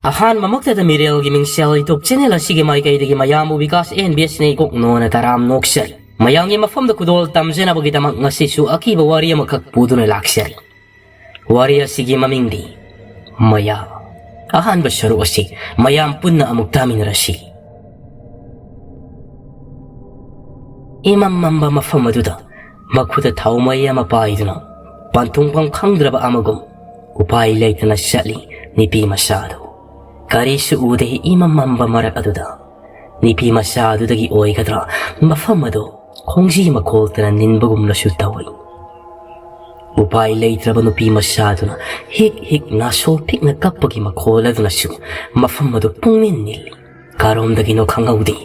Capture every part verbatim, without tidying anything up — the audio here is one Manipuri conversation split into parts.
ꯑꯍꯥꯟꯕꯃꯛꯇꯗ ꯃꯤꯔꯦꯜꯒꯤ ꯃꯤꯡꯁꯦꯜ YouTube channel ꯑꯁꯤꯒꯤ ꯃꯥꯏꯀꯩꯗꯒꯤ ꯃꯌꯥꯝꯕꯨ ꯕꯤꯀꯥꯁ ꯑꯦꯟ ꯕꯤ ꯑꯦꯁꯅ ꯏꯀꯣꯛ ꯅꯣꯅ ꯇꯔꯥꯝ ꯅꯣꯛꯆꯔꯤ꯫ ꯃꯌꯥꯝꯒꯤ ꯃꯐꯝꯗ ꯈꯨꯗꯣꯜ ꯇꯝꯖꯅꯕꯒꯤꯗꯃꯛ ꯉꯁꯤꯁꯨ ꯑꯀꯤꯕ ꯋꯥꯔꯤ ꯑꯃꯈꯛ ꯄꯨꯗꯨꯅ ꯂꯥꯛꯆꯔꯤ꯫ ꯋꯥꯔꯤ ꯑꯁꯤꯒꯤ ꯃꯃꯤꯡꯗꯤ ꯃꯌꯥ꯫ ꯑꯍꯥꯟꯕ ꯁꯔꯨꯛ ꯑꯁꯤ ꯃꯌꯥꯝ ꯄꯨꯟꯅ ꯑꯃꯨꯛ ꯇꯥꯃꯤꯟꯅꯔꯁꯤ꯫ ꯏꯃꯝ ꯃꯝꯕ ꯃꯐꯝ ꯑꯗꯨꯗ ꯃꯈꯨꯠꯇ ꯊꯥꯎꯃꯩ ꯑꯃ ꯄꯥꯏꯗꯨꯅ ꯄꯟꯊꯨꯡꯐꯝ ꯈꯪꯗ꯭ꯔꯕ ꯑꯃꯒꯨꯝ ꯎꯄꯥꯏ ꯂꯩꯇꯅ ꯆꯠꯂꯤ ꯅꯨꯄꯤ ꯃꯆꯥꯗꯨ꯫ ꯀꯔꯤꯁꯨ ꯎꯗꯦ ꯏꯃꯝ ꯃꯝꯕ ꯃꯔꯛ ꯑꯗꯨꯗ꯫ ꯅꯨꯄꯤ ꯃꯆꯥ ꯑꯗꯨꯗꯒꯤ ꯑꯣꯏꯒꯗ꯭ꯔꯥ ꯃꯐꯝ ꯑꯗꯨ ꯈꯣꯡꯖꯤ ꯃꯈꯣꯜꯇꯅ ꯅꯤꯟꯕꯒꯨꯝꯅꯁꯨ ꯇꯧꯏ꯫ ꯎꯄꯥꯏ ꯂꯩꯇ꯭ꯔꯕ ꯅꯨꯄꯤ ꯃꯆꯥꯗꯨꯅ ꯍꯤꯛ ꯍꯤꯛ ꯅꯥꯁꯣ ꯄꯤꯛꯅ ꯀꯞꯄꯒꯤ ꯃꯈꯣꯜ ꯑꯗꯨꯅꯁꯨ ꯃꯐꯝ ꯑꯗꯨ ꯄꯨꯡꯅꯤꯟ ꯅꯤꯜꯂꯤ꯫ ꯀꯔꯣꯝꯗꯒꯤꯅꯣ ꯈꯪꯍꯧꯗꯦ,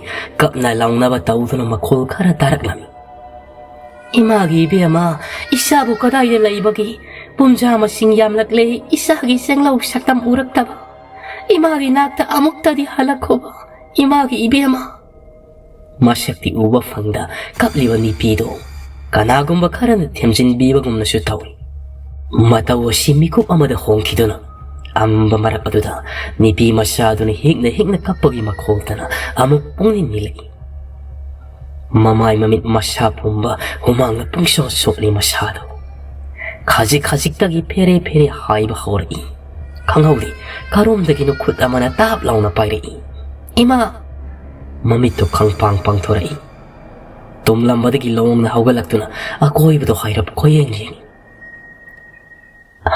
ꯀꯞꯅ ꯂꯥꯎꯅꯕ ꯇꯧꯗꯨꯅ ꯃꯈꯣꯜ ꯈꯔ ꯇꯥꯔꯛꯂꯝꯃꯤ꯫ "ꯏꯃꯥꯒꯤ ꯏꯕꯦꯝꯃ, ꯏꯆꯥꯕꯨ ꯀꯗꯥꯏꯗ ꯂꯩꯕꯒꯦ? ꯄꯨꯝꯖꯥ ꯃꯁꯤꯡ ꯌꯥꯝꯂꯛꯂꯦ, ꯏꯆꯥꯒꯤ ꯆꯦꯡꯂꯧ ꯁꯛꯇꯝ ꯎꯔꯛꯇꯕ꯫ ꯏꯃꯥꯒꯤ ꯅꯥꯛꯇ ꯑꯃꯨꯛꯇꯗꯤ ꯍꯜꯂꯛꯈꯣꯕ, ꯏꯃꯥꯒꯤ ꯏꯕꯦꯝꯃ꯫" ꯃꯁꯛꯇꯤ ꯎꯕ ꯐꯪꯗ ꯀꯞꯂꯤꯕ ꯅꯨꯄꯤꯗꯣ ꯀꯅꯥꯒꯨꯝꯕ ꯈꯔꯅ ꯊꯦꯝꯖꯤꯟꯕꯤꯕꯒꯨꯝꯅꯁꯨ ꯇꯧꯏ꯫ ꯃꯇꯧ ꯑꯁꯤ ꯃꯤꯀꯨꯞ ꯑꯃꯗ ꯍꯣꯡꯈꯤꯗꯨꯅ ꯑꯃꯝꯕ ꯃꯔꯛ ꯑꯗꯨꯗ ꯅꯨꯄꯤ ꯃꯆꯥꯗꯨꯅ ꯍꯤꯛꯅ ꯍꯤꯛꯅ ꯀꯞꯄꯒꯤ ꯃꯈꯣꯜꯇꯅ ꯑꯃꯨꯛ ꯄꯨꯡꯅꯤꯡ ꯅꯤꯜꯂꯛꯏ꯫ ꯃꯃꯥꯏ ꯃꯃꯤꯠ ꯃꯁꯥ ꯄꯨꯝꯕ ꯍꯨꯃꯥꯡꯅ ꯄꯨꯡꯁꯣꯠ ꯁꯣꯠꯂꯤ ꯃꯁꯥꯗꯣ꯫ ꯈꯖꯤꯛ ꯈꯖꯤꯛꯇꯒꯤ ꯐꯦꯔꯦ ꯐꯦꯔꯦ ꯍꯥꯏꯕ ꯍꯧꯔꯛꯏ꯫ ꯈꯪꯍꯧꯗꯦ, ꯀꯔꯣꯝꯗꯒꯤꯅꯣ ꯈꯨꯠ ꯑꯃꯅ ꯇꯥꯞ ꯂꯥꯎꯅ ꯄꯥꯏꯔꯛꯏ꯫ "ꯏꯃꯥ!" ꯃꯃꯤꯠꯇꯨ ꯈꯪꯄꯥꯡ ꯄꯥꯡꯊꯣꯔꯛꯏ꯫ ꯇꯨꯝꯂꯝꯕꯗꯒꯤ ꯂꯣꯡꯅ ꯍꯧꯒꯠꯂꯛꯇꯨꯅ ꯑꯀꯣꯏꯕꯗꯣ ꯍꯥꯏꯔꯞ ꯀꯣꯏꯌꯦꯡ ꯌꯦꯡꯏ꯫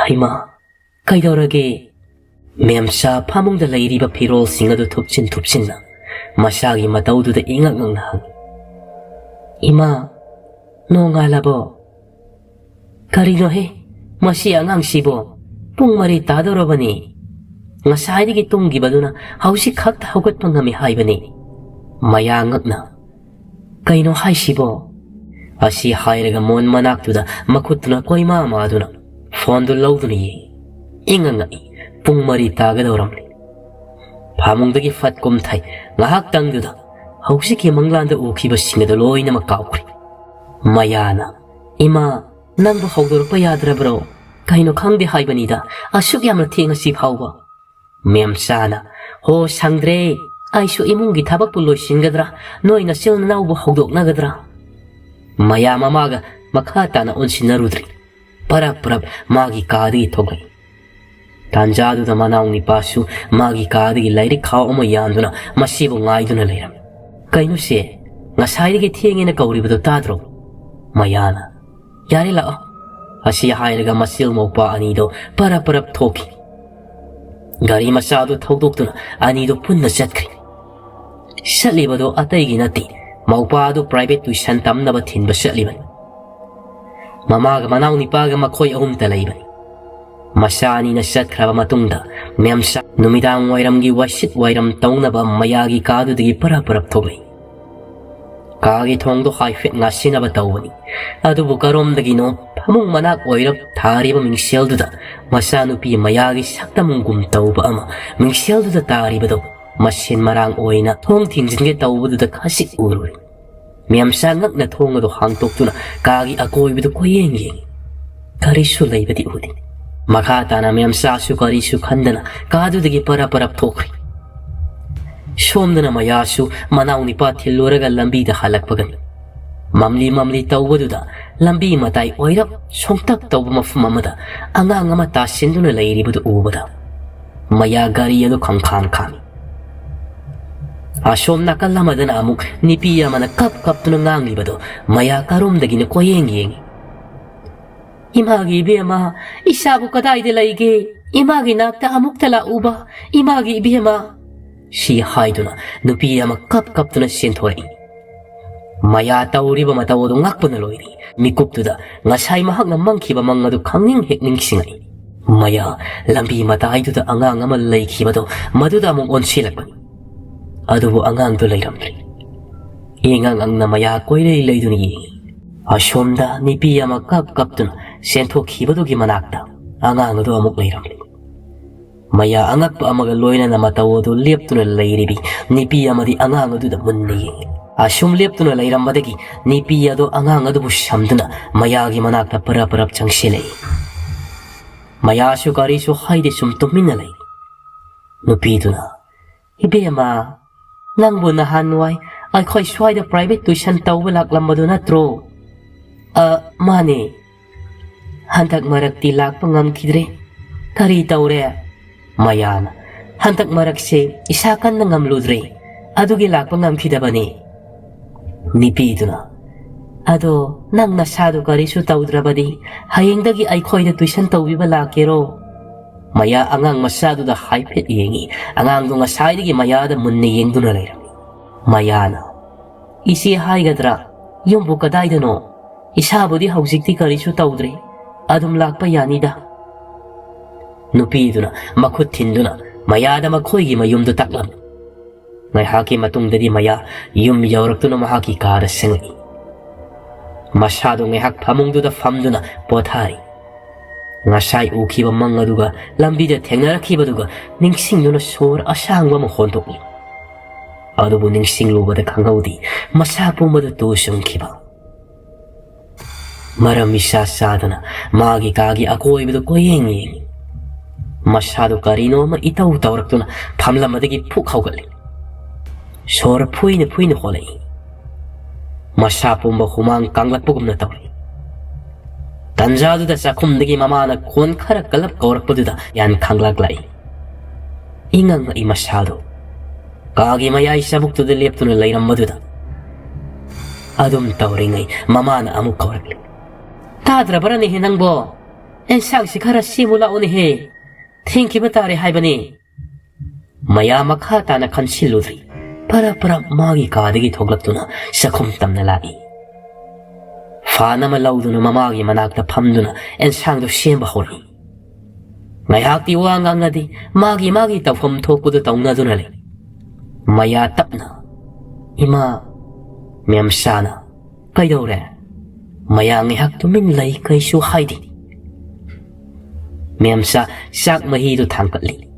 "ꯍꯩꯃꯥ, ꯀꯩꯗꯧꯔꯒꯦ?" ꯃꯦꯝꯆꯥ ꯐꯃꯨꯡꯗ ꯂꯩꯔꯤꯕ ꯐꯤꯔꯣꯜꯁꯤꯡ ꯑꯗꯨ ꯊꯨꯞꯆꯤꯟ ꯊꯨꯞꯆꯤꯟꯅ ꯃꯁꯥꯒꯤ ꯃꯇꯧꯗꯨꯗ ꯏꯉꯛ ꯉꯛꯅ ꯍꯪꯏ꯫ "ꯏꯃꯥ, ꯅꯣꯡꯉꯥꯜꯂꯕꯣ?" "ꯀꯔꯤꯅꯣꯍꯦ, ꯃꯁꯤ ꯑꯉꯥꯡꯁꯤꯕꯣ? ꯄꯨꯡ ꯃꯔꯤ ꯇꯥꯗꯧꯔꯕꯅꯤ꯫ ꯉꯁꯥꯏꯗꯒꯤ ꯇꯨꯝꯈꯤꯕꯗꯨꯅ ꯍꯧꯖꯤꯛ ꯈꯛꯇ ꯍꯧꯒꯠꯄ ꯉꯝꯃꯤ ꯍꯥꯏꯕꯅꯤ꯫" ꯃꯌꯥ ꯉꯛꯅ, "ꯀꯩꯅꯣ ꯍꯥꯏꯁꯤꯕꯣ?" ꯑꯁꯤ ꯍꯥꯏꯔꯒ ꯃꯣꯟ ꯃꯅꯥꯛꯇꯨꯗ ꯃꯈꯨꯠꯇꯨꯅ ꯀꯣꯏꯃꯥ ꯃꯥꯗꯨꯅ ꯐꯣꯟꯗꯨ ꯂꯧꯗꯨꯅ ꯌꯦꯡꯏ꯫ ꯏꯉꯛ ꯉꯛꯏ꯫ ꯄꯨꯡ ꯃꯔꯤ ꯇꯥꯒꯗꯧꯔꯝꯂꯦ꯫ ꯐꯃꯨꯡꯗꯒꯤ ꯐꯠ ꯀꯨꯝꯊꯩ꯫ ꯉꯥꯏꯍꯥꯛꯇꯪꯗꯨꯗ ꯍꯧꯖꯤꯛꯀꯤ ꯃꯪꯂꯥꯟꯗ ꯎꯈꯤꯕꯁꯤꯡ ꯑꯗꯨ ꯂꯣꯏꯅꯃꯛ ꯀꯥꯎꯈ꯭ꯔꯦ꯫ ꯃꯌꯥꯅ, "ꯏꯃꯥ, ꯅꯪꯕꯨ ꯍꯧꯗꯣꯔꯛꯄ ꯌꯥꯗ꯭ꯔꯕ꯭ꯔꯣ? ꯀꯩꯅꯣ ꯈꯪꯗꯦ ꯍꯥꯏꯕꯅꯤꯗ, ꯑꯁꯨꯛ ꯌꯥꯝꯅ ꯊꯦꯡꯉꯁꯤ ꯐꯥꯎꯕ?" ꯃꯦꯝꯆꯥꯅ, "ꯍꯣ, ꯁꯪꯗ꯭ꯔꯦ, ꯑꯩꯁꯨ ꯏꯃꯨꯡꯒꯤ ꯊꯕꯛꯄꯨ ꯂꯣꯏꯁꯤꯟꯒꯗ꯭ꯔꯥ, ꯅꯣꯏ ꯅꯆꯤꯜ ꯅꯅꯥꯎꯕꯨ ꯍꯧꯗꯣꯛꯅꯒꯗ꯭ꯔꯥ?" ꯃꯌꯥ ꯃꯃꯥꯒ ꯃꯈꯥ ꯇꯥꯅ ꯑꯣꯟꯁꯤꯟꯅꯔꯨꯗ꯭ꯔꯤ꯫ ꯄꯔꯞ ꯄꯔꯞ ꯃꯥꯒꯤ ꯀꯥꯗꯒꯤ ꯊꯣꯛꯂꯛꯏ꯫ ꯇꯥꯟꯖꯥꯗꯨꯗ ꯃꯅꯥꯎ ꯅꯤꯄꯥꯁꯨ ꯃꯥꯒꯤ ꯀꯥꯗꯒꯤ ꯂꯥꯏꯔꯤꯛ ꯈꯥꯎ ꯑꯃ ꯌꯥꯟꯗꯨꯅ ꯃꯁꯤꯕꯨ ꯉꯥꯏꯗꯨꯅ ꯂꯩꯔꯝꯃꯤ꯫ "ꯀꯩꯅꯣꯁꯦ, ꯉꯁꯥꯏꯗꯒꯤ ꯊꯦꯡꯉꯦꯅ ꯀꯧꯔꯤꯕꯗꯣ ꯇꯥꯗ꯭ꯔꯣ?" ꯃꯌꯥꯅ, "ꯌꯥꯔꯦ, ꯂꯥꯛꯑꯣ"꯫ ꯑꯁꯤ ꯍꯥꯏꯔꯒ ꯃꯆꯤꯜ ꯃꯧꯄꯥ ꯑꯅꯤꯗꯣ ꯄꯔꯞ ꯄꯔꯞ ꯊꯣꯛꯈꯤ꯫ ꯒꯥꯔꯤ ꯃꯆꯥꯗꯨ ꯊꯧꯗꯣꯛꯇꯨꯅ ꯑꯅꯤꯗꯨ ꯄꯨꯟꯅ ꯆꯠꯈ꯭ꯔꯦ꯫ ꯆꯠꯂꯤꯕꯗꯨ ꯑꯇꯩꯒꯤ ꯅꯠꯇꯦ, ꯃꯧꯄꯥ ꯑꯗꯨ private tuition ꯇꯝꯅꯕ ꯊꯤꯟꯕ ꯆꯠꯂꯤꯕꯅꯤ꯫ ꯃꯃꯥꯒ ꯃꯅꯥꯎ ꯅꯤꯄꯥꯒ ꯃꯈꯣꯏ ꯑꯍꯨꯝꯇ ꯂꯩꯕꯅꯤ꯫ ꯃꯆꯥ ꯑꯅꯤꯅ ꯆꯠꯈ꯭ꯔꯕ ꯃꯇꯨꯡꯗ ꯃꯦꯝꯆꯥ ꯅꯨꯃꯤꯗꯥꯡ ꯋꯥꯏꯔꯝꯒꯤ ꯋꯥꯏꯁꯤꯠ ꯋꯥꯏꯔꯝ ꯇꯧꯅꯕ ꯃꯌꯥꯒꯤ ꯀꯥꯗꯨꯗꯒꯤ ꯄꯔꯞ ꯄꯔꯞ ꯊꯣꯛꯂꯛꯏ꯫ ꯀꯥꯒꯤ ꯊꯣꯡꯗꯣ ꯍꯥꯏꯐꯦꯠ ꯉꯥꯁꯤꯟꯅꯕ ꯇꯧꯕꯅꯤ꯫ ꯑꯗꯨꯕꯨ ꯀꯔꯣꯝꯗꯒꯤꯅꯣ ꯐꯃꯨꯡ ꯃꯅꯥꯛ ꯑꯣꯏꯔꯞ ꯊꯥꯔꯤꯕ ꯃꯤꯡꯁꯦꯜꯗꯨꯗ ꯃꯆꯥꯅꯨꯄꯤ ꯃꯌꯥꯒꯤ ꯁꯛꯇꯝꯒꯨꯝ ꯇꯧꯕ ꯑꯃ ꯃꯤꯡꯁꯦꯜꯗꯨꯗ ꯇꯥꯔꯤꯕꯗꯣ ꯃꯁꯦꯟ ꯃꯔꯥꯡ ꯑꯣꯏꯅ ꯊꯣꯡ ꯊꯤꯡꯖꯤꯟꯒꯦ ꯇꯧꯕꯗꯨꯗ ꯈꯖꯤꯛ ꯎꯔꯨꯔꯦ꯫ ꯃꯦꯝꯆꯥ ꯉꯛꯅ ꯊꯣꯡ ꯑꯗꯨ ꯍꯥꯡꯇꯣꯛꯇꯨꯅ ꯀꯥꯒꯤ ꯑꯀꯣꯏꯕꯗꯨ ꯀꯣꯏꯌꯦꯡ ꯌꯦꯡꯉꯤ꯫ ꯀꯔꯤꯁꯨ ꯂꯩꯕꯗꯤ ꯎꯗꯦ꯫ ꯃꯈꯥ ꯇꯥꯅ ꯃꯦꯝꯆꯥꯁꯨ ꯀꯔꯤꯁꯨ ꯈꯟꯗꯅ ꯀꯥꯗꯨꯗꯒꯤ ꯄꯔꯞ ꯄꯔꯞ ꯊꯣꯛꯈ꯭ꯔꯦ꯫ ꯁꯣꯝꯗꯅ ꯃꯌꯥꯁꯨ ꯃꯅꯥꯎ ꯅꯤꯄꯥ ꯊꯤꯜꯂꯨꯔꯒ ꯂꯝꯕꯤꯗ ꯍꯜꯂꯛꯄꯒꯅꯤ꯫ ꯃꯝꯂꯤ ꯃꯝꯂꯤ ꯇꯧꯕꯗꯨꯗ ꯂꯝꯕꯤ ꯃꯇꯥꯏ ꯑꯣꯏꯔꯞ ꯁꯣꯡꯇꯛ ꯇꯧꯕ ꯃꯐꯝ ꯑꯃꯗ ꯑꯉꯥꯡ ꯑꯃ ꯇꯥꯁꯤꯟꯗꯨꯅ ꯂꯩꯔꯤꯕꯗꯨ ꯎꯕꯗ ꯃꯌꯥ ꯒꯥꯔꯤ ꯑꯗꯨ ꯈꯪꯈꯥꯟ ꯈꯥꯝꯃꯤ꯫ ꯑꯁꯣꯝ ꯅꯥꯀꯜ ꯑꯃꯗꯅ ꯑꯃꯨꯛ ꯅꯤꯄꯤ ꯑꯃꯅ ꯀꯞ ꯀꯞꯇꯨꯅ ꯉꯥꯡꯂꯤꯕꯗꯨ ꯃꯌꯥ ꯀꯔꯣꯝꯗꯒꯤꯅ ꯀꯣꯏꯌꯦꯡ ꯌꯦꯡꯉꯤ꯫ "ꯏꯃꯥꯒꯤ ꯏꯕꯦꯝꯃ, ꯏꯆꯥꯕꯨ ꯀꯗꯥꯏꯗ ꯂꯩꯒꯦ? ꯏꯃꯥꯒꯤ ꯅꯥꯛꯇ ꯑꯃꯨꯛꯇ ꯂꯥꯛꯎꯕ, ꯏꯃꯥꯒꯤ ꯏꯕꯦꯝꯃ!" ꯁꯤ ꯍꯥꯏꯗꯨꯅ ꯅꯨꯄꯤ ꯑꯃ ꯀꯞ ꯀꯞꯇꯨꯅ ꯆꯦꯟꯊꯣꯔꯛꯏ꯫ ꯃꯌꯥ ꯇꯧꯔꯤꯕ ꯃꯇꯧ ꯑꯗꯨ ꯉꯛꯄꯅ ꯂꯣꯏꯔꯤ꯫ ꯃꯤꯀꯨꯞꯇꯨꯗ ꯉꯁꯥꯏ ꯃꯍꯥꯛꯅ ꯃꯪꯈꯤꯕ ꯃꯪ ꯑꯗꯨ ꯈꯪꯅꯤꯡ ꯍꯦꯛ ꯅꯤꯡꯁꯤꯡꯉꯛꯏ꯫ ꯃꯌꯥ ꯂꯝꯕꯤ ꯃꯇꯥꯏꯗꯨꯗ ꯑꯉꯥꯡ ꯑꯃ ꯂꯩꯈꯤꯕꯗꯣ ꯃꯗꯨꯗ ꯑꯃꯨꯛ ꯑꯣꯟꯁꯤꯜꯂꯛꯄꯅꯤ꯫ ꯑꯗꯨꯕꯨ ꯑꯉꯥꯡꯗꯨ ꯂꯩꯔꯝꯗ꯭ꯔꯦ꯫ ꯌꯦꯡꯉꯥꯡ ꯉꯥꯡꯅ ꯃꯌꯥ ꯀꯣꯏꯂꯩ ꯂꯩꯗꯨꯅ ꯌꯦꯡꯉꯤ꯫ ꯑꯁꯣꯝꯗ ꯅꯤꯄꯤ ꯑꯃ ꯀꯞ ꯀꯞꯇꯨꯅ ꯆꯦꯟꯊꯣꯛꯈꯤꯕꯗꯨꯒꯤ ꯃꯅꯥꯛꯇ ꯑꯉꯥꯡ ꯑꯗꯨ ꯑꯃꯨꯛ ꯂꯩꯔꯝꯂꯦ꯫ ꯃꯌꯥ ꯑꯉꯛꯄ ꯑꯃꯒ ꯂꯣꯏꯅꯅ ꯃꯇꯧ ꯑꯗꯨ ꯂꯦꯞꯇꯨꯅ ꯂꯩꯔꯤꯕꯤ ꯅꯤꯄꯤ ꯑꯃꯗꯤ ꯑꯉꯥꯡ ꯑꯗꯨꯗ ꯃꯨꯟꯅ ꯌꯦꯡꯉꯤ꯫ ꯑꯁꯨꯝ ꯂꯦꯞꯇꯨꯅ ꯂꯩꯔꯝꯕꯗꯒꯤ ꯅꯤꯄꯤ ꯑꯗꯨ ꯑꯉꯥꯡ ꯑꯗꯨꯕꯨ ꯁꯝꯗꯨꯅ ꯃꯌꯥꯒꯤ ꯃꯅꯥꯛꯇ ꯄꯔꯞ ꯄꯔꯞ ꯆꯪꯁꯤꯜꯂꯛꯏ꯫ ꯃꯌꯥꯁꯨ ꯀꯔꯤꯁꯨ ꯍꯥꯏꯗꯦ, ꯁꯨꯝ ꯇꯨꯃꯤꯟꯅ ꯂꯩ꯫ ꯅꯨꯄꯤꯗꯨꯅ, "ꯏꯕꯦꯝꯃ, ꯅꯪꯕꯨ ꯅꯍꯥꯟꯋꯥꯏ ꯑꯩꯈꯣꯏ ꯁ꯭ꯋꯥꯏꯗ private tuition ꯇꯧꯕ ꯂꯥꯛꯂꯝꯕꯗꯨ ꯅꯠꯇ꯭ꯔꯣ?" "ꯑ, ꯃꯥꯅꯦ꯫ ꯍꯟꯗꯛ ꯃꯔꯛꯇꯤ ꯂꯥꯛꯄ ꯉꯝꯈꯤꯗ꯭ꯔꯦ꯫ ꯀꯔꯤ ꯇꯧꯔꯦ?" ꯃꯌꯥꯅ, "ꯍꯟꯗꯛ ꯃꯔꯛꯁꯦ ꯏꯁꯥ ꯀꯟꯅ ꯉꯝꯂꯨꯗ꯭ꯔꯦ꯫ ꯑꯗꯨꯒꯤ ꯂꯥꯛꯄ ꯉꯝꯈꯤꯗꯕꯅꯦ꯫" ꯅꯨꯄꯤꯗꯨꯅ, "ꯑꯗꯣ ꯅꯪ ꯅꯁꯥꯗꯨ ꯀꯔꯤꯁꯨ ꯇꯧꯗ꯭ꯔꯕꯗꯤ ꯍꯌꯦꯡꯗꯒꯤ ꯑꯩꯈꯣꯏꯗ tuition ꯇꯧꯕꯤꯕ ꯂꯥꯛꯀꯦꯔꯣ?" ꯃꯌꯥ ꯑꯉꯥꯡ ꯃꯆꯥꯗꯨꯗ ꯍꯥꯏꯐꯦꯠ ꯌꯦꯡꯉꯤ꯫ ꯑꯉꯥꯡꯗꯨ ꯉꯁꯥꯏꯗꯒꯤ ꯃꯌꯥꯗ ꯃꯨꯟꯅ ꯌꯦꯡꯗꯨꯅ ꯂꯩꯔꯝꯃꯤ꯫ ꯃꯌꯥꯅ, "ꯏꯆꯦ ꯍꯥꯏꯒꯗ꯭ꯔꯥ, ꯌꯨꯝꯕꯨ ꯀꯗꯥꯏꯗꯅꯣ? ꯏꯁꯥꯕꯨꯗꯤ ꯍꯧꯖꯤꯛꯇꯤ ꯀꯔꯤꯁꯨ ꯇꯧꯗ꯭ꯔꯦ꯫ ꯑꯗꯨꯝ ꯂꯥꯛꯄ ꯌꯥꯅꯤꯗ꯫" ꯅꯨꯄꯤꯗꯨꯅ ꯃꯈꯨꯠ ꯊꯤꯟꯗꯨꯅ ꯃꯌꯥꯗ ꯃꯈꯣꯏꯒꯤ ꯃꯌꯨꯝꯗꯨ ꯇꯥꯛꯂꯝꯃꯤ꯫ ꯉꯥꯏꯍꯥꯛꯀꯤ ꯃꯇꯨꯡꯗꯗꯤ ꯃꯌꯥ ꯌꯨꯝ ꯌꯧꯔꯛꯇꯨꯅ ꯃꯍꯥꯛꯀꯤ ꯀꯥꯗ ꯆꯪꯂꯛꯏ꯫ ꯃꯁꯥꯗꯨ ꯉꯥꯏꯍꯥꯛ ꯐꯃꯨꯡꯗꯨꯗ ꯐꯝꯗꯨꯅ ꯄꯣꯊꯥꯔꯤ꯫ ꯉꯁꯥꯏ ꯎꯈꯤꯕ ꯃꯪ ꯑꯗꯨꯒ ꯂꯝꯕꯤꯗ ꯊꯦꯡꯅꯔꯛꯈꯤꯕꯗꯨꯒ ꯅꯤꯡꯁꯤꯡꯗꯨꯅ ꯁꯣꯔ ꯑꯁꯥꯡꯕ ꯑꯃ ꯍꯣꯟꯗꯣꯛꯂꯤ꯫ ꯑꯗꯨꯕꯨ ꯅꯤꯡꯁꯤꯡꯂꯨꯕꯗ ꯈꯪꯍꯧꯗꯦ, ꯃꯁꯥ ꯄꯨꯝꯕꯗꯨ ꯇꯨ ꯆꯨꯡꯈꯤꯕ꯫ ꯃꯔꯝ ꯏꯆꯥ ꯆꯥꯗꯅ ꯃꯥꯒꯤ ꯀꯥꯒꯤ ꯑꯀꯣꯏꯕꯗꯨ ꯀꯣꯏꯌꯦꯡ ꯌꯦꯡꯉꯤ꯫ ꯃꯁꯥꯗꯨ ꯀꯔꯤꯅꯣ ꯑꯃ ꯏꯇꯧ ꯇꯧꯔꯛꯇꯨꯅ ꯐꯝꯂꯝꯕꯗꯒꯤ ꯐꯨꯛ ꯍꯧꯒꯠꯂꯤ꯫ ꯁꯣꯔ ꯐꯨꯏꯅ ꯐꯨꯏꯅ ꯍꯣꯜꯂꯛꯏ꯫ ꯃꯁꯥ ꯄꯨꯝꯕ ꯍꯨꯃꯥꯡ ꯀꯥꯡꯂꯛꯄꯒꯨꯝꯅ ꯇꯧꯔꯤ꯫ ꯇꯟꯖꯥꯗꯨꯗ ꯆꯥꯛꯈꯨꯝꯗꯒꯤ ꯃꯃꯥꯅ ꯈꯣꯟ ꯈꯔ ꯀꯜꯂꯞ ꯀꯧꯔꯛꯄꯗꯨꯗ ꯌꯥꯟ ꯈꯪꯂꯛꯂꯛꯏ꯫ ꯏꯉꯛ ꯉꯛꯏ ꯃꯁꯥꯗꯨ꯫ ꯀꯥꯒꯤ ꯃꯌꯥꯏ ꯆꯕꯨꯛꯇꯨꯗ ꯂꯦꯞꯇꯨꯅ ꯂꯩꯔꯝꯕꯗꯨꯗ꯫ ꯑꯗꯨꯝ ꯇꯧꯔꯤꯉꯩ ꯃꯃꯥꯅ ꯑꯃꯨꯛ ꯀꯧꯔꯛꯂꯤ꯫ "ꯇꯥꯗ꯭ꯔꯕ꯭ꯔꯅꯦꯍꯦ ꯅꯪꯕꯣ? ꯑꯦꯟꯁꯥꯡꯁꯤ ꯈꯔ ꯁꯦꯝꯃꯨ ꯂꯥꯛꯎꯅꯦꯍꯦ꯫ ꯊꯦꯡꯈꯤꯕ ꯇꯥꯔꯦ ꯍꯥꯏꯕꯅꯤ꯫" ꯃꯌꯥ ꯃꯈꯥ ꯇꯥꯅ ꯈꯟꯁꯤꯜꯂꯨꯗ꯭ꯔꯤ꯫ ꯄꯔꯞ ꯄꯔꯞ ꯃꯥꯒꯤ ꯀꯥꯗꯒꯤ ꯊꯣꯛꯂꯛꯇꯨꯅ ꯆꯥꯛꯈꯨꯝ ꯇꯝꯅ ꯂꯥꯛꯏ꯫ ꯐꯥꯟ ꯑꯃ ꯂꯧꯗꯨꯅ ꯃꯃꯥꯒꯤ ꯃꯅꯥꯛꯇ ꯐꯝꯗꯨꯅ ꯑꯦꯟꯁꯥꯡꯗꯨ ꯁꯦꯝꯕ ꯍꯧꯔꯛꯏ꯫ ꯉꯥꯏꯍꯥꯛꯇꯤ ꯋꯥ ꯉꯥꯡꯅꯗꯦ, ꯃꯥꯒꯤ ꯃꯥꯒꯤ ꯇꯧꯐꯝ ꯊꯣꯛꯄꯗꯨ ꯇꯧꯅꯗꯨꯅ ꯂꯩ꯫ ꯃꯌꯥ ꯇꯞꯅ, "ꯏꯃꯥ꯫" ꯃꯦꯝꯆꯥꯅ, "ꯀꯩꯗꯧꯔꯦ?" ꯃꯌꯥ ꯉꯥꯏꯍꯥꯛ ꯇꯨꯃꯤꯟ ꯂꯩ, ꯀꯩꯁꯨ ꯍꯥꯏꯗꯦ꯫ ꯃꯦꯝꯆꯥ ꯆꯥꯛ ꯃꯍꯤꯗꯨ ꯊꯥꯡꯀꯠꯂꯤ꯫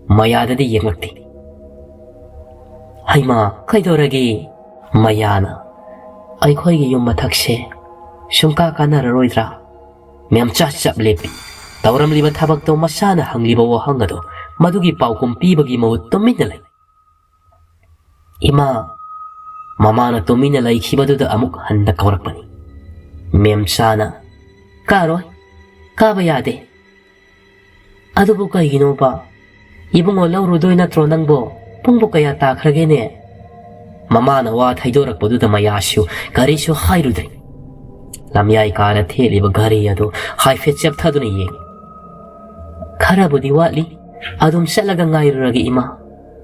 ꯃꯌꯥꯗꯗꯤ ꯌꯦꯡꯂꯛꯇꯦ꯫ "ꯍꯩꯃꯥ, ꯀꯩꯗꯧꯔꯒꯦ?" ꯃꯌꯥꯅ, "ꯑꯩꯈꯣꯏꯒꯤ ꯌꯨꯝ ꯃꯊꯛꯁꯦ ꯁꯨꯡꯀꯥ ꯀꯥꯟꯅꯔꯔꯣꯏꯗ꯭ꯔꯥ?" ꯃꯦꯝꯆꯥ ꯆꯞ ꯂꯦꯞꯄꯤ꯫ ꯇꯧꯔꯝꯂꯤꯕ ꯊꯕꯛꯇꯣ, ꯃꯆꯥꯅ ꯍꯪꯂꯤꯕ ꯋꯥꯍꯪ ꯑꯗꯣ ꯃꯗꯨꯒꯤ ꯄꯥꯎꯈꯨꯝ ꯄꯤꯕꯒꯤ ꯃꯍꯨꯠ ꯇꯨꯃꯤꯟꯅ ꯂꯩ꯫ "ꯏꯃꯥ!" ꯃꯃꯥꯅ ꯇꯨꯃꯤꯟꯅ ꯂꯩꯈꯤꯕꯗꯨꯗ ꯑꯃꯨꯛ ꯍꯟꯅ ꯀꯧꯔꯛꯄꯅꯤ꯫ ꯃꯦꯝꯆꯥꯅ, "ꯀꯥꯔꯣꯏ, ꯀꯥꯕ ꯌꯥꯗꯦ꯫" "ꯑꯗꯨꯕꯨ ꯀꯩꯒꯤꯅꯣꯕ? ꯏꯕꯨꯡꯉꯣ ꯂꯧꯔꯨꯗꯣꯏ ꯅꯠꯇ꯭ꯔꯣ ꯅꯪꯕꯣ? ꯄꯨꯡꯕꯨ ꯀꯌꯥ ꯇꯥꯈ꯭ꯔꯒꯦꯅꯦ?" ꯃꯃꯥꯅ ꯋꯥ ꯊꯩꯗꯣꯔꯛꯄꯗꯨꯗ ꯃꯌꯥꯁꯨ ꯀꯔꯤꯁꯨ ꯍꯥꯏꯔꯨꯗ꯭ꯔꯦ꯫ ꯂꯝꯌꯥꯏ ꯀꯥꯔ ꯊꯦꯠꯂꯤꯕ ꯘꯔꯤ ꯑꯗꯨ ꯍꯥꯏꯐꯦꯠ ꯆꯞꯊꯗꯨꯅ ꯌꯦꯡꯏ꯫ "ꯈꯔꯕꯨꯗꯤ ꯋꯥꯠꯂꯤ, ꯑꯗꯨꯝ ꯆꯠꯂꯒ ꯉꯥꯏꯔꯨꯔꯒꯦ ꯏꯃꯥ꯫"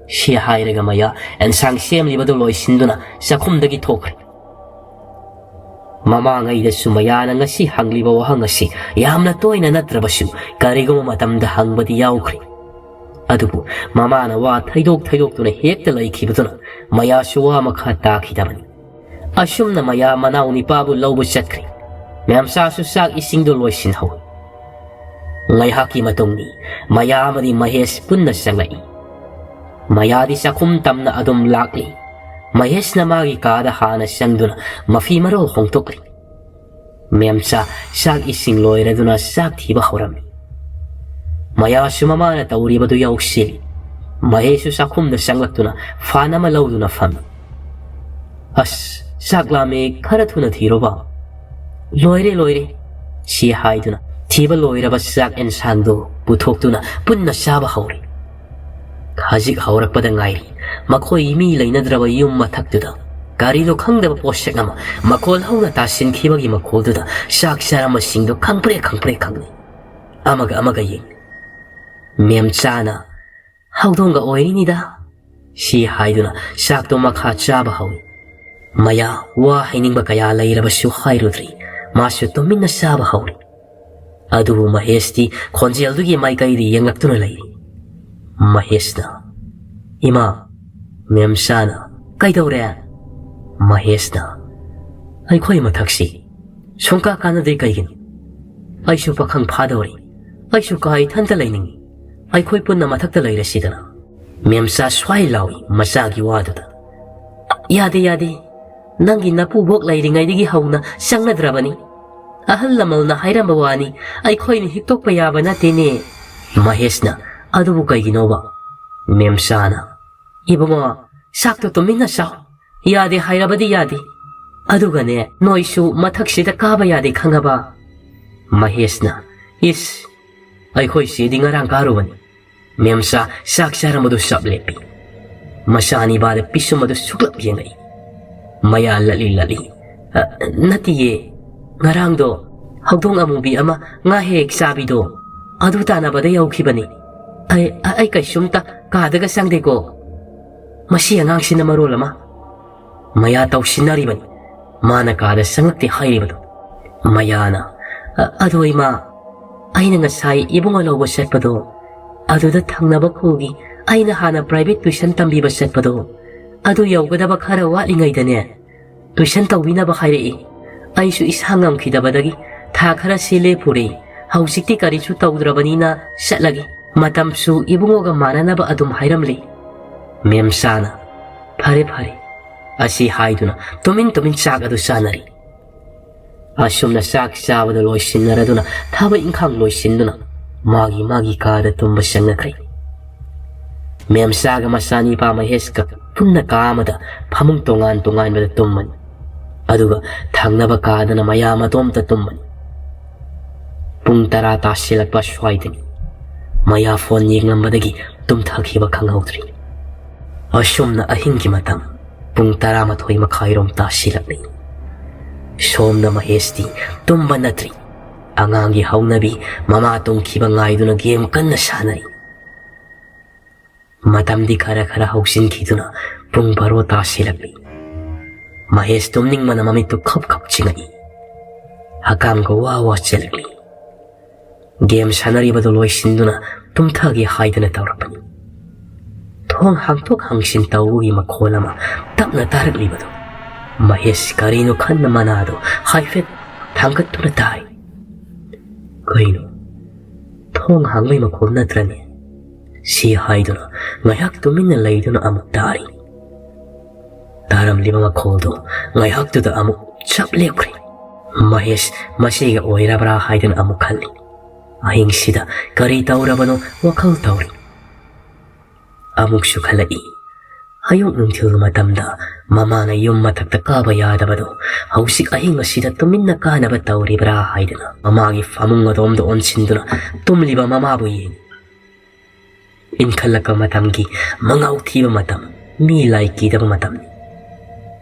ꯁꯤ ꯍꯥꯏꯔꯒ ꯃꯌꯥ ꯑꯦꯟꯁꯥꯡ ꯁꯦꯝꯂꯤꯕꯗꯨ ꯂꯣꯏꯁꯤꯟꯗꯨꯅ ꯆꯥꯛꯈꯨꯝꯗꯒꯤ ꯊꯣꯛꯈ꯭ꯔꯦ꯫ ꯃꯃꯥꯉꯩꯗꯁꯨ ꯃꯌꯥꯅ ꯉꯁꯤ ꯍꯪꯂꯤꯕ ꯋꯥꯍꯪ ꯑꯁꯤ ꯌꯥꯝꯅ ꯇꯣꯏꯅ ꯅꯠꯇ꯭ꯔꯕꯁꯨ ꯀꯔꯤꯒꯨꯝꯕ ꯃꯇꯝꯗ ꯍꯪꯕꯗꯤ ꯌꯥꯎꯈ꯭ꯔꯦ꯫ ꯑꯗꯨꯕꯨ ꯃꯃꯥꯅ ꯋꯥ ꯊꯩꯗꯣꯛ ꯊꯩꯗꯣꯛꯇꯨꯅ ꯍꯦꯛꯇ ꯂꯩꯈꯤꯕꯗꯨꯅ ꯃꯌꯥꯁꯨ ꯋꯥ ꯃꯈꯥ ꯇꯥꯈꯤꯗꯕꯅꯤ꯫ ꯑꯁꯨꯝꯅ ꯃꯌꯥ ꯃꯅꯥꯎ ꯅꯤꯄꯥꯕꯨ ꯂꯧꯕ ꯆꯠꯈ꯭ꯔꯦ꯫ ꯃꯦꯝꯆꯥꯁꯨ ꯆꯥꯛ ꯏꯁꯤꯡꯗꯨ ꯂꯣꯏꯁꯤꯟꯍꯧꯏ꯫ ꯉꯥꯏꯍꯥꯛꯀꯤ ꯃꯇꯨꯡꯗꯤ ꯃꯌꯥ ꯑꯃꯗꯤ ꯃꯍꯦꯁ ꯄꯨꯟꯅ ꯆꯪꯂꯛꯏ꯫ ꯃꯌꯥꯗꯤ ꯆꯥꯛꯈꯨꯝ ꯇꯝꯅ ꯑꯗꯨꯝ ꯂꯥꯛꯂꯤ꯫ ꯃꯍꯦꯁꯅ ꯃꯥꯒꯤ ꯀꯥꯗ ꯍꯥꯟꯅ ꯆꯪꯗꯨꯅ ꯃꯐꯤ ꯃꯔꯣꯜ ꯍꯣꯡꯗꯣꯛꯂꯤ꯫ ꯃꯦꯝꯆꯥ ꯆꯥꯛ ꯏꯁꯤꯡ ꯂꯣꯏꯔꯗꯨꯅ ꯆꯥꯛ ꯊꯤꯕ ꯍꯧꯔꯝꯃꯤ꯫ ꯃꯌꯥꯁꯨ ꯃꯃꯥꯅ ꯇꯧꯔꯤꯕꯗꯨ ꯌꯥꯎꯁꯤꯜꯂꯤ꯫ ꯃꯍꯦꯁꯁꯨ ꯆꯥꯛꯈꯨꯝꯗ ꯆꯪꯂꯛꯇꯨꯅ ꯐꯥꯟ ꯑꯃ ꯂꯧꯗꯨꯅ ꯐꯝꯃꯤ꯫ "ꯑꯁ, ꯆꯥꯛ ꯂꯥꯝꯃꯦ, ꯈꯔ ꯊꯨꯅ ꯊꯤꯔꯣꯕ꯫" "ꯂꯣꯏꯔꯦ, ꯂꯣꯏꯔꯦ," ꯁꯤ ꯍꯥꯏꯗꯨꯅ ꯊꯤꯕ ꯂꯣꯏꯔꯕ ꯆꯥꯛ ꯑꯦꯟꯁꯥꯡꯗꯨ ꯄꯨꯊꯣꯛꯇꯨꯅ ꯄꯨꯟꯅ ꯆꯥꯕ ꯍꯧꯔꯦ꯫ ꯈꯖꯤꯛ ꯍꯧꯔꯛꯄꯗ ꯉꯥꯏꯔꯤ, ꯃꯈꯣꯏ ꯃꯤ ꯂꯩꯅꯗ꯭ꯔꯕ ꯌꯨꯝ ꯃꯊꯛꯇꯨꯗ ꯀꯔꯤꯅꯣ ꯈꯪꯗꯕ ꯄꯣꯠꯁꯛ ꯑꯃ ꯃꯈꯣꯜ ꯍꯧꯅ ꯇꯥꯁꯤꯟꯈꯤꯕꯒꯤ ꯃꯈꯣꯜꯗꯨꯗ ꯆꯥꯛ ꯆꯥꯔꯝꯕꯁꯤꯡꯗꯨ ꯈꯪꯄ꯭ꯔꯦꯛ ꯈꯪꯄ꯭ꯔꯦꯛ ꯈꯪꯂꯤ꯫ ꯑꯃꯒ ꯑꯃꯒ ꯌꯦꯡꯂꯤ꯫ ꯃꯦꯝꯆꯥꯅ, "ꯍꯧꯗꯣꯡꯒ ꯑꯣꯏꯔꯤꯅꯤꯗ," ꯁꯤ ꯍꯥꯏꯗꯨꯅ ꯆꯥꯛꯇꯣ ꯃꯈꯥ ꯆꯥꯕ ꯍꯧꯏ꯫ ꯃꯌꯥ ꯋꯥ ꯍꯥꯏꯅꯤꯡꯕ ꯀꯌꯥ ꯂꯩꯔꯕꯁꯨ ꯍꯥꯏꯔꯨꯗ꯭ꯔꯤ, ꯃꯥꯁꯨ ꯇꯨꯃꯤꯟꯅ ꯆꯥꯕ ꯍꯧꯔꯤ꯫ ꯑꯗꯨꯕꯨ ꯃꯍꯦꯁꯇꯤ ꯈꯣꯟꯖꯦꯜꯗꯨꯒꯤ ꯃꯥꯏꯀꯩꯗ ꯌꯦꯡꯂꯛꯇꯨꯅ ꯂꯩꯔꯤ꯫ ꯃꯍꯦꯁꯅ, "ꯏꯃꯥ!" ꯃꯦꯝꯆꯥꯅ, "ꯀꯩꯗꯧꯔꯦ?" ꯃꯍꯦꯁꯅ, "ꯑꯩꯈꯣꯏ ꯃꯊꯛꯁꯤ ꯁꯨꯡꯀꯥ ꯀꯥꯟꯅꯗꯦ ꯀꯩꯒꯤꯅꯣ? ꯑꯩꯁꯨ ꯄꯥꯈꯪ ꯐꯥꯗꯧꯔꯤ꯫ ꯑꯩꯁꯨ ꯀꯥ ꯏꯊꯟꯇ ꯂꯩꯅꯤꯡꯏ꯫ ꯑꯩꯈꯣꯏ ꯄꯨꯟꯅ ꯃꯊꯛꯇ ꯂꯩꯔꯁꯤꯗꯅ꯫" ꯃꯦꯝꯆꯥ ꯁ꯭ꯋꯥꯏ ꯂꯥꯎꯏ ꯃꯆꯥꯒꯤ ꯋꯥꯗꯨꯗ꯫ "ꯌꯥꯗꯦ, ꯌꯥꯗꯦ꯫ ꯅꯪꯒꯤ ꯅꯄꯨꯕꯣꯛ ꯂꯩꯔꯤꯉꯩꯗꯒꯤ ꯍꯧꯅ ꯆꯪꯅꯗ꯭ꯔꯕꯅꯤ꯫ ꯑꯍꯜ ꯂꯃꯟꯅ ꯍꯥꯏꯔꯝꯕ ꯋꯥꯅꯤ, ꯑꯩꯈꯣꯏꯅ ꯍꯤꯛꯇꯣꯛꯄ ꯌꯥꯕ ꯅꯠꯇꯦꯅꯦ꯫" ꯃꯍꯦꯁꯅ, "ꯑꯗꯨꯕꯨ ꯀꯩꯒꯤꯅꯣꯕ?" ꯃꯦꯝꯆꯥꯅ, "ꯏꯕꯨꯡꯉꯣ, ꯆꯥꯛꯇꯣ ꯇꯨꯃꯤꯟꯅ ꯆꯥꯎ꯫ ꯌꯥꯗꯦ ꯍꯥꯏꯔꯕꯗꯤ ꯌꯥꯗꯦ꯫ ꯑꯗꯨꯒꯅꯦ, ꯅꯣꯏꯁꯨ ꯃꯊꯛꯁꯤꯗ ꯀꯥꯕ ꯌꯥꯗꯦ ꯈꯪꯉꯕ?" ꯃꯍꯦꯁꯅ, "ꯏꯁ, ꯑꯩꯈꯣꯏ ꯆꯦꯗꯤ ꯉꯔꯥꯡ ꯀꯥꯔꯨꯕꯅꯤ꯫ ꯃꯦꯝꯆꯥ ꯆꯥꯛ ꯆꯥꯔꯝꯕꯗꯨ ꯆꯞ ꯂꯦꯞꯄꯤ꯫ ꯃꯆꯥ ꯑꯅꯤ ꯕꯥꯗ ꯄꯤꯁꯨꯝ ꯑꯗꯨ ꯁꯨꯛꯂꯞ ꯌꯦꯡꯉꯛꯏ꯫ ꯃꯌꯥ ꯂꯠꯂꯤ ꯂꯠꯂꯤ꯫ ꯑ, ꯅꯠꯇꯤꯌꯦ, ꯉꯔꯥꯡꯗꯣ ꯍꯧꯗꯣꯡ ꯑꯃꯨꯕꯤ ꯑꯃ ꯉꯥ ꯍꯦꯛ ꯍꯦꯛ ꯆꯥꯕꯤꯗꯣ, ꯑꯗꯨ ꯇꯥꯟꯅꯕꯗ ꯌꯧꯈꯤꯕꯅꯤ꯫ ꯑꯩ, ꯑ-, ꯑꯩ ꯀꯩꯁꯨꯝꯇ ꯀꯥꯗꯒ ꯆꯪꯗꯦꯀꯣ꯫ ꯃꯁꯤ ꯑꯉꯥꯡꯁꯤꯅ ꯃꯔꯣꯜ ꯑꯃ ꯃꯌꯥ ꯇꯧꯁꯤꯟꯅꯔꯤꯕꯅꯤ꯫ ꯃꯥꯅ ꯀꯥꯗ ꯆꯪꯉꯛꯇꯦ ꯍꯥꯏꯔꯤꯕꯗꯣ꯫" ꯃꯌꯥꯅ, "ꯑ-, ꯑꯗꯣ ꯏꯃꯥ, ꯑꯩꯅ ꯉꯁꯥꯏ ꯏꯕꯨꯡꯉꯣ ꯂꯧꯕ ꯆꯠꯄꯗꯣ, ꯑꯗꯨꯗ ꯊꯪꯅꯕ ꯈꯨꯜꯒꯤ ꯑꯩꯅ ꯍꯥꯟꯅ private tuition ꯇꯝꯕꯤꯕ ꯆꯠꯄꯗꯣ, ꯑꯗꯨ ꯌꯧꯒꯗꯕ ꯈꯔ ꯋꯥꯠꯂꯤꯉꯩꯗꯅꯦ, tuition ꯇꯧꯕꯤꯅꯕ ꯍꯥꯏꯔꯛꯏ꯫ ꯑꯩꯁꯨ ꯏꯁꯥ ꯉꯝꯈꯤꯗꯕꯗꯒꯤ ꯊꯥ ꯈꯔꯁꯤ ꯂꯦꯞꯄꯨꯔꯦ꯫ ꯍꯧꯖꯤꯛꯇꯤ ꯀꯔꯤꯁꯨ ꯇꯧꯗ꯭ꯔꯕꯅꯤꯅ ꯆꯠꯂꯒꯦ꯫ ꯃꯇꯝꯁꯨ ꯏꯕꯨꯡꯉꯣꯒ ꯃꯥꯟꯅꯅꯕ ꯑꯗꯨꯝ ꯍꯥꯏꯔꯝꯂꯤ꯫" ꯃꯦꯝꯆꯥꯅ, "ꯐꯔꯦ, ꯐꯔꯦ," ꯑꯁꯤ ꯍꯥꯏꯗꯨꯅ ꯇꯨꯃꯤꯟ ꯇꯨꯃꯤꯟ ꯆꯥꯛ ꯑꯗꯨ ꯆꯥꯅꯔꯤ꯫ ꯑꯁꯨꯝꯅ ꯆꯥꯛ ꯆꯥꯕꯗ ꯂꯣꯏꯁꯤꯟꯅꯔꯗꯨꯅ, ꯊꯕꯛ ꯏꯪꯈꯥꯡ ꯂꯣꯏꯁꯤꯟꯗꯨꯅ, ꯃꯥꯒꯤ ꯃꯥꯒꯤ ꯀꯥꯗ ꯇꯨꯝꯕ ꯆꯪꯅꯈ꯭ꯔꯦ꯫ ꯃꯦꯝꯆꯥꯒ ꯃꯆꯥꯅꯤꯄꯥ ꯃꯍꯦꯁꯀ ꯄꯨꯟꯅ ꯀꯥ ꯑꯃꯗ ꯐꯃꯨꯡ ꯇꯣꯉꯥꯟ ꯇꯣꯉꯥꯟꯕꯗ ꯇꯨꯝꯃꯅꯤ꯫ ꯑꯗꯨꯒ ꯊꯪꯅꯕ ꯀꯥꯗꯅ ꯃꯌꯥ ꯃꯇꯣꯝꯇ ꯇꯨꯝꯃꯅꯤ꯫ ꯄꯨꯡ ꯇꯔꯥ ꯇꯥꯁꯤꯜꯂꯛꯄ ꯁ꯭ꯋꯥꯏꯗꯅꯤ꯫ ꯃꯌꯥ phone ꯌꯦꯡꯂꯝꯕꯗꯒꯤ ꯇꯨꯝꯊꯈꯤꯕ ꯈꯪꯍꯧꯗ꯭ꯔꯤ꯫ ꯑꯁꯨꯝꯅ ꯑꯍꯤꯡꯒꯤ ꯃꯇꯝ ꯄꯨꯡ ꯇꯔꯥꯃꯥꯊꯣꯏ ꯃꯈꯥꯏꯔꯣꯝ ꯇꯥꯁꯤꯜꯂꯛꯂꯤ꯫ ꯁꯣꯝꯗ ꯃꯍꯦꯁꯇꯤ ꯇꯨꯝꯕ ꯅꯠꯇ꯭ꯔꯤ꯫ ꯑꯉꯥꯡꯒꯤ ꯍꯧꯅꯕꯤ ꯃꯃꯥ ꯇꯨꯝꯈꯤꯕ ꯉꯥꯏꯗꯨꯅ game ꯀꯟꯅ ꯁꯥꯟꯅꯔꯤ꯫ ꯃꯇꯝꯗꯤ ꯈꯔ ꯈꯔ ꯍꯧꯖꯤꯟꯈꯤꯗꯨꯅ ꯄꯨꯡ ꯕꯥꯔꯣ ꯇꯥꯁꯤꯜꯂꯛꯂꯤ꯫ ꯃꯍꯦꯁ ꯇꯨꯝꯅꯤꯡꯕꯅ ꯃꯃꯤꯠꯇꯨ ꯈꯞ ꯈꯞ ꯆꯤꯡꯉꯛꯏ꯫ ꯍꯀꯥꯝꯒ ꯋꯥ ꯋꯥ ꯆꯦꯜꯂꯛꯂꯤ꯫ Game ꯁꯥꯟꯅꯔꯤꯕꯗꯨ ꯂꯣꯏꯁꯤꯟꯗꯨꯅ ꯇꯨꯝꯊꯒꯦ ꯍꯥꯏꯗꯅ ꯇꯧꯔꯛꯄꯅꯤ꯫ ꯊꯣꯡ ꯍꯥꯡꯗꯣꯛ ꯍꯥꯡꯖꯤꯟ ꯇꯧꯕꯒꯤ ꯃꯈꯣꯜ ꯑꯃ ꯇꯞꯅ ꯇꯥꯔꯛꯂꯤꯕꯗꯨ ꯃꯍꯦꯁ ꯀꯔꯤꯅꯣ ꯈꯟꯅ ꯃꯅꯥꯗꯨ ꯍꯥꯏꯐꯦꯠ ꯊꯥꯡꯒꯠꯇꯨꯅ ꯇꯥꯔꯤ꯫ "ꯀꯩꯅꯣ? ꯊꯣꯡ ꯍꯥꯡꯕꯒꯤ ꯃꯈꯣꯜ ꯅꯠꯇ꯭ꯔꯅꯦ?" ꯁꯤ ꯍꯥꯏꯗꯨꯅ ꯉꯥꯏꯍꯥꯛ ꯇꯨꯃꯤꯟꯅ ꯂꯩꯗꯨꯅ ꯑꯃꯨꯛ ꯇꯥꯔꯤ꯫ ꯇꯥꯔꯝꯂꯤꯕ ꯃꯈꯣꯜꯗꯨ ꯉꯥꯏꯍꯥꯛꯇꯨꯗ ꯑꯃꯨꯛ ꯆꯞ ꯂꯦꯞꯈ꯭ꯔꯦ꯫ ꯃꯍꯦꯁ ꯃꯁꯤꯒ ꯑꯣꯏꯔꯕ꯭ꯔꯥ ꯍꯥꯏꯗꯨꯅ ꯑꯃꯨꯛ ꯈꯜꯂꯤ꯫ ꯑꯍꯤꯡꯁꯤꯗ ꯀꯔꯤ ꯇꯧꯔꯕꯅꯣ ꯋꯥꯈꯜ ꯇꯧꯔꯤ꯫ ꯑꯃꯨꯛꯁꯨ ꯈꯜꯂꯛꯏ, ꯑꯌꯨꯛ ꯅꯨꯡꯊꯤꯜ ꯃꯇꯝꯗ ꯃꯃꯥꯅ ꯌꯨꯝ ꯃꯊꯛꯇ ꯀꯥꯕ ꯌꯥꯗꯕꯗꯣ ꯍꯧꯖꯤꯛ ꯑꯍꯤꯡ ꯑꯁꯤꯗ ꯇꯨꯃꯤꯟꯅ ꯀꯥꯅꯕ ꯇꯧꯔꯤꯕ꯭ꯔꯥ ꯍꯥꯏꯗꯨꯅ ꯃꯃꯥꯒꯤ ꯐꯃꯨꯡ ꯑꯗꯣꯝꯗ ꯑꯣꯟꯁꯤꯟꯗꯨꯅ ꯇꯨꯝꯂꯤꯕ ꯃꯃꯥꯕꯨ ꯌꯦꯡꯏ꯫ ꯏꯟꯈꯠꯂꯛꯄ ꯃꯇꯝꯒꯤ ꯃꯉꯥꯎ ꯊꯤꯕ ꯃꯇꯝ, ꯃꯤ ꯂꯥꯏ ꯀꯤꯗꯕ ꯃꯇꯝꯅꯤ꯫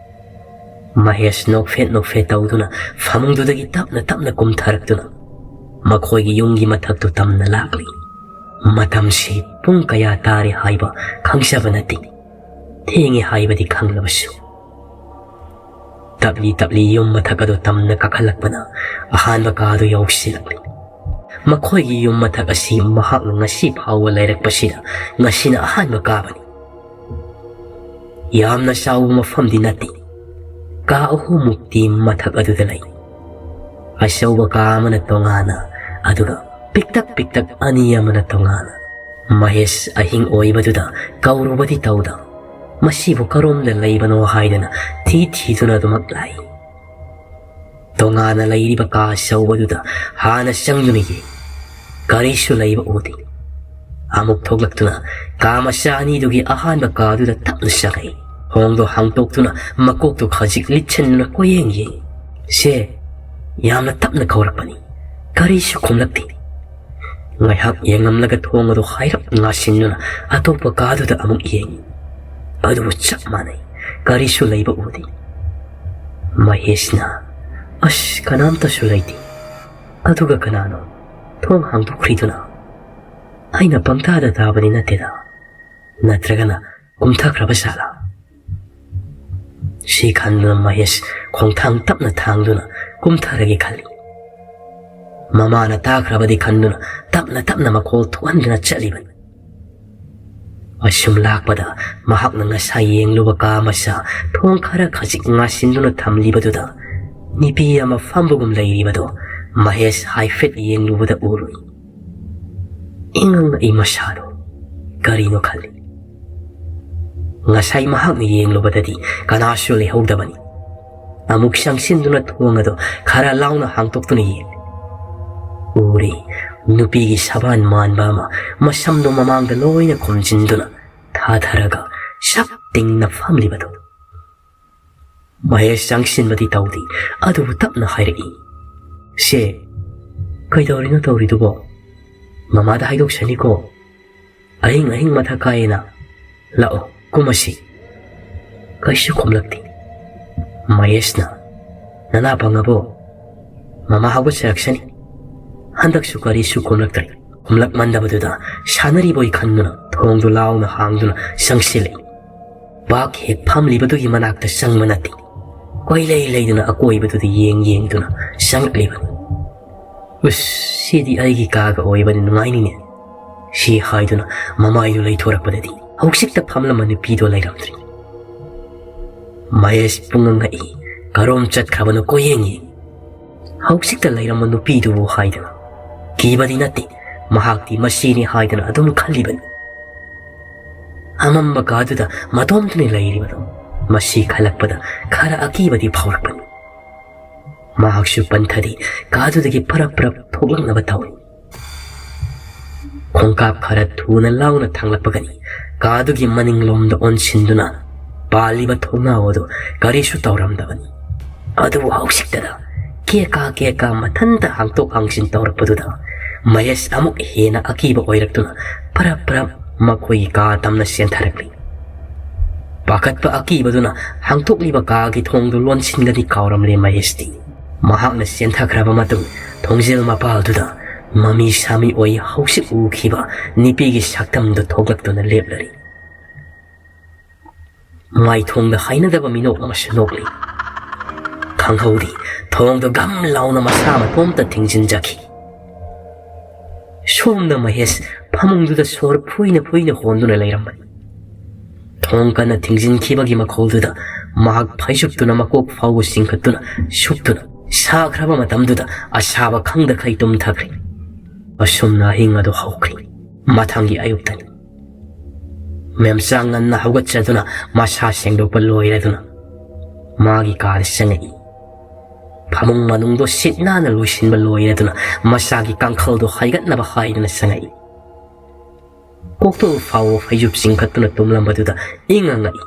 ꯃꯍꯦꯁ ꯅꯣꯛꯐꯦꯠ ꯅꯣꯛꯐꯦꯠ ꯇꯧꯗꯨꯅ ꯐꯃꯨꯡꯗꯨꯗꯒꯤ ꯇꯞꯅ ꯇꯞꯅ ꯀꯨꯝꯊꯔꯛꯇꯨꯅ ꯃꯈꯣꯏꯒꯤ ꯌꯨꯝꯒꯤ ꯃꯊꯛꯇꯨ ꯇꯝꯅ ꯂꯥꯛꯂꯤ꯫ ꯃꯇꯝꯁꯤ ꯄꯨꯡ ꯀꯌꯥ ꯇꯥꯔꯦ ꯍꯥꯏꯕ ꯈꯪꯖꯕ ꯅꯠꯇꯦ꯫ ꯊꯦꯡꯉꯦ ꯍꯥꯏꯕꯗꯤ ꯈꯪꯂꯕꯁꯨ꯫ ꯇꯞꯂꯤ ꯇꯞꯂꯤ ꯌꯨꯝ ꯃꯊꯛ ꯑꯗꯨ ꯇꯝꯅ ꯀꯥꯈꯠꯂꯛꯄꯅ ꯑꯍꯥꯟꯕ ꯀꯥ ꯑꯗꯨ ꯌꯧꯁꯤꯜꯂꯛꯂꯤ꯫ ꯃꯈꯣꯏꯒꯤ ꯌꯨꯝ ꯃꯊꯛ ꯑꯁꯤ ꯃꯍꯥꯛꯅ ꯉꯁꯤ ꯐꯥꯎꯕ ꯂꯩꯔꯛꯄꯁꯤꯗ ꯉꯁꯤꯅ ꯑꯍꯥꯟꯕ ꯀꯥꯕꯅꯤ꯫ ꯌꯥꯝꯅ ꯆꯥꯎꯕ ꯃꯐꯝꯗꯤ ꯅꯠꯇꯦ꯫ ꯀꯥ ꯑꯍꯨꯝꯃꯨꯛꯇꯤ ꯃꯊꯛ ꯑꯗꯨꯗ ꯂꯩ꯫ ꯑꯆꯧꯕ ꯀꯥ ꯑꯃꯅ ꯇꯣꯉꯥꯟꯅ, ꯑꯗꯨꯒ ꯄꯤꯛꯇꯛ ꯄꯤꯛꯇꯛ ꯑꯅꯤ ꯑꯃꯅ ꯇꯣꯉꯥꯟꯅ꯫ ꯃꯍꯦꯁ ꯑꯍꯤꯡ ꯑꯣꯏꯕꯗꯨꯗ ꯀꯧꯔꯨꯕꯗꯤ ꯇꯧꯗ, ꯃꯁꯤꯕꯨ ꯀꯔꯣꯝꯗ ꯂꯩꯕꯅꯣ ꯍꯥꯏꯗꯅ ꯊꯤ ꯊꯤꯗꯨꯅ ꯑꯗꯨꯃꯛ ꯂꯥꯛꯏ꯫ ꯇꯣꯉꯥꯟꯅ ꯂꯩꯔꯤꯕ ꯀꯥ ꯑꯆꯧꯕꯗꯨꯗ ꯍꯥꯟꯅ ꯆꯪꯗꯨꯅ ꯌꯦꯡ꯫ ꯀꯔꯤꯁꯨ ꯂꯩꯕ ꯎꯗꯦ꯫ ꯑꯃꯨꯛ ꯊꯣꯛꯂꯛꯇꯨꯅ ꯀꯥ ꯃꯆꯥ ꯑꯅꯤꯗꯨꯒꯤ ꯑꯍꯥꯟꯕ ꯀꯥꯗꯨꯗ ꯇꯞꯅ ꯆꯪꯉꯛꯏ꯫ ꯊꯣꯡꯗꯣ ꯍꯥꯡꯇꯣꯛꯇꯨꯅ ꯃꯀꯣꯛꯇꯨ ꯈꯖꯤꯛ ꯂꯤꯠꯁꯤꯟꯗꯨꯅ ꯀꯣꯏꯌꯦꯡ ꯌꯦꯡꯉꯤ꯫ "ꯁꯦ!" ꯌꯥꯝꯅ ꯇꯞꯅ ꯀꯧꯔꯛꯄꯅꯤ꯫ ꯀꯔꯤꯁꯨ ꯈꯨꯝꯂꯛꯇꯦ꯫ ꯉꯥꯏꯍꯥꯛ ꯌꯦꯡꯂꯝꯂꯒ ꯊꯣꯡ ꯑꯗꯨ ꯍꯥꯏꯔꯞ ꯉꯥꯁꯤꯟꯗꯨꯅ ꯑꯇꯣꯞꯄ ꯀꯥꯗꯨꯗ ꯑꯃꯨꯛ ꯌꯦꯡꯉꯤ꯫ ꯑꯗꯨꯕꯨ ꯆꯞ ꯃꯥꯟꯅꯩ, ꯀꯔꯤꯁꯨ ꯂꯩꯕ ꯎꯗꯦ꯫ ꯃꯍꯦꯁꯅ, "ꯑꯁ, ꯀꯅꯥꯝꯇꯁꯨ ꯂꯩꯇꯦ꯫ ꯑꯗꯨꯒ ꯀꯅꯥꯅꯣ ꯊꯣꯡ ꯍꯥꯡꯗꯣꯛꯈ꯭ꯔꯤꯗꯨꯅ? ꯑꯩꯅ ꯄꯪꯇꯥꯗ ꯇꯥꯕꯗꯤ ꯅꯠꯇꯦꯗ? ꯅꯠꯇ꯭ꯔꯒꯅ ꯀꯨꯝꯊꯈ꯭ꯔꯕ ꯖꯥꯠꯂꯥ?" ꯁꯤ ꯈꯟꯗꯨꯅ ꯃꯍꯦꯁ ꯈꯣꯡꯊꯥꯡ ꯇꯞꯅ ꯊꯥꯡꯗꯨꯅ ꯀꯨꯝꯊꯔꯒꯦ ꯈꯜꯂꯤ꯫ ꯃꯃꯥꯅ ꯇꯥꯈ꯭ꯔꯕꯗꯤ ꯈꯟꯗꯨꯅ ꯇꯞꯅ ꯇꯞꯅ ꯃꯈꯣꯜ ꯊꯣꯛꯍꯟꯗꯨꯅ ꯆꯠꯂꯤꯕꯅꯤ꯫ ꯑꯁꯨꯝ ꯂꯥꯛꯄꯗ ꯃꯍꯥꯛꯅ ꯉꯁꯥꯏ ꯌꯦꯡꯂꯨꯕ ꯀꯥ ꯃꯆꯥ ꯊꯣꯡ ꯈꯔ ꯈꯖꯤꯛ ꯉꯥꯁꯤꯟꯗꯨꯅ ꯊꯝꯂꯤꯕꯗꯨꯗ ꯅꯨꯄꯤ ꯑꯃ ꯐꯝꯕꯒꯨꯝ ꯂꯩꯔꯤꯕꯗꯨ ꯃꯍꯦꯁ ꯍꯥꯏꯐꯦꯠ ꯌꯦꯡꯂꯨꯕꯗ ꯎꯔꯨꯏ꯫ ꯏꯉꯛ ꯉꯛꯏ ꯃꯁꯥꯗꯣ꯫ ꯀꯔꯤꯅꯣ ꯈꯜꯂꯤ꯫ ꯉꯁꯥꯏ ꯃꯍꯥꯛꯅ ꯌꯦꯡꯂꯨꯕꯗꯗꯤ ꯀꯅꯥꯁꯨ ꯂꯩꯍꯧꯗꯕꯅꯤ꯫ ꯑꯃꯨꯛ ꯆꯪꯁꯤꯟꯗꯨꯅ ꯊꯣꯡ ꯑꯗꯨ ꯈꯔ ꯂꯥꯎꯅ ꯍꯥꯡꯇꯣꯛꯇꯨꯅ ꯌꯦꯡꯂꯤ꯫ ꯎꯔꯤ, ꯅꯨꯄꯤꯒꯤ ꯁꯕꯥꯟ ꯃꯥꯟꯕ ꯑꯃ ꯃꯁꯝꯗꯣ ꯃꯃꯥꯡꯗ ꯂꯣꯏꯅ ꯈꯨꯝꯖꯤꯟꯗꯨꯅ ꯊꯥꯊꯔꯒ ꯁꯛ ꯇꯤꯡꯅ ꯐꯝꯂꯤꯕꯗꯨ꯫ ꯃꯍꯦꯁ ꯆꯪꯁꯤꯟꯕꯗꯤ ꯇꯧꯗꯦ, ꯑꯗꯨꯕꯨ ꯇꯞꯅ ꯍꯥꯏꯔꯛꯏ, "ꯁꯦ, ꯀꯩꯗꯧꯔꯤꯅꯣ ꯇꯧꯔꯤꯗꯨꯕꯣ? ꯃꯃꯥꯗ ꯍꯥꯏꯗꯣꯛꯁꯅꯤꯀꯣ꯫ ꯑꯍꯤꯡ ꯑꯍꯤꯡ ꯃꯊꯛ ꯀꯥꯏꯌꯦꯅ꯫ ꯂꯥꯛꯑꯣ, ꯀꯨꯝꯃꯁꯤ꯫" ꯀꯩꯁꯨ ꯈꯨꯝꯂꯛꯇꯦ꯫ ꯃꯍꯦꯁꯅ, "ꯅꯅꯥ ꯄꯪꯉꯕꯣ? ꯃꯃꯥ ꯍꯧꯒꯠꯆꯔꯛꯁꯅꯤ꯫ ꯍꯟꯗꯛꯁꯨ ꯀꯔꯤꯁꯨ ꯈꯨꯝꯂꯛꯇ꯭ꯔꯦ꯫" ꯈꯨꯝꯂꯛꯃꯟꯗꯕꯗꯨꯗ ꯁꯥꯟꯅꯔꯤꯕꯣꯏ ꯈꯟꯗꯨꯅ ꯊꯣꯡꯗꯨ ꯂꯥꯎꯅ ꯍꯥꯡꯗꯨꯅ ꯆꯪꯁꯤꯜꯂꯛꯏ꯫ ꯄꯥꯛ ꯍꯦꯛ ꯐꯝꯂꯤꯕꯗꯨꯒꯤ ꯃꯅꯥꯛꯇ ꯆꯪꯕ ꯅꯠꯇꯦ꯫ ꯀꯣꯏꯂꯩ ꯂꯩꯗꯨꯅ ꯑꯀꯣꯏꯕꯗꯨꯗ ꯌꯦꯡ ꯌꯦꯡꯗꯨꯅ ꯆꯪꯂꯛꯂꯤꯕꯅꯤ꯫ "ꯎꯁ, ꯁꯤꯗꯤ ꯑꯩꯒꯤ ꯀꯥꯒ ꯑꯣꯏꯕꯅꯤ, ꯅꯨꯡꯉꯥꯏꯅꯤꯅꯦ," ꯁꯤ ꯍꯥꯏꯗꯨꯅ ꯃꯃꯥꯏꯗꯨ ꯂꯩꯊꯣꯔꯛꯄꯗꯗꯤ ꯍꯧꯖꯤꯛꯇ ꯐꯝꯂꯝꯕ ꯅꯨꯄꯤꯗꯣ ꯂꯩꯔꯝꯗ꯭ꯔꯦ꯫ ꯃꯍꯦꯁ ꯄꯨꯡꯉꯛ ꯉꯛꯏ꯫ ꯀꯔꯣꯝ ꯆꯠꯈ꯭ꯔꯕꯅꯣ ꯀꯣꯏꯌꯦꯡ ꯌꯦꯡꯏ꯫ ꯍꯧꯖꯤꯛꯇ ꯂꯩꯔꯝꯕ ꯅꯨꯄꯤꯗꯨꯕꯨ ꯍꯥꯏꯗꯨꯅ ꯀꯤꯕꯗꯤ ꯅꯠꯇꯦ, ꯃꯍꯥꯛꯇꯤ ꯃꯁꯤꯅꯤ ꯍꯥꯏꯗꯨꯅ ꯑꯗꯨꯝ ꯈꯜꯂꯤꯕꯅꯤ꯫ ꯑꯃꯝꯕ ꯀꯥꯗꯨꯗ ꯃꯇꯣꯝꯇꯅꯤ ꯂꯩꯔꯤꯕꯗꯣ꯫ ꯃꯁꯤ ꯈꯜꯂꯛꯄꯗ ꯈꯔ ꯑꯀꯤꯕꯗꯤ ꯐꯥꯎꯔꯛꯄꯅꯤ꯫ ꯃꯍꯥꯛꯁꯨ ꯄꯟꯊꯗꯤ ꯀꯥꯗꯨꯗꯒꯤ ꯄꯔꯞ ꯄꯔꯞ ꯊꯣꯛꯂꯛꯅꯕ ꯇꯧꯏ꯫ ꯈꯣꯡꯀꯥꯞ ꯈꯔ ꯊꯨꯅ ꯂꯥꯎꯅ ꯊꯥꯡꯂꯛꯄꯒꯅꯤ ꯀꯥꯗꯨꯒꯤ ꯃꯅꯤꯡꯂꯣꯝꯗ ꯑꯣꯟꯁꯤꯟꯗꯨꯅ ꯄꯥꯜꯂꯤꯕ ꯊꯣꯡꯅꯥꯎ ꯑꯗꯨ ꯀꯔꯤꯁꯨ ꯇꯧꯔꯝꯗꯕꯅꯤ꯫ ꯑꯗꯨꯕꯨ ꯍꯧꯖꯤꯛꯇꯗ ꯀꯦꯀꯥ ꯀꯦꯀꯥ ꯃꯊꯟꯇ ꯍꯥꯡꯇꯣꯛ ꯍꯥꯡꯖꯤꯟ ꯇꯧꯔꯛꯄꯗꯨꯗ ꯃꯍꯦꯁ ꯑꯃꯨꯛ ꯍꯦꯟꯅ ꯑꯀꯤꯕ ꯑꯣꯏꯔꯛꯇꯨꯅ ꯄꯔꯞ ꯄꯔꯞ ꯃꯈꯣꯏꯒꯤ ꯀꯥ ꯇꯝꯅ ꯆꯦꯟꯊꯔꯛꯂꯤ꯫ ꯄꯥꯈꯠꯄ ꯑꯀꯤꯕꯗꯨꯅ ꯍꯥꯡꯇꯣꯛꯂꯤꯕ ꯀꯥꯒꯤ ꯊꯣꯡꯗꯨ ꯂꯣꯟꯁꯤꯟꯒꯅꯤ ꯀꯥꯎꯔꯝꯂꯦ ꯃꯍꯦꯁꯇꯤ꯫ ꯃꯍꯥꯛꯅ ꯆꯦꯟꯊꯈ꯭ꯔꯕ ꯃꯇꯨꯡ ꯊꯣꯡꯖꯤꯜ ꯃꯄꯥꯜꯗꯨꯗ ꯃꯃꯤ ꯁꯥꯃꯤ ꯑꯣꯏ ꯍꯧꯖꯤꯛ ꯎꯈꯤꯕ ꯅꯨꯄꯤꯒꯤ ꯁꯛꯇꯝꯗꯨ ꯊꯣꯛꯂꯛꯇꯨꯅ ꯂꯦꯞꯂꯔꯤ꯫ ꯃꯥꯏꯊꯣꯡꯗ ꯍꯩꯅꯗꯕ ꯃꯤꯅꯣꯛ ꯑꯃꯁꯨ ꯅꯣꯛꯂꯤ꯫ ꯈꯪꯍꯧꯗꯦ, ꯊꯣꯡꯗꯨ ꯒꯝ ꯂꯥꯎꯅ ꯃꯁꯥ ꯃꯇꯣꯝꯇ ꯊꯤꯡꯖꯤꯟꯖꯈꯤ꯫ ꯁꯣꯝꯗ ꯃꯍꯦꯁ ꯐꯃꯨꯡꯗꯨꯗ ꯁꯣꯔ ꯐꯨꯏꯅ ꯐꯨꯏꯅ ꯍꯣꯟꯗꯨꯅ ꯂꯩꯔꯝꯕꯅꯤ꯫ ꯊꯣꯡ ꯀꯟꯅ ꯊꯤꯡꯖꯤꯟꯈꯤꯕꯒꯤ ꯃꯈꯣꯜꯗꯨꯗ ꯃꯍꯥꯛ ꯐꯩꯖꯨꯞꯇꯨꯅ ꯃꯀꯣꯛ ꯐꯥꯎꯕ ꯆꯤꯡꯈꯠꯇꯨꯅ ꯁꯨꯞꯇꯨꯅ ꯁꯥꯈ꯭ꯔꯕ ꯃꯇꯝꯗꯨꯗ ꯑꯁꯥꯕ ꯈꯪꯗꯈꯩ ꯇꯨꯝꯊꯈ꯭ꯔꯦ꯫ ꯑꯁꯨꯝꯅ ꯑꯍꯤꯡ ꯑꯗꯨ ꯍꯧꯈ꯭ꯔꯦ꯫ ꯃꯊꯪꯒꯤ ꯑꯌꯨꯛꯇꯅꯤ꯫ ꯃꯦꯝꯆꯥ ꯉꯟꯅ ꯍꯧꯒꯠꯆꯗꯨꯅ ꯃꯁꯥ ꯁꯦꯡꯗꯣꯛꯄ ꯂꯣꯏꯔꯗꯨꯅ ꯃꯥꯒꯤ ꯀꯥꯗ ꯆꯪꯉꯛꯏ꯫ ꯐꯃꯨꯡ ꯃꯅꯨꯡꯗꯣ ꯁꯤꯠ ꯅꯥꯟꯅ ꯂꯣꯏꯁꯤꯟꯕ ꯂꯣꯏꯔꯗꯨꯅ ꯃꯁꯥꯒꯤ ꯀꯥꯡꯈꯜꯗꯣ ꯍꯥꯏꯒꯠꯅꯕ ꯍꯥꯏꯗꯨꯅ ꯆꯪꯉꯛꯏ꯫ ꯀꯣꯛꯇꯣꯜ ꯐꯥꯎꯕ ꯐꯩꯖꯨꯞ ꯆꯤꯡꯈꯠꯇꯨꯅ ꯇꯨꯝꯂꯝꯕꯗꯨꯗ ꯏꯪꯉ ꯉꯛꯏ꯫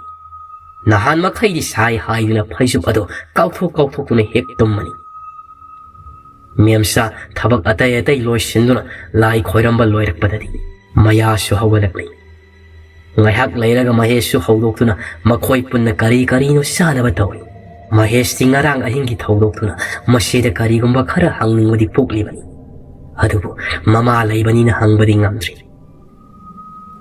ꯅꯍꯥꯟ ꯃꯈꯩꯗꯤ ꯁꯥꯏ ꯍꯥꯏꯗꯨꯅ ꯐꯩꯖꯨꯞ ꯑꯗꯣ ꯀꯥꯎꯊꯣꯛ ꯀꯥꯎꯊꯣꯛꯇꯨꯅ ꯍꯦꯛ ꯇꯨꯝꯃꯅꯤ꯫ ꯃꯦꯝꯆꯥ ꯊꯕꯛ ꯑꯇꯩ ꯑꯇꯩ ꯂꯣꯏꯁꯤꯟꯗꯨꯅ ꯂꯥꯏ ꯈꯣꯏꯔꯝꯕ ꯂꯣꯏꯔꯛꯄꯗꯗꯤ ꯃꯌꯥꯁꯨ ꯍꯧꯒꯠꯂꯛꯂꯤ꯫ ꯉꯥꯏꯍꯥꯛ ꯂꯩꯔꯒ ꯃꯍꯦꯁꯁꯨ ꯍꯧꯗꯣꯛꯇꯨꯅ ꯃꯈꯣꯏ ꯄꯨꯟꯅ ꯀꯔꯤ ꯀꯔꯤꯅꯣ ꯆꯥꯅꯕ ꯇꯧꯏ꯫ ꯃꯍꯦꯁꯇꯤ ꯉꯔꯥꯡ ꯑꯍꯤꯡꯒꯤ ꯊꯧꯗꯣꯛꯇꯨꯅ ꯃꯁꯤꯗ ꯀꯔꯤꯒꯨꯝꯕ ꯈꯔ ꯍꯪꯅꯤꯡꯕꯗꯤ ꯄꯣꯛꯂꯤꯕꯅꯤ꯫ ꯑꯗꯨꯕꯨ ꯃꯃꯥ ꯂꯩꯕꯅꯤꯅ ꯍꯪꯕꯗꯤ ꯉꯝꯗ꯭ꯔꯤ꯫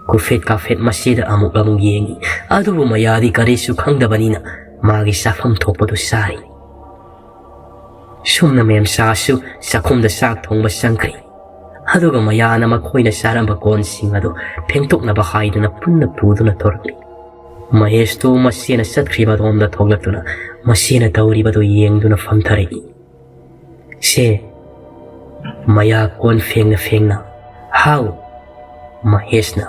ꯀꯨꯐꯦꯠ ꯀꯥꯐꯦꯠ ꯃꯁꯤꯗ ꯑꯃꯨꯛ ꯑꯃꯨꯛ ꯌꯦꯡꯏ꯫ ꯑꯗꯨꯕꯨ ꯃꯌꯥꯗꯤ ꯀꯔꯤꯁꯨ ꯈꯪꯗꯕꯅꯤꯅ ꯃꯥꯒꯤ ꯆꯥꯐꯝ ꯊꯣꯛꯄꯗꯨ ꯆꯥꯔꯤ꯫ ꯁꯨꯝꯅ ꯃꯦꯝꯆꯥꯁꯨ ꯆꯥꯛꯈꯨꯝꯗ ꯆꯥꯛ ꯊꯣꯡꯕ ꯆꯪꯈ꯭ꯔꯦ꯫ ꯑꯗꯨꯒ ꯃꯌꯥꯅ ꯃꯈꯣꯏꯅ ꯆꯥꯔꯝꯕ ꯀꯣꯟꯁꯤꯡ ꯑꯗꯨ ꯐꯦꯡꯗꯣꯛꯅꯕ ꯍꯥꯏꯗꯨꯅ ꯄꯨꯟꯅ ꯄꯨꯗꯨꯅ ꯊꯣꯔꯛꯂꯤ꯫ ꯃꯍꯦꯁꯇꯨ ꯃꯁꯦꯅ ꯆꯠꯈ꯭ꯔꯤꯕ ꯑꯗꯣꯝꯗ ꯊꯣꯛꯂꯛꯇꯨꯅ ꯃꯁꯦꯅ ꯇꯧꯔꯤꯕꯗꯨ ꯌꯦꯡꯗꯨꯅ ꯐꯝꯊꯔꯛꯏ꯫ "ꯁꯦ, ꯃꯌꯥ ꯀꯣꯟ ꯐꯦꯡꯅ ꯐꯦꯡꯅ꯫ ꯍꯥꯎ, ꯃꯍꯦꯁꯅ,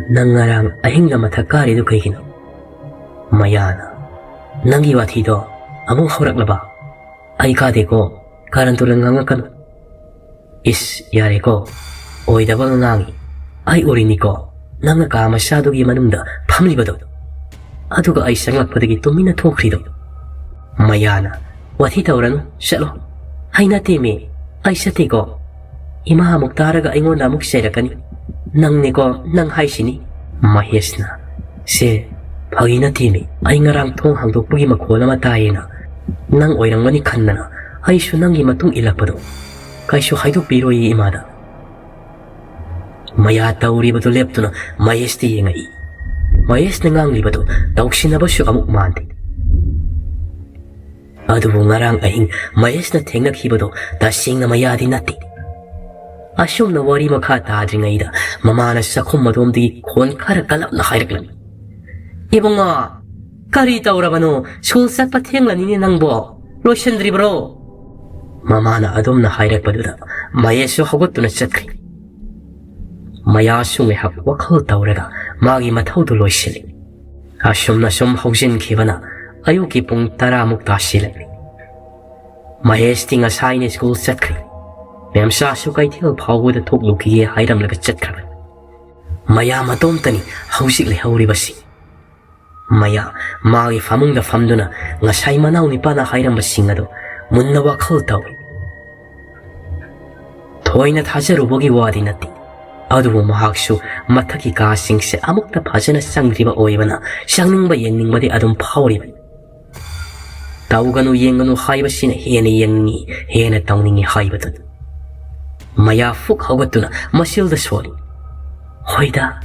ꯅꯪ ꯉꯔꯥꯡ ꯑꯍꯤꯡꯗ ꯃꯊꯛ ꯀꯥꯔꯤꯗꯨ ꯀꯩꯒꯤꯅꯣ?" ꯃꯌꯥꯅ, "ꯅꯪꯒꯤ ꯋꯥꯊꯤꯗꯣ ꯑꯃꯨꯛ ꯍꯧꯔꯛꯂꯕ? ꯑꯩ ꯀꯥꯗꯦꯀꯣ, ꯀꯥꯔꯟ ꯇꯨꯔꯟ ꯉꯥꯡꯉꯛꯀꯅꯨ꯫ ꯏꯁ, ꯌꯥꯔꯦꯀꯣ, ꯑꯣꯏꯗꯕ ꯉꯥꯡꯉꯤ꯫ ꯑꯩ ꯎꯔꯤꯅꯤꯀꯣ, ꯅꯪꯅ ꯀꯥ ꯃꯆꯥꯗꯨꯒꯤ ꯃꯅꯨꯡꯗ ꯐꯝꯂꯤꯕꯗꯣ꯫ ꯑꯗꯨꯒ ꯑꯩ ꯆꯪꯂꯛꯄꯗꯒꯤ ꯇꯨꯃꯤꯟꯅ ꯊꯣꯛꯈ꯭ꯔꯤꯗꯣ꯫" ꯃꯌꯥꯅ, "ꯋꯥꯊꯤ ꯇꯧꯔꯅꯨ, ꯆꯠꯂꯣ꯫" "ꯑꯩ ꯅꯠꯇꯦꯃꯤ, ꯑꯩ ꯆꯠꯇꯦꯀꯣ꯫ ꯏꯃꯥ ꯑꯃꯨꯛ ꯇꯥꯔꯒ ꯑꯩꯉꯣꯟꯗ ꯑꯃꯨꯛ ꯆꯩꯔꯛꯀꯅꯤ꯫ ꯅꯪꯅꯦꯀꯣ, ꯅꯪ ꯍꯥꯏꯁꯤꯅꯤ꯫" ꯃꯍꯦꯁꯅ, "ꯁꯦ, ꯐꯥꯒꯤ ꯅꯠꯇꯦꯃꯤ, ꯑꯩ ꯉꯔꯥꯡ ꯊꯣꯡ ꯍꯥꯡꯗꯣꯛꯄꯒꯤ ꯃꯈꯣꯜ ꯑꯃ ꯇꯥꯏꯌꯦꯅ ꯅꯪ ꯑꯣꯏꯔꯝꯒꯅꯤ ꯈꯟꯗꯅ ꯑꯩꯁꯨ ꯅꯪꯒꯤ ꯃꯇꯨꯡ ꯏꯜꯂꯛꯄꯗꯣ꯫ ꯀꯩꯁꯨ ꯍꯥꯏꯗꯣꯛꯄꯤꯔꯣꯏꯌꯦ ꯏꯃꯥꯗ꯫" ꯃꯌꯥ ꯇꯧꯔꯤꯕꯗꯨ ꯂꯦꯞꯇꯨꯅ ꯃꯍꯦꯁꯇ ꯌꯦꯡꯉꯛꯏ꯫ ꯃꯍꯦꯁꯅ ꯉꯥꯡꯂꯤꯕꯗꯨ ꯇꯧꯁꯤꯟꯅꯕꯁꯨ ꯑꯃꯨꯛ ꯃꯥꯟꯗꯦ꯫ ꯑꯗꯨꯕꯨ ꯉꯔꯥꯡ ꯑꯍꯤꯡ ꯃꯍꯦꯁꯅ ꯊꯦꯡꯅꯈꯤꯕꯗꯨ ꯇꯁꯦꯡꯅ ꯃꯌꯥꯗꯤ ꯅꯠꯇꯦ꯫ ꯑꯁꯨꯝꯅ ꯋꯥꯔꯤ ꯃꯈꯥ ꯇꯥꯗ꯭ꯔꯤꯉꯩꯗ ꯃꯃꯥꯅ ꯆꯥꯛꯈꯨꯝ ꯑꯗꯣꯝꯗꯒꯤ ꯈꯣꯟ ꯈꯔ ꯀꯜꯂꯞꯅ ꯍꯥꯏꯔꯛꯂꯝꯃꯤ꯫ "ꯏꯕꯨꯡꯉꯣ, ꯀꯔꯤ ꯇꯧꯔꯕꯅꯣ? ꯁ꯭ꯀꯨꯜ ꯆꯠꯄ ꯊꯦꯡꯂꯅꯤꯅꯦ ꯅꯪꯕꯣ꯫ ꯂꯣꯏꯁꯤꯟꯗ꯭ꯔꯤꯕ꯭ꯔꯣ?" ꯃꯃꯥꯅ ꯑꯗꯨꯝꯅ ꯍꯥꯏꯔꯛꯄꯗꯨꯗ ꯃꯍꯦꯁꯁꯨ ꯍꯧꯒꯠꯇꯨꯅ ꯆꯠꯈ꯭ꯔꯦ꯫ ꯃꯌꯥꯁꯨ ꯉꯥꯏꯍꯥꯛ ꯋꯥꯈꯜ ꯇꯧꯔꯒ ꯃꯥꯒꯤ ꯃꯊꯧꯗꯨ ꯂꯣꯏꯁꯤꯜꯂꯤ꯫ ꯑꯁꯨꯝꯅ ꯁꯨꯝ ꯍꯧꯖꯤꯟꯈꯤꯕꯅ ꯑꯌꯨꯛꯀꯤ ꯄꯨꯡ ꯇꯔꯥꯃꯨꯛ ꯇꯥꯁꯤꯜꯂꯛꯂꯤ꯫ ꯃꯍꯦꯁꯇꯤ ꯉꯁꯥꯏꯅ ꯁ꯭ꯀꯨꯜ ꯆꯠꯈ꯭ꯔꯦ꯫ ꯃꯦꯝꯆꯥꯁꯨ ꯀꯩꯊꯦꯜ ꯐꯥꯎꯕꯗ ꯊꯣꯛꯂꯨꯈꯤꯒꯦ ꯍꯥꯏꯔꯝꯂꯒ ꯆꯠꯈ꯭ꯔꯕꯅꯤ꯫ ꯃꯌꯥ ꯃꯇꯣꯝꯇꯅꯤ ꯍꯧꯖꯤꯛ ꯂꯩꯍꯧꯔꯤꯕꯁꯤ꯫ ꯃꯌꯥ ꯃꯥꯒꯤ ꯐꯃꯨꯡꯗ ꯐꯝꯗꯨꯅ ꯉꯁꯥꯏ ꯃꯅꯥꯎ ꯅꯤꯄꯥꯅ ꯍꯥꯏꯔꯝꯕꯁꯤꯡ ꯑꯗꯨ ꯃꯨꯟꯅ ꯋꯥꯈꯜ ꯇꯧꯏ꯫ ꯊꯣꯏꯅ ꯊꯥꯖꯔꯨꯕꯒꯤ ꯋꯥꯗꯤ ꯅꯠꯇꯦ, ꯑꯗꯨꯕꯨ ꯃꯍꯥꯛꯁꯨ ꯃꯊꯛꯀꯤ ꯀꯥꯁꯤꯡꯁꯦ ꯑꯃꯨꯛꯇ ꯐꯖꯅ ꯆꯪꯗ꯭ꯔꯤꯕ ꯑꯣꯏꯕꯅ ꯆꯪꯅꯤꯡꯕ ꯌꯦꯡꯅꯤꯡꯕꯗꯤ ꯑꯗꯨꯝ ꯐꯥꯎꯔꯤꯕꯅꯤ꯫ ꯇꯧꯒꯅꯨ ꯌꯦꯡꯒꯅꯨ ꯍꯥꯏꯕꯁꯤꯅ ꯍꯦꯟꯅ ꯌꯦꯡꯅꯤꯡꯏ, ꯍꯦꯟꯅ ꯇꯧꯅꯤꯡꯏ ꯍꯥꯏꯕꯗꯨꯅꯤ꯫ ꯃꯌꯥ ꯐꯨꯛ ꯍꯧꯒꯠꯇꯨꯅ ꯃꯁꯤꯜꯗ ꯁꯣꯜꯂꯤ꯫ "ꯍꯣꯏꯗ,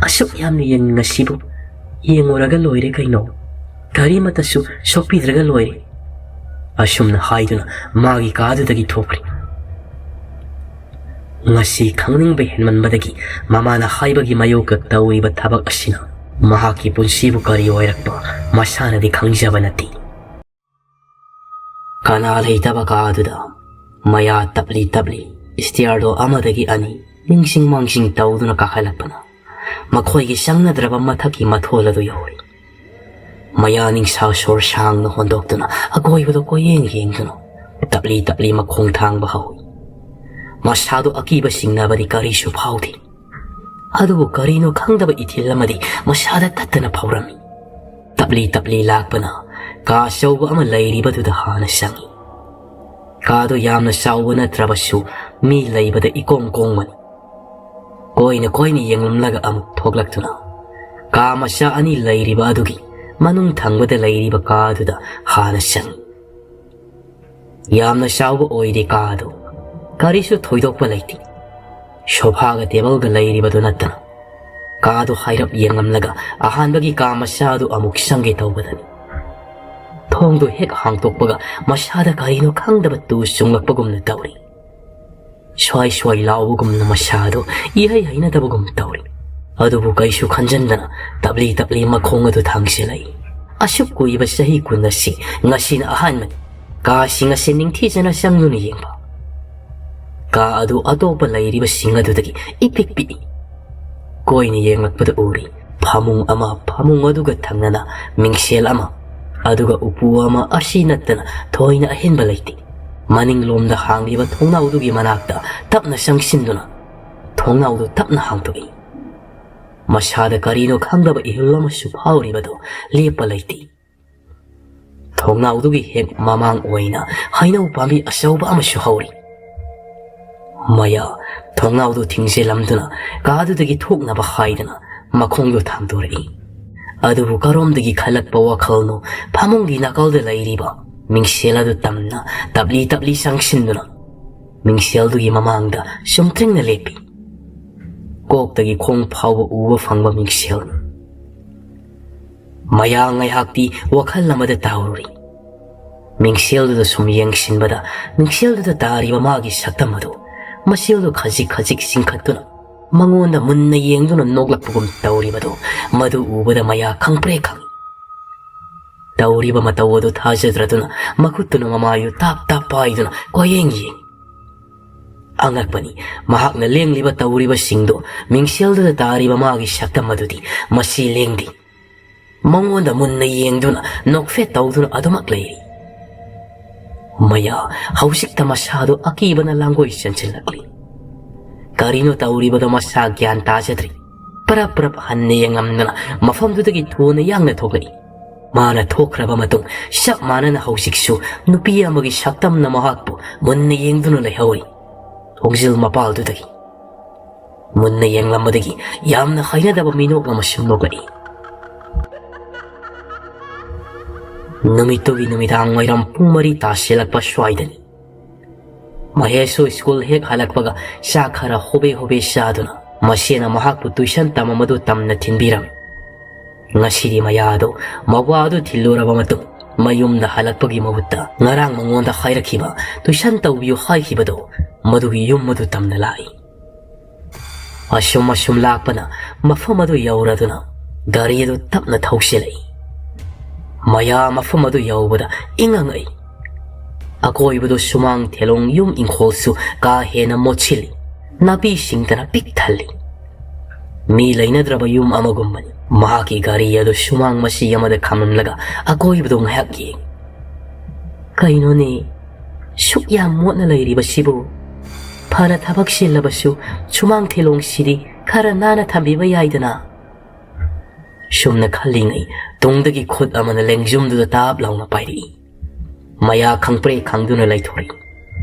ꯑꯁꯨꯛ ꯌꯥꯝꯅ ꯌꯦꯡꯅꯤꯡꯉꯁꯤꯕꯨ ꯌꯦꯡꯉꯨꯔꯒ ꯂꯣꯏꯔꯦ ꯀꯩꯅꯣ, ꯀꯔꯤꯃꯇꯁꯨ ꯁꯣꯛꯄꯤꯗ꯭ꯔꯒ ꯂꯣꯏꯔꯦ," ꯑꯁꯨꯝꯅ ꯍꯥꯏꯗꯨꯅ ꯃꯥꯒꯤ ꯀꯥꯗꯨꯗꯒꯤ ꯊꯣꯛꯈ꯭ꯔꯦ꯫ ꯉꯁꯤ ꯈꯪꯅꯤꯡꯕ ꯍꯦꯟꯃꯟꯕꯗꯒꯤ ꯃꯃꯥꯅ ꯍꯥꯏꯕꯒꯤ ꯃꯥꯌꯣꯛꯇ ꯇꯧꯔꯤꯕ ꯊꯕꯛ ꯑꯁꯤꯅ ꯃꯍꯥꯛꯀꯤ ꯄꯨꯟꯁꯤꯕꯨ ꯀꯔꯤ ꯑꯣꯏꯔꯛꯄ ꯃꯁꯥꯅꯗꯤ ꯈꯪꯖꯕ ꯅꯠꯇꯦ꯫ ꯀꯅꯥ ꯂꯩꯇꯕ ꯀꯥꯗꯨꯗ ꯃꯌꯥ ꯇꯞꯂꯤ ꯇꯞꯂꯤ ꯁ꯭ꯇꯤꯌꯔꯗꯣ ꯑꯃꯗꯒꯤ ꯑꯅꯤ ꯅꯤꯡꯁꯤꯡ ꯃꯥꯡꯁꯤꯡ ꯇꯧꯗꯨꯅ ꯀꯥꯈꯠꯂꯛꯄꯅ ꯃꯈꯣꯏꯒꯤ ꯆꯪꯅꯗ꯭ꯔꯕ ꯃꯊꯛꯀꯤ ꯃꯊꯣꯜ ꯑꯗꯨ ꯌꯧꯔꯤ꯫ ꯃꯌꯥ ꯅꯤꯡꯁꯥ ꯁꯣꯔ ꯁꯥꯡꯅ ꯍꯣꯟꯗꯣꯛꯇꯨꯅ ꯑꯀꯣꯏꯕꯗ ꯀꯣꯏꯌꯦꯡ ꯌꯦꯡꯗꯨꯅ ꯇꯞꯂꯤ ꯇꯞꯂꯤ ꯃꯈꯣꯡ ꯊꯥꯡꯕ ꯍꯧꯏ꯫ ꯃꯁꯥꯗꯨ ꯑꯀꯤꯕ ꯆꯤꯡꯅꯕꯗꯤ ꯀꯔꯤꯁꯨ ꯐꯥꯎꯗꯦ꯫ ꯑꯗꯨꯕꯨ ꯀꯔꯤꯅꯣ ꯈꯪꯗꯕ ꯏꯊꯤꯜ ꯑꯃꯗꯤ ꯃꯁꯥꯗ ꯇꯠꯇꯅ ꯐꯥꯎꯔꯝꯃꯤ꯫ ꯇꯞꯂꯤ ꯇꯞꯂꯤ ꯂꯥꯛꯄꯅ ꯀꯥ ꯑꯆꯧꯕ ꯑꯃ ꯂꯩꯔꯤꯕꯗꯨꯗ ꯍꯥꯟꯅ ꯆꯪꯏ꯫ ꯀꯥꯗꯨ ꯌꯥꯝꯅ ꯆꯥꯎꯕ ꯅꯠꯇ꯭ꯔꯕꯁꯨ ꯃꯤ ꯂꯩꯕꯗ ꯏꯀꯣꯝ ꯀꯣꯝꯕꯅꯤ꯫ ꯀꯣꯏꯅ ꯀꯣꯏꯅ ꯌꯦꯡꯂꯝꯂꯒ ꯑꯃꯨꯛ ꯊꯣꯛꯂꯛꯇꯨꯅ ꯀꯥ ꯃꯆꯥ ꯑꯅꯤ ꯂꯩꯔꯤꯕ ꯑꯗꯨꯒꯤ ꯃꯅꯨꯡ ꯊꯪꯕꯗ ꯂꯩꯔꯤꯕ ꯀꯥꯗꯨꯗ ꯍꯥꯟꯅ ꯆꯪꯏ꯫ ꯌꯥꯝꯅ ꯆꯥꯎꯕ ꯑꯣꯏꯗꯦ ꯀꯥꯗꯨ꯫ ꯀꯔꯤꯁꯨ ꯊꯣꯏꯗꯣꯛꯄ ꯂꯩꯇꯦ꯫ ꯁꯣꯐꯥꯒ ꯇꯦꯕꯜꯒ ꯂꯩꯔꯤꯕꯗꯨ ꯅꯠꯇꯅ꯫ ꯀꯥꯗꯨ ꯍꯥꯏꯔꯞ ꯌꯦꯡꯂꯝꯂꯒ ꯑꯍꯥꯟꯕꯒꯤ ꯀꯥ ꯃꯆꯥꯗꯨ ꯑꯃꯨꯛ ꯆꯪꯒꯦ ꯇꯧꯕꯗꯅꯤ꯫ ꯊꯣꯡꯗꯨ ꯍꯦꯛ ꯍꯥꯡꯇꯣꯛꯄꯒ ꯃꯁꯥꯗ ꯀꯔꯤꯅꯣ ꯈꯪꯗꯕ ꯇꯨ ꯆꯨꯡꯂꯛꯄꯒꯨꯝꯅ ꯇꯧꯔꯤ꯫ ꯁ꯭ꯋꯥꯏ ꯁ꯭ꯋꯥꯏ ꯂꯥꯎꯕꯒꯨꯝꯅ ꯃꯁꯥꯗꯨ ꯏꯍꯩ ꯍꯩꯅꯗꯕꯒꯨꯝ ꯇꯧꯔꯤ꯫ ꯑꯗꯨꯕꯨ ꯀꯩꯁꯨ ꯈꯟꯖꯟꯗꯅ ꯇꯞꯂꯤ ꯇꯞꯂꯤ ꯃꯈꯣꯡ ꯑꯗꯨ ꯊꯥꯡꯖꯤꯜꯂꯛꯏ꯫ ꯑꯁꯨꯛ ꯀꯨꯏꯕ ꯆꯍꯤ ꯀꯨꯟ ꯑꯁꯤ ꯉꯁꯤꯅ ꯑꯍꯥꯟꯕꯅꯤ꯫ ꯀꯥꯁꯤꯡ ꯑꯁꯤ ꯅꯤꯡꯊꯤꯖꯅ ꯆꯪꯗꯨꯅ ꯌꯦꯡꯕ꯫ ꯀꯥ ꯑꯗꯨ ꯑꯇꯣꯞꯄ ꯂꯩꯔꯤꯕꯁꯤꯡ ꯑꯗꯨꯗꯒꯤ ꯏꯄꯤꯛ ꯄꯤꯛꯏ꯫ ꯀꯣꯏꯅ ꯌꯦꯡꯂꯛꯄꯗ ꯎꯔꯤ ꯐꯃꯨꯡ ꯑꯃ, ꯐꯃꯨꯡ ꯑꯗꯨꯒ ꯊꯪꯅꯅ ꯃꯤꯡꯁꯦꯜ ꯑꯃ, ꯑꯗꯨꯒ ꯎꯄꯨ ꯑꯃ ꯑꯁꯤ ꯅꯠꯇꯅ ꯊꯣꯏꯅ ꯑꯍꯦꯟꯕ ꯂꯩꯇꯦ꯫ ꯃꯅꯤꯡꯂꯣꯝꯗ ꯍꯥꯡꯂꯤꯕ ꯊꯣꯡꯅꯥꯎꯗꯨꯒꯤ ꯃꯅꯥꯛꯇ ꯇꯞꯅ ꯆꯪꯁꯤꯟꯗꯨꯅ ꯊꯣꯡꯅꯥꯎꯗꯨ ꯇꯞꯅ ꯍꯥꯡꯗꯣꯛꯏ꯫ ꯃꯁꯥꯗ ꯀꯔꯤꯅꯣ ꯈꯪꯗꯕ ꯏꯍꯨꯜ ꯑꯃꯁꯨ ꯐꯥꯎꯔꯤꯕꯗꯨ ꯂꯦꯞꯄ ꯂꯩꯇꯦ꯫ ꯊꯣꯡꯅꯥꯎꯗꯨꯒꯤ ꯍꯦꯛ ꯃꯃꯥꯡ ꯑꯣꯏꯅ ꯍꯩꯅꯧ ꯄꯥꯝꯕꯤ ꯑꯆꯧꯕ ꯑꯃꯁꯨ ꯍꯧꯔꯤ꯫ ꯃꯌꯥ ꯊꯣꯡꯅꯥꯎꯗꯨ ꯊꯤꯡꯖꯤꯜꯂꯝꯗꯨꯅ ꯀꯥꯗꯨꯗꯒꯤ ꯊꯣꯛꯅꯕ ꯍꯥꯏꯗꯅ ꯃꯈꯣꯡꯗꯨ ꯊꯥꯡꯗꯣꯔꯛꯏ꯫ ꯑꯗꯨꯕꯨ ꯀꯔꯣꯝꯗꯒꯤ ꯈꯜꯂꯛꯄ ꯋꯥꯈꯜꯅꯣ ꯐꯃꯨꯡꯒꯤ ꯅꯥꯀꯜꯗ ꯂꯩꯔꯤꯕ ꯃꯤꯡꯁꯦꯜ ꯑꯗꯨ ꯇꯝꯅ ꯇꯞꯂꯤ ꯇꯞꯂꯤ ꯆꯪꯁꯤꯟꯗꯨꯅ ꯃꯤꯡꯁꯦꯜꯗꯨꯒꯤ ꯃꯃꯥꯡꯗ ꯆꯨꯝꯇ꯭ꯔꯤꯡꯅ ꯂꯦꯞꯄꯤ꯫ ꯀꯣꯛꯇꯒꯤ ꯈꯣꯡ ꯐꯥꯎꯕ ꯎꯕ ꯐꯪꯕ ꯃꯤꯡꯁꯦꯜꯅꯤ꯫ ꯃꯌꯥ ꯉꯥꯏꯍꯥꯛꯇꯤ ꯋꯥꯈꯜ ꯑꯃꯗ ꯇꯥꯎꯔꯨꯔꯤ꯫ ꯃꯤꯡꯁꯦꯜꯗꯨꯗ ꯁꯨꯝ ꯌꯦꯡꯁꯤꯟꯕꯗ ꯃꯤꯡꯁꯦꯜꯗꯨꯗ ꯇꯥꯔꯤꯕ ꯃꯥꯒꯤ ꯁꯛꯇꯝ ꯑꯗꯨ ꯃꯁꯦꯜꯗꯨ ꯈꯖꯤꯛ ꯈꯖꯤꯛ ꯆꯤꯡꯈꯠꯇꯨꯅ ꯃꯉꯣꯟꯗ ꯃꯨꯟꯅ ꯌꯦꯡꯗꯨꯅ ꯅꯣꯛꯂꯛꯄꯒꯨꯝ ꯇꯧꯔꯤꯕꯗꯨ ꯃꯗꯨ ꯎꯕꯗ ꯃꯌꯥ ꯈꯪꯄ꯭ꯔꯦꯛ ꯈꯪꯏ꯫ ꯇꯧꯔꯤꯕ ꯃꯇꯧ ꯑꯗꯨ ꯊꯥꯖꯗ꯭ꯔꯗꯨꯅ ꯃꯈꯨꯠꯇꯨꯅ ꯃꯃꯥꯏꯗꯨ ꯇꯥꯞ ꯇꯥꯞ ꯄꯥꯏꯗꯨꯅ ꯀꯣꯏꯌꯦꯡ ꯌꯦꯡꯏ꯫ ꯑꯉꯛꯄꯅꯤ, ꯃꯍꯥꯛꯅ ꯂꯦꯡꯂꯤꯕ ꯇꯧꯔꯤꯕꯁꯤꯡꯗꯨ ꯃꯤꯡꯁꯦꯜꯗꯨꯗ ꯇꯥꯔꯤꯕ ꯃꯥꯒꯤ ꯁꯛꯇꯝ ꯑꯗꯨꯗꯤ ꯃꯁꯤ ꯂꯦꯡꯗꯦ꯫ ꯃꯉꯣꯟꯗ ꯃꯨꯟꯅ ꯌꯦꯡꯗꯨꯅ ꯅꯣꯛꯐꯦꯠ ꯇꯧꯗꯨꯅ ꯑꯗꯨꯃꯛ ꯂꯩꯔꯤ꯫ ꯃꯌꯥ ꯍꯧꯖꯤꯛꯇ ꯃꯁꯥꯗꯨ ꯑꯀꯤꯕꯅ ꯂꯥꯡꯒꯣꯏ ꯆꯦꯟꯁꯤꯜꯂꯛꯂꯤ꯫ ꯀꯔꯤꯅꯣ ꯇꯧꯔꯤꯕꯗꯣ ꯃꯁꯥ ꯒ꯭ꯌꯥꯟ ꯇꯥꯖꯗ꯭ꯔꯤ꯫ ꯄꯔꯞ ꯄꯔꯞ ꯍꯟꯅ ꯌꯦꯡꯉꯝꯗꯅ ꯃꯐꯝꯗꯨꯗꯒꯤ ꯊꯨꯅ ꯌꯥꯡꯅ ꯊꯣꯛꯂꯛꯏ꯫ ꯃꯥꯅ ꯊꯣꯛꯈ꯭ꯔꯕ ꯃꯇꯨꯡ ꯆꯞ ꯃꯥꯟꯅꯅ ꯍꯧꯖꯤꯛꯁꯨ ꯅꯨꯄꯤ ꯑꯃꯒꯤ ꯁꯛꯇꯝꯅ ꯃꯍꯥꯛꯄꯨ ꯃꯨꯟꯅ ꯌꯦꯡꯗꯨꯅ ꯂꯩꯍꯧꯔꯤ꯫ ꯊꯣꯡꯖꯤꯜ ꯃꯄꯥꯜꯗꯨꯗꯒꯤ ꯃꯨꯟꯅ ꯌꯦꯡꯂꯝꯕꯗꯒꯤ ꯌꯥꯝꯅ ꯍꯩꯅꯗꯕ ꯃꯤꯅꯣꯛ ꯑꯃꯁꯨ ꯅꯣꯛꯂꯛꯏ꯫ ꯅꯨꯃꯤꯠꯇꯨꯒꯤ ꯅꯨꯃꯤꯗꯥꯡ ꯋꯥꯏꯔꯝ ꯄꯨꯡ ꯃꯔꯤ ꯇꯥꯁꯤꯜꯂꯛꯄ ꯁ꯭ꯋꯥꯏꯗꯅꯤ꯫ ꯃꯍꯦꯁꯁꯨ ꯁ꯭ꯀꯨꯜ ꯍꯦꯛ ꯍꯜꯂꯛꯄꯒ ꯆꯥꯛ ꯈꯔ ꯍꯣꯕꯦ ꯍꯣꯕꯦ ꯆꯥꯗꯨꯅ ꯃꯁꯦꯅ ꯃꯍꯥꯛꯄꯨ ꯇꯨꯏꯁꯟ ꯇꯝꯃꯝꯕꯗꯨ ꯇꯝꯅ ꯊꯤꯟꯕꯤꯔꯝꯃꯤ꯫ ꯉꯁꯤꯗꯤ ꯃꯌꯥꯗꯣ ꯃꯋꯥꯗꯨ ꯊꯤꯜꯂꯨꯔꯕ ꯃꯇꯨꯡ ꯃꯌꯨꯝꯗ ꯍꯜꯂꯛꯄꯒꯤ ꯃꯍꯨꯠꯇ ꯉꯔꯥꯡ ꯃꯉꯣꯟꯗ ꯍꯥꯏꯔꯛꯈꯤꯕ ꯇꯨꯏꯁꯟ ꯇꯧꯕꯤꯌꯨ ꯍꯥꯏꯈꯤꯕꯗꯣ ꯃꯗꯨꯒꯤ ꯌꯨꯝ ꯑꯗꯨ ꯇꯝꯅ ꯂꯥꯛꯏ꯫ ꯑꯁꯨꯝ ꯑꯁꯨꯝ ꯂꯥꯛꯄꯅ ꯃꯐꯝ ꯑꯗꯨ ꯌꯧꯔꯗꯨꯅ ꯒꯥꯔꯤ ꯑꯗꯨ ꯇꯞꯅ ꯊꯧꯁꯤꯜꯂꯛꯏ꯫ ꯃꯌꯥ ꯃꯐꯝ ꯑꯗꯨ ꯌꯧꯕꯗ ꯏꯪꯉꯪꯉꯛꯏ꯫ ꯑꯀꯣꯏꯕꯗꯨ ꯁꯨꯃꯥꯡ ꯊꯦꯂꯣꯡ ꯌꯨꯝ ꯏꯪꯈꯣꯜꯁꯨ ꯀꯥ ꯍꯦꯟꯅ ꯃꯣꯠꯁꯤꯜꯂꯤ꯫ ꯅꯥꯄꯤꯁꯤꯡꯗꯅ ꯄꯤꯛ ꯊꯜꯂꯤ꯫ ꯃꯤ ꯂꯩꯅꯗ꯭ꯔꯕ ꯌꯨꯝ ꯑꯃꯒꯨꯝꯕꯅꯤ꯫ ꯃꯍꯥꯛꯀꯤ ꯒꯥꯔꯤ ꯑꯗꯨ ꯁꯨꯃꯥꯡ ꯃꯆꯤ ꯑꯃꯗ ꯈꯥꯝꯂꯝꯂꯒ ꯑꯀꯣꯏꯕꯗꯨ ꯉꯥꯏꯍꯥꯛ ꯌꯦꯡꯏ꯫ "ꯀꯩꯅꯣꯅꯦ, ꯁꯨꯛ ꯌꯥꯝ ꯃꯣꯠꯅ ꯂꯩꯔꯤꯕꯁꯤꯕꯨ? ꯐꯅ ꯊꯕꯛ ꯆꯤꯜꯂꯕꯁꯨ ꯁꯨꯃꯥꯡ ꯊꯤꯂꯣꯡꯁꯤꯗꯤ ꯈꯔ ꯅꯥꯟꯅ ꯊꯝꯕꯤꯕ ꯌꯥꯏꯗꯅ?" ꯁꯨꯝꯅ ꯈꯜꯂꯤꯉꯩ ꯇꯨꯡꯗꯒꯤ ꯈꯨꯠ ꯑꯃꯅ ꯂꯦꯡꯖꯨꯝꯗꯨꯗ ꯇꯥꯞ ꯂꯥꯎꯅ ꯄꯥꯏꯔꯛꯏ꯫ ꯃꯌꯥ ꯈꯪꯄ꯭ꯔꯦꯛ ꯈꯪꯗꯨꯅ ꯂꯩꯊꯣꯔꯛꯏ꯫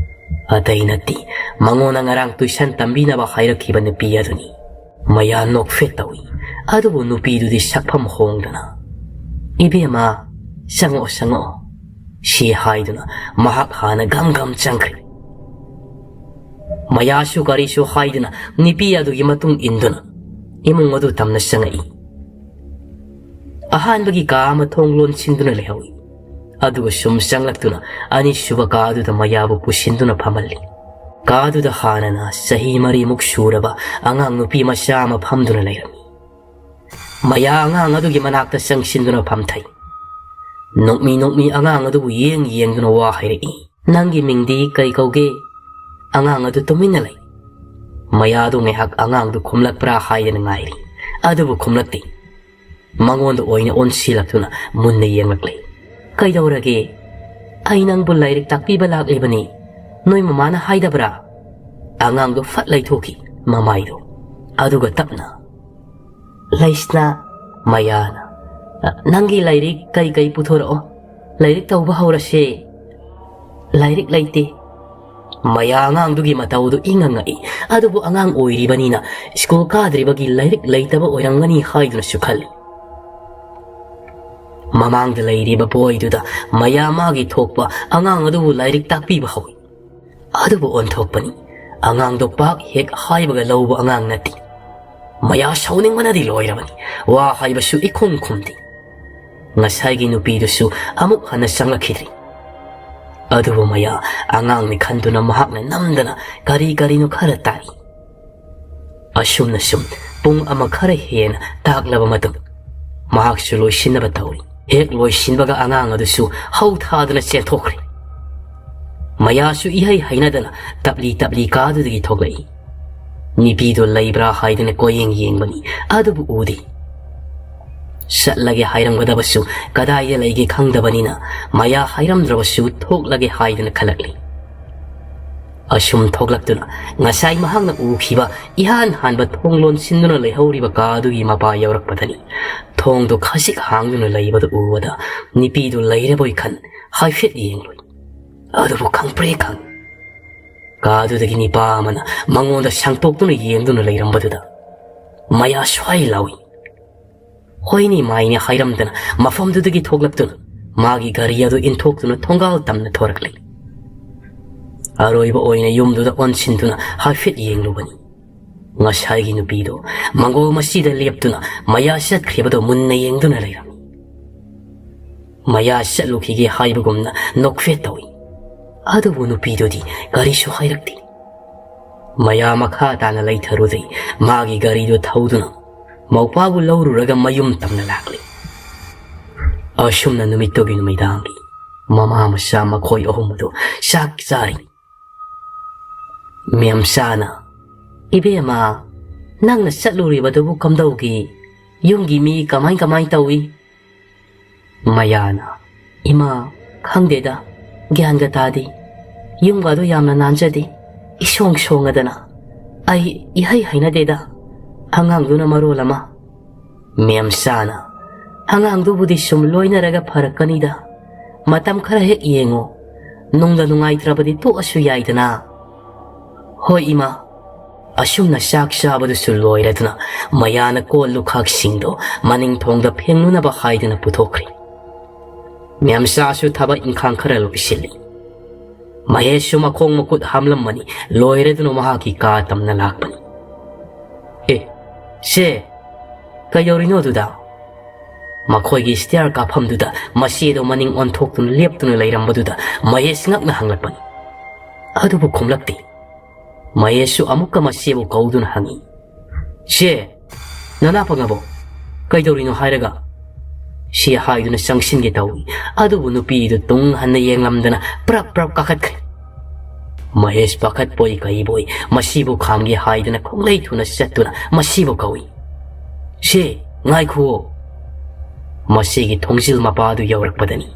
ꯑꯇꯩ ꯅꯠꯇꯦ, ꯃꯉꯣꯟꯗ ꯉꯔꯥꯡ ꯇꯨꯏꯁꯟ ꯇꯝꯕꯤꯅꯕ ꯍꯥꯏꯔꯛꯈꯤꯕ ꯅꯨꯄꯤ ꯑꯗꯨꯅꯤ꯫ ꯃꯌꯥ ꯅꯣꯛꯐꯦꯠ ꯇꯧꯏ, ꯑꯗꯨꯕꯨ ꯅꯨꯄꯤꯗꯨꯗꯤ ꯁꯛꯐꯝ ꯍꯣꯡꯗꯅ, "ꯏꯕꯦꯝꯃ, ꯆꯪꯉꯛꯑꯣ, ꯆꯪꯉꯛꯑꯣ," ꯁꯤ ꯍꯥꯏꯗꯨꯅ ꯃꯍꯥꯛ ꯍꯥꯟꯅ ꯒꯝ ꯒꯝ ꯆꯪꯈ꯭ꯔꯦ꯫ ꯃꯌꯥꯁꯨ ꯀꯔꯤꯁꯨ ꯍꯥꯏꯗꯅ ꯅꯨꯄꯤ ꯑꯗꯨꯒꯤ ꯃꯇꯨꯡ ꯏꯟꯗꯨꯅ ꯏꯃꯨꯡ ꯑꯗꯨ ꯇꯝꯅ ꯆꯪꯉꯛꯏ꯫ ꯑꯍꯥꯟꯕꯒꯤ ꯀꯥ ꯑꯃ ꯊꯣꯡ ꯂꯣꯟꯁꯤꯟꯗꯨꯅ ꯂꯩꯍꯧꯏ꯫ ꯑꯗꯨꯒ ꯁꯨꯝ ꯆꯪꯂꯛꯇꯨꯅ ꯑꯅꯤꯁꯨꯕ ꯀꯥ ꯑꯗꯨꯗ ꯃꯌꯥꯕꯨ ꯄꯨꯁꯤꯟꯗꯨꯅ ꯐꯝꯍꯜꯂꯤ꯫ ꯀꯥ ꯑꯗꯨꯗ ꯍꯥꯟꯅꯅ ꯆꯍꯤ ꯃꯔꯤꯃꯨꯛ ꯁꯨꯔꯕ ꯑꯉꯥꯡ ꯅꯨꯄꯤ ꯃꯆꯥ ꯑꯃ ꯐꯝꯗꯨꯅ ꯂꯩꯔꯝꯃꯤ꯫ ꯃꯌꯥ ꯑꯉꯥꯡ ꯑꯗꯨꯒꯤ ꯃꯅꯥꯛꯇ ꯆꯪꯁꯤꯟꯗꯨꯅ ꯐꯝꯊꯩ꯫ ꯅꯣꯛꯃꯤ ꯅꯣꯛꯃꯤ ꯑꯉꯥꯡ ꯑꯗꯨꯕꯨ ꯌꯦꯡ ꯌꯦꯡꯗꯨꯅ ꯋꯥ ꯍꯥꯏꯔꯛꯏ꯫ "ꯅꯪꯒꯤ ꯃꯤꯡꯗꯤ ꯀꯩ ꯀꯧꯒꯦ?" ꯑꯉꯥꯡ ꯑꯗꯨ ꯇꯨꯃꯤꯟꯅ ꯂꯩ꯫ ꯃꯌꯥꯗꯨ ꯉꯥꯏꯍꯥꯛ ꯑꯉꯥꯡꯗꯨ ꯈꯨꯝꯂꯛꯄ꯭ꯔꯥ ꯍꯥꯏꯗꯅ ꯉꯥꯏꯔꯤ, ꯑꯗꯨꯕꯨ ꯈꯨꯝꯂꯛꯇꯦ꯫ ꯃꯉꯣꯟꯗ ꯑꯣꯏꯅ ꯑꯣꯟꯁꯤꯜꯂꯛꯇꯨꯅ ꯃꯨꯟꯅ ꯌꯦꯡꯂꯛꯂꯦ꯫ "ꯀꯩꯗꯧꯔꯒꯦ? ꯑꯩ ꯅꯪꯕꯨ ꯂꯥꯏꯔꯤꯛ ꯇꯥꯛꯄꯤꯕ ꯂꯥꯛꯂꯤꯕꯅꯤ꯫ ꯅꯣꯏ ꯃꯃꯥꯅ ꯍꯥꯏꯗꯕ꯭ꯔꯥ?" ꯑꯉꯥꯡꯗꯣ ꯐꯠ ꯂꯩꯊꯣꯛꯈꯤ ꯃꯃꯥꯏꯗꯣ꯫ ꯑꯗꯨꯒ ꯇꯞꯅ, "ꯂꯩꯁꯅꯥ," ꯃꯌꯥꯅ, "ꯅꯪꯒꯤ ꯂꯥꯏꯔꯤꯛ ꯀꯩ ꯀꯩ ꯄꯨꯊꯣꯔꯛꯑꯣ꯫ ꯂꯥꯏꯔꯤꯛ ꯇꯧꯕ ꯍꯧꯔꯁꯦ꯫ ꯂꯥꯏꯔꯤꯛ ꯂꯩꯇꯦ꯫" ꯃꯌꯥ ꯑꯉꯥꯡꯗꯨꯒꯤ ꯃꯇꯧꯗꯨ ꯏꯉꯛ ꯉꯛꯏ꯫ ꯑꯗꯨꯕꯨ ꯑꯉꯥꯡ ꯑꯣꯏꯔꯤꯕꯅꯤꯅ ꯁ꯭ꯀꯨꯜ ꯀꯥꯗ꯭ꯔꯤꯕꯒꯤ ꯂꯥꯏꯔꯤꯛ ꯂꯩꯇꯕ ꯑꯣꯏꯔꯝꯒꯅꯤ ꯍꯥꯏꯗꯨꯅꯁꯨ ꯈꯜꯂꯤ꯫ ꯃꯃꯥꯡꯗ ꯂꯩꯔꯤꯕ ꯕꯣꯏꯗꯨꯗ ꯃꯌꯥ ꯃꯥꯒꯤ ꯊꯣꯛꯄ ꯑꯉꯥꯡ ꯑꯗꯨꯕꯨ ꯂꯥꯏꯔꯤꯛ ꯇꯥꯛꯄꯤꯕ ꯍꯧꯏ꯫ ꯑꯗꯨꯕꯨ ꯑꯣꯟꯊꯣꯛꯄꯅꯤ, ꯑꯉꯥꯡꯗꯣ ꯄꯥꯛ ꯍꯦꯛ ꯍꯥꯏꯕꯒ ꯂꯧꯕ ꯑꯉꯥꯡ ꯅꯠꯇꯦ꯫ ꯃꯌꯥ ꯁꯥꯎꯅꯤꯡꯕꯅꯗꯤ ꯂꯣꯏꯔꯕꯅꯤ꯫ ꯋꯥ ꯍꯥꯏꯕꯁꯨ ꯏꯈꯨꯝ ꯈꯨꯝꯗꯦ꯫ ꯉꯁꯥꯏꯒꯤ ꯅꯨꯄꯤꯗꯨꯁꯨ ꯑꯃꯨꯛ ꯍꯟꯅ ꯆꯪꯂꯛꯈꯤꯗ꯭ꯔꯤ꯫ ꯑꯗꯨꯕꯨ ꯃꯌꯥ ꯑꯉꯥꯡꯅꯤ ꯈꯟꯗꯨꯅ ꯃꯍꯥꯛꯅ ꯅꯝꯗꯅ ꯀꯔꯤ ꯀꯔꯤꯅꯣ ꯈꯔ ꯇꯥꯛꯏ꯫ ꯑꯁꯨꯝꯅ ꯁꯨꯝ ꯄꯨꯡ ꯑꯃ ꯈꯔ ꯍꯦꯟꯅ ꯇꯥꯛꯂꯕ ꯃꯇꯨꯡ, ꯃꯍꯥꯛꯁꯨ ꯂꯣꯏꯁꯤꯟꯅꯕ ꯇꯧꯔꯤ꯫ ꯍꯦꯛ ꯂꯣꯏꯁꯤꯟꯕꯒ ꯑꯉꯥꯡ ꯑꯗꯨꯁꯨ ꯍꯧ ꯊꯥꯗꯨꯅ ꯆꯦꯟꯊꯣꯛꯈ꯭ꯔꯦ꯫ ꯃꯌꯥꯁꯨ ꯏꯍꯩ ꯍꯩꯅꯗꯅ ꯇꯞꯂꯤ ꯇꯞꯂꯤ ꯀꯥꯗꯨꯗꯒꯤ ꯊꯣꯛꯂꯛꯏ꯫ ꯅꯨꯄꯤꯗꯨ ꯂꯩꯕ꯭ꯔꯥ ꯍꯥꯏꯗꯨꯅ ꯀꯣꯏꯌꯦꯡ ꯌꯦꯡꯕꯅꯤ, ꯑꯗꯨꯕꯨ ꯎꯗꯦ꯫ ꯆꯠꯂꯒꯦ ꯍꯥꯏꯔꯝꯒꯗꯕꯁꯨ ꯀꯗꯥꯏꯗ ꯂꯩꯒꯦ ꯈꯪꯗꯕꯅꯤꯅ, ꯃꯌꯥ ꯍꯥꯏꯔꯝꯗ꯭ꯔꯕꯁꯨ ꯊꯣꯛꯂꯒꯦ ꯍꯥꯏꯗꯨꯅ ꯈꯜꯂꯛꯂꯤ꯫ ꯑꯁꯨꯝ ꯊꯣꯛꯂꯛꯇꯨꯅ ꯉꯁꯥꯏ ꯃꯍꯥꯛꯅ ꯎꯈꯤꯕ ꯏꯍꯥꯟ ꯍꯥꯟꯕ ꯊꯣꯡ ꯂꯣꯟꯁꯤꯟꯗꯨꯅ ꯂꯩꯍꯧꯔꯤꯕ ꯀꯥ ꯑꯗꯨꯒꯤ ꯃꯄꯥ ꯌꯧꯔꯛꯄꯗꯅꯤ, ꯊꯣꯡꯗꯨ ꯈꯖꯤꯛ ꯍꯥꯡꯗꯨꯅ ꯂꯩꯕꯗꯨ ꯎꯕꯗ ꯅꯨꯄꯤꯗꯨ ꯂꯩꯔꯕꯣꯏ ꯈꯟ ꯍꯥꯏꯐꯦꯠ ꯌꯦꯡꯂꯨꯏ꯫ ꯑꯗꯨꯕꯨ ꯈꯪꯄ꯭ꯔꯦꯛ ꯈꯪꯏ꯫ ꯀꯥꯗꯨꯗꯒꯤ ꯅꯤꯄꯥ ꯑꯃꯅ ꯃꯉꯣꯟꯗ ꯁꯥꯡꯇꯣꯛꯇꯨꯅ ꯌꯦꯡꯗꯨꯅ ꯂꯩꯔꯝꯕꯗꯨꯗ ꯃꯌꯥ ꯁ꯭ꯋꯥꯏ ꯂꯥꯎꯏ꯫ ꯍꯣꯏꯅꯤ ꯃꯥꯏꯅꯤ ꯍꯥꯏꯔꯝꯗꯅ ꯃꯐꯝꯗꯨꯗꯒꯤ ꯊꯣꯛꯂꯛꯇꯨꯅ ꯃꯥꯒꯤ ꯒꯥꯔꯤ ꯑꯗꯨ ꯏꯟꯊꯣꯛꯇꯨꯅ ꯊꯣꯡꯒꯥꯜ ꯇꯝꯅ ꯊꯣꯔꯛꯂꯤ꯫ ꯑꯔꯣꯏꯕ ꯑꯣꯏꯅ ꯌꯨꯝꯗꯨꯗ ꯑꯣꯟꯁꯤꯟꯗꯨꯅ ꯍꯥꯏꯐꯦꯠ ꯌꯦꯡꯂꯨꯕꯅꯤ꯫ ꯉꯁꯥꯏꯒꯤ ꯅꯨꯄꯤꯗꯣ ꯃꯪꯒꯣꯜ ꯃꯁꯤꯗ ꯂꯦꯞꯇꯨꯅ ꯃꯌꯥ ꯆꯠꯈ꯭ꯔꯤꯕꯗꯣ ꯃꯨꯟꯅ ꯌꯦꯡꯗꯨꯅ ꯂꯩꯔꯝꯃꯤ꯫ ꯃꯌꯥ ꯆꯠꯂꯨꯈꯤꯒꯦ ꯍꯥꯏꯕꯒꯨꯝꯅ ꯅꯣꯛꯐꯦꯠ ꯇꯧꯏ꯫ ꯑꯗꯨꯕꯨ ꯅꯨꯄꯤꯗꯨꯗꯤ ꯀꯔꯤꯁꯨ ꯍꯥꯏꯔꯛꯇꯦ꯫ ꯃꯌꯥ ꯃꯈꯥ ꯇꯥꯅ ꯂꯩꯊꯔꯨꯗꯦ꯫ ꯃꯥꯒꯤ ꯒꯥꯔꯤꯗꯨ ꯊꯧꯗꯨꯅ ꯃꯧꯄꯥꯕꯨ ꯂꯧꯔꯨꯔꯒ ꯃꯌꯨꯝ ꯇꯝꯅ ꯂꯥꯛꯂꯤ꯫ ꯑꯁꯨꯝꯅ ꯅꯨꯃꯤꯠꯇꯨꯒꯤ ꯅꯨꯃꯤꯗꯥꯡꯒꯤ ꯃꯃꯥ ꯃꯆꯥ ꯃꯈꯣꯏ ꯑꯍꯨꯝ ꯑꯗꯨ ꯆꯥꯛ ꯆꯥꯔꯤ꯫ ꯃꯦꯝꯆꯥꯅ, "ꯏꯕꯦꯝꯃ, ꯅꯪꯅ ꯆꯠꯂꯨꯔꯤꯕꯗꯨꯕꯨ ꯀꯝꯗꯧꯒꯦ? ꯌꯨꯝꯒꯤ ꯃꯤ ꯀꯃꯥꯏ ꯀꯃꯥꯏ ꯇꯧꯏ?" ꯃꯌꯥꯅ, "ꯏꯃꯥ, ꯈꯪꯗꯦꯗ, ꯒ꯭ꯌꯥꯟꯒ ꯇꯥꯗꯦ꯫ ꯌꯨꯝꯒꯗꯣ ꯌꯥꯝꯅ ꯅꯥꯟꯖꯗꯦ, ꯏꯁꯣꯡ ꯁꯣꯡꯉꯗꯅ꯫ ꯑꯩ ꯏꯍꯩ ꯍꯩꯅꯗꯦꯗ, ꯑꯉꯥꯡꯗꯨꯅ ꯃꯔꯣꯜ ꯑꯃ꯫" ꯃꯦꯝꯆꯥꯅ, "ꯑꯉꯥꯡꯗꯨꯕꯨꯗꯤ ꯁꯨꯝ ꯂꯣꯏꯅꯔꯒ ꯐꯔꯛꯀꯅꯤꯗ꯫ ꯃꯇꯝ ꯈꯔ ꯍꯦꯛ ꯌꯦꯡꯉꯣ꯫ ꯅꯨꯡꯗ ꯅꯨꯡꯉꯥꯏꯇ꯭ꯔꯕꯗꯤ ꯇꯣꯛꯑꯁꯨ ꯌꯥꯏꯗꯅ꯫" "ꯍꯣꯏ ꯏꯃꯥ꯫" ꯑꯁꯨꯝꯅ ꯆꯥꯛ ꯆꯥꯕꯗꯨꯁꯨ ꯂꯣꯏꯔꯗꯨꯅ ꯃꯌꯥꯅ ꯀꯣꯜ ꯂꯨꯈꯥꯛꯁꯤꯡꯗꯣ ꯃꯅꯤꯡ ꯊꯣꯡꯗ ꯐꯦꯡꯅꯅꯕ ꯍꯥꯏꯗꯨꯅ ꯄꯨꯊꯣꯛꯈ꯭ꯔꯦ꯫ ꯃꯦꯝꯆꯥꯁꯨ ꯊꯕꯛ ꯏꯪꯈꯥꯡ ꯈꯔ ꯂꯣꯏꯁꯤꯜꯂꯤ꯫ ꯃꯍꯦꯁꯁꯨ ꯃꯈꯣꯡ ꯃꯈꯨꯠ ꯍꯥꯝꯂꯝꯃꯅꯤ, ꯂꯣꯏꯔꯗꯨꯅ ꯃꯍꯥꯛꯀꯤ ꯀꯥ ꯇꯝꯅ ꯂꯥꯛꯄꯅꯤ꯫ "ꯑꯦ, ꯁꯦ, ꯀꯩꯗꯧꯔꯤꯅꯣ ꯑꯗꯨꯗ?" ꯃꯈꯣꯏꯒꯤ ꯁ꯭ꯇꯤꯌꯔ ꯀꯥꯐꯝꯗꯨꯗ ꯃꯆꯦꯗꯣ ꯃꯅꯤꯡ ꯑꯣꯟꯊꯣꯛꯇꯨꯅ ꯂꯦꯞꯇꯨꯅ ꯂꯩꯔꯝꯕꯗꯨꯗ ꯃꯍꯦꯁ ꯉꯛꯅ ꯍꯪꯂꯛꯄꯅꯤ꯫ ꯑꯗꯨꯕꯨ ꯈꯨꯝꯂꯛꯇꯦ꯫ ꯃꯍꯦꯁꯁꯨ ꯑꯃꯨꯛꯀ ꯃꯆꯦꯕꯨ ꯀꯧꯗꯨꯅ ꯍꯪꯉꯤ, "ꯆꯦ, ꯅꯅꯥ ꯄꯪꯉꯕꯣ? ꯀꯩꯗꯧꯔꯤꯅꯣ ꯍꯥꯏꯔꯒ?" ꯁꯤ ꯍꯥꯏꯗꯨꯅ ꯆꯪꯁꯤꯟꯒꯦ ꯇꯧꯏ, ꯑꯗꯨꯕꯨ ꯅꯨꯄꯤꯗꯨ ꯇꯨꯡ ꯍꯟꯅ ꯌꯦꯡꯂꯝꯗꯅ ꯄ꯭ꯔꯞ ꯄ꯭ꯔꯞ ꯀꯥꯈꯠꯈ꯭ꯔꯦ꯫ ꯃꯍꯦꯁ ꯄꯥꯈꯠꯄꯣꯏ ꯀꯩꯕꯣꯏ ꯃꯁꯤꯕꯨ ꯈꯥꯝꯒꯦ ꯍꯥꯏꯗꯨꯅ ꯈꯣꯡꯂꯩ ꯊꯨꯅ ꯆꯠꯇꯨꯅ ꯃꯁꯤꯕꯨ ꯀꯧꯏ꯫ "ꯁꯦ, ꯉꯥꯏꯈꯨꯑꯣ!" ꯃꯁꯤꯒꯤ ꯊꯣꯡꯖꯤꯜ ꯃꯄꯥꯗꯨ ꯌꯧꯔꯛꯄꯗꯅꯤ꯫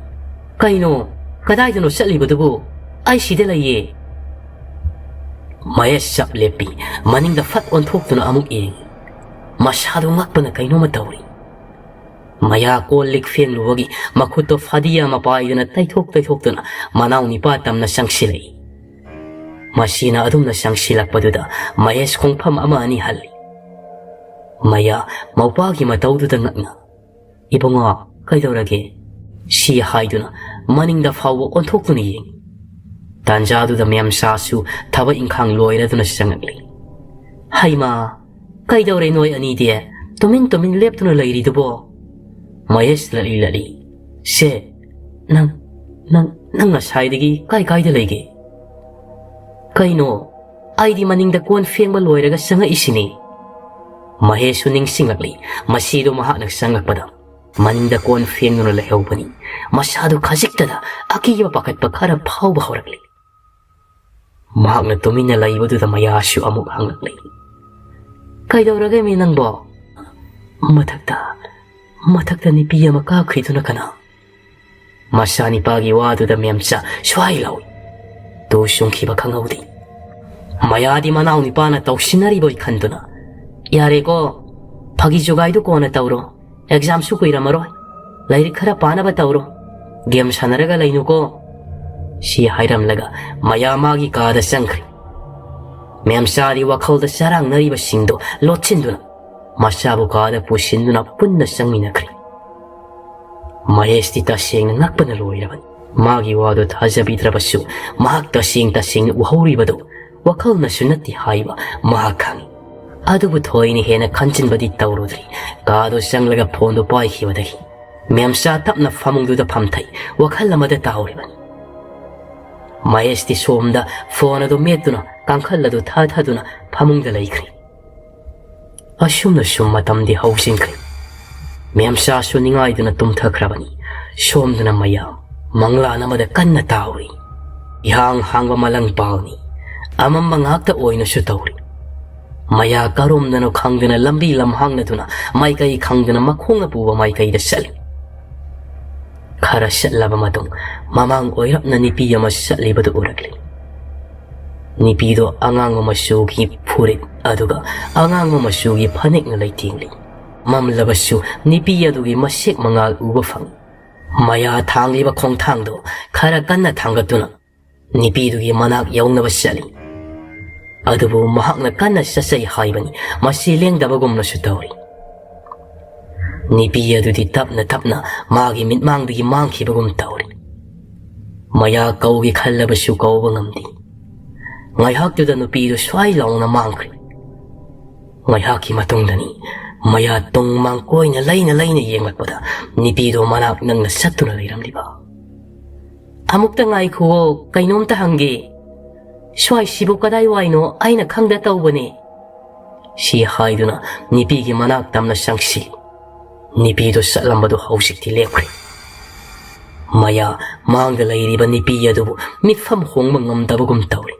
"ꯀꯩꯅꯣ? ꯀꯗꯥꯏꯗꯅꯣ ꯆꯠꯂꯤꯕꯗꯨꯕꯨ? ꯑꯩ ꯁꯤꯗ ꯂꯩꯌꯦ!" ꯃꯍꯦꯁ ꯆꯞ ꯂꯦꯞꯄꯤ꯫ ꯃꯅꯤꯡꯗ ꯐꯠ ꯑꯣꯟꯊꯣꯛꯇꯨꯅ ꯑꯃꯨꯛ ꯌꯦꯡꯏ꯫ ꯃꯁꯥꯗꯨ ꯉꯛꯄꯅ ꯀꯩꯅꯣꯝꯃ ꯇꯧꯔꯤ꯫ ꯃꯌꯥ ꯀꯣꯜ ꯂꯤꯛ ꯐꯦꯡꯂꯨꯕꯒꯤ ꯃꯈꯨꯠꯇꯣ ꯐꯗꯤ ꯑꯃ ꯄꯥꯏꯗꯨꯅ ꯇꯩꯊꯣꯛ ꯇꯩꯊꯣꯛꯇꯨꯅ ꯃꯅꯥꯎ ꯅꯤꯄꯥ ꯇꯝꯅ ꯆꯪꯁꯤꯜꯂꯛꯏ꯫ ꯃꯁꯤꯅ ꯑꯗꯨꯝꯅ ꯆꯪꯁꯤꯜꯂꯛꯄꯗꯨꯗ ꯃꯍꯦꯁ ꯈꯣꯡꯐꯝ ꯑꯃ ꯑꯅꯤ ꯍꯜꯂꯤ꯫ ꯃꯌꯥ ꯃꯧꯄꯥꯒꯤ ꯃꯇꯧꯗꯨꯗ ꯉꯛꯅ, "ꯏꯕꯨꯡꯉꯣ, ꯀꯩꯗꯧꯔꯒꯦ?" ꯁꯤ ꯍꯥꯏꯗꯨꯅ ꯃꯅꯤꯡꯗ ꯐꯥꯎꯕ ꯑꯣꯟꯊꯣꯛꯇꯨꯅ ꯌꯦꯡꯏ꯫ ꯇꯥꯟꯖꯥꯗꯨꯗ ꯃꯦꯝꯆꯥꯁꯨ ꯊꯕꯛ ꯏꯪꯈꯥꯡ ꯂꯣꯏꯔꯗꯨꯅ ꯆꯪꯉꯛꯂꯤ꯫ "ꯍꯩꯃꯥ, ꯀꯩꯗꯧꯔꯦ ꯅꯣꯏ ꯑꯅꯤꯗꯤ? ꯇꯨꯃꯤꯟ ꯇꯨꯃꯤꯟ ꯂꯦꯞꯇꯨꯅ ꯂꯩꯔꯤꯗꯨꯕꯣ?" ꯃꯍꯦꯁ ꯂꯠꯂꯤ ꯂꯠꯂꯤ, "ꯁꯦ, ꯅꯪ, ꯅꯪ, ꯅꯪ ꯉꯁꯥꯏꯗꯒꯤ ꯀꯥꯏ ꯀꯥꯏꯗ ꯂꯩꯒꯦ?" "ꯀꯩꯅꯣ? ꯑꯩꯗꯤ ꯃꯅꯤꯡꯗ ꯀꯣꯟ ꯐꯦꯡꯕ ꯂꯣꯏꯔꯒ ꯆꯪꯉꯛꯏꯁꯤꯅꯤ꯫" ꯃꯍꯦꯁꯁꯨ ꯅꯤꯡꯁꯤꯡꯂꯛꯂꯤ꯫ ꯃꯁꯤꯗꯣ ꯃꯍꯥꯛꯅ ꯆꯪꯂꯛꯄꯗ ꯃꯅꯤꯡꯗ ꯀꯣꯟ ꯐꯦꯡꯗꯨꯅ ꯂꯩꯍꯧꯕꯅꯤ꯫ ꯃꯁꯥꯗꯨ ꯈꯖꯤꯛꯇꯗ ꯑꯀꯤꯕ ꯄꯥꯈꯠꯄ ꯈꯔ ꯐꯥꯎꯕ ꯍꯧꯔꯛꯂꯤ꯫ ꯃꯍꯥꯛꯅ ꯇꯨꯃꯤꯟꯅ ꯂꯩꯕꯗꯨꯗ ꯃꯌꯥꯁꯨ ꯑꯃꯨꯛ ꯍꯪꯂꯛꯂꯤ, "ꯀꯩꯗꯧꯔꯒꯦ ꯃꯤ ꯅꯪꯕꯣ?" "ꯃꯊꯛꯇ, ꯃꯊꯛꯇ ꯅꯨꯄꯤ ꯑꯃ ꯀꯥꯈ꯭ꯔꯤꯗꯨꯅ ꯀꯅꯥ?" ꯃꯆꯥꯅꯤꯄꯥꯒꯤ ꯋꯥꯗꯨꯗ ꯃꯦꯝꯆꯥ ꯁ꯭ꯋꯥꯏ ꯂꯥꯎꯏ꯫ ꯇꯨ ꯆꯨꯡꯈꯤꯕ ꯈꯪꯍꯧꯗꯦ꯫ ꯃꯌꯥꯗꯤ ꯃꯅꯥꯎ ꯅꯤꯄꯥꯅ ꯇꯧꯁꯤꯟꯅꯔꯤꯕꯣꯏ ꯈꯟꯗꯨꯅ, "ꯌꯥꯔꯦꯀꯣ, ꯐꯥꯒꯤ ꯖꯨꯒꯥꯏꯗꯨ ꯀꯣꯟꯅ ꯇꯧꯔꯣ꯫ ꯑꯦꯛꯖꯥꯝꯁꯨ ꯀꯨꯏꯔꯝꯃꯔꯣꯏ꯫ ꯂꯥꯏꯔꯤꯛ ꯈꯔ ꯄꯥꯅꯕ ꯇꯧꯔꯣ꯫ ꯒꯦꯝ ꯁꯥꯟꯅꯔꯒ ꯂꯩꯅꯨꯀꯣ꯫" ꯁꯤ ꯍꯥꯏꯔꯝꯂꯒ ꯃꯌꯥ ꯃꯥꯒꯤ ꯀꯥꯗ ꯆꯪꯈ꯭ꯔꯦ꯫ ꯃꯦꯝꯆꯥꯗꯤ ꯋꯥꯈꯜꯗ ꯆꯔꯥꯡꯅꯔꯤꯕꯁꯤꯡꯗꯣ ꯂꯣꯠꯁꯤꯟꯗꯨꯅ ꯃꯆꯥꯕꯨ ꯀꯥꯗ ꯄꯨꯁꯤꯟꯗꯨꯅ ꯄꯨꯟꯅ ꯆꯪꯃꯤꯟꯅꯈ꯭ꯔꯦ꯫ ꯃꯍꯦꯁꯇꯤ ꯇꯁꯦꯡꯅ ꯉꯛꯄꯅ ꯂꯣꯏꯔꯕꯅꯤ꯫ ꯃꯥꯒꯤ ꯋꯥꯗꯨ ꯊꯥꯖꯕꯤꯗ꯭ꯔꯕꯁꯨ ꯃꯍꯥꯛ ꯇꯁꯦꯡ ꯇꯁꯦꯡꯅ ꯎꯍꯧꯔꯤꯕꯗꯨ ꯋꯥꯈꯜꯅꯁꯨ ꯅꯠꯇꯦ ꯍꯥꯏꯕ ꯃꯍꯥꯛ ꯈꯪꯏ꯫ ꯑꯗꯨꯕꯨ ꯊꯣꯏꯅ ꯍꯦꯟꯅ ꯈꯟꯖꯤꯟꯕꯗꯤ ꯇꯧꯔꯨꯗ꯭ꯔꯤ꯫ ꯀꯥꯗꯨ ꯆꯪꯂꯒ ꯐꯣꯟꯗꯨ ꯄꯥꯏꯈꯤꯕꯗꯒꯤ ꯃꯦꯝꯆꯥ ꯇꯞꯅ ꯐꯃꯨꯡꯗꯨꯗ ꯐꯝꯊꯩ, ꯋꯥꯈꯜ ꯑꯃꯗ ꯇꯥꯍꯧꯔꯤꯕꯅꯤ꯫ ꯃꯍꯦꯁꯇꯤ ꯁꯣꯝꯗ ꯐꯣꯟ ꯑꯗꯨ ꯃꯦꯠꯇꯨꯅ ꯀꯥꯡꯈꯜ ꯑꯗꯨ ꯊꯥꯊꯗꯨꯅ ꯐꯃꯨꯡꯗ ꯂꯩꯈ꯭ꯔꯦ꯫ ꯑꯁꯨꯝꯅ ꯁꯨꯝ ꯃꯇꯝꯗꯤ ꯍꯧꯖꯤꯟꯈ꯭ꯔꯦ꯫ ꯃꯦꯝꯆꯥꯁꯨ ꯅꯤꯡꯉꯥꯏꯗꯨꯅ ꯇꯨꯝꯊꯈ꯭ꯔꯕꯅꯤ꯫ ꯁꯣꯝꯗꯅ ꯃꯌꯥꯝ ꯃꯪꯂꯥꯟ ꯑꯃꯗ ꯀꯟꯅ ꯇꯥꯎꯔꯤ꯫ ꯏꯍꯥꯡ ꯍꯥꯡꯕ ꯃꯂꯪ ꯄꯥꯎꯅꯤ꯫ ꯑꯃꯝꯕ ꯉꯥꯛꯇ ꯑꯣꯏꯅꯁꯨ ꯇꯧꯔꯤ꯫ ꯃꯌꯥ ꯀꯔꯣꯝꯗꯅꯣ ꯈꯪꯗꯅ ꯂꯝꯕꯤ ꯂꯝꯍꯥꯡꯅꯗꯨꯅ ꯃꯥꯏꯀꯩ ꯈꯪꯗꯅ ꯃꯈꯣꯡꯅ ꯄꯨꯕ ꯃꯥꯏꯀꯩꯗ ꯆꯠꯂꯤ꯫ ꯈꯔ ꯆꯠꯂꯕ ꯃꯇꯨꯡ ꯃꯃꯥꯡ ꯑꯣꯏꯔꯞꯅ ꯅꯨꯄꯤ ꯑꯃ ꯆꯠꯂꯤꯕꯗꯨ ꯎꯔꯛꯂꯤ꯫ ꯅꯨꯄꯤꯗꯣ ꯑꯉꯥꯡꯕ ꯃꯆꯨꯒꯤ ꯐꯨꯔꯤꯠ ꯑꯗꯨꯒ ꯑꯉꯥꯡꯕ ꯃꯆꯨꯒꯤ ꯐꯅꯦꯛꯅ ꯂꯩꯇꯦꯡꯂꯤ꯫ ꯃꯝꯂꯕꯁꯨ ꯅꯨꯄꯤ ꯑꯗꯨꯒꯤ ꯃꯁꯦꯛ ꯃꯉꯥꯜ ꯎꯕ ꯐꯪꯏ꯫ ꯃꯌꯥ ꯊꯥꯡꯂꯤꯕ ꯈꯣꯡꯊꯥꯡꯗꯣ ꯈꯔ ꯀꯟꯅ ꯊꯥꯡꯒꯠꯇꯨꯅ ꯅꯨꯄꯤꯗꯨꯒꯤ ꯃꯅꯥꯛ ꯌꯧꯅꯕ ꯆꯠꯂꯤ꯫ ꯑꯗꯨꯕꯨ ꯃꯍꯥꯛꯅ ꯀꯟꯅ ꯆꯠꯆꯩ ꯍꯥꯏꯕꯅꯤ, ꯃꯁꯤ ꯂꯦꯡꯗꯕꯒꯨꯝꯅꯁꯨ ꯇꯧꯔꯤ꯫ ꯅꯨꯄꯤ ꯑꯗꯨꯗꯤ ꯇꯞꯅ ꯇꯞꯅ ꯃꯥꯒꯤ ꯃꯤꯠꯃꯥꯡꯗꯒꯤ ꯃꯥꯡꯈꯤꯕꯒꯨꯝ ꯇꯧꯔꯤ꯫ ꯃꯌꯥ ꯀꯧꯒꯦ ꯈꯜꯂꯕꯁꯨ ꯀꯧꯕ ꯉꯝꯗꯦ꯫ ꯉꯥꯏꯍꯥꯛꯇꯨꯗ ꯅꯨꯄꯤꯗꯨ ꯁ꯭ꯋꯥꯏ ꯂꯥꯎꯅ ꯃꯥꯡꯈ꯭ꯔꯦ꯫ ꯉꯥꯏꯍꯥꯛꯀꯤ ꯃꯇꯨꯡꯗꯅꯤ ꯃꯌꯥ ꯇꯨꯡ ꯃꯥꯡ ꯀꯣꯏꯅ ꯂꯩꯅ ꯂꯩꯅ ꯌꯦꯡꯂꯛꯄꯗ ꯅꯨꯄꯤꯗꯨ ꯃꯅꯥꯛ ꯅꯪꯅ ꯆꯠꯇꯨꯅ ꯂꯩꯔꯝꯂꯤꯕ꯫ "ꯑꯃꯨꯛꯇ ꯉꯥꯏꯈꯨꯋꯣ, ꯀꯩꯅꯣꯝꯇ ꯍꯪꯒꯦ꯫ ꯁ꯭ꯋꯥꯏꯁꯤꯕꯨ ꯀꯗꯥꯏꯋꯥꯏꯅꯣ? ꯑꯩꯅ ꯈꯪꯗ ꯇꯧꯕꯅꯦ," ꯁꯤ ꯍꯥꯏꯗꯨꯅ ꯅꯨꯄꯤꯒꯤ ꯃꯅꯥꯛ ꯇꯝꯅ ꯆꯪꯁꯤ꯫ ꯅꯨꯄꯤꯗꯨ ꯆꯠꯂꯝꯕꯗꯨ ꯍꯧꯖꯤꯛꯇꯤ ꯂꯦꯞꯈ꯭ꯔꯦ꯫ ꯃꯌꯥ ꯃꯥꯡꯗ ꯂꯩꯔꯤꯕ ꯅꯨꯄꯤ ꯑꯗꯨꯕꯨ ꯃꯤꯠꯐꯝ ꯍꯣꯡꯕ ꯉꯝꯗꯕꯒꯨꯝ ꯇꯧꯔꯤ꯫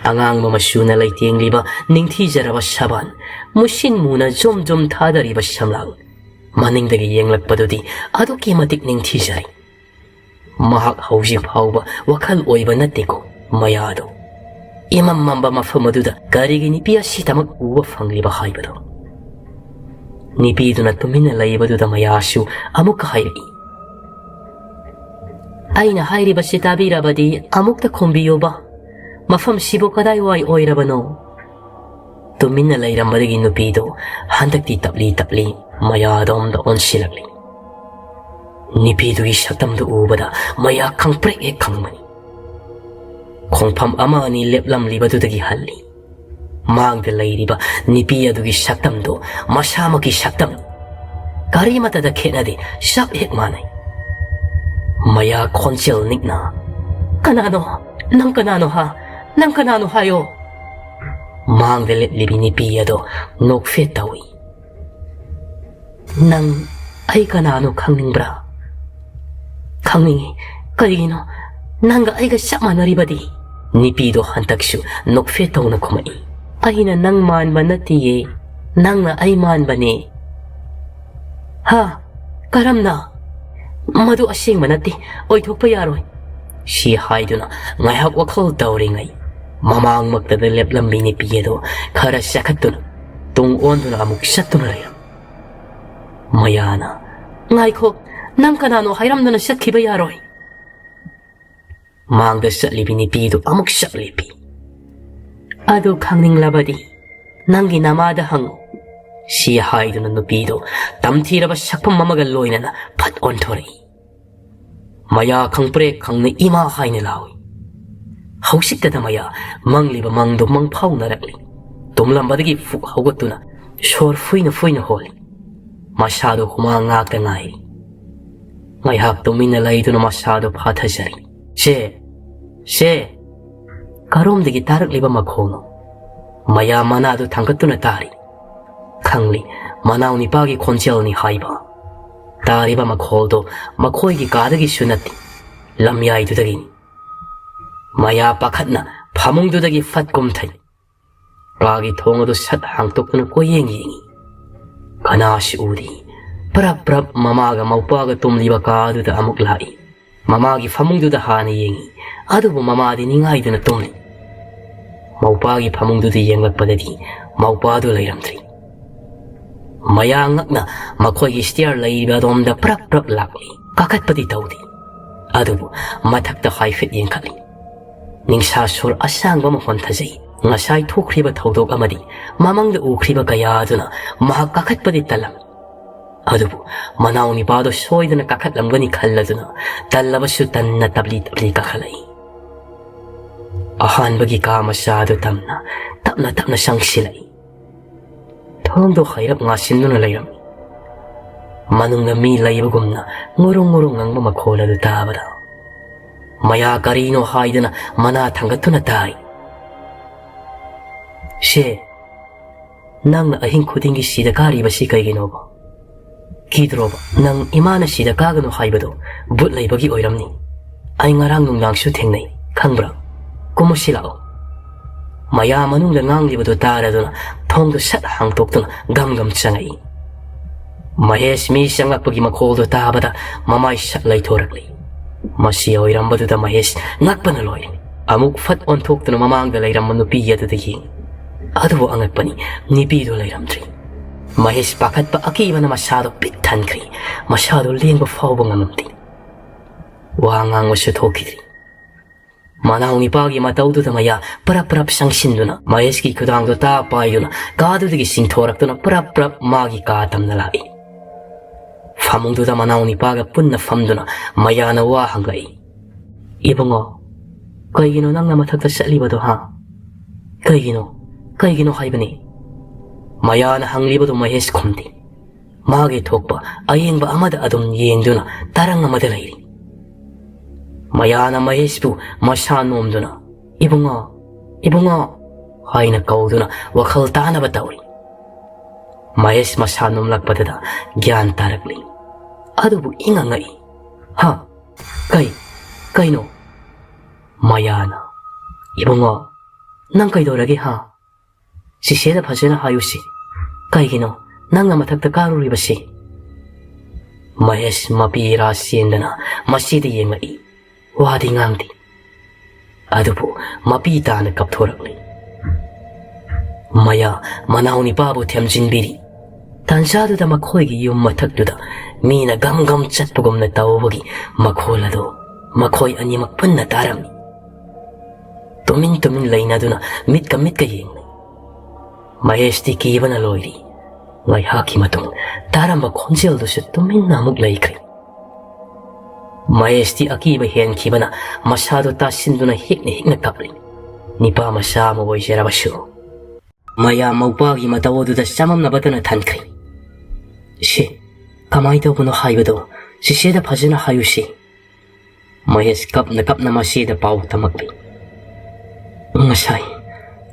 ꯑꯉꯥꯡꯕ ꯃꯆꯨꯅ ꯂꯩꯇꯦꯡꯂꯤꯕ ꯅꯤꯡꯊꯤꯖꯔꯕ ꯁꯕꯥꯟ, ꯃꯨꯁꯤꯟ ꯃꯨꯅ ꯖꯨꯝ ꯖꯨꯝ ꯊꯥꯗꯔꯤꯕ ꯁꯝꯂꯥꯡ, ꯃꯅꯤꯡꯗꯒꯤ ꯌꯦꯡꯂꯛꯄꯗꯨꯗꯤ ꯑꯗꯨꯛꯀꯤ ꯃꯇꯤꯛ ꯅꯤꯡꯊꯤꯖꯔꯤ꯫ ꯃꯍꯥꯛ ꯍꯧꯖꯤꯛ ꯐꯥꯎꯕ ꯋꯥꯈꯜ ꯑꯣꯏꯕ ꯅꯠꯇꯦꯀꯣ ꯃꯌꯥꯗꯣ꯫ ꯏꯃꯝ ꯃꯝꯕ ꯃꯐꯝ ꯑꯗꯨꯗ ꯀꯔꯤꯒꯤ ꯅꯨꯄꯤ ꯑꯁꯤꯗꯃꯛ ꯎꯕ ꯐꯪꯂꯤꯕ ꯍꯥꯏꯕꯗꯣ꯫ ꯅꯨꯄꯤꯗꯨꯅ ꯇꯨꯃꯤꯟꯅ ꯂꯩꯕꯗꯨꯗ ꯃꯌꯥꯁꯨ ꯑꯃꯨꯛꯀ ꯍꯥꯏꯔꯛꯏ, "ꯑꯩꯅ ꯍꯥꯏꯔꯤꯕꯁꯤ ꯇꯥꯕꯤꯔꯕꯗꯤ ꯑꯃꯨꯛꯇ ꯈꯨꯝꯕꯤꯌꯨꯕ꯫ ꯃꯐꯝꯁꯤꯕꯨ ꯀꯗꯥꯏꯋꯥꯏ ꯑꯣꯏꯔꯕꯅꯣ?" ꯇꯨꯃꯤꯟꯅ ꯂꯩꯔꯝꯕꯗꯒꯤ ꯅꯨꯄꯤꯗꯨ ꯍꯟꯗꯛꯇꯤ ꯇꯞꯂꯤ ꯇꯞꯂꯤ ꯃꯌꯥꯗꯣꯝꯗ ꯑꯣꯟꯁꯤꯜꯂꯛꯂꯤ꯫ ꯅꯨꯄꯤꯗꯨꯒꯤ ꯁꯛꯇꯝꯗꯨ ꯎꯕꯗ ꯃꯌꯥ ꯈꯪꯄ꯭ꯔꯦꯛ ꯍꯦꯛ ꯈꯪꯕꯅꯤ꯫ ꯈꯣꯡꯐꯝ ꯑꯃ ꯑꯅꯤ ꯂꯦꯞꯂꯝꯂꯤꯕꯗꯨꯗꯒꯤ ꯍꯜꯂꯤ꯫ ꯃꯥꯡꯗ ꯂꯩꯔꯤꯕ ꯅꯨꯄꯤ ꯑꯗꯨꯒꯤ ꯁꯛꯇꯝꯗꯨ ꯃꯁꯥꯃꯛꯀꯤ ꯁꯛꯇꯝ, ꯀꯔꯤꯃꯠꯇꯗ ꯈꯦꯠꯅꯗꯦ, ꯆꯞ ꯍꯦꯛ ꯃꯥꯟꯅꯩ꯫ ꯃꯌꯥ ꯈꯣꯟꯖꯦꯜ ꯅꯤꯛꯅ, "ꯀꯅꯥꯅꯣ? ꯅꯪ ꯀꯅꯥꯅꯣ ꯍꯥ? ꯅꯪ ꯀꯅꯥꯅꯣ ꯍꯥꯏꯌꯣ?" ꯃꯥꯡꯗ ꯂꯦꯞꯂꯤꯕꯤ ꯅꯨꯄꯤ ꯑꯗꯣ ꯅꯣꯛꯐꯦꯠ ꯇꯧꯏ꯫ "ꯅꯪ ꯑꯩ ꯀꯅꯥꯅꯣ ꯈꯪꯅꯤꯡꯕ꯭ꯔꯥ?" "ꯈꯪꯅꯤꯡꯏ꯫ ꯀꯔꯤꯒꯤꯅꯣ? "ꯅꯪꯒ ꯑꯩꯒ ꯆꯞ ꯃꯥꯟꯅꯔꯤꯕꯗꯤ?" ꯅꯨꯄꯤꯗꯣ ꯍꯟꯗꯛꯁꯨ ꯅꯣꯛꯐꯦꯠ ꯇꯧꯅ ꯈꯨꯝꯃꯛꯏ꯫ "ꯑꯩꯅ ꯅꯪ ꯃꯥꯟꯕ ꯅꯠꯇꯤꯌꯦ, ꯅꯪꯅ ꯑꯩ ꯃꯥꯟꯕꯅꯦ꯫" "ꯍꯥ? ꯀꯔꯝꯅ? ꯃꯗꯨ ꯑꯁꯦꯡꯕ ꯅꯠꯇꯦ, ꯑꯣꯏꯊꯣꯛꯄ ꯌꯥꯔꯣꯏ꯫" ꯁꯤ ꯍꯥꯏꯗꯨꯅ ꯉꯥꯏꯍꯥꯛ ꯋꯥꯈꯜ ꯇꯧꯔꯤꯉꯩ, ꯃꯃꯥꯡꯃꯛꯇꯗ ꯂꯦꯞꯂꯝꯕꯤ ꯅꯨꯄꯤ ꯑꯗꯣ ꯈꯔ ꯆꯦꯈꯠꯇꯨꯅ ꯇꯨꯡ ꯑꯣꯟꯗꯨꯅ ꯑꯃꯨꯛ ꯆꯠꯇꯨꯅ ꯂꯩꯔꯝ꯫ ꯃꯌꯥꯅ, "ꯉꯥꯏꯈꯣ, ꯅꯪ ꯀꯅꯥꯅꯣ ꯍꯥꯏꯔꯝꯗꯅ ꯆꯠꯈꯤꯕ ꯌꯥꯔꯣꯏ꯫" ꯃꯥꯡꯗ ꯆꯠꯂꯤꯕꯤ ꯅꯨꯄꯤꯗꯨ ꯑꯃꯨꯛ ꯆꯠꯂꯤꯕꯤ꯫ "ꯑꯗꯨ ꯈꯪꯅꯤꯡꯂꯕꯗꯤ ꯅꯪꯒꯤ ꯅꯃꯥꯗ ꯍꯪꯉꯨ꯫" ꯁꯤ ꯍꯥꯏꯗꯨꯅ ꯅꯨꯄꯤꯗꯨ ꯇꯝꯊꯤꯔꯕ ꯁꯛꯐꯝ ꯑꯃꯒ ꯂꯣꯏꯅꯅ ꯐꯠ ꯑꯣꯟꯊꯣꯔꯛꯏ꯫ ꯃꯌꯥ ꯈꯪꯄ꯭ꯔꯦꯛ ꯈꯪꯅ ꯏꯃꯥ ꯍꯥꯏꯅ ꯂꯥꯎꯏ꯫ ꯍꯧꯖꯤꯛꯇꯗ ꯃꯌꯥ ꯃꯪꯂꯤꯕ ꯃꯪꯗꯨ ꯃꯪꯐꯥꯎꯅꯔꯛꯂꯤ꯫ ꯇꯨꯝꯂꯝꯕꯗꯒꯤ ꯐꯨꯛ ꯍꯧꯒꯠꯇꯨꯅ ꯁꯣꯔ ꯐꯨꯏꯅ ꯐꯨꯏꯅ ꯍꯣꯜꯂꯤ꯫ ꯃꯁꯥꯗꯨ ꯍꯨꯃꯥꯡ ꯉꯥꯛꯇ ꯉꯥꯏꯔꯤ꯫ ꯉꯥꯏꯍꯥꯛ ꯇꯨꯃꯤꯟꯅ ꯂꯩꯗꯨꯅ ꯃꯁꯥꯗꯨ ꯐꯥꯊꯖꯔꯤ꯫ "ꯆꯦ! ꯆꯦ!" ꯀꯔꯣꯝꯗꯒꯤ ꯇꯥꯔꯛꯂꯤꯕ ꯃꯈꯣꯜꯅꯣ? ꯃꯌꯥ ꯃꯅꯥꯗꯨ ꯊꯥꯡꯒꯠꯇꯨꯅ ꯇꯥꯔꯤ꯫ ꯈꯪꯂꯤ, ꯃꯅꯥꯎ ꯅꯤꯄꯥꯒꯤ ꯈꯣꯟꯖꯦꯜꯅꯤ ꯍꯥꯏꯕ꯫ ꯇꯥꯔꯤꯕ ꯃꯈꯣꯜꯗꯣ ꯃꯈꯣꯏꯒꯤ ꯀꯥꯗꯒꯤꯁꯨ ꯅꯠꯇꯦ, ꯂꯝꯌꯥꯏꯗꯨꯗꯒꯤꯅꯤ꯫ ꯃꯌꯥ ꯄꯥꯈꯠꯅ ꯐꯃꯨꯡꯗꯨꯗꯒꯤ ꯐꯠ ꯀꯨꯝꯊꯩ꯫ ꯀꯥꯒꯤ ꯊꯣꯡ ꯑꯗꯨ ꯁꯠ ꯍꯥꯡꯇꯣꯛꯇꯨꯅ ꯀꯣꯏꯌꯦꯡ ꯌꯦꯡꯏ꯫ ꯀꯅꯥꯁꯨ ꯎꯗꯦ꯫ ꯄ꯭ꯔꯞ ꯄ꯭ꯔꯞ ꯃꯃꯥꯒ ꯃꯧꯄꯥꯒ ꯇꯨꯝꯂꯤꯕ ꯀꯥ ꯑꯗꯨꯗ ꯑꯃꯨꯛ ꯂꯥꯛꯏ꯫ ꯃꯃꯥꯒꯤ ꯐꯃꯨꯡꯗꯨꯗ ꯍꯥꯟꯅ ꯌꯦꯡꯏ, ꯑꯗꯨꯕꯨ ꯃꯃꯥꯗꯤ ꯅꯤꯡꯉꯥꯏꯗꯨꯅ ꯇꯨꯝꯂꯤ꯫ ꯃꯧꯄꯥꯒꯤ ꯐꯃꯨꯡꯗꯨꯗ ꯌꯦꯡꯂꯛꯄꯗꯗꯤ ꯃꯧꯄꯥꯗꯨ ꯂꯩꯔꯝꯗ꯭ꯔꯤ꯫ ꯃꯌꯥ ꯉꯛꯅ ꯃꯈꯣꯏꯒꯤ ꯁ꯭ꯇꯤꯌꯔ ꯂꯩꯔꯤꯕ ꯑꯗꯣꯝꯗ ꯄ꯭ꯔꯞ ꯄ꯭ꯔꯞ ꯂꯥꯛꯂꯤ꯫ ꯀꯥꯈꯠꯄꯗꯤ ꯇꯧꯗꯦ, ꯑꯗꯨꯕꯨ ꯃꯊꯛꯇ ꯍꯥꯏꯐꯦꯠ ꯌꯦꯡꯈꯠꯂꯤ꯫ ꯅꯤꯡꯁꯥ ꯁꯣꯔ ꯑꯁꯥꯡꯕ ꯑꯃ ꯍꯣꯟꯊꯖꯩ꯫ ꯉꯁꯥꯏ ꯊꯣꯛꯈ꯭ꯔꯤꯕ ꯊꯧꯗꯣꯛ ꯑꯃꯗꯤ ꯃꯃꯥꯡꯗ ꯎꯈ꯭ꯔꯤꯕ ꯀꯌꯥ ꯑꯗꯨꯅ ꯃꯍꯥꯛ ꯀꯥꯈꯠꯄꯗꯤ ꯇꯜꯂꯝꯃꯤ꯫ ꯑꯗꯨꯕꯨ ꯃꯅꯥꯎ ꯅꯤꯄꯥꯗꯣ ꯁꯣꯏꯗꯅ ꯀꯥꯈꯠꯂꯝꯒꯅꯤ ꯈꯜꯂꯗꯨꯅ ꯇꯜꯂꯕꯁꯨ ꯇꯟꯅ ꯇꯞꯂꯤ ꯇꯞꯂꯤ ꯀꯥꯈꯠꯂꯛꯏ꯫ ꯑꯍꯥꯟꯕꯒꯤ ꯀꯥ ꯃꯆꯥ ꯑꯗꯨ ꯇꯝꯅ ꯇꯞꯅ ꯇꯞꯅ ꯆꯪꯁꯤꯜꯂꯛꯏ꯫ ꯊꯣꯡꯗꯣ ꯍꯩꯔꯞ ꯉꯥꯁꯤꯟꯗꯨꯅ ꯂꯩꯔꯝꯃꯤ꯫ ꯃꯅꯨꯡꯗ ꯃꯤ ꯂꯩꯕꯒꯨꯝꯅ ꯉꯨꯔꯨꯡ ꯉꯨꯔꯨꯡ ꯉꯪꯕ ꯃꯈꯣꯜ ꯑꯗꯨ ꯇꯥꯕꯗ ꯃꯌꯥ ꯀꯔꯤꯅꯣ ꯍꯥꯏꯗꯨꯅ ꯃꯅꯥ ꯊꯥꯡꯒꯠꯇꯨꯅ ꯇꯥꯏ꯫ "ꯁꯦ, ꯅꯪꯅ ꯑꯍꯤꯡ ꯈꯨꯗꯤꯡꯒꯤ ꯁꯤꯗ ꯀꯥꯔꯤꯕꯁꯤ ꯀꯩꯒꯤꯅꯣꯕ? ꯀꯤꯗ꯭ꯔꯣꯕ? ꯅꯪ ꯏꯃꯥꯅ ꯁꯤꯗ ꯀꯥꯒꯅꯨ ꯍꯥꯏꯕꯗꯣ ꯚꯨꯠ ꯂꯩꯕꯒꯤ ꯑꯣꯏꯔꯝꯅꯤ꯫ ꯑꯩ ꯉꯔꯥꯡ ꯅꯨꯡꯗꯥꯡꯁꯨ ꯊꯦꯡꯅꯩ, ꯈꯪꯕ꯭ꯔꯥ? ꯀꯨꯝꯃꯁꯤ ꯂꯥꯛꯑꯣ꯫ ꯃꯌꯥ ꯃꯅꯨꯡꯗ ꯉꯥꯡꯂꯤꯕꯗꯨ ꯇꯥꯔꯗꯨꯅ ꯊꯣꯡꯗꯨ ꯁꯠ ꯍꯥꯡꯇꯣꯛꯇꯨꯅ ꯒꯝ ꯒꯝ ꯆꯪꯉꯛꯏ꯫ ꯃꯍꯦꯁ ꯃꯤ ꯆꯪꯂꯛꯄꯒꯤ ꯃꯈꯣꯜꯗꯨ ꯇꯥꯕꯗ ꯃꯃꯥꯏ ꯁꯠ ꯂꯩꯊꯣꯔꯛꯂꯤ꯫ ꯃꯁꯤ ꯑꯣꯏꯔꯝꯕꯗꯨꯗ ꯃꯍꯦꯁ ꯉꯛꯄꯅ ꯂꯣꯏꯔꯦ꯫ ꯑꯃꯨꯛ ꯐꯠ ꯑꯣꯟꯊꯣꯛꯇꯨꯅ ꯃꯃꯥꯡꯗ ꯂꯩꯔꯝꯕ ꯅꯨꯄꯤ ꯑꯗꯨꯗ ꯌꯦꯡꯉꯤ꯫ ꯑꯗꯨꯕꯨ ꯑꯉꯛꯄꯅꯤ, ꯅꯨꯄꯤꯗꯨ ꯂꯩꯔꯝꯗ꯭ꯔꯤ꯫ ꯃꯍꯦꯁ ꯄꯥꯈꯠꯄ ꯑꯀꯤꯕꯅ ꯃꯁꯥꯗꯨ ꯄꯤꯛ ꯊꯟꯈ꯭ꯔꯤ꯫ ꯃꯁꯥꯗꯨ ꯂꯦꯡꯕ ꯐꯥꯎꯕ ꯉꯝꯂꯝꯗꯦ꯫ ꯋꯥ ꯉꯥꯡꯕꯁꯨ ꯊꯣꯛꯈꯤꯗ꯭ꯔꯤ꯫ ꯃꯅꯥꯎ ꯅꯤꯄꯥꯒꯤ ꯃꯇꯧꯗꯨꯗ ꯃꯌꯥ ꯄꯔꯞ ꯄꯔꯞ ꯆꯪꯁꯤꯟꯗꯨꯅ ꯃꯍꯦꯁꯀꯤ ꯈꯨꯗꯥꯡꯗꯣ ꯇꯥ ꯄꯥꯏꯗꯨꯅ ꯀꯥꯗꯨꯗꯒꯤ ꯆꯤꯡꯊꯣꯔꯛꯇꯨꯅ ꯄꯔꯞ ꯄꯔꯞ ꯃꯥꯒꯤ ꯀꯥ ꯇꯝꯅ ꯂꯥꯛꯏ꯫ ꯐꯃꯨꯡꯗꯨꯗ ꯃꯅꯥꯎ ꯅꯤꯄꯥꯒ ꯄꯨꯟꯅ ꯐꯝꯗꯨꯅ ꯃꯌꯥꯅ ꯋꯥ ꯍꯪꯂꯛꯏ꯫ "ꯏꯕꯨꯡꯉꯣ, ꯀꯩꯒꯤꯅꯣ ꯅꯪꯅ ꯃꯊꯛꯇ ꯆꯠꯂꯤꯕꯗꯣ, ꯍꯥ? ꯀꯩꯒꯤꯅꯣ? ꯀꯩꯒꯤꯅꯣ ꯍꯥꯏꯕꯅꯤ?" ꯃꯌꯥꯅ ꯍꯪꯂꯤꯕꯗꯨ ꯃꯍꯦꯁ ꯈꯨꯝꯗꯦ꯫ ꯃꯥꯒꯤ ꯊꯣꯛꯄ ꯑꯌꯦꯡꯕ ꯑꯃꯗ ꯑꯗꯨꯝ ꯌꯦꯡꯗꯨꯅ ꯇꯔꯪ ꯑꯃꯗ ꯂꯩꯔꯤ꯫ ꯃꯌꯥꯅ ꯃꯍꯦꯁꯄꯨ ꯃꯁꯥ ꯅꯣꯝꯗꯨꯅ, "ꯏꯕꯨꯡꯉꯣ, ꯏꯕꯨꯡꯉꯣ" ꯍꯥꯏꯅ ꯀꯧꯗꯨꯅ ꯋꯥꯈꯜ ꯇꯥꯅꯕ ꯇꯧꯔꯤ꯫ ꯃꯍꯦꯁ ꯃꯁꯥ ꯅꯣꯝꯂꯛꯄꯗꯨꯗ ꯒ꯭ꯌꯥꯟ ꯇꯥꯔꯛꯂꯤ꯫ ꯑꯗꯨꯕꯨ ꯏꯉꯛ ꯉꯛꯏ꯫ "ꯍꯥ? ꯀꯩ? ꯀꯩꯅꯣ?" ꯃꯌꯥꯅ, "ꯏꯕꯨꯡꯉꯣ, ꯅꯪ ꯀꯩꯗꯧꯔꯒꯦ, ꯍꯥ? ꯆꯤꯆꯦꯗ ꯐꯖꯅ ꯍꯥꯏꯌꯨꯁꯤ꯫ ꯀꯩꯒꯤꯅꯣ ꯅꯪꯅ ꯃꯊꯛꯇ ꯀꯥꯔꯨꯔꯤꯕꯁꯤ?" ꯃꯍꯦꯁ ꯃꯄꯤ ꯏꯔꯥ ꯆꯦꯟꯗꯅ ꯃꯁꯤꯗ ꯌꯦꯡꯂꯛꯏ꯫ ꯋꯥꯗꯤ ꯉꯥꯡꯗꯦ꯫ ꯑꯗꯨꯕꯨ ꯃꯄꯤ ꯇꯥꯅ ꯀꯞꯊꯣꯔꯛꯂꯤ꯫ ꯃꯌꯥ ꯃꯅꯥꯎ ꯅꯤꯄꯥꯕꯨ ꯊꯦꯝꯖꯤꯟꯕꯤꯔꯤ꯫ ꯇꯥꯟꯖꯥꯗꯨꯗ ꯃꯈꯣꯏꯒꯤ ꯌꯨꯝ ꯃꯊꯛꯇꯨꯗ ꯃꯤꯅ ꯒꯝ ꯒꯝ ꯆꯠꯄꯒꯨꯝꯅ ꯇꯧꯕꯒꯤ ꯃꯈꯣꯜ ꯑꯗꯨ ꯃꯈꯣꯏ ꯑꯅꯤꯃꯛ ꯄꯨꯟꯅ ꯇꯥꯔꯝꯃꯤ꯫ ꯇꯨꯃꯤꯟ ꯇꯨꯃꯤꯟ ꯂꯩꯅꯗꯨꯅ ꯃꯤꯠꯀ ꯃꯤꯠꯀ ꯌꯦꯡꯂꯤ꯫ ꯃꯍꯦꯁꯇꯤ ꯀꯤꯕꯅ ꯂꯣꯏꯔꯤ꯫ ꯉꯥꯏꯍꯥꯛꯀꯤ ꯃꯇꯨꯡ ꯇꯥꯔꯝꯕ ꯈꯣꯟꯖꯦꯜꯗꯨꯁꯨ ꯇꯨꯃꯤꯟꯅ ꯑꯃꯨꯛ ꯂꯩꯈ꯭ꯔꯦ꯫ ꯃꯍꯦꯁꯇꯤ ꯑꯀꯤꯕ ꯍꯦꯟꯈꯤꯕꯅ ꯃꯁꯥꯗꯨ ꯇꯥꯁꯤꯟꯗꯨꯅ ꯍꯤꯛꯅ ꯍꯤꯛꯅ ꯀꯞꯂꯤ꯫ ꯅꯤꯄꯥ ꯃꯆꯥ ꯑꯃ ꯑꯣꯏꯖꯔꯕꯁꯨ ꯃꯌꯥ ꯃꯧꯄꯥꯒꯤ ꯃꯇꯧ ꯑꯗꯨꯗ ꯆꯃꯝꯅꯕꯇꯅ ꯊꯟꯈ꯭ꯔꯦ꯫ "ꯁꯤ ꯀꯃꯥꯏ ꯇꯧꯕꯅꯣ ꯍꯥꯏꯕꯗꯣ ꯆꯤꯆꯦꯗ ꯐꯖꯅ ꯍꯥꯏꯌꯨꯁꯤ꯫" ꯃꯍꯦꯁ ꯀꯞꯅ ꯀꯞꯅ ꯃꯆꯦꯗ ꯄꯥꯎ ꯇꯝꯃꯛꯂꯤ꯫ "ꯉꯁꯥꯏ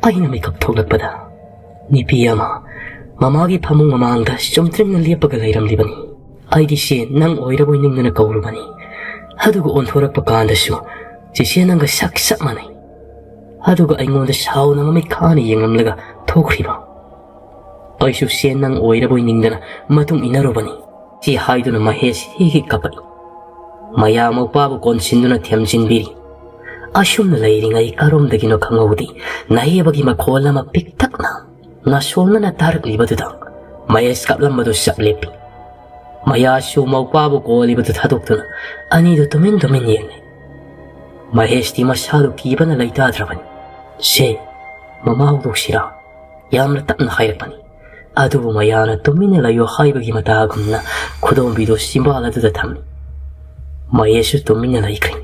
ꯑꯩꯅ ꯃꯤꯀꯞ ꯊꯣꯛꯂꯛꯄꯗ ꯅꯨꯄꯤ ꯑꯃ ꯃꯃꯥꯒꯤ ꯐꯃꯨꯡ ꯃꯃꯥꯡꯗ ꯆꯨꯝꯗ꯭ꯔꯤꯡꯅ ꯂꯦꯞꯄꯒ ꯂꯩꯔꯝꯂꯤꯕꯅꯤ꯫ ꯑꯩꯗꯤ ꯁꯤ ꯅꯪ ꯑꯣꯏꯔꯕꯣꯏ ꯅꯤꯡꯗꯨꯅ ꯀꯧꯔꯨꯕꯅꯤ꯫ ꯑꯗꯨꯒ ꯑꯣꯟꯊꯣꯔꯛꯄ ꯀꯥꯟꯗꯁꯨ ꯆꯦꯆꯦ ꯅꯪꯒ ꯁꯛ ꯆꯞ ꯃꯥꯟꯅꯩ꯫ ꯑꯗꯨꯒ ꯑꯩꯉꯣꯟꯗ ꯁꯥꯎꯅ ꯃꯃꯤꯠ ꯈꯥꯅ ꯌꯦꯡꯂꯝꯂꯒ ꯊꯣꯛꯈ꯭ꯔꯤꯕ꯫ ꯑꯩꯁꯨ ꯆꯦ ꯅꯪ ꯑꯣꯏꯔꯕꯣꯏ ꯅꯤꯡꯗꯅ ꯃꯇꯨꯡ ꯏꯟꯅꯔꯨꯕꯅꯤ꯫ ꯆꯦ ꯍꯥꯏꯗꯨꯅ ꯃꯍꯦꯁ ꯍꯤ ꯍꯤ ꯀꯞꯄꯛꯏ꯫ ꯃꯌꯥ ꯃꯧꯄꯥꯕꯨ ꯀꯣꯟꯁꯤꯟꯗꯨꯅ ꯊꯦꯝꯖꯤꯟꯕꯤꯔꯤ꯫ ꯑꯁꯨꯝꯅ ꯂꯩꯔꯤꯉꯩ ꯀꯔꯣꯝꯗꯒꯤꯅꯣ ꯈꯪꯍꯧꯗꯦ, ꯅꯍꯦꯕꯒꯤ ꯃꯈꯣꯜ ꯑꯃ ꯄꯤꯛꯇꯛꯅ ꯅꯥꯁꯣꯡꯅꯅ ꯇꯥꯔꯛꯂꯤꯕꯗꯨꯗ ꯃꯍꯦꯁ ꯀꯞꯂꯝꯕꯗꯨ ꯆꯞ ꯂꯦꯞꯄꯤ꯫ ꯃꯌꯥꯁꯨ ꯃꯧꯄꯥꯕꯨ ꯀꯣꯜꯂꯤꯕꯗꯨ ꯊꯥꯗꯣꯛꯇꯨꯅ ꯑꯅꯤꯗꯨ ꯇꯨꯃꯤꯟ ꯇꯨꯃꯤꯟ ꯌꯦꯡꯂꯦ꯫ ꯃꯍꯦꯁꯇꯤ ꯃꯁꯥꯗꯨ ꯀꯤꯕꯅ ꯂꯩꯇꯥꯗ꯭ꯔꯕꯅꯤ꯫ "ꯁꯦ, ꯃꯃꯥ ꯍꯧꯗꯣꯛꯁꯤꯔꯥ?" ꯌꯥꯝꯅ ꯇꯞꯅ ꯍꯥꯏꯔꯛꯄꯅꯤ꯫ ꯑꯗꯨꯕꯨ ꯃꯌꯥꯅ "ꯇꯨꯃꯤꯟꯅ ꯂꯩꯌꯨ" ꯍꯥꯏꯕꯒꯤ ꯃꯇꯥꯒꯨꯝꯅ ꯈꯨꯗꯣꯝꯕꯤꯗꯨ ꯆꯤꯝꯕꯥꯜ ꯑꯗꯨꯗ ꯊꯝꯃꯤ꯫ ꯃꯍꯦꯁꯁꯨ ꯇꯨꯃꯤꯟꯅ ꯂꯩꯈ꯭ꯔꯦ꯫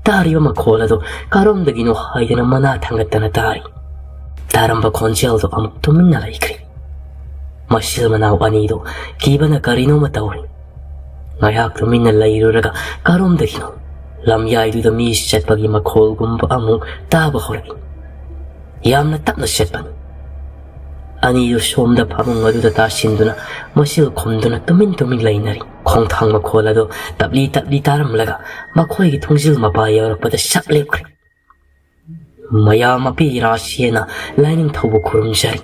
ꯇꯥꯔꯤꯕ ꯃꯈꯣꯜ ꯑꯗꯨ ꯀꯔꯣꯝꯗꯒꯤꯅꯣ ꯍꯥꯏꯗꯅ ꯃꯅꯥ ꯊꯥꯡꯒꯠꯇꯅ ꯇꯥꯔꯤ꯫ ꯇꯥꯔꯝꯕ ꯈꯣꯟꯖꯦꯜꯗꯨ ꯑꯃꯨꯛ ꯇꯨꯃꯤꯟꯅ ꯂꯩꯈ꯭ꯔꯦ꯫ ꯃꯆꯤꯜ ꯃꯅꯥꯎ ꯑꯅꯤꯗꯨ ꯀꯤꯕꯅ ꯀꯔꯤꯅꯣꯃ ꯇꯧꯔꯤ꯫ ꯉꯥꯏꯍꯥꯛ ꯇꯨꯃꯤꯟꯅ ꯂꯩꯔꯨꯔꯒ ꯀꯔꯣꯝꯗꯒꯤꯅꯣ ꯂꯝꯌꯥꯏꯗꯨꯗ ꯃꯤ ꯆꯠꯄꯒꯤ ꯃꯈꯣꯜꯒꯨꯝꯕ ꯑꯃꯨꯛ ꯇꯥꯕ ꯍꯧꯔꯛꯏ꯫ ꯌꯥꯝꯅ ꯇꯞꯅ ꯆꯠꯄꯅꯤ꯫ ꯑꯅꯤꯗꯨ ꯁꯣꯝꯗ ꯐꯃꯨꯡ ꯑꯗꯨꯗ ꯇꯥꯁꯤꯟꯗꯨꯅ ꯃꯆꯤꯜ ꯈꯨꯝꯗꯨꯅ ꯇꯨꯃꯤꯟ ꯇꯨꯃꯤꯟ ꯂꯩꯅꯔꯤ꯫ ꯈꯣꯡꯊꯥꯡ ꯃꯈꯣꯜ ꯑꯗꯨ ꯇꯞꯂꯤ ꯇꯞꯂꯤ ꯇꯥꯔꯝꯂꯒ ꯃꯈꯣꯏꯒꯤ ꯊꯣꯡꯖꯤꯜ ꯃꯄꯥ ꯌꯧꯔꯛꯄꯗ ꯆꯞ ꯂꯦꯞꯈ꯭ꯔꯦ꯫ ꯃꯌꯥ ꯃꯄꯤ ꯔꯥꯁꯤꯌꯥꯅ ꯂꯥꯏꯅꯤꯡꯊꯧꯕꯨ ꯈꯨꯔꯨꯝꯖꯔꯤ꯫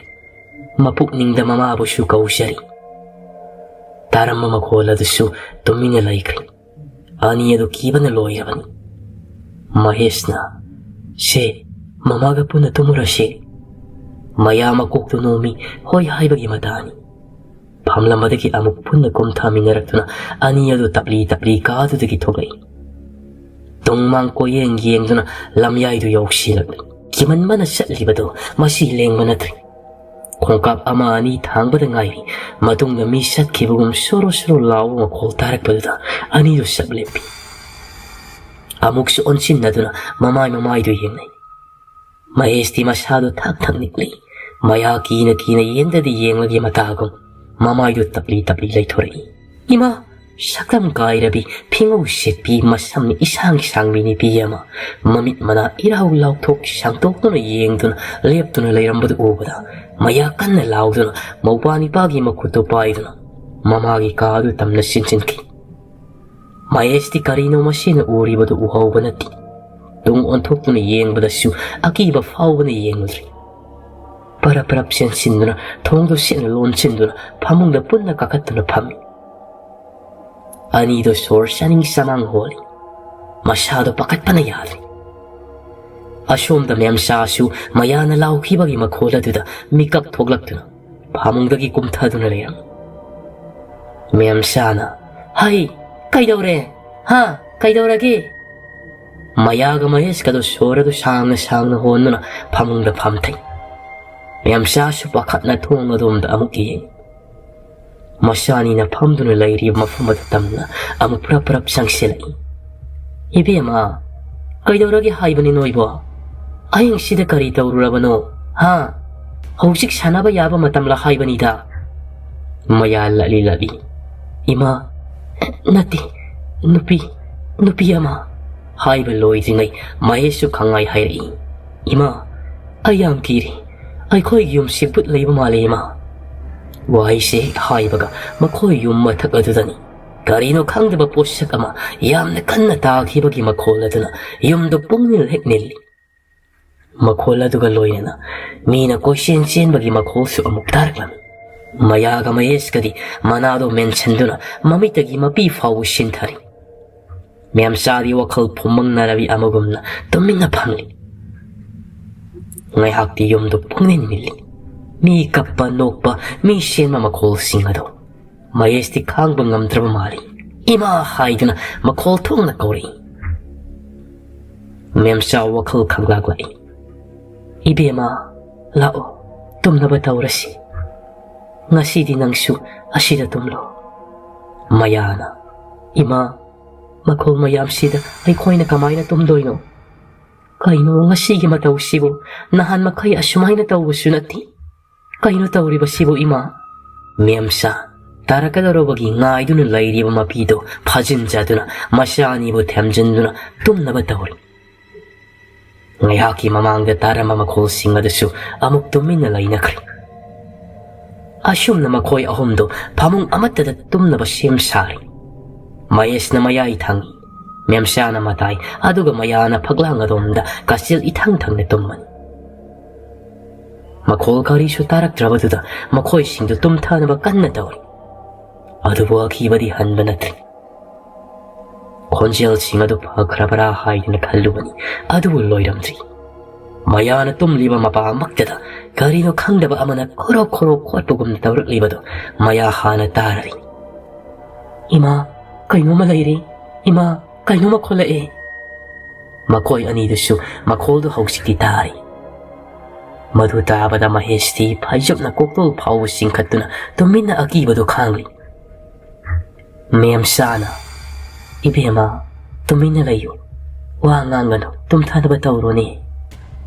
ꯃꯄꯨꯛꯅꯤꯡꯗ ꯃꯃꯥꯕꯨꯁꯨ ꯀꯧꯖꯔꯤ꯫ ꯇꯥꯔꯝꯕ ꯃꯈꯣꯜ ꯑꯗꯨꯁꯨ ꯇꯨꯃꯤꯟꯅ ꯂꯩꯈ꯭ꯔꯦ꯫ ꯑꯅꯤ ꯑꯗꯨ ꯀꯤꯕꯅ ꯂꯣꯏꯔꯕꯅꯤ꯫ ꯃꯍꯦꯁꯅ, "ꯁꯦ, ꯃꯃꯥꯒ ꯄꯨꯟꯅ ꯇꯨꯝꯃꯨꯔꯁꯦ"꯫ ꯃꯌꯥ ꯃꯀꯣꯛꯇꯨ ꯅꯣꯝꯃꯤ, ꯍꯣꯏ ꯍꯥꯏꯕꯒꯤ ꯃꯇꯥꯅꯤ꯫ ꯐꯝꯂꯝꯕꯗꯒꯤ ꯑꯃꯨꯛ ꯄꯨꯟꯅ ꯀꯨꯝꯊꯃꯤꯟꯅꯔꯛꯇꯨꯅ ꯑꯅꯤ ꯑꯗꯨ ꯇꯞꯂꯤ ꯇꯞꯂꯤ ꯀꯥꯗꯨꯗꯒꯤ ꯊꯣꯛꯂꯛꯏ꯫ ꯇꯨꯡ ꯃꯥꯡ ꯀꯣꯏꯌꯦꯡ ꯌꯦꯡꯗꯨꯅ ꯂꯝꯌꯥꯏꯗꯨ ꯌꯧꯁꯤꯜꯂꯛꯂꯤ꯫ ꯀꯤꯃꯟꯕꯅ ꯆꯠꯂꯤꯕꯗꯨ ꯃꯁꯤ ꯂꯦꯡꯕ ꯅꯠꯇ꯭ꯔꯦ꯫ ꯈꯣꯡꯀꯥꯞ ꯑꯃ ꯑꯅꯤ ꯊꯥꯡꯕꯗ ꯉꯥꯏꯔꯤ꯫ ꯃꯇꯨꯡꯗ ꯃꯤ ꯆꯠꯈꯤꯕꯒꯨꯝ ꯁꯣꯔꯣ ꯁꯣꯔꯣ ꯂꯥꯎꯕ ꯃꯈꯣꯜ ꯇꯥꯔꯛꯄꯗꯨꯗ ꯑꯅꯤꯗꯨ ꯆꯞ ꯂꯦꯞꯄꯤ꯫ ꯑꯃꯨꯛꯁꯨ ꯑꯣꯟꯁꯤꯟꯅꯗꯨꯅ ꯃꯃꯥꯏ ꯃꯃꯥꯏꯗꯨ ꯌꯦꯡꯅꯩ꯫ ꯃꯍꯦꯁꯇꯤ ꯃꯁꯥꯗꯨ ꯊꯛ ꯊꯛ ꯅꯤꯛꯂꯤ꯫ ꯃꯌꯥ ꯀꯤꯅ ꯀꯤꯅ ꯌꯦꯟꯗꯗꯤ ꯌꯦꯡꯂꯒꯦ ꯃꯇꯥꯒꯨꯝ ꯃꯃꯥꯏꯗꯨ ꯇꯞꯂꯤ ꯇꯞꯂꯤ ꯂꯩꯊꯣꯔꯛꯏ꯫ ꯏꯃꯥ! ꯁꯛꯇꯝ ꯀꯥꯏꯔꯕꯤ, ꯐꯤꯉꯧ ꯁꯦꯠꯄꯤ, ꯃꯁꯝ ꯏꯁꯥꯡ ꯁꯥꯡꯕꯤ ꯅꯨꯄꯤ ꯑꯃ, ꯃꯃꯤꯠ ꯃꯅꯥ ꯏꯔꯥꯎ ꯂꯥꯎꯊꯣꯛ ꯁꯥꯡꯗꯣꯛꯇꯨꯅ ꯌꯦꯡꯗꯨꯅ ꯂꯦꯞꯇꯨꯅ ꯂꯩꯔꯝꯕꯗꯨ ꯎꯕꯗ, ꯃꯌꯥ ꯀꯟꯅ ꯂꯥꯎꯗꯨꯅ ꯃꯧꯄꯥ ꯅꯤꯄꯥꯒꯤ ꯃꯈꯨꯠꯇꯨ ꯄꯥꯏꯗꯨꯅ ꯃꯃꯥꯒꯤ ꯀꯥꯗꯨ ꯇꯝꯅ ꯆꯤꯟꯁꯤꯟꯈꯤ꯫ ꯃꯍꯦꯁꯇꯤ ꯀꯔꯤꯅꯣ ꯃꯁꯤꯅ ꯎꯔꯤꯕꯗꯨ ꯎꯍꯧꯕ ꯅꯠꯇꯦ꯫ ꯇꯨꯡ ꯑꯣꯟꯊꯣꯛꯇꯨꯅ ꯌꯦꯡꯕꯗꯁꯨ ꯑꯀꯤꯕ ꯐꯥꯎꯕꯅ ꯌꯦꯡꯂꯨꯗ꯭ꯔꯦ꯫ ꯄꯔꯞ ꯄꯔꯞ ꯆꯦꯟꯁꯤꯟꯗꯨꯅ ꯊꯣꯡꯗꯨ ꯁꯦꯠꯅ ꯂꯣꯟꯁꯤꯟꯗꯨꯅ ꯐꯃꯨꯡꯗ ꯄꯨꯟꯅ ꯀꯥꯈꯠꯇꯨꯅ ꯐꯝꯃꯤ꯫ ꯑꯅꯤꯗꯣ ꯁꯣꯔ ꯆꯥꯅꯤꯡ ꯆꯃꯥꯡ ꯍꯣꯜꯂꯤ꯫ ꯃꯁꯥꯗꯣ ꯄꯥꯈꯠꯄꯅ ꯌꯥꯗ꯭ꯔꯦ꯫ ꯑꯁꯣꯝꯗ ꯃꯦꯝꯆꯥꯁꯨ ꯃꯌꯥꯅ ꯂꯥꯎꯈꯤꯕꯒꯤ ꯃꯈꯣꯜ ꯑꯗꯨꯗ ꯃꯤꯀꯞ ꯊꯣꯛꯂꯛꯇꯨꯅ ꯐꯃꯨꯡꯗꯒꯤ ꯀꯨꯝꯊꯗꯨꯅ ꯂꯩꯔꯝꯃꯤ꯫ ꯃꯦꯝꯆꯥꯅ, "ꯍꯩ, ꯀꯩꯗꯧꯔꯦ? ꯍꯥ, ꯀꯩꯗꯧꯔꯒꯦ?" ꯃꯌꯥꯒ ꯃꯍꯦꯁꯀꯗꯣ ꯁꯣꯔ ꯑꯗꯨ ꯁꯥꯡꯅ ꯁꯥꯡꯅ ꯍꯣꯟꯗꯨꯅ ꯐꯃꯨꯡꯗ ꯐꯝꯊꯩ꯫ ꯃꯦꯝꯆꯥꯁꯨ ꯄꯥꯈꯠꯅ ꯊꯣꯡ ꯑꯗꯣꯝꯗ ꯑꯃꯨꯛ ꯌꯦꯡꯉꯤ꯫ ꯃꯆꯥꯅꯤꯅ ꯐꯝꯗꯨꯅ ꯂꯩꯔꯤꯕ ꯃꯐꯝ ꯑꯗꯨ ꯇꯝꯅ ꯑꯃꯨꯛ ꯄ꯭ꯔꯞ ꯄ꯭ꯔꯞ ꯆꯪꯁꯤꯜꯂꯛꯏ꯫ "ꯏꯕꯦꯝꯃ, ꯀꯩꯗꯧꯔꯒꯦ ꯍꯥꯏꯕꯅꯤ ꯅꯣꯏꯕꯣ? ꯑꯍꯤꯡꯁꯤꯗ ꯀꯔꯤ ꯇꯧꯔꯨꯔꯕꯅꯣ? ꯍꯥ? ꯍꯧꯖꯤꯛ ꯁꯥꯟꯅꯕ ꯌꯥꯕ ꯃꯇꯝꯂ ꯍꯥꯏꯕꯅꯤꯗ?" ꯃꯌꯥ ꯂꯠꯂꯤ ꯂꯠꯂꯤ꯫ "ꯏꯃꯥ, ꯅꯠꯇꯦ, ꯅꯨꯄꯤ, ꯅꯨꯄꯤ ꯑꯃ" ꯍꯥꯏꯕ ꯂꯣꯏꯗ꯭ꯔꯤꯉꯩ ꯃꯍꯦꯁꯁꯨ ꯈꯪꯉꯥꯏ ꯍꯥꯏꯔꯛꯏ꯫ "ꯏꯃꯥ, ꯑꯩ ꯌꯥꯝ ꯀꯤꯔꯤ꯫ ꯑꯩꯈꯣꯏꯒꯤ ꯌꯨꯝꯁꯤ ꯚꯨꯠ ꯂꯩꯕ ꯃꯥꯜꯂꯦ, ꯏꯃꯥ"꯫ ꯋꯥꯍꯩꯁꯦ ꯍꯦꯛ ꯍꯥꯏꯕꯒ ꯃꯈꯣꯏ ꯌꯨꯝ ꯃꯊꯛ ꯑꯗꯨꯗꯅꯤ ꯀꯔꯤꯅꯣ ꯈꯪꯗꯕ ꯄꯣꯠꯁꯛ ꯑꯃ ꯌꯥꯝꯅ ꯀꯟꯅ ꯇꯥꯈꯤꯕꯒꯤ ꯃꯈꯣꯜ ꯑꯗꯨꯅ ꯌꯨꯝꯗꯨ ꯄꯨꯡꯅꯤꯜ ꯍꯦꯛ ꯅꯤꯜꯂꯤ꯫ ꯃꯈꯣꯜ ꯑꯗꯨꯒ ꯂꯣꯏꯅꯅ ꯃꯤꯅ ꯀꯣꯏꯆꯦꯟ ꯆꯦꯟꯕꯒꯤ ꯃꯈꯣꯜꯁꯨ ꯑꯃꯨꯛ ꯇꯥꯔꯛꯂꯝꯃꯤ꯫ ꯃꯌꯥꯒ ꯃꯍꯦꯁꯀꯗꯤ ꯃꯅꯥꯗꯣ ꯃꯦꯟꯁꯤꯟꯗꯨꯅ ꯃꯃꯤꯠꯇꯒꯤ ꯃꯄꯤ ꯐꯥꯎꯕ ꯁꯤꯟꯊꯔꯤ꯫ ꯃꯦꯝꯆꯥꯗꯤ ꯋꯥꯈꯜ ꯐꯨꯝꯃꯪꯅꯔꯕꯤ ꯑꯃꯒꯨꯝꯅ ꯇꯨꯃꯤꯟꯅ ꯐꯝꯂꯤ꯫ ꯉꯥꯏꯍꯥꯛꯇꯤ ꯌꯨꯝꯗꯨ ꯄꯨꯡꯅꯤꯟ ꯅꯤꯜꯂꯤ꯫ ꯃꯤ ꯀꯞꯄ, ꯅꯣꯛꯄ, ꯃꯤ ꯆꯦꯟꯕ ꯃꯈꯣꯜꯁꯤꯡ ꯑꯗꯨ ꯃꯍꯦꯁꯇꯤ ꯈꯥꯡꯕ ꯉꯝꯗ꯭ꯔꯕ ꯃꯥꯜꯂꯤ꯫ "ꯏꯃꯥ" ꯍꯥꯏꯗꯨꯅ ꯃꯈꯣꯜ ꯊꯣꯛꯅ ꯀꯧꯔꯛꯏ꯫ ꯃꯦꯝꯆꯥ ꯋꯥꯈꯜ ꯈꯪꯂꯥꯛꯂꯛꯏ꯫ "ꯏꯕꯦꯝꯃ, ꯂꯥꯛꯑꯣ, ꯇꯨꯝꯅꯕ ꯇꯧꯔꯁꯤ꯫ ꯉꯁꯤꯗꯤ ꯅꯪꯁꯨ ꯑꯁꯤꯗ ꯇꯨꯝꯂꯣ"꯫ ꯃꯌꯥꯅ, "ꯏꯃꯥ, ꯃꯈꯣꯜ ꯃꯌꯥꯝꯁꯤꯗ ꯑꯩꯈꯣꯏꯅ ꯀꯃꯥꯏꯅ ꯇꯨꯝꯗꯣꯏꯅꯣ? ꯀꯩꯅꯣ ꯉꯁꯤꯒꯤ ꯃꯇꯧꯁꯤꯕꯨ? ꯅꯍꯥꯟ ꯃꯈꯩ ꯑꯁꯨꯃꯥꯏꯅ ꯇꯧꯕꯁꯨ ꯅꯠꯇꯦ꯫ ꯀꯩꯅꯣ ꯇꯧꯔꯤꯕꯁꯤꯕꯨ, ꯏꯃꯥ?" ꯃꯦꯝꯆꯥ ꯇꯥꯔꯛꯀꯗꯧꯔꯕꯒꯤ ꯉꯥꯏꯗꯨꯅ ꯂꯩꯔꯤꯕ ꯃꯄꯤꯗꯣ ꯐꯥꯖꯤꯟꯖꯗꯨꯅ ꯃꯆꯥ ꯑꯅꯤꯕꯨ ꯊꯦꯝꯖꯤꯟꯗꯨꯅ ꯇꯨꯝꯅꯕ ꯇꯧꯔꯤ꯫ ꯉꯥꯏꯍꯥꯛꯀꯤ ꯃꯃꯥꯡꯗ ꯇꯥꯔꯝꯕ ꯃꯈꯣꯜꯁꯤꯡ ꯑꯗꯨꯁꯨ ꯑꯃꯨꯛ ꯇꯨꯃꯤꯟꯅ ꯂꯩꯅꯈ꯭ꯔꯦ꯫ ꯑꯁꯨꯝꯅ ꯃꯈꯣꯏ ꯑꯍꯨꯝꯗꯨ ꯐꯃꯨꯡ ꯑꯃꯠꯇꯗ ꯇꯨꯝꯅꯕ ꯁꯦꯝ ꯁꯥꯔꯤ꯫ ꯃꯍꯦꯁꯅ ꯃꯌꯥꯏ ꯊꯪꯉꯤ, ꯃꯦꯝꯁꯥꯅ ꯃꯇꯥꯏ, ꯑꯗꯨꯒ ꯃꯌꯥꯅ ꯐꯛꯂꯥꯡ ꯑꯗꯣꯝꯗ ꯀꯥꯆꯤꯜ ꯏꯊꯪ ꯊꯪꯅ ꯇꯨꯝꯃꯅꯤ꯫ ꯃꯈꯣꯜ ꯀꯔꯤꯁꯨ ꯇꯥꯔꯛꯇ꯭ꯔꯕꯗꯨꯗ ꯃꯈꯣꯏꯁꯤꯡꯗꯨ ꯇꯨꯝꯊꯅꯕ ꯀꯟꯅ ꯇꯧꯔꯤ꯫ ꯑꯗꯨꯕꯨ ꯑꯀꯤꯕꯗꯤ ꯍꯟꯕ ꯅꯠꯇ꯭ꯔꯤ꯫ ꯈꯣꯟꯖꯦꯜꯁꯤꯡ ꯑꯗꯨ ꯐꯈ꯭ꯔꯕ꯭ꯔꯥ ꯍꯥꯏꯗꯨꯅ ꯈꯜꯂꯨꯕꯅꯤ, ꯑꯗꯨꯕꯨ ꯂꯣꯏꯔꯝꯗ꯭ꯔꯤ꯫ ꯃꯌꯥꯅ ꯇꯨꯝꯂꯤꯕ ꯃꯄꯥꯃꯛꯇꯗ ꯀꯔꯤꯅꯣ ꯈꯪꯗꯕ ꯑꯃꯅ ꯈꯣꯔꯣꯛ ꯈꯣꯔꯣꯛ ꯈꯣꯠꯄꯒꯨꯝꯅ ꯇꯧꯔꯛꯂꯤꯕꯗꯨ ꯃꯌꯥ ꯍꯥꯟꯅ ꯇꯥꯔꯔꯤ꯫ "ꯏꯃꯥ, ꯀꯩꯅꯣꯝꯃ ꯂꯩꯔꯦ꯫ ꯏꯃꯥ, ꯀꯩꯅꯣꯝꯃ ꯈꯣꯠꯂꯛꯑꯦ꯫" ꯃꯈꯣꯏ ꯑꯅꯤꯗꯨꯁꯨ ꯃꯈꯣꯜꯗꯨ ꯍꯧꯖꯤꯛꯇꯤ ꯇꯥꯔꯤ꯫ ꯃꯗꯨ ꯇꯥꯕꯗ ꯃꯍꯦꯁꯇꯤ ꯐꯩꯖꯨꯞꯅ ꯀꯣꯛꯇꯣꯜ ꯐꯥꯎꯕ ꯆꯤꯡꯈꯠꯇꯨꯅ ꯇꯨꯃꯤꯟꯅ ꯑꯀꯤꯕꯗꯨ ꯈꯥꯡꯂꯤ꯫ ꯃꯦꯝꯁꯥꯅ, "ꯏꯕꯦꯝꯃ, ꯇꯨꯃꯤꯟꯅ ꯂꯩꯌꯨ, ꯋꯥ ꯉꯥꯡꯒꯅꯨ, ꯇꯨꯝꯊꯅꯕ ꯇꯧꯔꯨꯅꯦ꯫"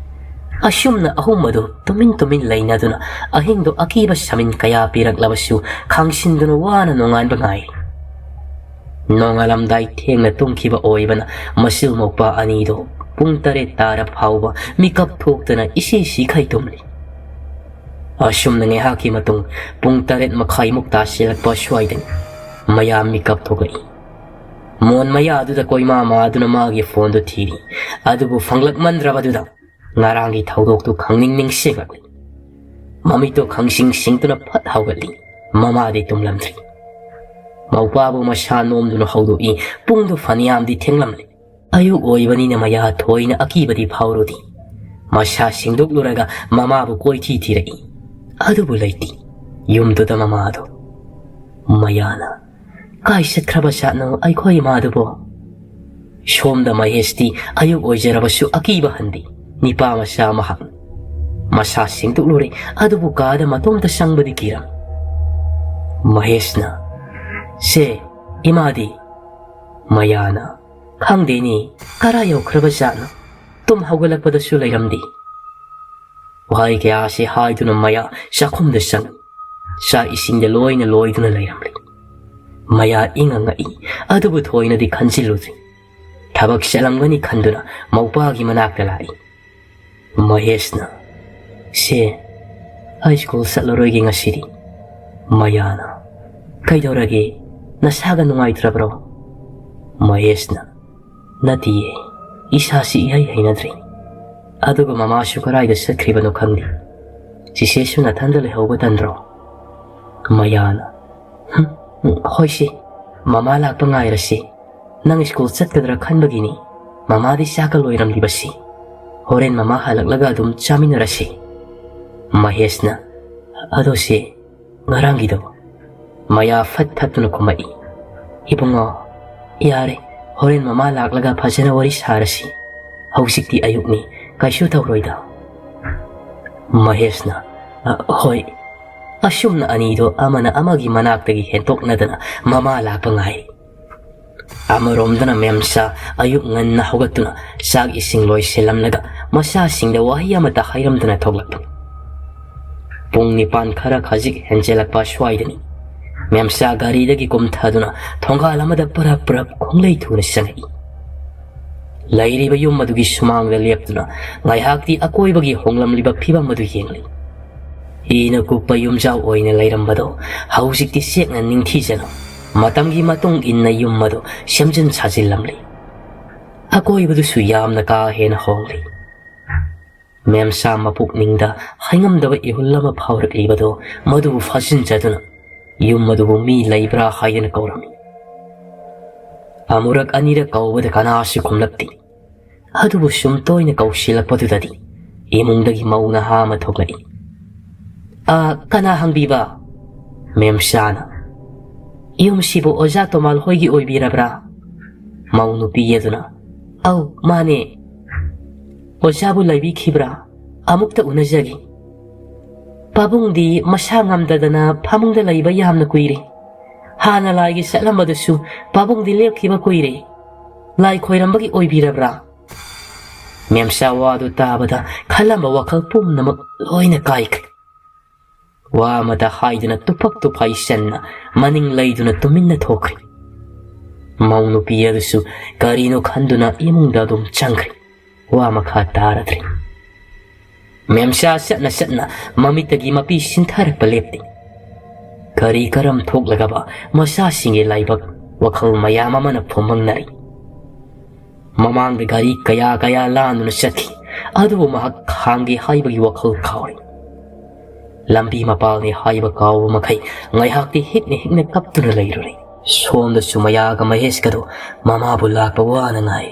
ꯑꯁꯨꯝꯅ ꯑꯍꯨꯝ ꯑꯗꯨ ꯇꯨꯃꯤꯟ ꯇꯨꯃꯤꯟ ꯂꯩꯅꯗꯨꯅ ꯑꯍꯤꯡꯗꯨ ꯑꯀꯤꯕ ꯁꯃꯤꯟ ꯀꯌꯥ ꯄꯤꯔꯛꯂꯕꯁꯨ ꯈꯥꯡꯁꯤꯟꯗꯨꯅ ꯋꯥꯅ ꯅꯣꯡꯉꯥꯟꯕ ꯉꯥꯏꯔꯤ꯫ ꯅꯣꯡꯉꯥꯜꯂꯝꯗꯥꯏ ꯊꯦꯡꯅ ꯇꯨꯝꯈꯤꯕ ꯑꯣꯏꯕꯅ ꯃꯆꯤꯜ ꯃꯧꯄꯥ ꯑꯅꯤꯗꯨ ꯄꯨꯡ ꯇꯔꯦꯠ ꯇꯥꯔ ꯐꯥꯎꯕ ꯃꯤꯀꯞ ꯊꯣꯛꯇꯅ ꯏꯁꯤ ꯁꯤꯈꯩ ꯇꯨꯝꯂꯤ꯫ ꯑꯁꯨꯝꯅ ꯉꯥꯏꯍꯥꯛꯀꯤ ꯃꯇꯨꯡ ꯄꯨꯡ ꯇꯔꯦꯠ ꯃꯈꯥꯏꯃꯨꯛ ꯇꯥꯁꯤꯜꯂꯛꯄ ꯑꯁ꯭ꯋꯥꯏꯗꯅꯤ ꯃꯌꯥ ꯃꯤꯀꯞ ꯊꯣꯛꯂꯛꯏ꯫ ꯃꯣꯟ ꯃꯌꯥꯗꯨꯗ ꯀꯣꯏꯃꯥ ꯃꯥꯗꯨꯅ ꯃꯥꯒꯤ ꯐꯣꯟꯗꯨ ꯊꯤꯔꯤ꯫ ꯑꯗꯨꯕꯨ ꯐꯪꯂꯛꯃꯟꯗ꯭ꯔꯕꯗꯨꯗ ꯉꯔꯥꯡꯒꯤ ꯊꯧꯗꯣꯛꯇꯨ ꯈꯪꯅꯤꯡ ꯅꯤꯡꯁꯤꯡꯂꯛꯂꯤ꯫ ꯃꯃꯤꯠꯇꯨ ꯈꯪꯁꯤꯡ ꯁꯤꯡꯗꯨꯅ ꯐꯠ ꯍꯧꯒꯠꯂꯤ꯫ ꯃꯃꯥꯗꯤ ꯇꯨꯝꯂꯝꯗ꯭ꯔꯤ꯫ ꯃꯧꯄꯥꯕꯨ ꯃꯁꯥ ꯅꯣꯝꯗꯨꯅ ꯍꯧꯗꯣꯛꯏ꯫ ꯄꯨꯡꯗꯨ ꯐꯅꯌꯥꯝꯗꯤ ꯊꯦꯡꯂꯝꯂꯦ꯫ ꯑꯌꯨꯛ ꯑꯣꯏꯕꯅꯤꯅ ꯃꯌꯥ ꯊꯣꯏꯅ ꯑꯀꯤꯕꯗꯤ ꯐꯥꯎꯔꯨꯗꯦ꯫ ꯃꯁꯥ ꯁꯦꯡꯗꯣꯛꯂꯨꯔꯒ ꯃꯃꯥꯕꯨ ꯀꯣꯏꯊꯤ ꯊꯤꯔꯛꯏ꯫ ꯑꯗꯨꯕꯨ ꯂꯩꯇꯦ꯫ ꯌꯨꯝꯗꯨꯗ ꯃꯃꯥꯗꯨ꯫ ꯃꯌꯥꯅ, "ꯀꯥꯏ ꯆꯠꯈ꯭ꯔꯕ ꯖꯥꯠꯅꯣ ꯑꯩꯈꯣꯏ ꯏꯃꯥꯗꯨꯕꯣ?" ꯁꯣꯝꯗ ꯃꯍꯦꯁꯇꯤ ꯑꯌꯨꯛ ꯑꯣꯏꯖꯔꯕꯁꯨ ꯑꯀꯤꯕ ꯍꯟꯗꯦ꯫ ꯅꯤꯄꯥ ꯃꯆꯥ ꯑꯃꯍꯥꯛ꯫ ꯃꯁꯥ ꯁꯦꯡꯗꯣꯛꯂꯨꯔꯦ, ꯑꯗꯨꯕꯨ ꯀꯥꯗ ꯃꯇꯣꯝꯇ ꯆꯪꯕꯗꯤ ꯀꯤꯔꯝꯃꯤ꯫ ꯃꯍꯦꯁꯅ, "ꯁꯦ, ꯏꯃꯥꯗꯤ?" ꯃꯌꯥꯅ, "ꯈꯪꯗꯦꯅꯦ, ꯀꯔꯥꯏ ꯌꯧꯈ꯭ꯔꯕ ꯖꯥꯠꯅꯣ? ꯇꯨꯝ ꯍꯧꯒꯠꯂꯛꯄꯗꯁꯨ ꯂꯩꯔꯝꯗꯦ꯫" ꯋꯥꯍꯩ ꯀꯌꯥ ꯑꯁꯤ ꯍꯥꯏꯗꯨꯅ ꯃꯌꯥ ꯆꯥꯛꯈꯨꯝꯗ ꯆꯪꯉꯤ꯫ ꯆꯥꯛ ꯏꯁꯤꯡꯗ ꯂꯣꯏꯅ ꯂꯣꯏꯗꯨꯅ ꯂꯩꯔꯝꯂꯤ꯫ ꯃꯌꯥ ꯏꯪꯉ ꯉꯛꯏ, ꯑꯗꯨꯕꯨ ꯊꯣꯏꯅꯗꯤ ꯈꯟꯖꯤꯜꯂꯨꯗ꯭ꯔꯤ꯫ ꯊꯕꯛ ꯆꯠꯂꯝꯒꯅꯤ ꯈꯟꯗꯨꯅ ꯃꯧꯄꯥꯒꯤ ꯃꯅꯥꯛꯇ ꯂꯥꯛꯏ꯫ ꯃꯍꯦꯁꯅ, "ꯁꯦ, ꯑꯩ ꯁ꯭ꯀꯨꯜ ꯆꯠꯂꯔꯣꯏꯒꯦ ꯉꯁꯤꯗꯤ꯫" ꯃꯌꯥꯅ, "ꯀꯩꯗꯧꯔꯒꯦ? ꯅꯁꯥꯒ ꯅꯨꯡꯉꯥꯏꯇ꯭ꯔꯕ꯭ꯔꯣ?" ꯃꯍꯦꯁꯅ, "ꯅꯠꯇꯤꯌꯦ, ꯏꯁꯥꯁꯤ ꯏꯍꯩ ꯍꯩꯅꯗ꯭ꯔꯦ꯫ ꯑꯗꯨꯒ ꯃꯃꯥꯁꯨ ꯀꯔꯥꯏꯗ ꯆꯠꯈ꯭ꯔꯤꯕꯅꯣ ꯈꯪꯗꯦ꯫ ꯆꯤꯆꯦꯁꯨ ꯅꯊꯟꯗ ꯂꯩꯍꯧꯕ ꯇꯟꯗ꯭ꯔꯣ?" ꯃꯌꯥꯅ, "ꯍꯨꯝ, ꯍꯣꯏꯁꯦ, ꯃꯃꯥ ꯂꯥꯛꯄ ꯉꯥꯏꯔꯁꯤ꯫ ꯅꯪ ꯁ꯭ꯀꯨꯜ ꯆꯠꯀꯗ꯭ꯔꯥ ꯈꯟꯕꯒꯤꯅꯤ ꯃꯃꯥꯗꯤ ꯆꯥꯛꯀ ꯂꯣꯏꯔꯝꯂꯤꯕꯁꯤ꯫ ꯍꯣꯔꯦꯟ ꯃꯃꯥ ꯍꯜꯂꯛꯂꯒ ꯑꯗꯨꯝ ꯆꯥꯃꯤꯟꯅꯔꯁꯤ꯫" ꯃꯍꯦꯁꯅ, "ꯑꯗꯣ ꯁꯦ, ꯉꯔꯥꯡꯒꯤꯗꯣ?" ꯃꯌꯥ ꯐꯠ ꯊꯠꯇꯨꯅ ꯈꯨꯝꯃꯛꯏ, "ꯏꯕꯨꯡꯉꯣ, ꯌꯥꯔꯦ, ꯍꯣꯔꯦꯟ ꯃꯃꯥ ꯂꯥꯛꯂꯒ ꯐꯖꯅ ꯋꯥꯔꯤ ꯁꯥꯔꯁꯤ꯫ ꯍꯧꯖꯤꯛꯇꯤ ꯑꯌꯨꯛꯅꯤ, ꯀꯩꯁꯨ ꯇꯧꯔꯣꯏꯗ꯫" ꯃꯍꯦꯁꯅ, "ꯑ, ꯍꯣꯏ꯫" ꯑꯁꯨꯝꯅ ꯑꯅꯤꯗꯣ ꯑꯃꯅ ꯑꯃꯒꯤ ꯃꯅꯥꯛꯇꯒꯤ ꯍꯦꯟꯇꯣꯛꯅꯗꯅ ꯃꯃꯥ ꯂꯥꯛꯄ ꯉꯥꯏꯔꯤ꯫ ꯑꯃꯔꯣꯝꯗꯅ ꯃꯦꯝꯆꯥ ꯑꯌꯨꯛ ꯉꯟꯅ ꯍꯧꯒꯠꯇꯨꯅ ꯆꯥꯛ ꯏꯁꯤꯡ ꯂꯣꯏꯁꯤꯜꯂꯝꯂꯒ ꯃꯆꯥꯁꯤꯡꯗ ꯋꯥꯍꯩ ꯑꯃꯠꯇ ꯍꯥꯏꯔꯝꯗꯅ ꯊꯣꯛꯂꯛꯄꯅꯤ꯫ ꯄꯨꯡ ꯅꯤꯄꯥꯟ ꯈꯔ ꯈꯖꯤꯛ ꯍꯦꯟꯖꯜꯂꯛꯄ ꯁ꯭ꯋꯥꯏꯗꯅꯤ꯫ ꯃꯦꯝꯆꯥ ꯒꯥꯔꯤꯗꯒꯤ ꯀꯨꯝꯊꯗꯨꯅ ꯊꯣꯡꯒꯥꯜ ꯑꯃꯗ ꯄꯔꯞ ꯄꯔꯞ ꯈꯣꯡꯂꯩ ꯊꯨꯅ ꯆꯪꯉꯛꯏ꯫ ꯂꯩꯔꯤꯕ ꯌꯨꯝ ꯑꯗꯨꯒꯤ ꯁꯨꯃꯥꯡꯗ ꯂꯦꯞꯇꯨꯅ ꯉꯥꯏꯍꯥꯛꯇꯤ ꯑꯀꯣꯏꯕꯒꯤ ꯍꯣꯡꯂꯝꯂꯤꯕ ꯐꯤꯕꯝ ꯑꯗꯨ ꯌꯦꯡꯂꯤ꯫ ꯏꯅ ꯀꯨꯞꯄ ꯌꯨꯝꯖꯥꯎ ꯑꯣꯏꯅ ꯂꯩꯔꯝꯕꯗꯣ ꯍꯧꯖꯤꯛꯇꯤ ꯆꯦꯛꯅ ꯅꯤꯡꯊꯤꯖꯅ ꯃꯇꯝꯒꯤ ꯃꯇꯨꯡ ꯏꯟꯅ ꯌꯨꯝ ꯑꯗꯨ ꯁꯦꯝꯖꯤꯟ ꯁꯥꯖꯤꯜꯂꯝꯂꯤ꯫ ꯑꯀꯣꯏꯕꯗꯨꯁꯨ ꯌꯥꯝꯅ ꯀꯥ ꯍꯦꯟꯅ ꯍꯣꯡꯂꯤ꯫ ꯃꯦꯝꯆꯥ ꯃꯄꯨꯛꯅꯤꯡꯗ ꯍꯥꯏꯉꯝꯗꯕ ꯏꯍꯨꯜ ꯑꯃ ꯐꯥꯎꯔꯛꯂꯤꯕꯗꯣ ꯃꯗꯨꯕꯨ ꯐꯥꯖꯤꯟꯖꯗꯨꯅ ꯌꯨꯝ ꯑꯗꯨꯕꯨ ꯃꯤ ꯂꯩꯕ꯭ꯔꯥ ꯍꯥꯏꯗꯅ ꯀꯧꯔꯝꯃꯤ꯫ ꯑꯃꯨꯔꯛ ꯑꯅꯤꯔꯛ ꯀꯧꯕꯗ ꯀꯅꯥꯁꯨ ꯈꯨꯝꯂꯛꯇꯦ꯫ ꯑꯗꯨꯕꯨ ꯁꯨꯝ ꯇꯣꯏꯅ ꯀꯧꯁꯤꯜꯂꯛꯄꯗꯨꯗꯗꯤ ꯏꯃꯨꯡꯗꯒꯤ ꯃꯧ ꯅꯍꯥ ꯑꯃ ꯊꯣꯛꯂꯛꯏ꯫ "ꯑ, ꯀꯅꯥ ꯍꯪꯕꯤꯕ?" ꯃꯦꯝꯆꯥꯅ, "ꯌꯨꯝꯁꯤꯕꯨ ꯑꯣꯖꯥ ꯇꯣꯃꯥꯜ ꯍꯣꯏꯒꯤ ꯑꯣꯏꯕꯤꯔꯕ꯭ꯔꯥ?" ꯃꯧ ꯅꯨꯄꯤ ꯑꯗꯨꯅ, "ꯑꯧ, ꯃꯥꯅꯦ꯫ ꯑꯣꯖꯥꯕꯨ ꯂꯩꯕꯤꯈꯤꯕ꯭ꯔꯥ? ꯑꯃꯨꯛꯇ ꯎꯅꯖꯒꯦ꯫" "ꯄꯥꯕꯨꯡꯗꯤ ꯃꯁꯥ ꯉꯝꯗꯗꯅ ꯐꯃꯨꯡꯗ ꯂꯩꯕ ꯌꯥꯝꯅ ꯀꯨꯏꯔꯦ꯫ ꯍꯥꯟꯅ ꯂꯥꯏꯒꯤ ꯆꯠꯂꯝꯕꯗꯨꯁꯨ ꯄꯥꯕꯨꯡꯗꯤ ꯂꯦꯞꯈꯤꯕ ꯀꯨꯏꯔꯦ꯫ ꯂꯥꯏ ꯈꯣꯏꯔꯝꯕꯒꯤ ꯑꯣꯏꯕꯤꯔꯕ꯭ꯔꯥ?" ꯃꯦꯝꯆꯥ ꯋꯥꯗꯨ ꯇꯥꯕꯗ ꯈꯜꯂꯝꯕ ꯋꯥꯈꯜ ꯄꯨꯝꯅꯃꯛ ꯂꯣꯏꯅ ꯀꯥꯏꯈ꯭ꯔꯦ꯫ ꯋꯥ ꯑꯃꯇ ꯍꯥꯏꯗꯨꯅ ꯇꯨꯐꯛ ꯇꯨꯐꯥꯏ ꯆꯟꯅ ꯃꯅꯤꯡ ꯂꯩꯗꯨꯅ ꯇꯨꯃꯤꯟꯅ ꯊꯣꯛꯈ꯭ꯔꯦ꯫ ꯃꯧ ꯅꯨꯄꯤ ꯑꯗꯨꯁꯨ ꯀꯔꯤꯅꯣ ꯈꯟꯗꯨꯅ ꯏꯃꯨꯡꯗ ꯑꯗꯨꯝ ꯆꯪꯈ꯭ꯔꯦ꯫ ꯋꯥ ꯃꯈꯥ ꯇꯥꯔꯗ꯭ꯔꯦ꯫ ꯃꯦꯝꯆꯥ ꯆꯠꯅ ꯆꯠꯅ ꯃꯃꯤꯠꯇꯒꯤ ꯃꯄꯤ ꯁꯤꯟꯊꯔꯛꯄ ꯂꯦꯞꯇꯦ꯫ ꯀꯔꯤ ꯀꯔꯝ ꯊꯣꯛꯂꯒꯕ ꯃꯆꯥꯁꯤꯡꯒꯤ ꯂꯥꯏꯕꯛ ꯋꯥꯈꯜ ꯃꯌꯥꯝ ꯑꯃꯅ ꯐꯨꯝꯕꯪꯅꯔꯤ꯫ ꯃꯃꯥꯡꯗ ꯒꯥꯔꯤ ꯀꯌꯥ ꯀꯌꯥ ꯂꯥꯟꯗꯨꯅ ꯆꯠꯈꯤ, ꯑꯗꯨꯕꯨ ꯃꯍꯥꯛ ꯈꯥꯡꯒꯦ ꯍꯥꯏꯕꯒꯤ ꯋꯥꯈꯜ ꯀꯥꯎꯔꯦ꯫ ꯂꯝꯕꯤ ꯃꯄꯥꯜꯅꯤ ꯍꯥꯏꯕ ꯀꯥꯎꯕ ꯃꯈꯩ ꯉꯥꯏꯍꯥꯛꯇꯤ ꯍꯤꯛꯅ ꯍꯤꯛꯅ ꯀꯞꯇꯨꯅ ꯂꯩꯔꯨꯔꯦ꯫ ꯁꯣꯝꯗꯁꯨ ꯃꯌꯥꯒ ꯃꯍꯦꯁꯀꯗꯣ ꯃꯃꯥꯕꯨ ꯂꯥꯛꯄ ꯋꯥꯅ ꯉꯥꯏ꯫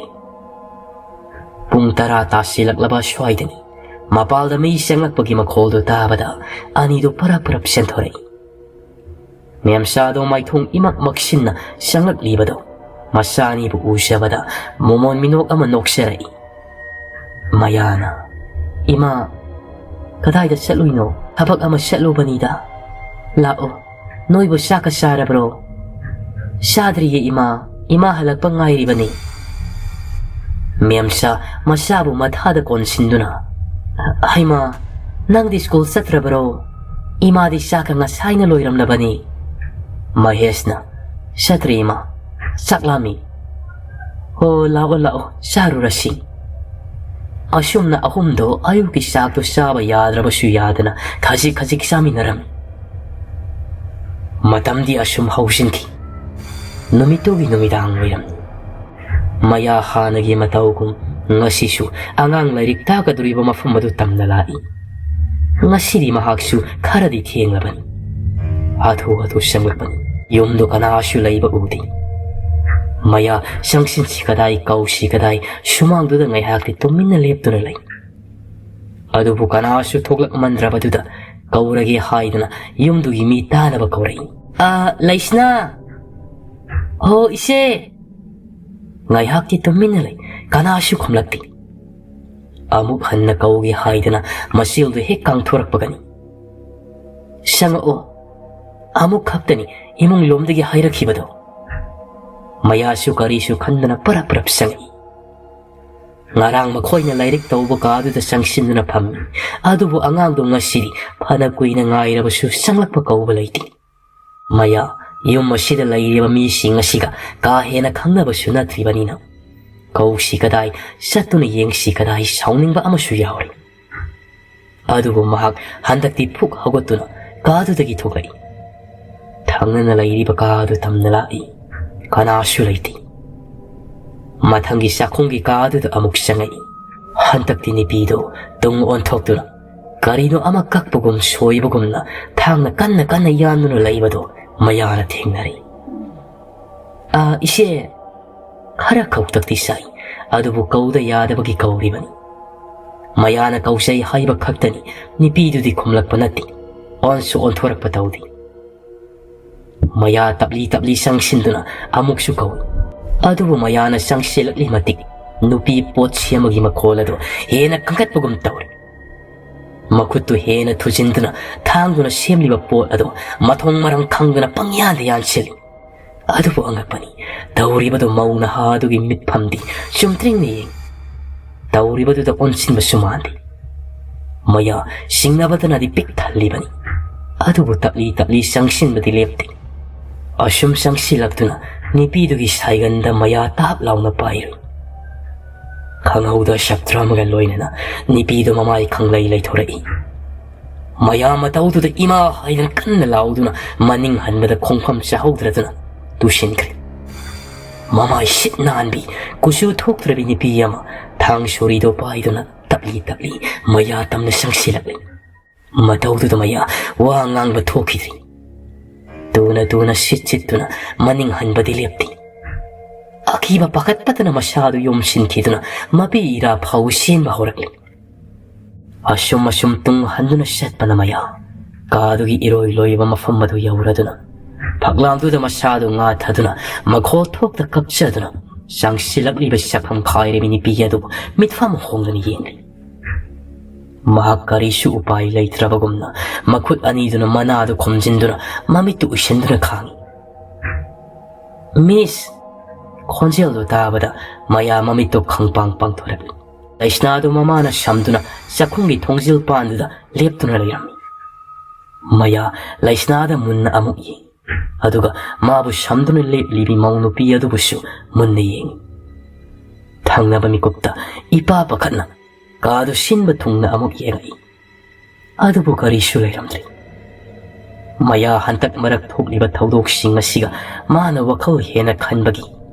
ꯄꯨꯡ ꯇꯔꯥ ꯇꯥꯁꯤꯜꯂꯛꯂꯕ ꯑꯁ꯭ꯋꯥꯏꯗꯅꯤ꯫ ꯃꯄꯥꯜꯗ ꯃꯤ ꯆꯪꯂꯛꯄꯒꯤ ꯃꯈꯣꯜꯗꯨ ꯇꯥꯕꯗ ꯑꯅꯤꯗꯨ ꯄꯔꯞ ꯄꯔꯞ ꯆꯦꯟꯊꯣꯔꯛꯏ꯫ ꯃꯦꯝꯆꯥꯗꯣ ꯃꯥꯏꯊꯣꯡ ꯏꯃꯛ ꯃꯛꯁꯤꯟꯅ ꯆꯪꯂꯛꯂꯤꯕꯗꯣ ꯃꯆꯥ ꯑꯅꯤꯕꯨ ꯎꯖꯕꯗ ꯃꯣꯃꯣꯟ ꯃꯤꯅꯣꯛ ꯑꯃ ꯅꯣꯛꯆꯔꯛꯏ꯫ ꯃꯌꯥꯅ, "ꯏꯃꯥ, ꯀꯗꯥꯏꯗ ꯆꯠꯂꯨꯏꯅꯣ?" "ꯊꯕꯛ ꯑꯃ ꯆꯠꯂꯨꯕꯅꯤꯗ꯫ ꯂꯥꯛꯑꯣ, ꯅꯣꯏꯕꯨ ꯆꯥꯛꯀ ꯆꯥꯔꯕ꯭ꯔꯣ?" "ꯆꯥꯗ꯭ꯔꯤꯌꯦ ꯏꯃꯥ, ꯏꯃꯥ ꯍꯜꯂꯛꯄ ꯉꯥꯏꯔꯤꯕꯅꯤ꯫" ꯃꯦꯝꯆꯥ ꯃꯆꯥꯕꯨ ꯃꯊꯥꯗ ꯀꯣꯟꯁꯤꯟꯗꯨꯅ, "ꯍꯩꯃꯥ, ꯅꯪꯗꯤ ꯁ꯭ꯀꯨꯜ ꯆꯠꯇ꯭ꯔꯕꯔꯣ? ꯏꯃꯥꯗꯤ ꯆꯥꯛꯀ ꯉꯁꯥꯏꯅ ꯂꯣꯏꯔꯝꯂꯕꯅꯤ꯫" ꯃꯍꯦꯁꯅ, "ꯆꯠꯇ꯭ꯔꯤ ꯏꯃꯥ, ꯆꯥꯛ ꯂꯥꯝꯃꯤ꯫" "ꯍꯣ, ꯂꯥꯛꯑꯣ ꯂꯥꯛꯑꯣ, ꯆꯥꯔꯨꯔꯁꯤ꯫" ꯑꯁꯨꯝꯅ ꯑꯍꯨꯝꯗꯣ ꯑꯌꯨꯛꯀꯤ ꯆꯥꯛꯇꯣ ꯆꯥꯕ ꯌꯥꯗ꯭ꯔꯕꯁꯨ ꯌꯥꯗꯅ ꯈꯖꯤꯛ ꯈꯖꯤꯛ ꯆꯥꯃꯤꯟꯅꯔꯝꯃꯤ꯫ ꯃꯇꯝꯗꯤ ꯑꯁꯨꯝ ꯍꯧꯖꯤꯟꯈꯤ꯫ ꯅꯨꯃꯤꯠꯇꯨꯒꯤ ꯅꯨꯃꯤꯗꯥꯡ ꯑꯣꯏꯔꯝꯃꯤ꯫ ꯃꯌꯥ ꯍꯥꯟꯅꯒꯤ ꯃꯇꯧꯒꯨꯝ ꯉꯁꯤꯁꯨ ꯑꯉꯥꯡ ꯂꯥꯏꯔꯤꯛ ꯇꯥꯛꯀꯗꯧꯔꯤꯕ ꯃꯐꯝ ꯑꯗꯨ ꯇꯝꯅ ꯂꯥꯛꯏ꯫ ꯉꯁꯤꯗꯤ ꯃꯍꯥꯛꯁꯨ ꯈꯔꯗꯤ ꯊꯦꯡꯂꯕꯅꯤ꯫ ꯍꯥꯊꯨ ꯍꯥꯊꯨ ꯆꯪꯂꯛꯄꯅꯤ꯫ ꯌꯨꯝꯗꯨ ꯀꯅꯥꯁꯨ ꯂꯩꯕ ꯎꯗꯦ꯫ ꯃꯌꯥ ꯆꯪꯁꯤꯟꯁꯤ ꯀꯗꯥꯏ, ꯀꯧꯁꯤ ꯀꯗꯥꯏ, ꯁꯨꯃꯥꯡꯗꯨꯗ ꯉꯥꯏꯍꯥꯛꯇꯤ ꯇꯨꯃꯤꯟꯅ ꯂꯦꯞꯇꯨꯅ ꯂꯩ꯫ ꯑꯗꯨꯕꯨ ꯀꯅꯥꯁꯨ ꯊꯣꯛꯂꯛꯃꯟꯗ꯭ꯔꯕꯗꯨꯗ ꯀꯧꯔꯒꯦ ꯍꯥꯏꯗꯨꯅ ꯌꯨꯝꯗꯨꯒꯤ ꯃꯤ ꯇꯥꯅꯕ ꯀꯧꯔꯛꯏ꯫ "ꯑ, ꯂꯩꯁꯅꯥ!" "ꯍꯣ, ꯏꯆꯦ!" ꯉꯥꯏꯍꯥꯛꯇꯤ ꯇꯨꯃꯤꯟꯅ ꯂꯩ, ꯀꯅꯥꯁꯨ ꯈꯨꯝꯂꯛꯇꯦ꯫ ꯑꯃꯨꯛ ꯍꯟꯅ ꯀꯧꯒꯦ ꯍꯥꯏꯗꯅ ꯃꯆꯦꯜꯗꯨ ꯍꯦꯛ ꯀꯥꯡꯊꯣꯔꯛꯄꯒꯅꯤ꯫ "ꯆꯪꯉꯛꯑꯣ!" ꯑꯃꯨꯛ ꯈꯛꯇꯅꯤ ꯏꯃꯨꯡ ꯂꯣꯝꯗꯒꯤ ꯍꯥꯏꯔꯛꯈꯤꯕꯗꯣ꯫ ꯃꯌꯥꯁꯨ ꯀꯔꯤꯁꯨ ꯈꯟꯗꯅ ꯄꯔꯞ ꯄꯔꯞ ꯆꯪꯉꯛꯏ꯫ ꯉꯔꯥꯡ ꯃꯈꯣꯏꯅ ꯂꯥꯏꯔꯤꯛ ꯇꯧꯕ ꯀꯥꯗꯨꯗ ꯆꯪꯁꯤꯟꯗꯨꯅ ꯐꯝꯃꯤ꯫ ꯑꯗꯨꯕꯨ ꯑꯉꯥꯡꯗꯣ ꯉꯁꯤꯗꯤ ꯐꯅ ꯀꯨꯏꯅ ꯉꯥꯏꯔꯕꯁꯨ ꯆꯪꯂꯛꯄ ꯀꯧꯕ ꯂꯩꯇꯦ꯫ ꯃꯌꯥ, ꯌꯨꯝ ꯑꯁꯤꯗ ꯂꯩꯔꯤꯕ ꯃꯤꯁꯤꯡ ꯑꯁꯤꯒ ꯀꯥ ꯍꯦꯟꯅ ꯈꯪꯅꯕꯁꯨ ꯅꯠꯇ꯭ꯔꯤꯕꯅꯤꯅ, ꯀꯧꯁꯤ ꯀꯗꯥꯏ, ꯆꯠꯇꯨꯅ ꯌꯦꯡꯁꯤ ꯀꯗꯥꯏ ꯁꯥꯎꯅꯤꯡꯕ ꯑꯃꯁꯨ ꯌꯥꯎꯔꯤ꯫ ꯑꯗꯨꯕꯨ ꯃꯍꯥꯛ ꯍꯟꯗꯛꯇꯤ ꯐꯨꯛ ꯍꯧꯒꯠꯇꯨꯅ ꯀꯥꯗꯨꯗꯒꯤ ꯊꯣꯛꯂꯛꯏ꯫ ꯊꯪꯅꯅ ꯂꯩꯔꯤꯕ ꯀꯥꯗꯨ ꯇꯝꯅ ꯂꯥꯛꯏ꯫ ꯀꯅꯥꯁꯨ ꯂꯩꯇꯦ꯫ ꯃꯊꯪꯒꯤ ꯆꯥꯛꯈꯨꯝꯒꯤ ꯀꯥꯗꯨꯗ ꯑꯃꯨꯛ ꯆꯪꯉꯛꯏ꯫ ꯍꯟꯗꯛꯇꯤ ꯅꯨꯄꯤꯗꯨ ꯇꯨꯡ ꯑꯣꯟꯊꯣꯛꯇꯨꯅ ꯀꯔꯤꯅꯣ ꯑꯃ ꯀꯛꯄꯒꯨꯝ ꯁꯣꯏꯕꯒꯨꯝꯅ ꯊꯥꯡꯅ ꯀꯟꯅ ꯀꯟꯅ ꯌꯥꯟꯗꯨꯅ ꯂꯩꯕꯗꯨ ꯃꯌꯥꯅ ꯊꯦꯡꯅꯔꯤ꯫ "ꯑ, ꯏꯆꯦ," ꯈꯔ ꯈꯧꯇꯛꯇꯤ ꯁꯥꯏ, ꯑꯗꯨꯕꯨ ꯀꯧꯗ ꯌꯥꯗꯕꯒꯤ ꯀꯧꯔꯤꯕꯅꯤ꯫ ꯃꯌꯥꯅ "ꯀꯧꯖꯩ" ꯍꯥꯏꯕ ꯈꯛꯇꯅꯤ, ꯅꯨꯄꯤꯗꯨꯗꯤ ꯈꯨꯝꯂꯛꯄ ꯅꯠꯇꯦ, ꯑꯣꯟꯁꯨ ꯑꯣꯟꯊꯣꯔꯛꯄ ꯇꯧꯗꯦ꯫ ꯃꯌꯥ ꯇꯞꯂꯤ ꯇꯞꯂꯤ ꯆꯪꯁꯤꯟꯗꯨꯅ ꯑꯃꯨꯛꯁꯨ ꯀꯧꯏ꯫ ꯑꯗꯨꯕꯨ ꯃꯌꯥꯅ ꯆꯪꯁꯤꯜꯂꯛꯂꯤ ꯃꯇꯤꯛ ꯅꯨꯄꯤ ꯄꯣꯠ ꯁꯦꯝꯕꯒꯤ ꯃꯈꯣꯜ ꯑꯗꯨ ꯍꯦꯟꯅ ꯀꯟꯈꯠꯄꯒꯨꯝ ꯇꯧꯔꯦ꯫ ꯃꯈꯨꯠꯇꯨ ꯍꯦꯟꯅ ꯊꯨꯖꯤꯟꯗꯨꯅ ꯊꯥꯡꯗꯨꯅ ꯁꯦꯝꯂꯤꯕ ꯄꯣꯠ ꯑꯗꯨ ꯃꯊꯣꯡ ꯃꯔꯝ ꯈꯪꯗꯅ ꯄꯪꯌꯥꯟꯗ ꯌꯥꯟꯁꯤꯜꯂꯤ꯫ ꯑꯗꯨꯕꯨ ꯑꯉꯛꯄꯅꯤ, ꯇꯧꯔꯤꯕꯗꯨ ꯃꯧ ꯅꯍꯥ ꯑꯗꯨꯒꯤ ꯃꯤꯠꯐꯝꯗꯤ ꯆꯨꯝꯗ꯭ꯔꯤꯡꯅ ꯌꯦꯡꯏ꯫ ꯇꯧꯔꯤꯕꯗꯨꯗ ꯑꯣꯟꯁꯤꯟꯕꯁꯨ ꯃꯥꯟꯗꯦ꯫ ꯃꯌꯥ ꯁꯤꯡꯅꯕꯗꯅꯗꯤ ꯄꯤꯛ ꯊꯜꯂꯤꯕꯅꯤ, ꯑꯗꯨꯕꯨ ꯇꯞꯂꯤ ꯇꯞꯂꯤ ꯆꯪꯁꯤꯟꯕꯗꯤ ꯂꯦꯞꯇꯦ꯫ ꯑꯁꯨꯝ ꯆꯪꯁꯤꯜꯂꯛꯇꯨꯅ ꯅꯨꯄꯤꯗꯨꯒꯤ ꯁꯥꯏꯒꯟꯗ ꯃꯌꯥ ꯇꯥꯞ ꯂꯥꯎꯅ ꯄꯥꯏꯔꯨꯏ꯫ ꯈꯪꯍꯧꯗ ꯁꯞꯇ꯭ꯔ ꯑꯃꯒ ꯂꯣꯏꯅꯅ ꯅꯨꯄꯤꯗꯨ ꯃꯃꯥꯏ ꯈꯪꯂꯩ ꯂꯩꯊꯣꯔꯛꯏ꯫ ꯃꯌꯥ ꯃꯇꯧꯗꯨꯗ ꯏꯃꯥ ꯍꯥꯏꯗꯅ ꯀꯟꯅ ꯂꯥꯎꯗꯨꯅ ꯃꯅꯤꯡ ꯍꯟꯕꯗ ꯈꯣꯡꯐꯝ ꯆꯥꯍꯧꯗ꯭ꯔꯗꯨꯅ ꯇꯨꯁꯤꯟꯈ꯭ꯔꯦ꯫ ꯃꯃꯥꯏ ꯁꯤꯠ ꯅꯥꯟꯕꯤ, ꯀꯨꯆꯨ ꯊꯣꯛꯇ꯭ꯔꯕꯤ ꯅꯨꯄꯤ ꯑꯃ ꯊꯥꯡ ꯁꯣꯔꯤꯗꯣ ꯄꯥꯏꯗꯨꯅ ꯇꯞꯂꯤ ꯇꯞꯂꯤ ꯃꯌꯥ ꯇꯝꯅ ꯆꯪꯁꯤꯜꯂꯛꯂꯤ꯫ ꯃꯇꯧꯗꯨꯗ ꯃꯌꯥ ꯋꯥ ꯉꯥꯡꯕ ꯊꯣꯛꯈꯤꯗ꯭ꯔꯤ꯫ ꯇꯨꯅ ꯇꯨꯅ ꯁꯤꯠ ꯁꯤꯠꯇꯨꯅ ꯃꯅꯤꯡ ꯍꯟꯕꯗꯤ ꯂꯦꯞꯇꯦ꯫ ꯑꯀꯤꯕ ꯄꯥꯈꯠꯄꯇꯅ ꯃꯁꯥꯗꯨ ꯌꯣꯝꯁꯤꯟꯈꯤꯗꯨꯅ ꯃꯄꯤ ꯏꯔꯥ ꯐꯥꯎ ꯆꯦꯟꯕ ꯍꯧꯔꯛꯂꯤ꯫ ꯑꯁꯨꯝ ꯑꯁꯨꯝ ꯇꯨꯡ ꯍꯟꯗꯨꯅ ꯆꯠꯄꯅ ꯃꯌꯥ ꯀꯥꯗꯨꯒꯤ ꯏꯔꯣꯏ ꯂꯣꯏꯕ ꯃꯐꯝ ꯑꯗꯨ ꯌꯧꯔꯗꯨꯅ ꯐꯛꯂꯥꯡꯗꯨꯗ ꯃꯁꯥꯗꯨ ꯉꯥꯊꯗꯨꯅ ꯃꯈꯣꯜ ꯊꯣꯛꯇ ꯀꯞꯆꯗꯨꯅ ꯆꯪꯁꯤꯜꯂꯛꯂꯤꯕ ꯁꯛꯐꯝ ꯈꯥꯏꯔꯕꯤ ꯅꯨꯄꯤ ꯑꯗꯨꯕꯨ ꯃꯤꯠꯐꯝ ꯍꯣꯡꯗꯅ ꯌꯦꯡꯂꯤ꯫ ꯃꯍꯥꯛ ꯀꯔꯤꯁꯨ ꯎꯄꯥꯏ ꯂꯩꯇ꯭ꯔꯕꯒꯨꯝꯅ ꯃꯈꯨꯠ ꯑꯅꯤꯗꯨꯅ ꯃꯅꯥꯗꯨ ꯈꯨꯝꯖꯤꯟꯗꯨꯅ ꯃꯃꯤꯠꯇꯨ ꯎꯏꯁꯤꯟꯗꯨꯅ ꯈꯥꯡꯏ꯫ "ꯃꯤꯁ!" ꯈꯣꯟꯖꯦꯜꯗꯨ ꯇꯥꯕꯗ ꯃꯌꯥ ꯃꯃꯤꯠꯇꯨ ꯈꯪꯄꯥꯡ ꯄꯥꯡꯊꯣꯔꯛꯂꯤ꯫ ꯂꯩꯁꯅꯥꯗꯨ ꯃꯃꯥꯅ ꯁꯝꯗꯨꯅ ꯆꯥꯛꯈꯨꯝꯒꯤ ꯊꯣꯡꯖꯤꯜ ꯄꯥꯟꯗꯨꯗ ꯂꯦꯞꯇꯨꯅ ꯂꯩꯔꯝꯃꯤ꯫ ꯃꯌꯥ ꯂꯩꯁꯅꯥꯗ ꯃꯨꯟꯅ ꯑꯃꯨꯛ ꯌꯦꯡꯏ, ꯑꯗꯨꯒ ꯃꯥꯕꯨ ꯁꯝꯗꯨꯅ ꯂꯦꯞꯂꯤꯕꯤ ꯃꯧ ꯅꯨꯄꯤ ꯑꯗꯨꯕꯨꯁꯨ ꯃꯨꯟꯅ ꯌꯦꯡꯏ꯫ ꯊꯪꯅꯕ ꯃꯤꯀꯨꯞꯇ ꯏꯄꯥ ꯄꯥꯈꯠꯅ ꯀꯥꯗꯨ ꯁꯤꯟꯕ ꯊꯨꯡꯅ ꯑꯃꯨꯛ ꯌꯦꯡꯉꯛꯏ, ꯑꯗꯨꯕꯨ ꯀꯔꯤꯁꯨ ꯂꯩꯔꯝꯗ꯭ꯔꯦ꯫ ꯃꯌꯥ ꯍꯟꯗꯛ ꯃꯔꯛ ꯊꯣꯛꯂꯤꯕ ꯊꯧꯗꯣꯛꯁꯤꯡ ꯑꯁꯤꯒ ꯃꯥꯅ ꯋꯥꯈꯜ ꯍꯦꯟꯅ ꯈꯟꯕꯒꯤ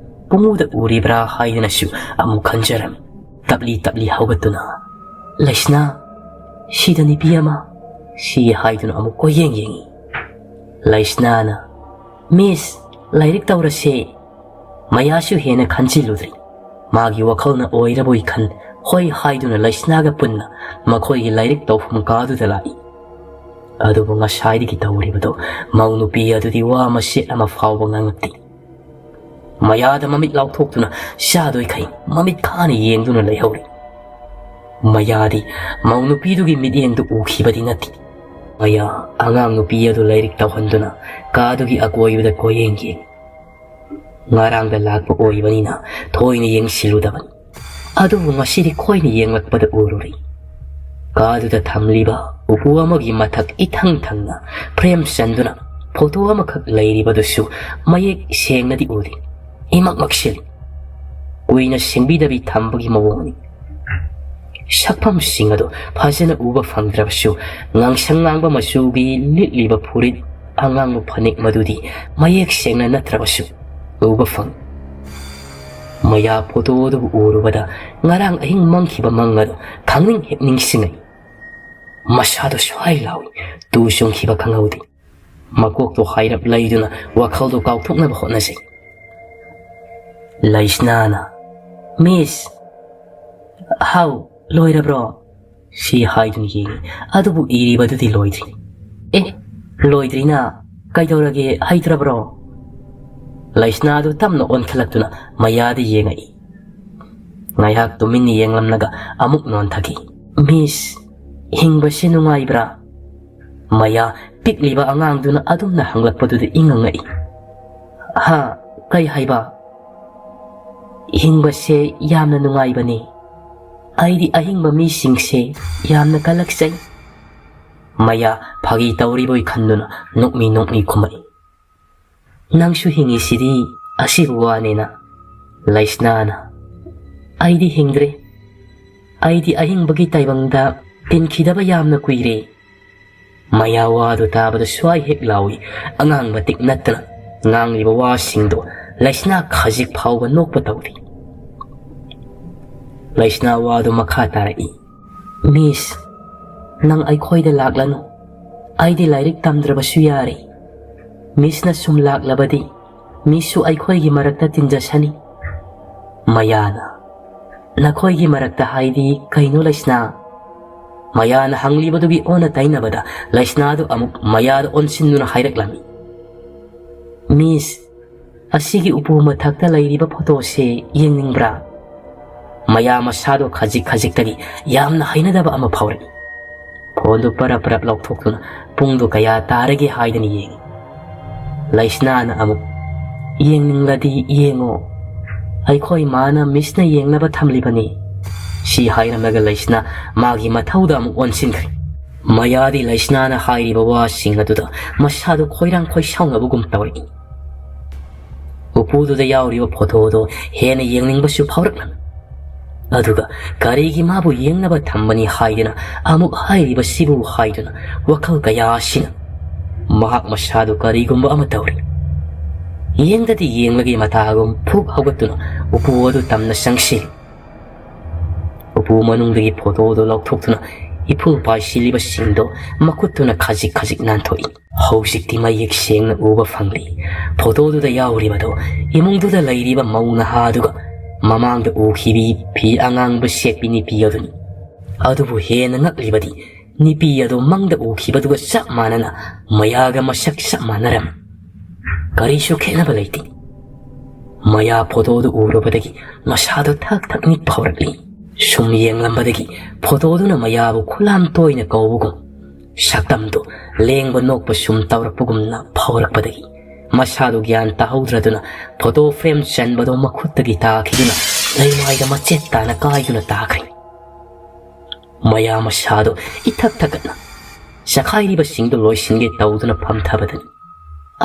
ꯄꯨꯡꯎꯗ ꯎꯔꯤꯕ꯭ꯔꯥ ꯍꯥꯏꯗꯨꯅꯁꯨ ꯑꯃꯨꯛ ꯈꯟꯖꯔꯝꯃꯤ꯫ ꯇꯞꯂꯤ ꯇꯞꯂꯤ ꯍꯧꯒꯠꯇꯨꯅ, "ꯂꯩꯁꯅꯥ, ꯁꯤꯗ ꯅꯨꯄꯤ ꯑꯃ", ꯁꯤ ꯍꯥꯏꯗꯨꯅ ꯑꯃꯨꯛ ꯀꯣꯏꯌꯦꯡ ꯌꯦꯡꯉꯤ꯫ ꯂꯩꯁꯅꯥꯅ, "ꯃꯤꯁ, ꯂꯥꯏꯔꯤꯛ ꯇꯧꯔꯁꯦ"꯫ ꯃꯌꯥꯁꯨ ꯍꯦꯟꯅ ꯈꯟꯖꯤꯜꯂꯨꯗ꯭ꯔꯤ꯫ ꯃꯥꯒꯤ ꯋꯥꯈꯜꯅ ꯑꯣꯏꯔꯕꯣꯏ ꯈꯟ, ꯍꯣꯏ ꯍꯥꯏꯗꯨꯅ ꯂꯩꯁꯅꯥꯒ ꯄꯨꯟꯅ ꯃꯈꯣꯏꯒꯤ ꯂꯥꯏꯔꯤꯛ ꯇꯧꯐꯝ ꯀꯥꯗꯨꯗ ꯂꯥꯛꯏ꯫ ꯑꯗꯨꯕꯨ ꯉꯁꯥꯏꯗꯒꯤ ꯇꯧꯔꯤꯕꯗꯣ ꯃꯧ ꯅꯨꯄꯤ ꯑꯗꯨꯗꯤ ꯋꯥ ꯃꯆꯦꯠ ꯑꯃ ꯐꯥꯎꯕ ꯉꯥꯡꯂꯛꯇꯦ꯫ ꯃꯌꯥꯗ ꯃꯃꯤꯠ ꯂꯥꯎꯊꯣꯛꯇꯨꯅ ꯆꯥꯗꯣꯏꯈꯩ ꯃꯃꯤꯠ ꯈꯥꯅ ꯌꯦꯡꯗꯨꯅ ꯂꯩꯍꯧꯔꯤ꯫ ꯃꯌꯥꯗꯤ ꯃꯧ ꯅꯨꯄꯤꯗꯨꯒꯤ ꯃꯤꯠꯌꯦꯡꯗꯨ ꯎꯈꯤꯕꯗꯤ ꯅꯠꯇꯦ꯫ ꯃꯌꯥ ꯑꯉꯥꯡ ꯅꯨꯄꯤ ꯑꯗꯨ ꯂꯥꯏꯔꯤꯛ ꯇꯧꯍꯟꯗꯨꯅ ꯀꯥꯗꯨꯒꯤ ꯑꯀꯣꯏꯕꯗ ꯀꯣꯏꯌꯦꯡ ꯌꯦꯡ꯫ ꯉꯔꯥꯡꯗ ꯂꯥꯛꯄ ꯑꯣꯏꯕꯅꯤꯅ ꯊꯣꯏꯅ ꯌꯦꯡꯁꯤꯜꯂꯨꯗꯕꯅꯤ꯫ ꯑꯗꯨꯕꯨ ꯉꯁꯤꯗꯤ ꯈꯣꯏꯅ ꯌꯦꯡꯂꯛꯄꯗ ꯎꯔꯨꯔꯦ꯫ ꯀꯥꯗꯨꯗ ꯊꯝꯂꯤꯕ ꯎꯄꯨ ꯑꯃꯒꯤ ꯃꯊꯛ ꯏꯊꯪ ꯊꯪꯅ ꯐ꯭ꯔꯦꯝ ꯆꯟꯗꯨꯅ ꯐꯣꯇꯣ ꯑꯃꯈꯛ ꯂꯩꯔꯤꯕꯗꯨꯁꯨ ꯃꯌꯦꯛ ꯁꯦꯡꯅꯗꯤ ꯎꯗꯦ꯫ ꯏꯃꯛ ꯃꯛꯁꯤꯜꯂꯤ꯫ ꯀꯨꯏꯅ ꯁꯦꯡꯕꯤꯗꯕꯤ ꯊꯝꯕꯒꯤ ꯃꯑꯣꯡꯅꯤ꯫ ꯁꯛꯐꯝꯁꯤꯡ ꯑꯗꯨ ꯐꯖꯅ ꯎꯕ ꯐꯪꯗ꯭ꯔꯕꯁꯨ, ꯉꯥꯡꯁꯪ ꯉꯥꯡꯕ ꯃꯆꯨꯒꯤ ꯂꯤꯠꯂꯤꯕ ꯐꯨꯔꯤꯠ, ꯑꯉꯥꯡꯕ ꯐꯅꯦꯛ ꯃꯗꯨꯗꯤ ꯃꯌꯦꯛ ꯁꯦꯡꯅ ꯅꯠꯇ꯭ꯔꯕꯁꯨ ꯎꯕ ꯐꯪꯏ꯫ ꯃꯌꯥ ꯐꯣꯇꯣ ꯑꯗꯨꯕꯨ ꯎꯔꯨꯕꯗ ꯉꯔꯥꯡ ꯑꯍꯤꯡ ꯃꯪꯈꯤꯕ ꯃꯪ ꯑꯗꯨ ꯈꯪꯅꯤꯡ ꯍꯦꯛ ꯅꯤꯡꯁꯤꯡꯉꯛꯏ꯫ ꯃꯁꯥꯗꯨ ꯁ꯭ꯋꯥꯏ ꯂꯥꯎꯏ, ꯇꯨ ꯆꯨꯡꯈꯤꯕ ꯈꯪꯍꯧꯗꯦ꯫ ꯃꯀꯣꯛꯇꯣ ꯍꯥꯏꯔꯞ ꯂꯩꯗꯨꯅ ꯋꯥꯈꯜꯗꯣ ꯀꯥꯎꯊꯣꯛꯅꯕ ꯍꯣꯠꯅꯖꯩ꯫ ꯂꯩꯁꯅꯥꯅ, "ꯃꯤꯁ!" "ꯍꯥꯎ, ꯂꯣꯏꯔꯕ꯭ꯔꯣ?" ꯁꯤ ꯍꯥꯏꯗꯨꯅ ꯌꯦꯡꯉꯤ꯫ ꯑꯗꯨꯕꯨ ꯏꯔꯤꯕꯗꯨꯗꯤ ꯂꯣꯏꯗ꯭ꯔꯤ꯫ "ꯑꯦ, ꯂꯣꯏꯗ꯭ꯔꯤꯅ ꯀꯩꯗꯧꯔꯒꯦ, ꯍꯩꯇ꯭ꯔꯕ꯭ꯔꯣ?" ꯂꯩꯁꯅꯥꯗꯨ ꯇꯞꯅ ꯑꯣꯟꯈꯠꯂꯛꯇꯨꯅ ꯃꯌꯥꯗ ꯌꯦꯡꯉꯛꯏ꯫ ꯉꯥꯏꯍꯥꯛ ꯇꯨꯃꯤꯟꯅ ꯌꯦꯡꯂꯝꯂꯒ ꯑꯃꯨꯛ ꯅꯣꯟꯊꯈꯤ꯫ "ꯃꯤꯁ, ꯍꯤꯡꯕꯁꯤ ꯅꯨꯡꯉꯥꯏꯕ꯭ꯔꯥ?" ꯃꯌꯥ ꯄꯤꯛꯂꯤꯕ ꯑꯉꯥꯡꯗꯨꯅ ꯑꯗꯨꯝꯅ ꯍꯪꯂꯛꯄꯗꯨꯗ ꯏꯪꯉꯪꯉꯛꯏ꯫ "ꯍꯥ, ꯀꯩ ꯍꯥꯏꯕ?" "ꯍꯤꯡꯕꯁꯦ ꯌꯥꯝꯅ ꯅꯨꯡꯉꯥꯏꯕꯅꯤ꯫ ꯑꯩꯗꯤ ꯑꯍꯤꯡꯕ ꯃꯤꯁꯤꯡꯁꯦ ꯌꯥꯝꯅ ꯀꯜꯂꯛꯆꯩ"꯫ ꯃꯌꯥ ꯐꯥꯒꯤ ꯇꯧꯔꯤꯕꯣꯏ ꯈꯟꯗꯨꯅ ꯅꯣꯛꯃꯤ ꯅꯣꯛꯃꯤ ꯈꯨꯝꯃꯛꯏ꯫ "ꯅꯪꯁꯨ ꯍꯤꯡꯉꯤꯁꯤꯗꯤ ꯑꯁꯤꯕꯨ ꯋꯥꯅꯦꯅ"꯫ ꯂꯩꯁꯅꯥꯅ, "ꯑꯩꯗꯤ ꯍꯤꯡꯗ꯭ꯔꯦ꯫ ꯑꯩꯗꯤ ꯑꯍꯤꯡꯕꯒꯤ ꯇꯥꯏꯕꯪꯗ ꯇꯤꯟꯈꯤꯗꯕ ꯌꯥꯝꯅ ꯀꯨꯏꯔꯦ"꯫ ꯃꯌꯥ ꯋꯥꯗꯨ ꯇꯥꯕꯗ ꯁ꯭ꯋꯥꯏ ꯍꯦꯛ ꯂꯥꯎꯏ꯫ ꯑꯉꯥꯡ ꯃꯇꯤꯛ ꯅꯠꯇꯅ ꯉꯥꯡꯂꯤꯕ ꯋꯥꯁꯤꯡꯗꯣ ꯂꯩꯁꯅꯥ ꯈꯖꯤꯛ ꯐꯥꯎꯕ ꯅꯣꯛꯄ ꯇꯧꯗꯦ꯫ ꯂꯩꯁꯅꯥ ꯋꯥꯗꯨ ꯃꯈꯥ ꯇꯥꯔꯛꯏ꯫ "ꯃꯤꯁ, ꯅꯪ ꯑꯩꯈꯣꯏꯗ ꯂꯥꯛꯂꯅꯨ꯫ ꯑꯩꯗꯤ ꯂꯥꯏꯔꯤꯛ ꯇꯝꯗ꯭ꯔꯕꯁꯨ ꯌꯥꯔꯦ꯫ ꯃꯤꯁꯅ ꯁꯨꯝ ꯂꯥꯛꯂꯕꯗꯤ ꯃꯤꯁꯁꯨ ꯑꯩꯈꯣꯏꯒꯤ ꯃꯔꯛꯇ ꯇꯤꯟꯖꯁꯅꯤ꯫" ꯃꯌꯥꯅ, "ꯅꯈꯣꯏꯒꯤ ꯃꯔꯛꯇ ꯍꯥꯏꯗꯤ ꯀꯩꯅꯣ ꯂꯩꯁꯅꯥ?" ꯃꯌꯥꯅ ꯍꯪꯂꯤꯕꯗꯨꯒꯤ ꯑꯣꯟꯅ ꯇꯩꯅꯕꯗ ꯂꯩꯁꯅꯥꯗꯨ ꯑꯃꯨꯛ ꯃꯌꯥꯗ ꯑꯣꯟꯁꯤꯟꯗꯨꯅ ꯍꯥꯏꯔꯛꯂꯝꯃꯤ꯫ "ꯃꯤꯁ, ꯑꯁꯤꯒꯤ ꯎꯄꯨ ꯃꯊꯛꯇ ꯂꯩꯔꯤꯕ ꯐꯣꯇꯣꯁꯦ ꯌꯦꯡꯅꯤꯡꯕ꯭ꯔꯥ?" ꯃꯌꯥ ꯃꯁꯥꯗꯣ ꯈꯖꯤꯛ ꯈꯖꯤꯛꯇꯒꯤ ꯌꯥꯝꯅ ꯍꯩꯅꯗꯕ ꯑꯃ ꯐꯥꯎꯔꯛꯏ꯫ ꯐꯣꯟꯗꯨ ꯄꯔꯞ ꯄꯔꯞ ꯂꯧꯊꯣꯛꯇꯨꯅ ꯄꯨꯡꯗꯨ ꯀꯌꯥ ꯇꯥꯔꯒꯦ ꯍꯥꯏꯗꯅ ꯌꯦꯡꯉꯤ꯫ ꯂꯩꯁꯅꯥꯅ ꯑꯃꯨꯛ, "ꯌꯦꯡꯅꯤꯡꯂꯗꯤ ꯌꯦꯡꯉꯣ, ꯑꯩꯈꯣꯏ ꯃꯥꯅ ꯃꯤꯁꯅ ꯌꯦꯡꯅꯕ ꯊꯝꯂꯤꯕꯅꯤ꯫" ꯁꯤ ꯍꯥꯏꯔꯝꯂꯒ ꯂꯩꯁꯅꯥ ꯃꯥꯒꯤ ꯃꯊꯧꯗ ꯑꯃꯨꯛ ꯑꯣꯟꯁꯤꯟꯈ꯭ꯔꯦ꯫ ꯃꯌꯥꯗꯤ ꯂꯩꯁꯅꯥꯅ ꯍꯥꯏꯔꯤꯕ ꯋꯥꯁꯤꯡ ꯑꯗꯨꯗ ꯃꯁꯥꯗꯨ ꯈꯣꯏꯔꯥꯡ ꯈꯣꯏꯁꯥꯎꯅꯕꯒꯨꯝ ꯇꯧꯔꯛꯏ꯫ ꯎꯄꯨꯗꯨꯗ ꯌꯥꯎꯔꯤꯕ ꯐꯣꯇꯣꯗꯣ ꯍꯦꯟꯅ ꯌꯦꯡꯅꯤꯡꯕꯁꯨ ꯐꯥꯎꯔꯛꯂꯝꯃꯤ꯫ ꯑꯗꯨꯒ ꯀꯔꯤꯒꯤ ꯃꯥꯕꯨ ꯌꯦꯡꯅꯕ ꯊꯝꯕꯅꯤ ꯍꯥꯏꯗꯨꯅ ꯑꯃꯨꯛ ꯍꯥꯏꯔꯤꯕꯁꯤꯕꯨ ꯍꯥꯏꯗꯨꯅ ꯋꯥꯈꯜ ꯀꯌꯥ ꯑꯁꯤꯅ ꯃꯍꯥꯛ ꯃꯁꯥꯗꯨ ꯀꯔꯤꯒꯨꯝꯕ ꯑꯃ ꯇꯧꯔꯤ꯫ ꯌꯦꯡꯗꯗꯤ ꯌꯦꯡꯂꯒꯦ ꯃꯇꯥꯒꯨꯝ ꯐꯨꯛ ꯍꯧꯒꯠꯇꯨꯅ ꯎꯄꯨ ꯑꯗꯨ ꯇꯝꯅ ꯆꯪꯁꯤꯜꯂꯤ꯫ ꯎꯄꯨ ꯃꯅꯨꯡꯗꯒꯤ ꯐꯣꯇꯣꯗꯨ ꯂꯧꯊꯣꯛꯇꯨꯅ ꯏꯐꯨꯜ ꯄꯥꯏꯁꯤꯜꯂꯤꯕꯁꯤꯡꯗꯣ ꯃꯈꯨꯠꯇꯨꯅ ꯈꯖꯤꯛ ꯈꯖꯤꯛ ꯅꯥꯟꯊꯣꯛꯏ꯫ ꯍꯧꯖꯤꯛꯇꯤ ꯃꯌꯦꯛ ꯁꯦꯡꯅ ꯎꯕ ꯐꯪꯂꯤ꯫ ꯐꯣꯇꯣꯗꯨꯗ ꯌꯥꯎꯔꯤꯕꯗꯣ ꯏꯃꯨꯡꯗꯨꯗ ꯂꯩꯔꯤꯕ ꯃꯧ ꯅꯍꯥꯗꯨꯒ ꯃꯃꯥꯡꯗ ꯎꯈꯤꯕꯤ ꯐꯤ ꯑꯉꯥꯡꯕ ꯁꯦꯠꯄꯤ ꯅꯨꯄꯤ ꯑꯗꯨꯅꯤ꯫ ꯑꯗꯨꯕꯨ ꯍꯦꯟꯅ ꯉꯛꯂꯤꯕꯗꯤ ꯅꯨꯄꯤ ꯑꯗꯨ ꯃꯪꯗ ꯎꯈꯤꯕꯗꯨꯒ ꯆꯞ ꯃꯥꯟꯅꯅ ꯃꯌꯥꯒ ꯃꯁꯛ ꯆꯞ ꯃꯥꯟꯅꯔꯝꯃꯤ꯫ ꯀꯔꯤꯁꯨ ꯈꯦꯠꯅꯕ ꯂꯩꯇꯦ꯫ ꯃꯌꯥ ꯐꯣꯇꯣꯗꯨ ꯎꯔꯨꯕꯗꯒꯤ ꯃꯁꯥꯗꯣ ꯊꯛ ꯊꯛ ꯅꯤꯛꯄ ꯍꯧꯔꯛꯂꯤ꯫ ꯁꯨꯝ ꯌꯦꯡꯂꯝꯕꯗꯒꯤ ꯐꯣꯇꯣꯗꯨꯅ ꯃꯌꯥꯕꯨ ꯈꯨꯂꯥꯝ ꯇꯣꯏꯅ ꯀꯧꯕꯒꯨꯝ ꯁꯛꯇꯝꯗꯨ ꯂꯦꯡꯕ ꯅꯣꯛꯄ ꯁꯨꯝ ꯇꯧꯔꯛꯄꯒꯨꯝꯅ ꯐꯥꯎꯔꯛꯄꯗꯒꯤ ꯃꯁꯥꯗꯨ ꯒ꯭ꯌꯥꯟ ꯇꯥꯍꯧꯗ꯭ꯔꯗꯨꯅ ꯐꯣꯇꯣ ꯐ꯭ꯔꯦꯝ ꯆꯟꯕꯗꯣ ꯃꯈꯨꯠꯇꯒꯤ ꯇꯥꯈꯤꯗꯨꯅ ꯂꯩꯃꯥꯏꯗ ꯃꯆꯦꯠ ꯇꯥꯅ ꯀꯥꯏꯗꯨꯅ ꯇꯥꯈ꯭ꯔꯦ꯫ ꯃꯌꯥ ꯃꯁꯥꯗꯣ ꯏꯊꯛ ꯊꯛꯀꯠꯅ ꯆꯈꯥꯏꯔꯤꯕꯁꯤꯡꯗꯨ ꯂꯣꯏꯁꯤꯟꯒꯦ ꯇꯧꯗꯨꯅ ꯐꯝꯊꯕꯗꯅꯤ꯫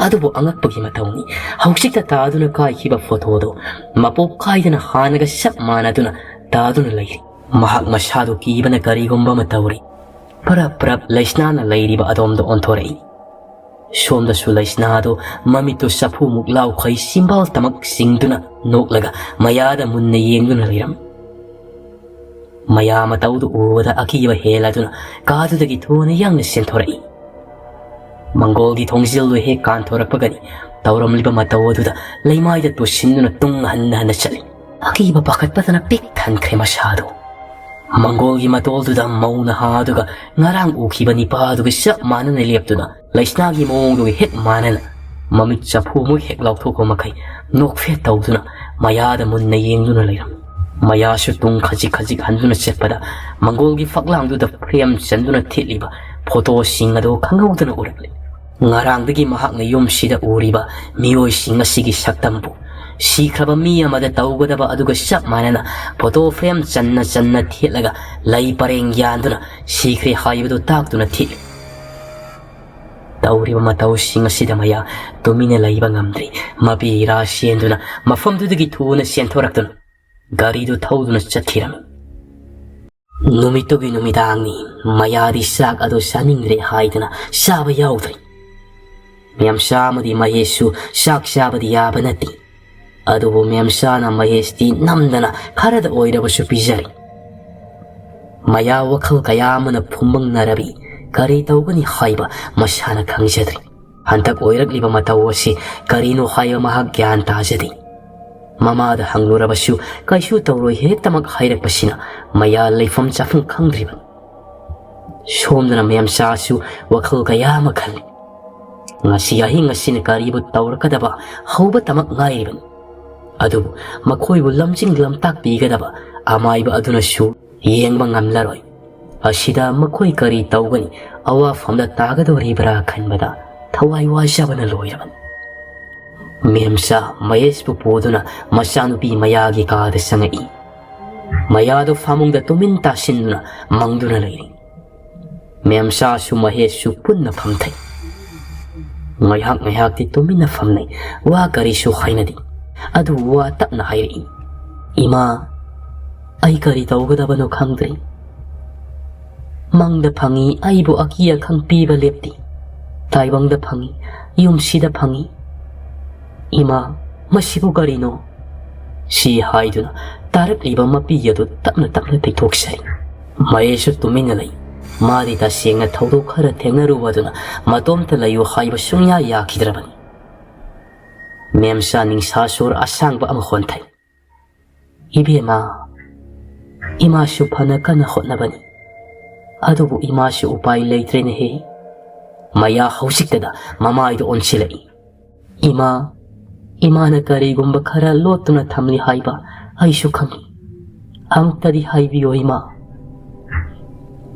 ꯑꯗꯨꯕꯨ ꯑꯉꯛꯄꯒꯤ ꯃꯇꯧꯅꯤ, ꯍꯧꯖꯤꯛꯇ ꯇꯥꯗꯨꯅ ꯀꯥꯏꯈꯤꯕ ꯐꯣꯇꯣꯗꯣ ꯃꯄꯣꯞ ꯀꯥꯏꯗꯅ ꯍꯥꯟꯅꯒ ꯆꯞ ꯃꯥꯟꯅꯗꯨꯅ ꯇꯥꯗꯨꯅ ꯂꯩꯔꯤ꯫ ꯃꯍꯥꯛ ꯃꯁꯥꯗꯨ ꯀꯤꯕꯅ ꯀꯔꯤꯒꯨꯝꯕ ꯑꯃ ꯇꯧꯔꯤ꯫ ꯄꯔꯞ ꯄꯔꯞ ꯂꯩꯁꯅꯥꯅ ꯂꯩꯔꯤꯕ ꯑꯗꯣꯝꯗ ꯑꯣꯟꯊꯣꯔꯛꯏ꯫ ꯁꯣꯝꯗꯁꯨ ꯂꯩꯁꯅꯥꯗꯨ ꯃꯃꯤꯠꯇꯨ ꯆꯐꯨꯃꯨꯛ ꯂꯥꯎꯈꯩ ꯆꯤꯝꯕꯥꯜ ꯇꯃꯛ ꯆꯤꯡꯗꯨꯅ ꯅꯣꯛꯂꯒ ꯃꯌꯥꯗ ꯃꯨꯟꯅ ꯌꯦꯡꯗꯨꯅ ꯂꯩꯔꯝꯃꯤ꯫ ꯃꯌꯥ ꯃꯇꯧꯗꯨ ꯎꯕꯗ ꯑꯀꯤꯕ ꯍꯦꯜꯂꯗꯨꯅ ꯀꯥꯗꯨꯗꯒꯤ ꯊꯨꯅ ꯌꯥꯡꯅ ꯆꯦꯟꯊꯣꯔꯛꯏ꯫ ꯃꯪꯒꯣꯜꯒꯤ ꯊꯣꯡꯖꯤꯜꯗꯨ ꯍꯦꯛ ꯀꯥꯟꯊꯣꯔꯛꯄꯒꯅꯤ ꯇꯧꯔꯝꯂꯤꯕ ꯃꯇꯧ ꯑꯗꯨꯗ ꯂꯩꯃꯥꯏꯗ ꯇꯨꯁꯤꯟꯗꯨꯅ ꯇꯨꯡ ꯍꯟꯅ ꯍꯟꯅ ꯆꯠꯂꯤ꯫ ꯑꯀꯤꯕ ꯄꯥꯈꯠꯄꯗꯅ ꯄꯤꯛ ꯊꯟꯈ꯭ꯔꯦ ꯃꯁꯥꯗꯨ꯫ ꯃꯪꯒꯣꯜꯒꯤ ꯃꯇꯣꯜꯗꯨꯗ ꯃꯧ ꯅꯍꯥ ꯑꯗꯨꯒ ꯉꯔꯥꯡ ꯎꯈꯤꯕ ꯅꯤꯄꯥ ꯑꯗꯨꯒ ꯆꯞ ꯃꯥꯟꯅꯅ ꯂꯦꯞꯇꯨꯅ ꯂꯩꯁꯅꯥꯒꯤ ꯃꯑꯣꯡꯗꯨꯒ ꯍꯦꯛ ꯃꯥꯟꯅꯅ ꯃꯃꯤꯠ ꯆꯐꯨ ꯑꯃꯨꯛ ꯍꯦꯛ ꯂꯥꯎꯊꯣꯛꯄ ꯃꯈꯩ ꯅꯣꯛꯐꯦꯠ ꯇꯧꯗꯨꯅ ꯃꯌꯥꯗ ꯃꯨꯟꯅ ꯌꯦꯡꯗꯨꯅ ꯂꯩꯔꯝꯃꯤ꯫ ꯃꯌꯥꯁꯨ ꯇꯨꯡ ꯈꯖꯤꯛ ꯈꯖꯤꯛ ꯍꯟꯗꯨꯅ ꯆꯠꯄꯗ ꯃꯪꯒꯣꯜꯒꯤ ꯐꯛꯂꯥꯡꯗꯨꯗ ꯐ꯭ꯔꯦꯝ ꯆꯟꯗꯨꯅ ꯊꯦꯠꯂꯤꯕ ꯐꯣꯇꯣꯁꯤꯡ ꯑꯗꯨ ꯈꯪꯍꯧꯗꯅ ꯎꯔꯛꯂꯤ꯫ ꯉꯔꯥꯡꯗꯒꯤ ꯃꯍꯥꯛꯅ ꯌꯨꯝꯁꯤꯗ ꯎꯔꯤꯕ ꯃꯤꯑꯣꯏꯁꯤꯡ ꯑꯁꯤꯒꯤ ꯁꯛꯇꯝꯕꯨ ꯁꯤꯈ꯭ꯔꯕ ꯃꯤ ꯑꯃꯗ ꯇꯧꯒꯗꯕ ꯑꯗꯨꯒ ꯆꯞ ꯃꯥꯟꯅꯅ ꯐꯣꯇꯣ ꯐ꯭ꯔꯦꯝ ꯆꯟꯅ ꯆꯟꯅ ꯊꯦꯠꯂꯒ ꯂꯩ ꯄꯔꯦꯡ ꯌꯥꯟꯗꯨꯅ ꯁꯤꯈ꯭ꯔꯦ ꯍꯥꯏꯕꯗꯨ ꯇꯥꯛꯇꯨꯅ ꯊꯦꯠꯂꯤ꯫ ꯇꯧꯔꯤꯕ ꯃꯇꯧꯁꯤꯡ ꯑꯁꯤꯗ ꯃꯌꯥ ꯇꯨꯃꯤꯟꯅ ꯂꯩꯕ ꯉꯝꯗ꯭ꯔꯤ꯫ ꯃꯄꯤ ꯏꯔꯥ ꯆꯦꯟꯗꯨꯅ ꯃꯐꯝꯗꯨꯗꯒꯤ ꯊꯨꯅ ꯆꯦꯟꯊꯣꯔꯛꯇꯨꯅ ꯒꯥꯔꯤꯗꯨ ꯊꯧꯗꯨꯅ ꯆꯠꯈꯤꯔꯝꯃꯤ꯫ ꯅꯨꯃꯤꯠꯇꯨꯒꯤ ꯅꯨꯃꯤꯗꯥꯡꯅꯤ꯫ ꯃꯌꯥꯗꯤ ꯆꯥꯛ ꯑꯗꯨ ꯆꯥꯅꯤꯡꯗ꯭ꯔꯦ ꯍꯥꯏꯗꯨꯅ ꯆꯥꯕ ꯌꯥꯎꯗ꯭ꯔꯦ꯫ ꯃꯦꯝꯆꯥ ꯑꯃꯗꯤ ꯃꯍꯦꯁꯁꯨ ꯆꯥꯛ ꯆꯥꯕꯗꯤ ꯌꯥꯕ ꯅꯠꯇꯦ꯫ ꯑꯗꯨꯕꯨ ꯃꯦꯝꯆꯥꯅ ꯃꯍꯦꯁꯇꯤ ꯅꯝꯗꯅ ꯈꯔꯗ ꯑꯣꯏꯔꯕꯁꯨ ꯄꯤꯖꯔꯤ꯫ ꯃꯌꯥ ꯋꯥꯈꯜ ꯀꯌꯥ ꯑꯃꯅ ꯐꯨꯝꯕꯪꯅꯔꯕꯤ ꯀꯔꯤ ꯇꯧꯒꯅꯤ ꯍꯥꯏꯕ ꯃꯁꯥꯅ ꯈꯪꯖꯗ꯭ꯔꯤ꯫ ꯍꯟꯗꯛ ꯑꯣꯏꯔꯛꯂꯤꯕ ꯃꯇꯧ ꯑꯁꯤ ꯀꯔꯤꯅꯣ ꯍꯥꯏꯕ ꯃꯍꯥꯛ ꯒ꯭ꯌꯥꯟ ꯇꯥꯖꯗꯦ꯫ ꯃꯃꯥꯗ ꯍꯪꯂꯨꯔꯕꯁꯨ ꯀꯩꯁꯨ ꯇꯧꯔꯣꯏ ꯍꯦꯛꯇꯃꯛ ꯍꯥꯏꯔꯛꯄꯁꯤꯅ ꯃꯌꯥ ꯂꯩꯐꯝ ꯆꯥꯐꯝ ꯈꯪꯗ꯭ꯔꯤꯕꯅꯤ꯫ ꯁꯣꯝꯗꯅ ꯃꯦꯝꯆꯥꯁꯨ ꯋꯥꯈꯜ ꯀꯌꯥ ꯑꯃ ꯈꯜꯂꯤ꯫ ꯉꯁꯤ ꯑꯍꯤꯡ ꯑꯁꯤꯅ ꯀꯔꯤꯕꯨ ꯇꯧꯔꯛꯀꯗꯕ ꯍꯧꯕꯇꯃꯛ ꯉꯥꯏꯔꯤꯕꯅꯤ꯫ ꯑꯗꯨꯕꯨ ꯃꯈꯣꯏꯕꯨ ꯂꯝꯖꯤꯡ ꯂꯝꯇꯥꯛꯄꯤꯒꯗꯕ ꯑꯃꯥꯏꯕ ꯑꯗꯨꯅꯁꯨ ꯌꯦꯡꯕ ꯉꯝꯂꯔꯣꯏ꯫ ꯑꯁꯤꯗ ꯃꯈꯣꯏ ꯀꯔꯤ ꯇꯧꯒꯅꯤ, ꯑꯋꯥꯐꯝꯗ ꯇꯥꯒꯗꯧꯔꯤꯕ꯭ꯔꯥ ꯈꯟꯕꯗ ꯊꯋꯥꯏ ꯋꯥꯖꯕꯅ ꯂꯣꯏꯔꯕꯅꯤ꯫ ꯃꯦꯝꯆꯥ ꯃꯍꯦꯁꯄꯨ ꯄꯨꯗꯨꯅ ꯃꯆꯥꯅꯨꯄꯤ ꯃꯌꯥꯒꯤ ꯀꯥꯗ ꯆꯪꯉꯛꯏ꯫ ꯃꯌꯥꯗꯨ ꯐꯃꯨꯡꯗ ꯇꯨꯃꯤꯟ ꯇꯥꯁꯤꯟꯗꯨꯅ ꯃꯪꯗꯨꯅ ꯂꯩꯔꯤ꯫ ꯃꯦꯝꯆꯥꯁꯨ ꯃꯍꯦꯁꯁꯨ ꯄꯨꯟꯅ ꯐꯝꯊꯩ꯫ ꯉꯥꯏꯍꯥꯛ ꯉꯥꯏꯍꯥꯛꯇꯤ ꯇꯨꯃꯤꯟꯅ ꯐꯝꯅꯩ꯫ ꯋꯥ ꯀꯔꯤꯁꯨ ꯍꯥꯏꯅꯗꯦ꯫ ꯑꯗꯨ ꯋꯥ ꯇꯞꯅ ꯍꯥꯏꯔꯛꯏ, "ꯏꯃꯥ, ꯑꯩ ꯀꯔꯤ ꯇꯧꯒꯗꯕꯅꯣ ꯈꯪꯗ꯭ꯔꯦ꯫ ꯃꯪꯗ ꯐꯪꯏ ꯑꯩꯕꯨ ꯑꯀꯤ ꯑꯈꯪ ꯄꯤꯕ ꯂꯦꯞꯇꯦ꯫ ꯇꯥꯏꯕꯪꯗ ꯐꯪꯏ, ꯌꯨꯝꯁꯤꯗ ꯐꯪꯏ꯫ ꯏꯃꯥ, ꯃꯁꯤꯕꯨ ꯀꯔꯤꯅꯣ? ꯁꯤ ꯍꯥꯏꯗꯨꯅ ꯇꯥꯔꯛꯂꯤꯕ ꯃꯄꯤ ꯑꯗꯨ ꯇꯞꯅ ꯇꯞꯅ ꯇꯩꯊꯣꯛꯆꯔꯤ꯫ ꯃꯍꯦꯁꯁꯨ ꯇꯨꯃꯤꯟꯅ ꯂꯩ꯫ ꯃꯥꯗꯤ ꯇꯁꯦꯡꯅ ꯊꯧꯗꯣꯛ ꯈꯔ ꯊꯦꯡꯅꯔꯨꯕ ꯑꯗꯨꯅ ꯃꯇꯣꯝꯇ ꯂꯩꯌꯨ ꯍꯥꯏꯕ ꯁꯨꯡꯌꯥ ꯌꯥꯈꯤꯗ꯭ꯔꯕꯅꯤ꯫ ꯃꯦꯝꯆꯥ ꯅꯤꯡꯁꯥ ꯁꯣꯔ ꯑꯁꯥꯡꯕ ꯑꯃ ꯍꯣꯟꯊꯩ꯫ "ꯏꯕꯦꯝꯃ, ꯏꯃꯥꯁꯨ ꯐꯅ ꯀꯟꯅ ꯍꯣꯠꯅꯕꯅꯤ, ꯑꯗꯨꯕꯨ ꯏꯃꯥꯁꯨ ꯎꯄꯥꯏ ꯂꯩꯇ꯭ꯔꯦꯅꯦꯍꯦ"꯫ ꯃꯌꯥ ꯍꯧꯖꯤꯛꯇꯗ ꯃꯃꯥꯏꯗ ꯑꯣꯟꯁꯤꯜꯂꯛꯏ꯫ "ꯏꯃꯥ, ꯏꯃꯥꯅ ꯀꯔꯤꯒꯨꯝꯕ ꯈꯔ ꯂꯣꯠꯇꯨꯅ ꯊꯝꯂꯤ ꯍꯥꯏꯕ ꯑꯩꯁꯨ ꯈꯪꯏ꯫ ꯑꯃꯨꯛꯇꯗꯤ ꯍꯥꯏꯕꯤꯌꯣ ꯏꯃꯥ"꯫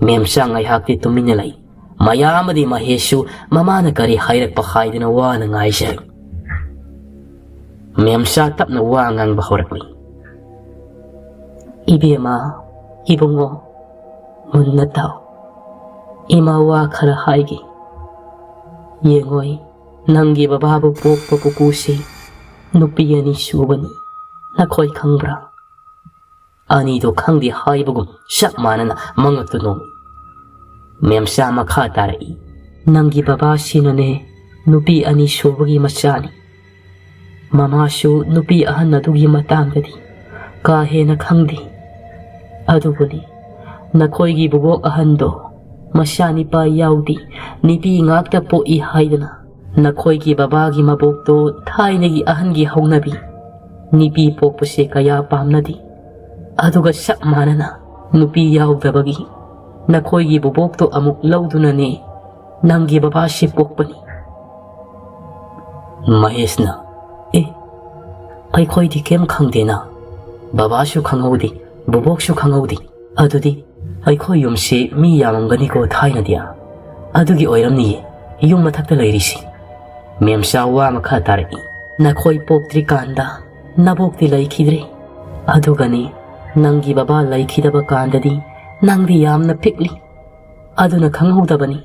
ꯃꯦꯝꯆꯥ ꯉꯥꯏꯍꯥꯛꯇꯤ ꯇꯨꯃꯤꯟꯅ ꯂꯩ꯫ ꯃꯌꯥꯝ ꯑꯃꯗꯤ ꯃꯍꯦꯁꯁꯨ ꯃꯃꯥꯅ ꯀꯔꯤ ꯍꯥꯏꯔꯛꯄ ꯍꯥꯏꯗꯨꯅ ꯋꯥꯅ ꯉꯥꯏꯖꯔꯤ꯫ ꯃꯦꯝꯆꯥ ꯇꯞꯅ ꯋꯥ ꯉꯥꯡꯕ ꯍꯧꯔꯛꯂꯤ꯫ "ꯏꯕꯦꯝꯃ, ꯏꯕꯨꯡꯉꯣ, ꯃꯨꯟꯅ ꯇꯥꯎ꯫ ꯏꯃꯥ ꯋꯥ ꯈꯔ ꯍꯥꯏꯒꯦ꯫ ꯌꯦꯡꯉꯣꯏ, ꯅꯪꯒꯤ ꯕꯕꯥꯕꯨ ꯄꯣꯛꯄ ꯄꯨꯄꯨꯁꯤ ꯅꯨꯄꯤ ꯑꯅꯤ ꯁꯨꯕꯅꯤ꯫ ꯅꯈꯣꯏ ꯈꯪꯕ꯭ꯔꯥ?" ꯑꯅꯤꯗꯣ ꯈꯪꯗꯦ ꯍꯥꯏꯕꯒꯨꯝ ꯆꯞ ꯃꯥꯟꯅꯅ ꯃꯉꯛꯇꯨ ꯅꯣꯝꯃꯤ꯫ ꯃꯦꯝꯆꯥ ꯃꯈꯥ ꯇꯥꯔꯛꯏ꯫ "ꯅꯪꯒꯤ ꯕꯕꯥꯁꯤꯅꯅꯦ ꯅꯨꯄꯤ ꯑꯅꯤ ꯁꯨꯕꯒꯤ ꯃꯆꯥꯅꯤ꯫ ꯃꯃꯥꯁꯨ ꯅꯨꯄꯤ ꯑꯍꯟ ꯑꯗꯨꯒꯤ ꯃꯇꯥꯡꯗꯗꯤ ꯀꯥ ꯍꯦꯟꯅ ꯈꯪꯗꯦ꯫ ꯑꯗꯨꯕꯨꯅꯤ, ꯅꯈꯣꯏꯒꯤ ꯕꯨꯕꯣꯛ ꯑꯍꯟꯗꯣ ꯃꯆꯥꯅꯤꯄꯥ ꯌꯥꯎꯗꯦ, ꯅꯨꯄꯤ ꯉꯥꯛꯇ ꯄꯣꯛꯏ ꯍꯥꯏꯗꯅ ꯅꯈꯣꯏꯒꯤ ꯕꯕꯥꯒꯤ ꯃꯕꯣꯛꯇꯣ ꯊꯥꯏꯅꯒꯤ ꯑꯍꯟꯒꯤ ꯍꯧꯅꯕꯤ, ꯅꯨꯄꯤ ꯄꯣꯛꯄꯁꯦ ꯀꯌꯥ ꯄꯥꯝꯅꯗꯦ꯫ ꯑꯗꯨꯒ ꯆꯞ ꯃꯥꯟꯅꯅ ꯅꯨꯄꯤ ꯌꯥꯎꯗꯕꯒꯤ ꯅꯈꯣꯏꯒꯤ ꯕꯨꯕꯣꯛꯇꯣ ꯑꯃꯨꯛ ꯂꯧꯗꯨꯅꯅꯦ ꯅꯪꯒꯤ ꯕꯕꯥꯁꯤ ꯄꯣꯛꯄꯅꯤ"꯫ ꯃꯍꯦꯁꯅ, "ꯑꯦ, ꯑꯩꯈꯣꯏꯗꯤ ꯀꯩꯝ ꯈꯪꯗꯦꯅ꯫ ꯕꯕꯥꯁꯨ ꯈꯪꯍꯧꯗꯦ, ꯕꯨꯕꯣꯛꯁꯨ ꯈꯪꯍꯧꯗꯦ꯫ ꯑꯗꯨꯗꯤ ꯑꯩꯈꯣꯏ ꯌꯨꯝꯁꯤ ꯃꯤ ꯌꯥꯝꯃꯝꯒꯅꯤꯀꯣ ꯊꯥꯏꯅꯗꯤ꯫ ꯑꯗꯨꯒꯤ ꯑꯣꯏꯔꯝꯅꯤꯌꯦ ꯌꯨꯝ ꯃꯊꯛꯇ ꯂꯩꯔꯤꯁꯤ"꯫ ꯃꯦꯝꯆꯥ ꯋꯥ ꯃꯈꯥ ꯇꯥꯔꯛꯏ꯫ "ꯅꯈꯣꯏ ꯄꯣꯛꯇ꯭ꯔꯤꯀꯥꯟꯗ ꯅꯕꯣꯛꯇꯤ ꯂꯩꯈꯤꯗ꯭ꯔꯦ꯫ ꯑꯗꯨꯒꯅꯤ, ꯅꯪꯒꯤ ꯕꯕꯥ ꯂꯩꯈꯤꯗꯕ ꯀꯥꯟꯗꯗꯤ ꯅꯪꯗꯤ ꯌꯥꯝꯅ ꯄꯤꯛꯂꯤ꯫ ꯑꯗꯨꯅ ꯈꯪꯍꯧꯗꯕꯅꯤ"꯫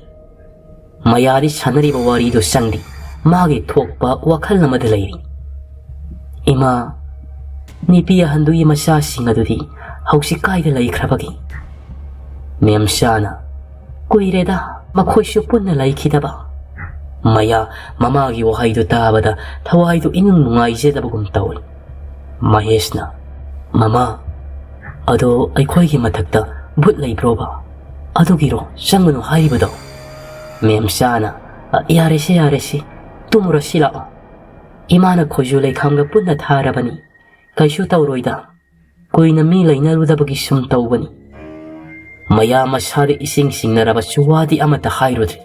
ꯃꯌꯥꯗꯤ ꯁꯥꯟꯅꯔꯤꯕ ꯋꯥꯔꯤꯗꯨ ꯆꯪꯗꯦ꯫ ꯃꯥꯒꯤ ꯊꯣꯛꯄ ꯋꯥꯈꯜ ꯑꯃꯗ ꯂꯩꯔꯤ꯫ "ꯏꯃꯥ, ꯅꯨꯄꯤ ꯑꯍꯟꯗꯨꯒꯤ ꯃꯆꯥꯁꯤꯡ ꯑꯗꯨꯗꯤ ꯍꯧꯖꯤꯛ ꯀꯥꯏꯗ ꯂꯩꯈ꯭ꯔꯕꯒꯦ?" ꯃꯦꯝꯆꯥꯅ, "ꯀꯨꯏꯔꯦꯗ ꯃꯈꯣꯏꯁꯨ ꯄꯨꯟꯅ ꯂꯩꯈꯤꯗꯕ"꯫ ꯃꯌꯥ ꯃꯃꯥꯒꯤ ꯋꯥꯍꯩꯗꯨ ꯇꯥꯕꯗ ꯊꯋꯥꯏꯗꯨ ꯏꯅꯨꯡ ꯅꯨꯡꯉꯥꯏꯖꯗꯕꯒꯨꯝ ꯇꯧꯏ꯫ ꯃꯍꯦꯁꯅ, "ꯃꯃꯥ, ꯑꯗꯣ ꯑꯩꯈꯣꯏꯒꯤ ꯃꯊꯛꯇ ꯚꯨꯠ ꯂꯩꯕ꯭ꯔꯣꯕ? ꯑꯗꯨꯒꯤꯔꯣ ꯆꯪꯒꯅꯨ ꯍꯥꯏꯔꯤꯕꯗꯣ?" ꯃꯦꯝꯆꯥꯅ, "ꯑ, ꯌꯥꯔꯦꯁꯦ, ꯌꯥꯔꯦꯁꯦ, ꯇꯨꯝꯃꯨꯔꯁꯤ ꯂꯥꯛꯑꯣ꯫ ꯏꯃꯥꯅ ꯈꯣꯏꯖꯨ ꯂꯩꯈꯥꯝꯒ ꯄꯨꯟꯅ ꯊꯥꯔꯕꯅꯤ꯫ ꯀꯩꯁꯨ ꯇꯧꯔꯣꯏꯗ꯫ ꯀꯨꯏꯅ ꯃꯤ ꯂꯩꯅꯔꯨꯗꯕꯒꯤ ꯁꯨꯝ ꯇꯧꯕꯅꯤ"꯫ ꯃꯌꯥ ꯃꯁꯥꯗ ꯏꯁꯤꯡ ꯁꯤꯡꯅꯔꯕꯁꯨ ꯋꯥꯗꯤ ꯑꯃꯠꯇ ꯍꯥꯏꯔꯨꯗ꯭ꯔꯦ꯫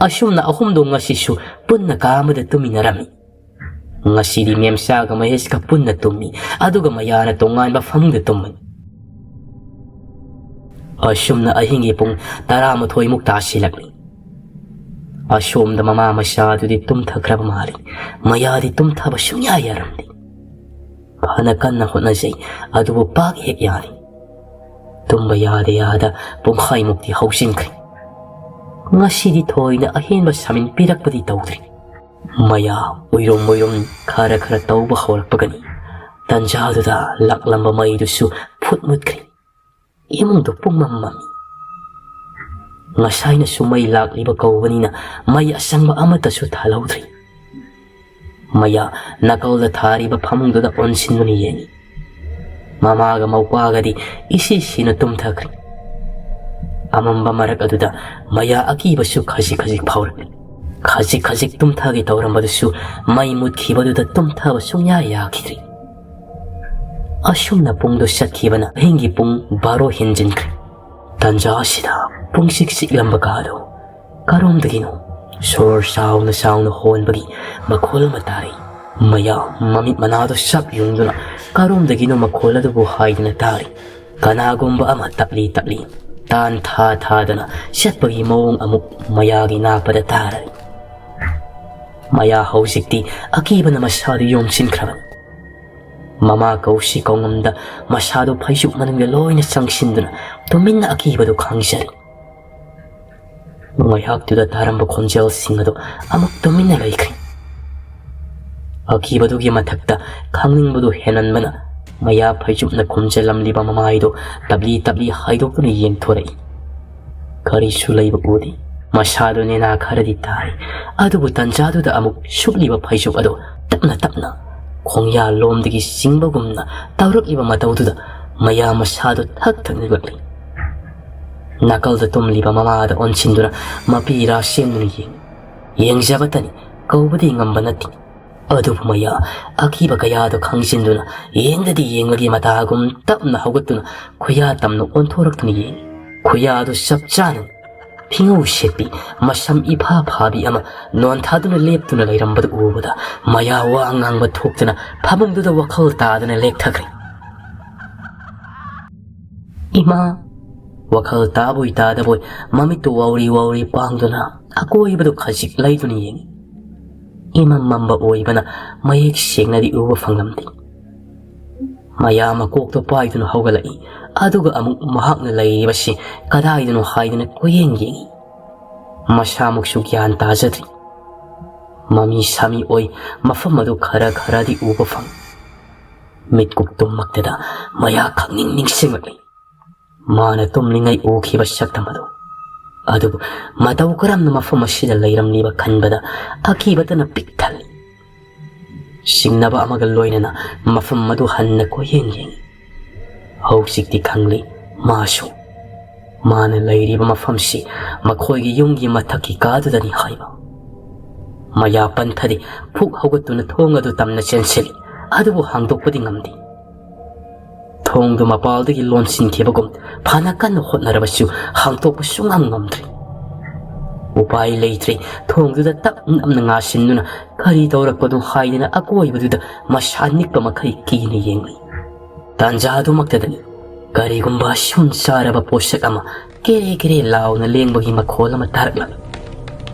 ꯑꯁꯨꯝꯅ ꯑꯍꯨꯝꯗꯣ ꯉꯁꯤꯁꯨ ꯄꯨꯟꯅ ꯀꯥ ꯑꯃꯗ ꯇꯨꯃꯤꯟꯅꯔꯝꯃꯤ꯫ ꯉꯁꯤꯗꯤ ꯃꯦꯝꯆꯥꯒ ꯃꯍꯦꯁꯀ ꯄꯨꯟꯅ ꯇꯨꯝꯃꯤ, ꯑꯗꯨꯒ ꯃꯌꯥꯅ ꯇꯣꯉꯥꯟꯕ ꯐꯃꯨꯡꯗ ꯇꯨꯝꯃꯤ꯫ ꯑꯁꯨꯝꯅ ꯑꯍꯤꯡꯒꯤ ꯄꯨꯡ ꯇꯔꯥꯃꯥꯊꯣꯏꯃꯨꯛ ꯇꯥꯁꯤꯜꯂꯛꯂꯤ꯫ ꯑꯁꯣꯝꯗ ꯃꯃꯥ ꯃꯆꯥꯗꯨꯗꯤ ꯇꯨꯝꯊꯈ꯭ꯔꯕ ꯃꯥꯜꯂꯤ꯫ ꯃꯌꯥꯗꯤ ꯇꯨꯝꯊꯕ ꯁꯨꯡꯌꯥ ꯌꯥꯔꯝꯗꯦ꯫ ꯐꯅ ꯀꯟꯅ ꯍꯣꯠꯅꯖꯩ, ꯑꯗꯨꯕꯨ ꯄꯥꯛ ꯍꯦꯛ ꯌꯥꯗꯦ꯫ ꯇꯨꯝꯕ ꯌꯥꯗ ꯌꯥꯗ ꯄꯨꯡꯈꯥꯏꯃꯨꯛꯇꯤ ꯍꯧꯖꯤꯟꯈ꯭ꯔꯦ꯫ ꯉꯁꯤꯗꯤ ꯊꯣꯏꯅ ꯑꯍꯦꯟꯕ ꯁꯥꯃꯤꯟ ꯄꯤꯔꯛꯄꯗꯤ ꯇꯧꯗ꯭ꯔꯤ꯫ ꯃꯌꯥ ꯎꯏꯔꯨꯝ ꯎꯏꯔꯨꯝ ꯈꯔ ꯈꯔ ꯇꯧꯕ ꯍꯧꯔꯛꯄꯒꯅꯤ ꯇꯟꯖꯥꯗꯨꯗ ꯂꯥꯛꯂꯝꯕ ꯃꯩꯗꯨꯁꯨ ꯐꯨꯠ ꯃꯨꯠꯈ꯭ꯔꯦ꯫ ꯏꯃꯨꯡꯗꯨ ꯄꯨꯝꯃꯝ ꯃꯝꯃꯤ꯫ ꯉꯁꯥꯏꯅꯁꯨ ꯃꯩ ꯂꯥꯛꯂꯤꯕ ꯀꯧꯕꯅꯤꯅ ꯃꯩ ꯑꯁꯪꯕ ꯑꯃꯠꯇꯁꯨ ꯊꯥꯜꯍꯧꯗ꯭ꯔꯤ꯫ ꯃꯌꯥ ꯅꯥꯀꯜꯗ ꯊꯥꯔꯤꯕ ꯐꯃꯨꯡꯗꯨꯗ ꯑꯣꯟꯁꯤꯟꯗꯨꯅ ꯌꯦꯡꯏ꯫ ꯃꯃꯥꯒ ꯃꯧꯄꯥꯒꯗꯤ ꯏꯁꯤ ꯁꯤꯅ ꯇꯨꯝꯊꯈ꯭ꯔꯦ꯫ ꯑꯃꯝꯕ ꯃꯔꯛ ꯑꯗꯨꯗ ꯃꯌꯥ ꯑꯀꯤꯕꯁꯨ ꯈꯖꯤꯛ ꯈꯖꯤꯛ ꯐꯥꯎꯔꯛꯂꯤ꯫ ꯈꯖꯤꯛ ꯈꯖꯤꯛ ꯇꯨꯝꯊꯒꯦ ꯇꯧꯔꯝꯕꯗꯨꯁꯨ ꯃꯩ ꯃꯨꯠꯈꯤꯕꯗꯨꯗ ꯇꯨꯝꯊꯕ ꯁꯨꯡꯌꯥ ꯌꯥꯈꯤꯗ꯭ꯔꯤ꯫ ꯑꯁꯨꯝꯅ ꯄꯨꯡꯗꯨ ꯆꯠꯈꯤꯕꯅ ꯑꯍꯤꯡꯒꯤ ꯄꯨꯡ ꯕꯥꯔꯣ ꯍꯦꯟꯖꯤꯟꯈ꯭ꯔꯦ꯫ ꯇꯟꯖꯥ ꯑꯁꯤꯗ ꯄꯨꯡꯆꯤꯛ ꯆꯤꯛꯂꯝꯕ ꯀꯥꯗꯨ ꯀꯔꯣꯝꯗꯒꯤꯅꯣ ꯁꯣꯔ ꯆꯥꯎꯅ ꯆꯥꯎꯅ ꯍꯣꯟꯕꯒꯤ ꯃꯈꯣꯜ ꯑꯃ ꯇꯥꯔꯤ꯫ ꯃꯌꯥ ꯃꯃꯤꯠ ꯃꯅꯥꯗꯨ ꯆꯞ ꯌꯨꯡꯗꯨꯅ ꯀꯔꯣꯝꯗꯒꯤꯅꯣ ꯃꯈꯣꯜ ꯑꯗꯨꯕꯨ ꯍꯥꯏꯗꯨꯅ ꯇꯥꯔꯤ꯫ ꯀꯅꯥꯒꯨꯝꯕ ꯑꯃ ꯇꯞꯂꯤ ꯇꯞꯂꯤ ꯇꯥꯟ ꯊꯥ ꯊꯥꯗꯅ ꯆꯠꯄꯒꯤ ꯃꯑꯣꯡ ꯑꯃꯨꯛ ꯃꯌꯥꯒꯤ ꯅꯥꯛꯄꯗ ꯇꯥꯔꯔꯤ꯫ ꯃꯌꯥ ꯍꯧꯖꯤꯛꯇꯤ ꯑꯀꯤꯕꯅ ꯃꯁꯥꯗꯨ ꯌꯣꯝꯁꯤꯟꯈ꯭ꯔꯕꯅꯤ꯫ ꯃꯃꯥ ꯀꯧꯁꯤ ꯀꯧꯉꯝꯗ ꯃꯁꯥꯗꯨ ꯐꯩꯖꯨꯞ ꯃꯅꯨꯡꯗ ꯂꯣꯏꯅ ꯆꯪꯁꯤꯟꯗꯨꯅ ꯇꯨꯃꯤꯟꯅ ꯑꯀꯤꯕꯗꯨ ꯈꯥꯡꯖꯔꯤ꯫ ꯉꯥꯏꯍꯥꯛꯇꯨꯗ ꯇꯥꯔꯝꯕ ꯈꯣꯟꯖꯦꯜꯁꯤꯡ ꯑꯗꯨ ꯑꯃꯨꯛ ꯇꯨꯃꯤꯟꯅ ꯂꯩꯈ꯭ꯔꯦ꯫ ꯑꯀꯤꯕꯗꯨꯒꯤ ꯃꯊꯛꯇ ꯈꯪꯅꯤꯡꯕꯗꯨ ꯍꯦꯟꯃꯟꯕꯅ ꯃꯌꯥ ꯐꯩꯖꯨꯞꯅ ꯈꯨꯝꯖꯤꯜꯂꯝꯂꯤꯕ ꯃꯃꯥꯏꯗꯨ ꯇꯞꯂꯤ ꯇꯞꯂꯤ ꯍꯥꯏꯗꯣꯛꯇꯨꯅ ꯌꯦꯡꯊꯣꯔꯛꯏ꯫ ꯀꯔꯤꯁꯨ ꯂꯩꯕ ꯎꯗꯦ꯫ ꯃꯁꯥꯗꯨ ꯅꯦꯅꯥ ꯈꯔꯗꯤ ꯇꯥꯔꯤ꯫ ꯑꯗꯨꯕꯨ ꯇꯟꯖꯥꯗꯨꯗ ꯑꯃꯨꯛ ꯁꯨꯞꯂꯤꯕ ꯐꯩꯖꯨꯞ ꯑꯗꯨ ꯇꯞꯅ ꯇꯞꯅ ꯈꯣꯡꯌꯥ ꯂꯣꯝꯗꯒꯤ ꯆꯤꯡꯕꯒꯨꯝꯅ ꯇꯧꯔꯛꯂꯤꯕ ꯃꯇꯧꯗꯨꯗ ꯃꯌꯥ ꯃꯁꯥꯗꯨ ꯊꯛ ꯊꯛ ꯅꯤꯛꯂꯛꯂꯤ꯫ ꯅꯥꯀꯜꯗ ꯇꯨꯝꯂꯤꯕ ꯃꯃꯥꯗ ꯑꯣꯟꯁꯤꯟꯗꯨꯅ ꯃꯄꯤꯔꯥ ꯁꯦꯝꯗꯨꯅ ꯌꯦꯡꯏ꯫ ꯌꯦꯡꯖꯕꯇꯅꯤ, ꯀꯧꯕꯗꯤ ꯉꯝꯕ ꯅꯠꯇꯦ꯫ ꯑꯗꯨꯕꯨ ꯃꯌꯥ ꯑꯀꯤꯕ ꯀꯌꯥꯗꯨ ꯈꯪꯖꯤꯟꯗꯨꯅ ꯌꯦꯡꯗꯗꯤ ꯌꯦꯡꯂꯒꯦ ꯃꯇꯥꯒꯨꯝ ꯇꯞꯅ ꯍꯧꯒꯠꯇꯨꯅ ꯈꯨꯌꯥ ꯇꯝꯅ ꯑꯣꯟꯊꯣꯔꯛꯇꯨꯅ ꯌꯦꯡꯏ꯫ ꯈꯨꯌꯥꯗꯨ ꯆꯞ ꯆꯥꯅ ꯐꯤꯉꯧ ꯁꯦꯠꯄꯤ, ꯃꯁꯝ ꯏꯐꯥ ꯐꯥꯕꯤ ꯑꯃ ꯅꯣꯟꯊꯥꯗꯨꯅ ꯂꯦꯞꯇꯨꯅ ꯂꯩꯔꯝꯕꯗꯨ ꯎꯕꯗ ꯃꯌꯥ ꯋꯥ ꯉꯥꯡꯕ ꯊꯣꯛꯇꯅ ꯐꯃꯨꯡꯗꯨꯗ ꯋꯥꯈꯜ ꯇꯥꯗꯅ ꯂꯦꯛꯊꯈ꯭ꯔꯦ꯫ "ꯏꯃꯥ!" ꯋꯥꯈꯜ ꯇꯥꯕꯣꯏ ꯇꯥꯗꯕꯣꯏ ꯃꯃꯤꯠꯇꯨ ꯋꯥꯎꯔꯤ ꯋꯥꯎꯔꯤ ꯄꯥꯡꯗꯨꯅ ꯑꯀꯣꯏꯕꯗꯨ ꯈꯖꯤꯛ ꯂꯩꯗꯨꯅ ꯌꯦꯡꯏ꯫ ꯏꯃꯝ ꯃꯝꯕ ꯑꯣꯏꯕꯅ ꯃꯌꯦꯛ ꯁꯦꯡꯅꯗꯤ ꯎꯕ ꯐꯪꯂꯝꯗꯦ꯫ ꯃꯌꯥ ꯃꯀꯣꯛꯇꯣ ꯄꯥꯏꯗꯨꯅ ꯍꯧꯒꯠꯂꯛꯏ꯫ ꯑꯗꯨꯒ ꯑꯃꯨꯛ ꯃꯍꯥꯛꯅ ꯂꯩꯔꯤꯕꯁꯤ ꯀꯗꯥꯏꯗꯅꯣ ꯍꯥꯏꯗꯨꯅ ꯀꯣꯏꯌꯦꯡ ꯌꯦꯡꯏ꯫ ꯃꯁꯥꯃꯛꯁꯨ ꯒ꯭ꯌꯥꯟ ꯇꯥꯖꯗ꯭ꯔꯤ꯫ ꯃꯃꯤ ꯁꯥꯃꯤ ꯑꯣꯏ꯫ ꯃꯐꯝ ꯑꯗꯨ ꯈꯔ ꯈꯔꯗꯤ ꯎꯕ ꯐꯪꯏ꯫ ꯃꯤꯠꯀꯨꯞ ꯇꯨꯝꯃꯛꯇꯗ ꯃꯌꯥ ꯈꯪꯅꯤꯡ ꯅꯤꯡꯁꯤꯡꯂꯛꯂꯤ꯫ ꯃꯥꯅ ꯇꯨꯝꯂꯤꯉꯩ ꯎꯈꯤꯕ ꯁꯛꯇꯝ ꯑꯗꯨ꯫ ꯑꯗꯨꯕꯨ ꯃꯇꯧ ꯀꯔꯝꯅ ꯃꯐꯝ ꯑꯁꯤꯗ ꯂꯩꯔꯝꯂꯤꯕ ꯈꯟꯕꯗ ꯑꯀꯤꯕꯇꯅ ꯄꯤꯛ ꯊꯜꯂꯤ꯫ ꯆꯤꯡꯅꯕ ꯑꯃꯒ ꯂꯣꯏꯅꯅ ꯃꯐꯝ ꯑꯗꯨ ꯍꯟꯅ ꯀꯣꯏꯌꯦꯡ ꯌꯦꯡꯏ꯫ ꯍꯧꯖꯤꯛꯇꯤ ꯈꯪꯂꯦ ꯃꯥꯁꯨ꯫ ꯃꯥꯅ ꯂꯩꯔꯤꯕ ꯃꯐꯝꯁꯤ ꯃꯈꯣꯏꯒꯤ ꯌꯨꯝꯒꯤ ꯃꯊꯛꯀꯤ ꯀꯥꯗꯨꯗꯅꯤ ꯍꯥꯏꯕ꯫ ꯃꯌꯥ ꯄꯟꯊꯗꯤ ꯐꯨꯛ ꯍꯧꯒꯠꯇꯨꯅ ꯊꯣꯡ ꯑꯗꯨ ꯇꯝꯅ ꯆꯦꯟꯁꯤꯜꯂꯤ꯫ ꯑꯗꯨꯕꯨ ꯍꯥꯡꯗꯣꯛꯄꯗꯤ ꯉꯝꯗꯦ꯫ ꯊꯣꯡꯗꯨ ꯃꯄꯥꯜꯗꯒꯤ ꯂꯣꯟꯁꯤꯟꯈꯤꯕꯒꯨꯝ ꯐꯅ ꯀꯟꯅ ꯍꯣꯠꯅꯔꯕꯁꯨ ꯍꯥꯡꯗꯣꯛꯄ ꯁꯨꯡꯉꯝ ꯉꯝꯗ꯭ꯔꯦ꯫ ꯎꯄꯥꯏ ꯂꯩꯇ꯭ꯔꯦ꯫ ꯊꯣꯡꯗꯨꯗ ꯇꯞ ꯅꯞꯅ ꯉꯥꯁꯤꯟꯗꯨꯅ ꯀꯔꯤ ꯇꯧꯔꯛꯄꯅꯣ ꯍꯥꯏꯗꯅ ꯑꯀꯣꯏꯕꯗꯨꯗ ꯃꯁꯥ ꯅꯤꯛꯄ ꯃꯈꯩ ꯀꯤꯅ ꯌꯦꯡꯂꯤ꯫ ꯇꯥꯟꯖꯥꯗꯨꯃꯛꯇꯗꯅꯤ ꯀꯔꯤꯒꯨꯝꯕ ꯁꯨꯝ ꯆꯥꯔꯕ ꯄꯣꯠꯁꯛ ꯑꯃ ꯀꯦꯔꯦ ꯀꯦꯔꯦ ꯂꯥꯎꯅ ꯂꯦꯡꯕꯒꯤ ꯃꯈꯣꯜ ꯑꯃ ꯇꯥꯔꯛꯂꯝꯃꯤ꯫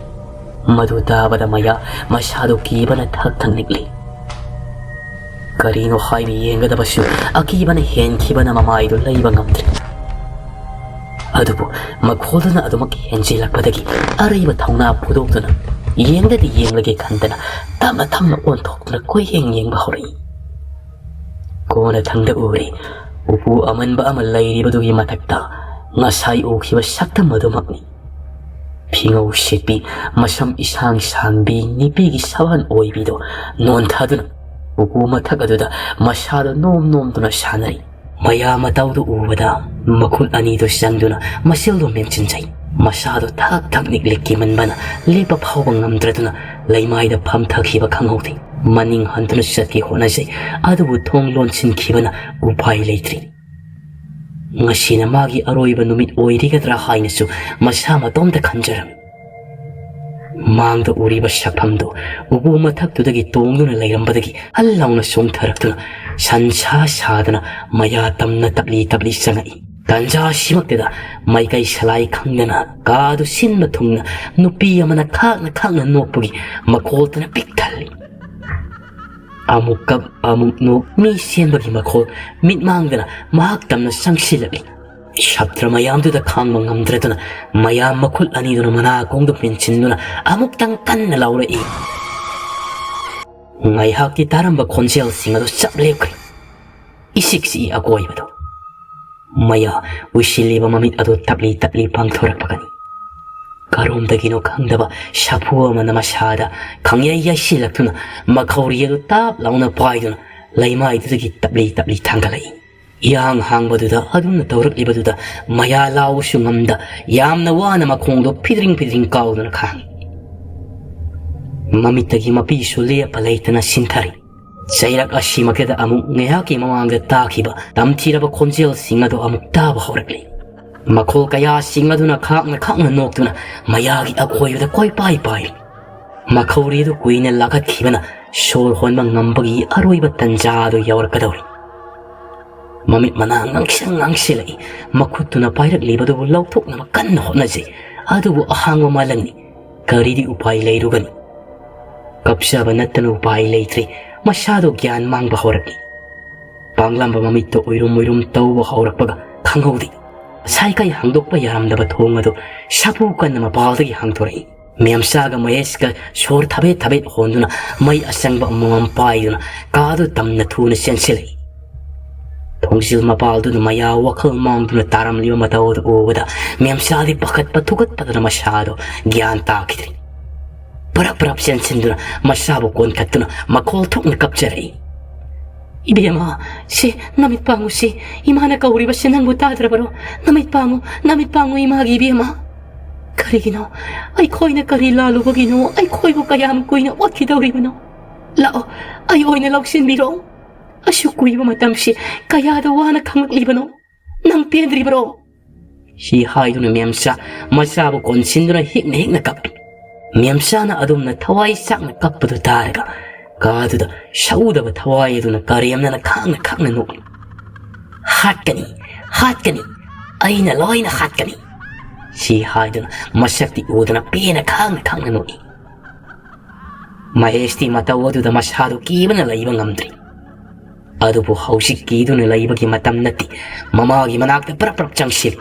ꯃꯗꯨ ꯇꯥꯕꯗ ꯃꯌꯥ ꯃꯁꯥꯗꯨ ꯀꯤꯕꯅ ꯊꯛ ꯊꯛ ꯅꯤꯛꯂꯤ꯫ ꯀꯔꯤꯅꯣ ꯍꯥꯏꯅ ꯌꯦꯡꯒꯗꯕꯁꯨ ꯑꯀꯤꯕꯅ ꯍꯦꯟꯈꯤꯕꯅ ꯃꯃꯥꯏꯗꯨ ꯂꯩꯕ ꯉꯝꯗ꯭ꯔꯦ꯫ ꯑꯗꯨꯕꯨ ꯃꯈꯣꯜꯗꯨꯅ ꯑꯗꯨꯃꯛ ꯍꯦꯟꯖꯤꯜꯂꯛꯄꯗꯒꯤ ꯑꯔꯩꯕ ꯊꯧꯅꯥ ꯐꯨꯗꯣꯛꯇꯨꯅ ꯌꯦꯡꯗꯗꯤ ꯌꯦꯡꯂꯒꯦ ꯈꯟꯗꯅ ꯇꯞꯅ ꯇꯞꯅ ꯑꯣꯟꯊꯣꯛꯇꯨꯅ ꯀꯣꯏꯌꯦꯡ ꯌꯦꯡꯕ ꯍꯧꯔꯛꯏ꯫ ꯀꯣꯟꯅꯊꯪꯗ ꯎꯔꯤ, ꯎꯄꯨ ꯑꯃꯟꯕ ꯑꯃ ꯂꯩꯔꯤꯕꯗꯨꯒꯤ ꯃꯊꯛꯇ ꯉꯁꯥꯏ ꯎꯈꯤꯕ ꯁꯛꯇꯝ ꯑꯗꯨꯃꯛꯅꯤ꯫ ꯐꯤꯉꯧ ꯁꯤꯠꯄꯤ, ꯃꯁꯝ ꯏꯁꯥꯡ ꯁꯥꯡꯕꯤ ꯅꯨꯄꯤꯒꯤ ꯁꯕꯥꯟ ꯑꯣꯏꯕꯤꯗꯨ ꯅꯣꯟꯊꯗꯨꯅ ꯎꯄꯨ ꯃꯊꯛ ꯑꯗꯨꯗ ꯃꯁꯥꯗꯨ ꯅꯣꯝ ꯅꯣꯝꯗꯨꯅ ꯁꯥꯟꯅꯔꯤ꯫ ꯃꯌꯥ ꯃꯇꯧꯗꯨ ꯎꯕꯗ ꯃꯈꯨꯠ ꯑꯅꯤꯗꯨ ꯆꯪꯗꯨꯅ ꯃꯆꯤꯜꯗꯨ ꯃꯦꯟꯁꯤꯟꯖꯩ꯫ ꯃꯁꯥꯗꯨ ꯊꯛ ꯊꯛ ꯅꯤꯛꯂꯤ ꯀꯤꯃꯟꯕꯅ ꯂꯦꯞꯄ ꯐꯥꯎꯕ ꯉꯝꯗ꯭ꯔꯗꯨꯅ ꯂꯩꯃꯥꯏꯗ ꯐꯝꯊꯈꯤꯕ ꯈꯪꯍꯧꯗꯦ꯫ ꯃꯅꯤꯡ ꯍꯟꯗꯨꯅ ꯆꯠꯀꯦ ꯍꯣꯠꯅꯖꯩ, ꯑꯗꯨꯕꯨ ꯊꯣꯡ ꯂꯣꯟꯁꯤꯟꯈꯤꯕꯅ ꯎꯄꯥꯏ ꯂꯩꯇ꯭ꯔꯤ꯫ ꯉꯁꯤꯅ ꯃꯥꯒꯤ ꯑꯔꯣꯏꯕ ꯅꯨꯃꯤꯠ ꯑꯣꯏꯔꯤꯒꯗ꯭ꯔꯥ ꯍꯥꯏꯅꯁꯨ ꯃꯁꯥ ꯃꯇꯣꯝꯇ ꯈꯟꯖꯔꯝꯃꯤ꯫ ꯃꯥꯡꯗ ꯎꯔꯤꯕ ꯁꯛꯐꯝꯗꯨ ꯎꯄꯨ ꯃꯊꯛꯇꯨꯗꯒꯤ ꯇꯣꯡꯗꯨꯅ ꯂꯩꯔꯝꯕꯗꯒꯤ ꯍꯜ ꯂꯥꯎꯅ ꯆꯣꯡꯊꯔꯛꯇꯨꯅ ꯁꯟꯁꯥ ꯁꯥꯗꯅ ꯃꯌꯥ ꯇꯝꯅ ꯇꯞꯂꯤ ꯇꯞꯂꯤ ꯆꯪꯉꯛꯏ꯫ ꯇꯟꯖꯥ ꯑꯁꯤꯃꯛꯇꯗ ꯃꯥꯏꯀꯩ ꯁꯂꯥꯏ ꯈꯪꯗꯅ ꯀꯥꯗꯨ ꯁꯤꯟꯕ ꯊꯨꯡꯅ ꯅꯨꯄꯤ ꯑꯃꯅ ꯈꯥꯛꯅ ꯈꯥꯛꯅ ꯅꯣꯛꯄꯒꯤ ꯃꯈꯣꯜꯇꯅ ꯄꯤꯛ ꯊꯜꯂꯤ꯫ ꯑꯃꯨꯛ ꯀꯞ, ꯑꯃꯨꯛ ꯅꯣꯛ, ꯃꯤ ꯆꯦꯟꯕꯒꯤ ꯃꯈꯣꯜ ꯃꯤꯠꯃꯥꯡꯗꯅ ꯃꯍꯥꯛ ꯇꯝꯅ ꯆꯪꯁꯤꯜꯂꯛꯂꯤ꯫ ꯁꯥꯇ꯭ꯔ ꯃꯌꯥꯝꯗꯨꯗ ꯈꯥꯡꯕ ꯉꯝꯗ꯭ꯔꯗꯨꯅ ꯃꯌꯥꯝ ꯃꯈꯨꯠ ꯑꯅꯤꯗꯨꯅ ꯃꯅꯥ ꯀꯣꯡꯗ ꯃꯦꯟꯁꯤꯟꯗꯨꯅ ꯑꯃꯨꯛꯇꯪ ꯀꯟꯅ ꯂꯥꯎꯔꯛꯏ꯫ ꯉꯥꯏꯍꯥꯛꯇꯤ ꯇꯥꯔꯝꯕ ꯈꯣꯟꯖꯦꯜꯁꯤꯡ ꯑꯗꯨ ꯆꯞ ꯂꯦꯞꯈ꯭ꯔꯦ꯫ ꯏꯁꯤꯛ ꯁꯤꯛꯏ ꯑꯀꯣꯏꯕꯗꯨ꯫ ꯃꯌꯥ ꯎꯏꯁꯤꯜꯂꯤꯕ ꯃꯃꯤꯠ ꯑꯗꯨ ꯇꯞꯂꯤ ꯇꯞꯂꯤ ꯄꯥꯡꯊꯣꯔꯛꯄꯒꯅꯤ꯫ ꯀꯔꯣꯝꯗꯒꯤꯅꯣ ꯈꯪꯗꯕ ꯁꯥꯐꯨ ꯑꯃꯅ ꯃꯁꯥꯗ ꯈꯪꯌꯩ ꯌꯩꯁꯤꯜꯂꯛꯇꯨꯅ ꯃꯈꯧꯔꯤ ꯑꯗꯨ ꯇꯥꯞ ꯂꯥꯎꯅ ꯄꯥꯏꯗꯨꯅ ꯂꯩꯃꯥꯏꯗꯨꯗꯒꯤ ꯇꯞꯂꯤ ꯇꯞꯂꯤ ꯊꯥꯡꯒꯠꯂꯛꯏ꯫ ꯏꯍꯥꯡ ꯍꯥꯡꯕꯗꯨꯗ ꯑꯗꯨꯝꯅ ꯇꯧꯔꯛꯂꯤꯕꯗꯨꯗ ꯃꯌꯥ ꯂꯥꯎꯕꯁꯨ ꯉꯝꯗ ꯌꯥꯝꯅ ꯋꯥꯅ ꯃꯈꯣꯡꯗꯣ ꯐꯤꯗ꯭ꯔꯤꯡ ꯐꯤꯗ꯭ꯔꯤꯡ ꯀꯥꯎꯗꯨꯅ ꯈꯥꯡꯏ꯫ ꯃꯃꯤꯠꯇꯒꯤ ꯃꯄꯤꯁꯨ ꯂꯦꯞꯄ ꯂꯩꯇꯅ ꯁꯤꯟꯊꯔꯤ꯫ ꯆꯩꯔꯛ ꯑꯁꯤꯃꯛꯇꯗ ꯑꯃꯨꯛ ꯉꯥꯏꯍꯥꯛꯀꯤ ꯃꯃꯥꯡꯗ ꯇꯥꯈꯤꯕ ꯇꯝꯊꯤꯔꯕ ꯈꯣꯟꯖꯦꯜꯁꯤꯡ ꯑꯗꯨ ꯑꯃꯨꯛ ꯇꯥꯕ ꯍꯧꯔꯛꯂꯤ꯫ ꯃꯈꯣꯜ ꯀꯌꯥꯁꯤꯡ ꯑꯗꯨꯅ ꯈꯥꯛꯅ ꯈꯥꯛꯅ ꯅꯣꯛꯇꯨꯅ ꯃꯌꯥꯒꯤ ꯑꯀꯣꯏꯕꯗ ꯀꯣꯏꯄꯥꯏ ꯄꯥꯏꯔꯤ꯫ ꯃꯈꯧꯔꯤꯗꯨ ꯀꯨꯏꯅ ꯂꯥꯈꯠꯈꯤꯕꯅ ꯁꯣꯔ ꯍꯣꯟꯕ ꯉꯝꯕꯒꯤ ꯑꯔꯣꯏꯕ ꯇꯟꯖꯥ ꯑꯗꯨ ꯌꯧꯔꯛꯀꯗꯧꯔꯤ꯫ ꯃꯃꯤꯠ ꯃꯅꯥ ꯉꯥꯡꯁꯪ ꯉꯥꯡꯁꯤꯜꯂꯛꯏ꯫ ꯃꯈꯨꯠꯇꯨꯅ ꯄꯥꯏꯔꯛꯂꯤꯕꯗꯨꯕꯨ ꯂꯧꯊꯣꯛꯅꯕ ꯀꯟꯅ ꯍꯣꯠꯅꯖꯩ꯫ ꯑꯗꯨꯕꯨ ꯑꯍꯥꯡꯕ ꯃꯥꯂꯪꯅꯤ꯫ ꯀꯔꯤꯗꯤ ꯎꯄꯥꯏ ꯂꯩꯔꯨꯒꯅꯤ? ꯀꯞꯆꯕ ꯅꯠꯇꯅ ꯎꯄꯥꯏ ꯂꯩꯇ꯭ꯔꯦ꯫ ꯃꯁꯥꯗꯣ ꯒ꯭ꯌꯥꯟ ꯃꯥꯡꯕ ꯍꯧꯔꯛꯏ꯫ ꯄꯥꯡꯂꯝꯕ ꯃꯃꯤꯠꯇꯣ ꯎꯏꯔꯨꯝ ꯎꯏꯔꯨꯝ ꯇꯧꯕ ꯍꯧꯔꯛꯄꯒ ꯈꯪꯍꯧꯗꯦ꯫ ꯁꯥꯏꯀꯩ ꯍꯥꯡꯗꯣꯛꯄ ꯌꯥꯔꯝꯗꯕ ꯊꯣꯡ ꯑꯗꯨ ꯁꯥꯐꯨ ꯀꯟꯅ ꯃꯄꯥꯜꯗꯒꯤ ꯍꯥꯡꯗꯣꯔꯛꯏ꯫ ꯃꯦꯝꯆꯥꯒ ꯃꯍꯦꯁꯀ ꯁꯣꯔ ꯊꯕꯦꯠ ꯊꯕꯦꯠ ꯍꯣꯟꯗꯨꯅ ꯃꯩ ꯑꯁꯪꯕ ꯑꯃꯃꯝ ꯄꯥꯏꯗꯨꯅ ꯀꯥꯗꯨ ꯇꯝꯅ ꯊꯨꯅ ꯆꯦꯟꯁꯤꯜꯂꯛꯏ꯫ ꯅꯣꯡꯖꯤꯜ ꯃꯄꯥꯜꯗꯨꯅ ꯃꯌꯥ ꯋꯥꯈꯜ ꯃꯥꯡꯗꯨꯅ ꯇꯥꯔꯝꯂꯤꯕ ꯃꯇꯧ ꯑꯗꯨ ꯎꯕꯗ ꯃꯦꯝꯆꯥꯗꯤ ꯄꯥꯈꯠꯄ ꯊꯨꯀꯠꯄꯗꯅ ꯃꯁꯥꯗꯣ ꯒ꯭ꯌꯥꯟ ꯇꯥꯈꯤꯗ꯭ꯔꯦ꯫ ꯄꯔꯞ ꯄꯔꯞ ꯆꯦꯟꯁꯤꯟꯗꯨꯅ ꯃꯁꯥꯕꯨ ꯀꯣꯟꯈꯠꯇꯨꯅ ꯃꯈꯣꯜ ꯊꯣꯛꯅ ꯀꯞꯆꯔꯛꯏ꯫ "ꯏꯕꯦꯝꯃ, ꯁꯤ ꯅꯃꯤꯠ ꯄꯥꯡꯉꯨ, ꯁꯤ ꯏꯃꯥꯅ ꯀꯧꯔꯤꯕꯁꯤ ꯅꯪꯕꯨ ꯇꯥꯗ꯭ꯔꯕꯔꯣ? ꯅꯃꯤꯠ ꯄꯥꯡꯉꯨ, ꯅꯃꯤꯠ ꯄꯥꯡꯉꯨ ꯏꯃꯥꯒꯤ ꯏꯕꯦꯝꯃ꯫ ꯀꯔꯤꯒꯤꯅꯣ? ꯑꯩꯈꯣꯏꯅ ꯀꯔꯤ ꯂꯥꯜꯂꯨꯕꯒꯤꯅꯣ? ꯑꯩꯈꯣꯏꯕꯨ ꯀꯌꯥꯝ ꯀꯨꯏꯅ ꯑꯣꯠꯈꯤꯗꯧꯔꯤꯕꯅꯣ? ꯂꯥꯛꯑꯣ, ꯑꯩ ꯑꯣꯏꯅ ꯂꯧꯁꯤꯟꯕꯤꯔꯣ꯫ ꯑꯁꯨꯛ ꯀꯨꯏꯕ ꯃꯇꯝꯁꯤ ꯀꯌꯥꯗ ꯋꯥꯅ ꯈꯪꯂꯛꯂꯤꯕꯅꯣ? ꯅꯪ ꯄꯦꯟꯗ꯭ꯔꯤꯕꯔꯣ?" ꯁꯤ ꯍꯥꯏꯗꯨꯅ ꯃꯦꯝꯆꯥ ꯃꯆꯥꯕꯨ ꯀꯣꯟꯁꯤꯟꯗꯨꯅ ꯍꯤꯛꯅ ꯍꯤꯛꯅ ꯀꯞꯄꯤ꯫ ꯃꯦꯝꯆꯥꯅ ꯑꯗꯨꯝꯅ ꯊꯋꯥꯏ ꯆꯥꯛꯅ ꯀꯞꯄꯗꯨ ꯇꯥꯔꯒ ꯀꯥꯗꯨꯗ ꯁꯎꯗꯕ ꯊꯋꯥꯏ ꯑꯗꯨꯅ ꯀꯔꯦꯝꯅꯅ ꯈꯥꯡꯅ ꯈꯥꯡꯅ ꯅꯣꯛꯂꯤ꯫ "ꯍꯥꯠꯀꯅꯤ, ꯍꯥꯠꯀꯅꯤ, ꯑꯩꯅ ꯂꯣꯏꯅ ꯍꯥꯠꯀꯅꯤ!" ꯁꯤ ꯍꯥꯏꯗꯨꯅ ꯃꯁꯛꯇꯤ ꯎꯗꯅ ꯄꯦꯟꯅ ꯈꯥꯡꯅ ꯈꯥꯡꯅ ꯅꯣꯛꯏ꯫ ꯃꯍꯦꯁꯇꯤ ꯃꯇꯧ ꯑꯗꯨꯗ ꯃꯁꯥꯗꯨ ꯀꯤꯕꯅ ꯂꯩꯕ ꯉꯝꯗ꯭ꯔꯤ꯫ ꯑꯗꯨꯕꯨ ꯍꯧꯖꯤꯛ ꯀꯤꯗꯨꯅ ꯂꯩꯕꯒꯤ ꯃꯇꯝ ꯅꯠꯇꯦ꯫ ꯃꯃꯥꯒꯤ ꯃꯅꯥꯛꯇ ꯄꯔꯞ ꯄꯔꯞ ꯆꯪꯁꯤꯜꯂꯤ꯫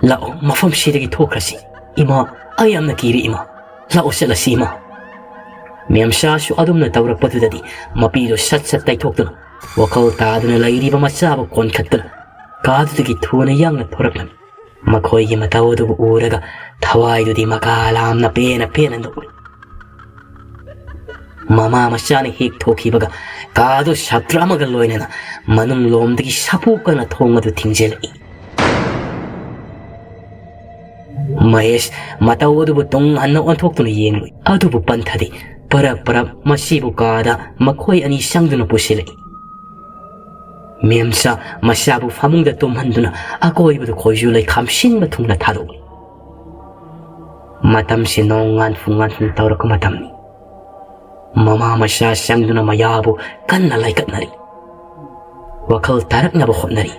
"ꯂꯥꯛꯑꯣ, ꯃꯐꯝꯁꯤꯗꯒꯤ ꯊꯣꯛꯈ꯭ꯔꯁꯤ꯫ ꯏꯃꯥ, ꯑꯩ ꯌꯥꯝꯅ ꯀꯤꯔꯦ ꯏꯃꯥ꯫ ꯂꯥꯛꯑꯣ ꯆꯠꯂꯁꯤ ꯏꯃꯥ꯫" ꯃꯦꯝꯆꯥꯁꯨ ꯑꯗꯨꯝꯅ ꯇꯧꯔꯛꯄꯗꯨꯗꯗꯤ ꯃꯄꯤꯗꯨ ꯁꯠ ꯁꯠ ꯇꯩꯊꯣꯛꯇꯨꯅ ꯋꯥꯈꯜ ꯇꯥꯗꯨꯅ ꯂꯩꯔꯤꯕ ꯃꯆꯥꯕꯨ ꯀꯣꯟꯈꯠꯇꯨꯅ ꯀꯥꯗꯨꯗꯒꯤ ꯊꯨꯅ ꯌꯥꯡꯅ ꯊꯣꯔꯛꯂꯝꯃꯤ꯫ ꯃꯈꯣꯏꯒꯤ ꯃꯇꯧ ꯑꯗꯨꯕꯨ ꯎꯔꯒ ꯊꯋꯥꯏꯗꯨꯗꯤ ꯃꯀꯥ ꯂꯥꯝꯅ ꯄꯦꯟꯅ ꯄꯦꯟꯅ ꯅꯣꯛꯂꯤ꯫ ꯃꯃꯥ ꯃꯆꯥꯅ ꯍꯦꯛ ꯊꯣꯛꯈꯤꯕꯒ ꯀꯥꯗꯨ ꯁꯥꯇ꯭ꯔ ꯑꯃꯒ ꯂꯣꯏꯅꯅ ꯃꯅꯨꯡ ꯂꯣꯝꯗꯒꯤ ꯁꯥꯐꯨ ꯀꯟꯅ ꯊꯣꯡ ꯑꯗꯨ ꯊꯤꯡꯖꯤꯜꯂꯛꯏ꯫ ꯃꯍꯦꯁ ꯃꯇꯧ ꯑꯗꯨꯕꯨ ꯇꯨꯡ ꯍꯟꯅ ꯑꯣꯟꯊꯣꯛꯇꯨꯅ ꯌꯦꯡꯂꯨꯏ꯫ ꯑꯗꯨꯕꯨ ꯄꯟꯊꯗꯦ꯫ ꯄꯔꯞ ꯄꯔꯞ ꯃꯁꯤꯕꯨ ꯀꯥꯗ ꯃꯈꯣꯏ ꯑꯅꯤ ꯆꯪꯗꯨꯅ ꯄꯨꯁꯤꯜꯂꯛꯏ꯫ ꯃꯦꯝꯆꯥ ꯃꯆꯥꯕꯨ ꯐꯃꯨꯡꯗ ꯇꯨꯝꯍꯟꯗꯨꯅ ꯑꯀꯣꯏꯕꯗ ꯈꯣꯏꯖꯨ ꯂꯩꯈꯥꯝ ꯁꯤꯟꯕ ꯊꯨꯡꯅ ꯊꯥꯗꯣꯛꯏ꯫ ꯃꯇꯝꯁꯤ ꯅꯣꯡ ꯉꯥꯟꯐꯨ ꯉꯥꯟꯐꯨ ꯇꯧꯔꯛꯄ ꯃꯇꯝꯅꯤ꯫ ꯃꯃꯥ ꯃꯆꯥ ꯆꯪꯗꯨꯅ ꯃꯌꯥꯕꯨ ꯀꯟꯅ ꯂꯥꯏꯀꯠꯅꯔꯤ꯫ ꯋꯥꯈꯜ ꯇꯥꯔꯛꯅꯕ ꯍꯣꯠꯅꯔꯤ꯫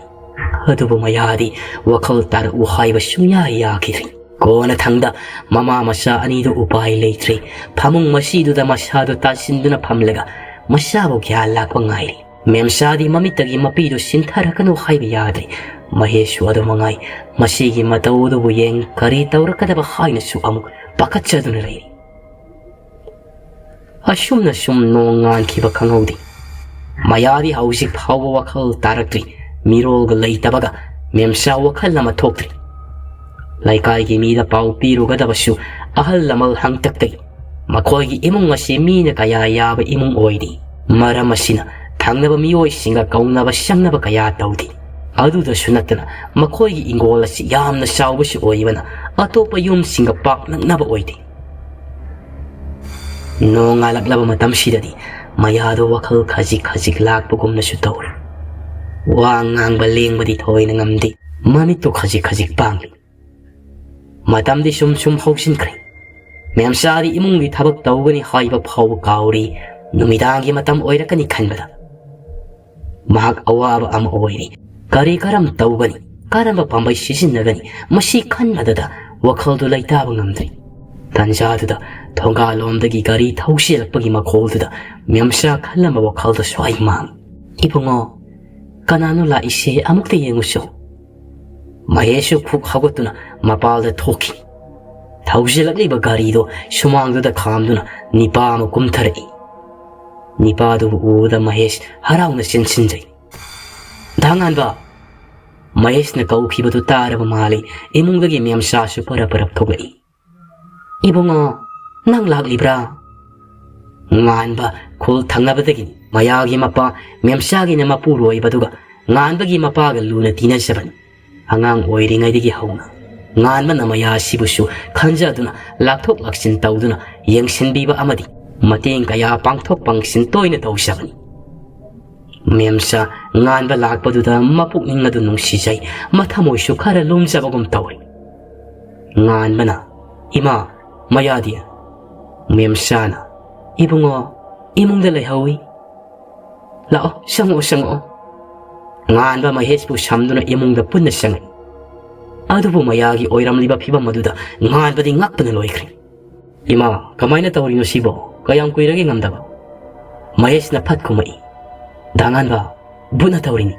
ꯑꯗꯨꯕꯨ ꯃꯌꯥꯗꯤ ꯋꯥꯈꯜ ꯇꯥꯔꯛꯎ ꯍꯥꯏꯕ ꯁꯨꯡꯌꯥ ꯌꯥꯈꯤꯗ꯭ꯔꯤ꯫ ꯀꯣꯟꯅꯊꯪꯗ ꯃꯃꯥ ꯃꯆꯥ ꯑꯅꯤꯗꯨ ꯎꯄꯥꯏ ꯂꯩꯇ꯭ꯔꯦ꯫ ꯐꯃꯨꯡ ꯃꯁꯤꯗꯨꯗ ꯃꯁꯥꯗꯨ ꯇꯥꯁꯤꯟꯗꯨꯅ ꯐꯝꯂꯒ ꯃꯆꯥꯕꯨ ꯒ꯭ꯌꯥꯟ ꯂꯥꯛꯄ ꯉꯥꯏꯔꯤ꯫ ꯃꯦꯝꯆꯥꯗꯤ ꯃꯃꯤꯠꯇꯒꯤ ꯃꯄꯤꯗꯨ ꯁꯤꯟꯊꯔꯛꯀꯅꯨ ꯍꯥꯏꯕ ꯌꯥꯗ꯭ꯔꯤ꯫ ꯃꯍꯦꯁꯁꯨ ꯑꯗꯨ ꯃꯉꯥꯏ꯫ ꯃꯁꯤꯒꯤ ꯃꯇꯧ ꯑꯗꯨꯕꯨ ꯌꯦꯡ ꯀꯔꯤ ꯇꯧꯔꯛꯀꯗꯕ ꯍꯥꯏꯅꯁꯨ ꯑꯃꯨꯛ ꯄꯥꯈꯠꯆꯗꯨꯅ ꯂꯩꯔꯤ꯫ ꯑꯁꯨꯝꯅ ꯁꯨꯝ ꯅꯣꯡ ꯉꯥꯟꯈꯤꯕ ꯈꯪꯍꯧꯗꯦ꯫ ꯃꯌꯥꯗꯤ ꯍꯧꯖꯤꯛ ꯐꯥꯎꯕ ꯋꯥꯈꯜ ꯇꯥꯔꯛꯇ꯭ꯔꯤ꯫ ꯃꯤꯔꯣꯜꯒ ꯂꯩꯇꯕꯒ ꯃꯦꯝꯁꯥ ꯋꯥꯈꯜ ꯑꯃ ꯊꯣꯛꯇ꯭ꯔꯤ꯫ ꯂꯩꯀꯥꯏꯒꯤ ꯃꯤꯗ ꯄꯥꯎ ꯄꯤꯔꯨꯒꯗꯕꯁꯨ ꯑꯍꯜ ꯂꯃꯟ ꯍꯪꯇꯛꯇꯒꯤ꯫ ꯃꯈꯣꯏꯒꯤ ꯏꯃꯨꯡ ꯑꯁꯤ ꯃꯤꯅ ꯀꯌꯥ ꯌꯥꯕ ꯏꯃꯨꯡ ꯑꯣꯏꯗꯦ꯫ ꯃꯔꯝ ꯑꯁꯤꯅ ꯊꯪꯅꯕ ꯃꯤꯑꯣꯏꯁꯤꯡꯒ ꯀꯧꯅꯕ ꯁꯪꯅꯕ ꯀꯌꯥ ꯇꯧꯗꯦ꯫ ꯑꯗꯨꯗꯁꯨ ꯅꯠꯇꯅ ꯃꯈꯣꯏꯒꯤ ꯏꯪꯒꯣꯜ ꯑꯁꯤ ꯌꯥꯝꯅ ꯆꯥꯎꯕꯁꯨ ꯑꯣꯏꯕꯅ ꯑꯇꯣꯞꯄ ꯌꯨꯝꯁꯤꯡꯒ ꯄꯥꯛ ꯅꯛꯅꯕ ꯑꯣꯏꯗꯦ꯫ ꯅꯣꯡꯉꯥꯜꯂꯛꯂꯕ ꯃꯇꯝꯁꯤꯗꯗꯤ ꯃꯌꯥꯗꯣ ꯋꯥꯈꯜ ꯈꯖꯤꯛ ꯈꯖꯤꯛ ꯂꯥꯛꯄꯒꯨꯝꯅꯁꯨ ꯇꯧꯔꯦ꯫ ꯋꯥ ꯉꯥꯡꯕ ꯂꯦꯡꯕꯗꯤ ꯊꯣꯏꯅ ꯉꯝꯗꯦ꯫ ꯃꯃꯤꯠꯇꯨ ꯈꯖꯤꯛ ꯈꯖꯤꯛ ꯄꯥꯡꯂꯤ꯫ ꯃꯇꯝꯗꯤ ꯁꯨꯝ ꯁꯨꯝ ꯍꯧꯖꯤꯟꯈ꯭ꯔꯦ꯫ ꯃꯦꯝꯆꯥꯗꯤ ꯏꯃꯨꯡꯒꯤ ꯊꯕꯛ ꯇꯧꯒꯅꯤ ꯍꯥꯏꯕ ꯐꯥꯎꯕ ꯀꯥꯎꯔꯤ꯫ ꯅꯨꯃꯤꯗꯥꯡꯒꯤ ꯃꯇꯝ ꯑꯣꯏꯔꯛꯀꯅꯤ ꯈꯟꯕꯗ ꯃꯍꯥꯛ ꯑꯋꯥꯕ ꯑꯃ ꯑꯣꯏꯔꯤ꯫ ꯀꯔꯤ ꯀꯔꯝ ꯇꯧꯒꯅꯤ? ꯀꯔꯝꯕ ꯄꯥꯝꯕꯩ ꯁꯤꯖꯤꯟꯅꯒꯅꯤ? ꯃꯁꯤ ꯈꯟꯕꯗꯗ ꯋꯥꯈꯜꯗꯨ ꯂꯩꯇꯥꯕ ꯉꯝꯗ꯭ꯔꯦ꯫ ꯇꯟꯖꯥꯗꯨꯗ ꯊꯣꯡꯒꯥꯜꯂꯣꯝꯗꯒꯤ ꯒꯥꯔꯤ ꯊꯧꯁꯤꯜꯂꯛꯄꯒꯤ ꯃꯈꯣꯜꯗꯨꯗ ꯃꯦꯝꯆꯥ ꯈꯜꯂꯝꯕ ꯋꯥꯈꯜꯗꯨ ꯁ꯭ꯋꯥꯏ ꯃꯥꯡꯏ꯫ "ꯏꯕꯨꯡꯉꯣ, ꯀꯅꯥꯅꯣ ꯂꯥꯛꯏꯁꯦ? ꯑꯃꯨꯛꯇ ꯌꯦꯡꯉꯨꯁꯨ꯫" ꯃꯍꯦꯁꯁꯨ ꯈꯨꯛ ꯍꯧꯒꯠꯇꯨꯅ ꯃꯄꯥꯜꯗ ꯊꯣꯛꯈꯤ꯫ ꯊꯧꯖꯤꯜꯂꯛꯂꯤꯕ ꯒꯥꯔꯤꯗꯣ ꯁꯨꯃꯥꯡꯗꯨꯗ ꯈꯥꯝꯗꯨꯅ ꯅꯤꯄꯥ ꯑꯃ ꯀꯨꯝꯊꯔꯛꯏ꯫ ꯅꯤꯄꯥꯗꯨꯕꯨ ꯎꯕꯗ ꯃꯍꯦꯁ ꯍꯔꯥꯎꯅ ꯆꯦꯟꯁꯤꯟꯖꯩ꯫ "ꯙꯥꯉꯥꯟꯕ!" ꯃꯍꯦꯁꯅ ꯀꯧꯈꯤꯕꯗꯨ ꯇꯥꯔꯕ ꯃꯥꯜꯂꯤ꯫ ꯏꯃꯨꯡꯗꯒꯤ ꯃꯦꯝꯆꯥꯁꯨ ꯄꯔꯞ ꯄꯔꯞ ꯊꯣꯛꯂꯛꯏ꯫ "ꯏꯕꯨꯡꯉꯣ, ꯅꯪ ꯂꯥꯛꯂꯤꯕ꯭ꯔꯥ?" ꯉꯥꯟꯕ ꯈꯨꯜ ꯊꯪꯅꯕꯗꯒꯤꯅꯤ꯫ ꯃꯌꯥꯒꯤ ꯃꯄꯥ ꯃꯦꯝꯆꯥꯒꯤꯅ ꯃꯄꯨꯔꯣꯏꯕꯗꯨꯒ ꯉꯥꯟꯕꯒꯤ ꯃꯄꯥꯒ ꯂꯨꯅ ꯇꯤꯟꯅꯖꯕꯅꯤ꯫ ꯑꯉꯥꯡ ꯑꯣꯏꯔꯤꯉꯩꯗꯒꯤ ꯍꯧꯅ ꯉꯥꯟꯕꯅ ꯃꯌꯥ ꯑꯁꯤꯕꯨꯁꯨ ꯈꯟꯖꯗꯨꯅ ꯂꯥꯛꯊꯣꯛ ꯂꯥꯛꯁꯤꯟ ꯇꯧꯗꯨꯅ ꯌꯦꯡꯁꯤꯟꯕꯤꯕ ꯑꯃꯗꯤ ꯃꯇꯦꯡ ꯀꯌꯥ ꯄꯥꯡꯊꯣꯛ ꯄꯥꯡꯁꯤꯟ ꯇꯣꯏꯅ ꯇꯧꯖꯕꯅꯤ꯫ ꯃꯦꯝꯆꯥ ꯉꯥꯟꯕ ꯂꯥꯛꯄꯗꯨꯗ ꯃꯄꯨꯛꯅꯤꯡ ꯑꯗꯨ ꯅꯨꯡꯁꯤꯖꯩ, ꯃꯊꯃꯣꯏꯁꯨ ꯈꯔ ꯂꯨꯝꯖꯕꯒꯨꯝ ꯇꯧꯏ꯫ ꯉꯥꯟꯕꯅ, "ꯏꯃꯥ, ꯃꯌꯥꯗꯤ?" ꯃꯦꯝꯆꯥꯅ, "ꯏꯕꯨꯡꯉꯣ, ꯏꯃꯨꯡꯗ ꯂꯩꯍꯧꯏ꯫ ꯂꯥꯛꯑꯣ, ꯆꯪꯉꯛꯑꯣ, ꯆꯪꯉꯛꯑꯣ꯫" ꯉꯥꯟꯕ ꯃꯍꯦꯁꯄꯨ ꯁꯝꯗꯨꯅ ꯏꯃꯨꯡꯗ ꯄꯨꯟꯅ ꯆꯪꯉꯛꯏ꯫ ꯑꯗꯨꯕꯨ ꯃꯌꯥꯒꯤ ꯑꯣꯏꯔꯝꯂꯤꯕ ꯐꯤꯕꯝ ꯑꯗꯨꯗ ꯉꯥꯟꯕꯗꯤ ꯉꯛꯄꯅ ꯂꯣꯏꯈ꯭ꯔꯦ꯫ "ꯏꯃꯥ, ꯀꯃꯥꯏꯅ ꯇꯧꯔꯤꯅꯣ ꯁꯤꯕꯣ? ꯀꯌꯥꯝ ꯀꯨꯏꯔꯒꯦ ꯉꯝꯗꯕ?" ꯃꯍꯦꯁꯅ ꯐꯠ ꯈꯨꯝꯃꯛꯏ꯫ "ꯗꯥ ꯉꯥꯟꯕ, ꯕꯨꯠꯅ ꯇꯧꯔꯤꯅꯤ꯫"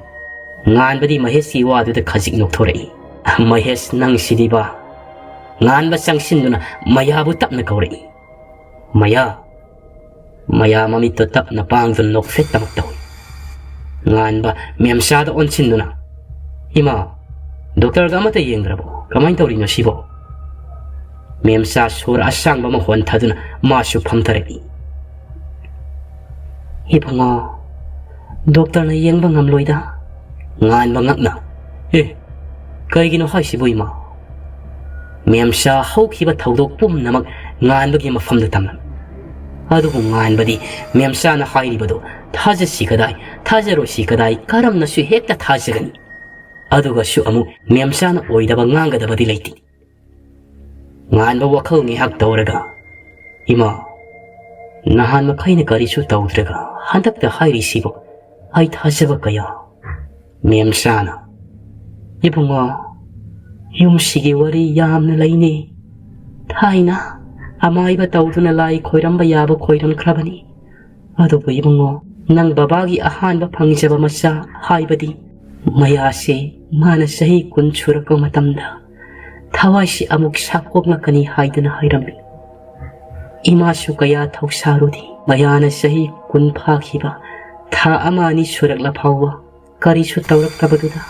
ꯉꯥꯟꯕꯗꯤ ꯃꯍꯦꯁꯀꯤ ꯋꯥꯗꯨꯗ ꯈꯖꯤꯛ ꯅꯣꯛꯊꯣꯔꯛꯏ꯫ "ꯃꯍꯦꯁ, ꯅꯪ ꯁꯤꯗꯤꯕ!" ꯉꯥꯟꯕ ꯆꯪꯁꯤꯟꯗꯨꯅ ꯃꯌꯥꯕꯨ ꯇꯞꯅ ꯀꯧꯔꯛꯏ꯫ "ꯃꯌꯥ!" ꯃꯌꯥ ꯃꯃꯤꯠꯇꯨ ꯇꯞꯅ ꯄꯥꯡꯗꯨꯅ ꯅꯣꯛꯐꯦꯠ ꯇꯃꯛ ꯇꯧꯏ꯫ ꯉꯥꯟꯕ ꯃꯦꯝꯆꯥꯗ ꯑꯣꯟꯁꯤꯟꯗꯨꯅ, "ꯏꯃꯥ, ꯗꯣꯛꯇꯔꯒ ꯑꯃꯠꯇ ꯌꯦꯡꯗ꯭ꯔꯕꯣ? ꯀꯃꯥꯏꯅ ꯇꯧꯔꯤꯅꯣ ꯁꯤꯕꯣ?" ꯃꯦꯝꯆꯥ ꯁꯣꯔ ꯑꯁꯥꯡꯕ ꯑꯃ ꯍꯣꯟꯊꯗꯨꯅ ꯃꯥꯁꯨ ꯐꯝꯊꯔꯛꯏ꯫ "ꯏꯕꯨꯡꯉꯣ, ꯗꯣꯛꯇꯔꯅ ꯌꯦꯡꯕ ꯉꯝꯂꯣꯏꯗ꯫" ꯉꯥꯟꯕ ꯉꯛꯅ, "ꯑꯦ, ꯀꯩꯒꯤꯅꯣ ꯍꯥꯏꯁꯤꯕꯨ ꯏꯃꯥ?" ꯃꯦꯝꯆꯥ ꯍꯧꯈꯤꯕ ꯊꯧꯗꯣꯛ ꯄꯨꯝꯅꯃꯛ ꯉꯥꯟꯕꯒꯤ ꯃꯐꯝꯗ ꯇꯝꯂꯝꯃꯤ꯫ ꯑꯗꯨꯕꯨ ꯉꯥꯟꯕꯗꯤ ꯃꯦꯝꯆꯥꯅ ꯍꯥꯏꯔꯤꯕꯗꯨ ꯊꯥꯖꯁꯤ ꯀꯗꯥꯏ, ꯊꯥꯖꯔꯣꯏꯁꯤ ꯀꯗꯥꯏ, ꯀꯔꯝꯅꯁꯨ ꯍꯦꯛꯇ ꯊꯥꯖꯒꯅꯤ꯫ ꯑꯗꯨꯒꯁꯨ ꯑꯃꯨꯛ ꯃꯦꯝꯆꯥꯅ ꯑꯣꯏꯗꯕ ꯉꯥꯡꯒꯗꯕꯗꯤ ꯂꯩꯇꯦ꯫ ꯉꯥꯟꯕ ꯋꯥꯈꯜ ꯉꯥꯏꯍꯥꯛ ꯇꯧꯔꯒ, "ꯏꯃꯥ, ꯅꯍꯥꯟ ꯃꯈꯩꯅ ꯀꯔꯤꯁꯨ ꯇꯧꯗ꯭ꯔꯒ ꯍꯟꯗꯛꯇ ꯍꯥꯏꯔꯤꯁꯤꯕꯨ ꯑꯩ ꯊꯥꯖꯕ ꯀꯌꯥ?" ꯃꯦꯝꯆꯥꯅ, "ꯏꯕꯨꯡꯉꯣ, ꯌꯨꯝꯁꯤꯒꯤ ꯋꯥꯔꯤ ꯌꯥꯝꯅ ꯂꯩꯅꯦ꯫ ꯊꯥꯏꯅ ꯑꯃꯥꯏꯕ ꯇꯧꯗꯨꯅ ꯂꯥꯏ ꯈꯣꯏꯔꯝꯕ ꯌꯥꯕ ꯈꯣꯏꯔꯝꯈ꯭ꯔꯕꯅꯤ꯫ ꯑꯗꯨꯕꯨ ꯏꯕꯨꯡꯉꯣ, ꯅꯪ ꯕꯕꯥꯒꯤ ꯑꯍꯥꯟꯕ ꯐꯪꯖꯕ ꯃꯆꯥ ꯍꯥꯏꯕꯗꯤ ꯃꯌꯥꯁꯦ ꯃꯥꯅ ꯆꯍꯤ ꯀꯨꯟ ꯁꯨꯔꯛꯄ ꯃꯇꯝꯗ ꯊꯋꯥꯏꯁꯤ ꯑꯃꯨꯛ ꯁꯥꯄꯣꯛꯂꯛꯀꯅꯤ ꯍꯥꯏꯗꯅ ꯍꯥꯏꯔꯝꯃꯤ꯫ ꯏꯃꯥꯁꯨ ꯀꯌꯥ ꯊꯧꯁꯥꯔꯨꯗꯦ꯫ ꯃꯌꯥꯅ ꯆꯍꯤ ꯀꯨꯟ ꯐꯥꯈꯤꯕ ꯊꯥ ꯑꯃ ꯑꯅꯤ ꯁꯨꯔꯛꯂ ꯐꯥꯎꯕ ꯀꯔꯤꯁꯨ ꯇꯧꯔꯛꯇꯕꯗꯨꯗ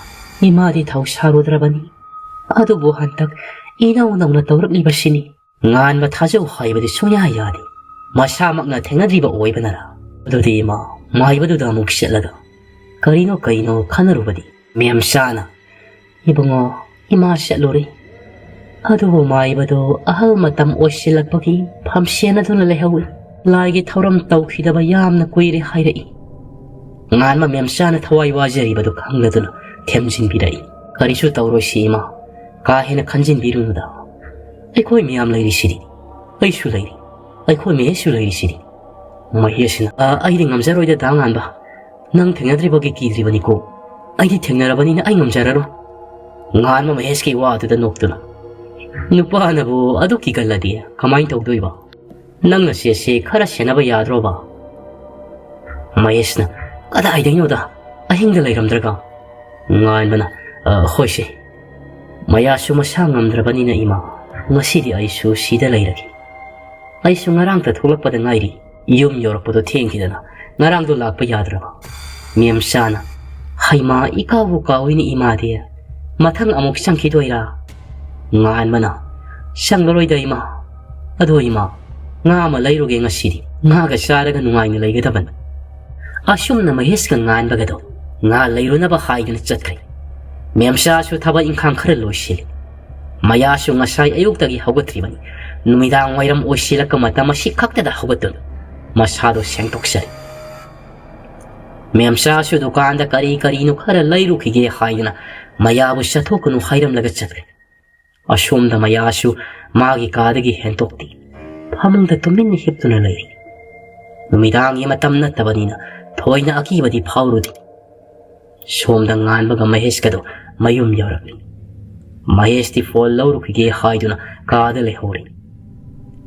ꯏꯃꯥꯗꯤ ꯊꯧꯁꯥꯔꯨꯗ꯭ꯔꯕꯅꯤ꯫ ꯑꯗꯨꯕꯨ ꯍꯟꯗꯛ ꯏꯅꯧ ꯅꯧꯅ ꯇꯧꯔꯛꯂꯤꯕꯁꯤꯅꯤ꯫" ꯉꯥꯟꯕ ꯊꯥꯖꯧ ꯍꯥꯏꯕꯗꯤ ꯁꯨꯡꯌꯥ ꯌꯥꯗꯦ꯫ ꯃꯁꯥꯃꯛꯅ ꯊꯦꯡꯅꯗ꯭ꯔꯤꯕ ꯑꯣꯏꯕꯅꯔ? ꯑꯗꯨꯗꯤ ꯏꯃꯥ, ꯃꯥꯏꯕꯗꯨꯗ ꯑꯃꯨꯛ ꯆꯠꯂꯒ, ꯀꯔꯤꯅꯣ ꯀꯩꯅꯣ ꯈꯟꯅꯔꯨꯕꯗꯤ꯫ ꯃꯦꯝꯆꯥꯅ, "ꯏꯕꯨꯡꯉꯣ, ꯏꯃꯥ ꯆꯠꯂꯨꯔꯦ꯫ ꯑꯗꯨꯕꯨ ꯃꯥꯏꯕꯗꯨ ꯑꯍꯜ ꯃꯇꯝ ꯑꯣꯏꯁꯤꯜꯂꯛꯄꯒꯤ ꯐꯝꯁꯦꯟꯅꯗꯨꯅ ꯂꯩꯍꯧꯏ꯫ ꯂꯥꯏꯒꯤ ꯊꯧꯔꯝ ꯇꯧꯈꯤꯗꯕ ꯌꯥꯝꯅ ꯀꯨꯏꯔꯦ" ꯍꯥꯏꯔꯛꯏ꯫ ꯉꯥꯟꯕ ꯃꯦꯝꯆꯥꯅ ꯊꯋꯥꯏ ꯋꯥꯖꯔꯤꯕꯗꯨ ꯈꯪꯂꯗꯨꯅ ꯊꯦꯝꯖꯤꯟꯕꯤꯔꯛꯏ꯫ "ꯀꯔꯤꯁꯨ ꯇꯧꯔꯣꯏꯁꯤ ꯏꯃꯥ, ꯀꯥ ꯍꯦꯟꯅ ꯈꯟꯖꯤꯟꯕꯤꯔꯨꯅꯨꯗ꯫ ꯑꯩꯈꯣꯏ ꯃꯌꯥꯝ ꯂꯩꯔꯤꯁꯤꯗꯤ, ꯑꯩꯁꯨ ꯂꯩꯔꯤ, ꯑꯩꯈꯣꯏ ꯃꯍꯦꯁꯁꯨ ꯂꯩꯔꯤꯁꯤꯗꯤ꯫" ꯃꯍꯦꯁꯅ, "ꯑ, ꯑꯩꯗꯤ ꯉꯝꯖꯔꯣꯏꯗ ꯗꯥ ꯉꯥꯟꯕ, ꯅꯪ ꯊꯦꯡꯅꯗ꯭ꯔꯤꯕꯒꯤ ꯀꯤꯗ꯭ꯔꯤꯕꯅꯤꯀꯣ꯫ ꯑꯩꯗꯤ ꯊꯦꯡꯅꯔꯕꯅꯤꯅ ꯑꯩ ꯉꯝꯖꯔꯔꯣꯏ꯫" ꯉꯥꯟꯕ ꯃꯍꯦꯁꯀꯤ ꯋꯥꯗꯨꯗ ꯅꯣꯛꯇꯨꯅ, "ꯅꯨꯄꯥꯅꯕꯨ ꯑꯗꯨ ꯀꯤꯒꯜꯂꯗꯤ ꯀꯃꯥꯏꯅ ꯇꯧꯗꯣꯏꯕ? ꯅꯪ ꯅꯆꯦꯁꯦ ꯈꯔ ꯁꯦꯟꯅꯕ ꯌꯥꯗ꯭ꯔꯣꯕ?" ꯃꯍꯦꯁꯅ, "ꯀꯗꯥꯏꯗꯩꯅꯣꯗ, ꯑꯍꯤꯡꯗ ꯂꯩꯔꯝꯗ꯭ꯔꯒ?" ꯉꯥꯟꯕꯅ, "ꯑ, ꯍꯣꯏꯁꯦ, ꯃꯌꯥꯁꯨ ꯃꯁꯥ ꯉꯝꯗ꯭ꯔꯕꯅꯤꯅ ꯏꯃꯥ, ꯉꯁꯤꯗꯤ ꯑꯩꯁꯨ ꯁꯤꯗ ꯂꯩꯔꯒꯦ꯫ ꯑꯩꯁꯨ ꯉꯔꯥꯡꯇ ꯊꯣꯛꯂꯛꯄꯗ ꯉꯥꯏꯔꯤ, ꯌꯨꯝ ꯌꯧꯔꯛꯄꯗꯣ ꯊꯦꯡꯈꯤꯗꯅ ꯉꯔꯥꯡꯗꯣ ꯂꯥꯛꯄ ꯌꯥꯗ꯭ꯔꯕ꯫" ꯃꯦꯝꯆꯥꯅ, "ꯍꯩꯃꯥ, ꯏꯀꯥꯎꯕꯨ ꯀꯥꯎꯏꯅꯦ ꯏꯃꯥꯗꯤ꯫ ꯃꯊꯪ ꯑꯃꯨꯛ ꯆꯪꯈꯤꯗꯣꯏꯔꯥ?" ꯉꯥꯟꯕꯅ, "ꯆꯪꯂꯔꯣꯏꯗ ꯏꯃꯥ꯫ ꯑꯗꯣ ꯏꯃꯥ, ꯉꯥ ꯑꯃ ꯂꯩꯔꯨꯒꯦ ꯉꯁꯤꯗꯤ꯫ ꯉꯥꯒ ꯆꯥꯔꯒ ꯅꯨꯡꯉꯥꯏꯅ ꯂꯩꯒꯗꯕꯅꯤ"꯫ ꯑꯁꯨꯝꯅ ꯃꯍꯦꯁꯀ ꯉꯥꯟꯕꯒꯗꯣ ꯉꯥ ꯂꯩꯔꯨꯅꯕ ꯍꯥꯏꯗꯨꯅ ꯆꯠꯈ꯭ꯔꯦ꯫ ꯃꯦꯝꯆꯥꯁꯨ ꯊꯕꯛ ꯏꯪꯈꯥꯡ ꯈꯔ ꯂꯣꯏꯁꯤꯜꯂꯤ꯫ ꯃꯌꯥꯁꯨ ꯉꯁꯥꯏ ꯑꯌꯨꯛꯇꯒꯤ ꯍꯧꯒꯠꯇ꯭ꯔꯤꯕꯅꯤ꯫ ꯅꯨꯃꯤꯗꯥꯡ ꯋꯥꯏꯔꯝ ꯑꯣꯏꯁꯤꯜꯂꯛꯄ ꯃꯇꯝ ꯑꯁꯤ ꯈꯛꯇꯗ ꯍꯧꯒꯠꯇꯨꯅ ꯃꯁꯥꯗꯣ ꯁꯦꯡꯗꯣꯛꯆꯔꯤ꯫ ꯃꯦꯝꯆꯥꯁꯨ ꯗꯨꯀꯥꯟꯗ ꯀꯔꯤ ꯀꯔꯤꯅꯣ ꯈꯔ ꯂꯩꯔꯨꯈꯤꯒꯦ ꯍꯥꯏꯗꯨꯅ ꯃꯌꯥꯕꯨ ꯆꯠꯊꯣꯛꯀꯅꯨ ꯍꯥꯏꯔꯝꯂꯒ ꯆꯠꯈ꯭ꯔꯦ꯫ ꯑꯁꯣꯝꯗ ꯃꯌꯥꯁꯨ ꯃꯥꯒꯤ ꯀꯥꯗꯒꯤ ꯍꯦꯟꯇꯣꯛꯇꯦ꯫ ꯐꯃꯨꯡꯗ ꯇꯨꯃꯤꯟꯅ ꯍꯤꯞꯇꯨꯅ ꯂꯩꯔꯤ꯫ ꯅꯨꯃꯤꯗꯥꯡꯒꯤ ꯃꯇꯝ ꯅꯠꯇꯕꯅꯤꯅ ꯊꯣꯏꯅ ꯑꯀꯤꯕꯗꯤ ꯐꯥꯎꯔꯨꯗꯦ꯫ ꯁꯣꯝꯗ ꯉꯥꯟꯕꯒ ꯃꯍꯦꯁꯀꯗꯣ ꯃꯌꯨꯝ ꯌꯧꯔꯛꯂꯤ꯫ ꯃꯍꯦꯁꯇꯤ ꯐꯣꯟ ꯂꯧꯔꯨꯈꯤꯒꯦ ꯍꯥꯏꯗꯨꯅ ꯀꯥꯗ ꯂꯩꯍꯧꯔꯤ꯫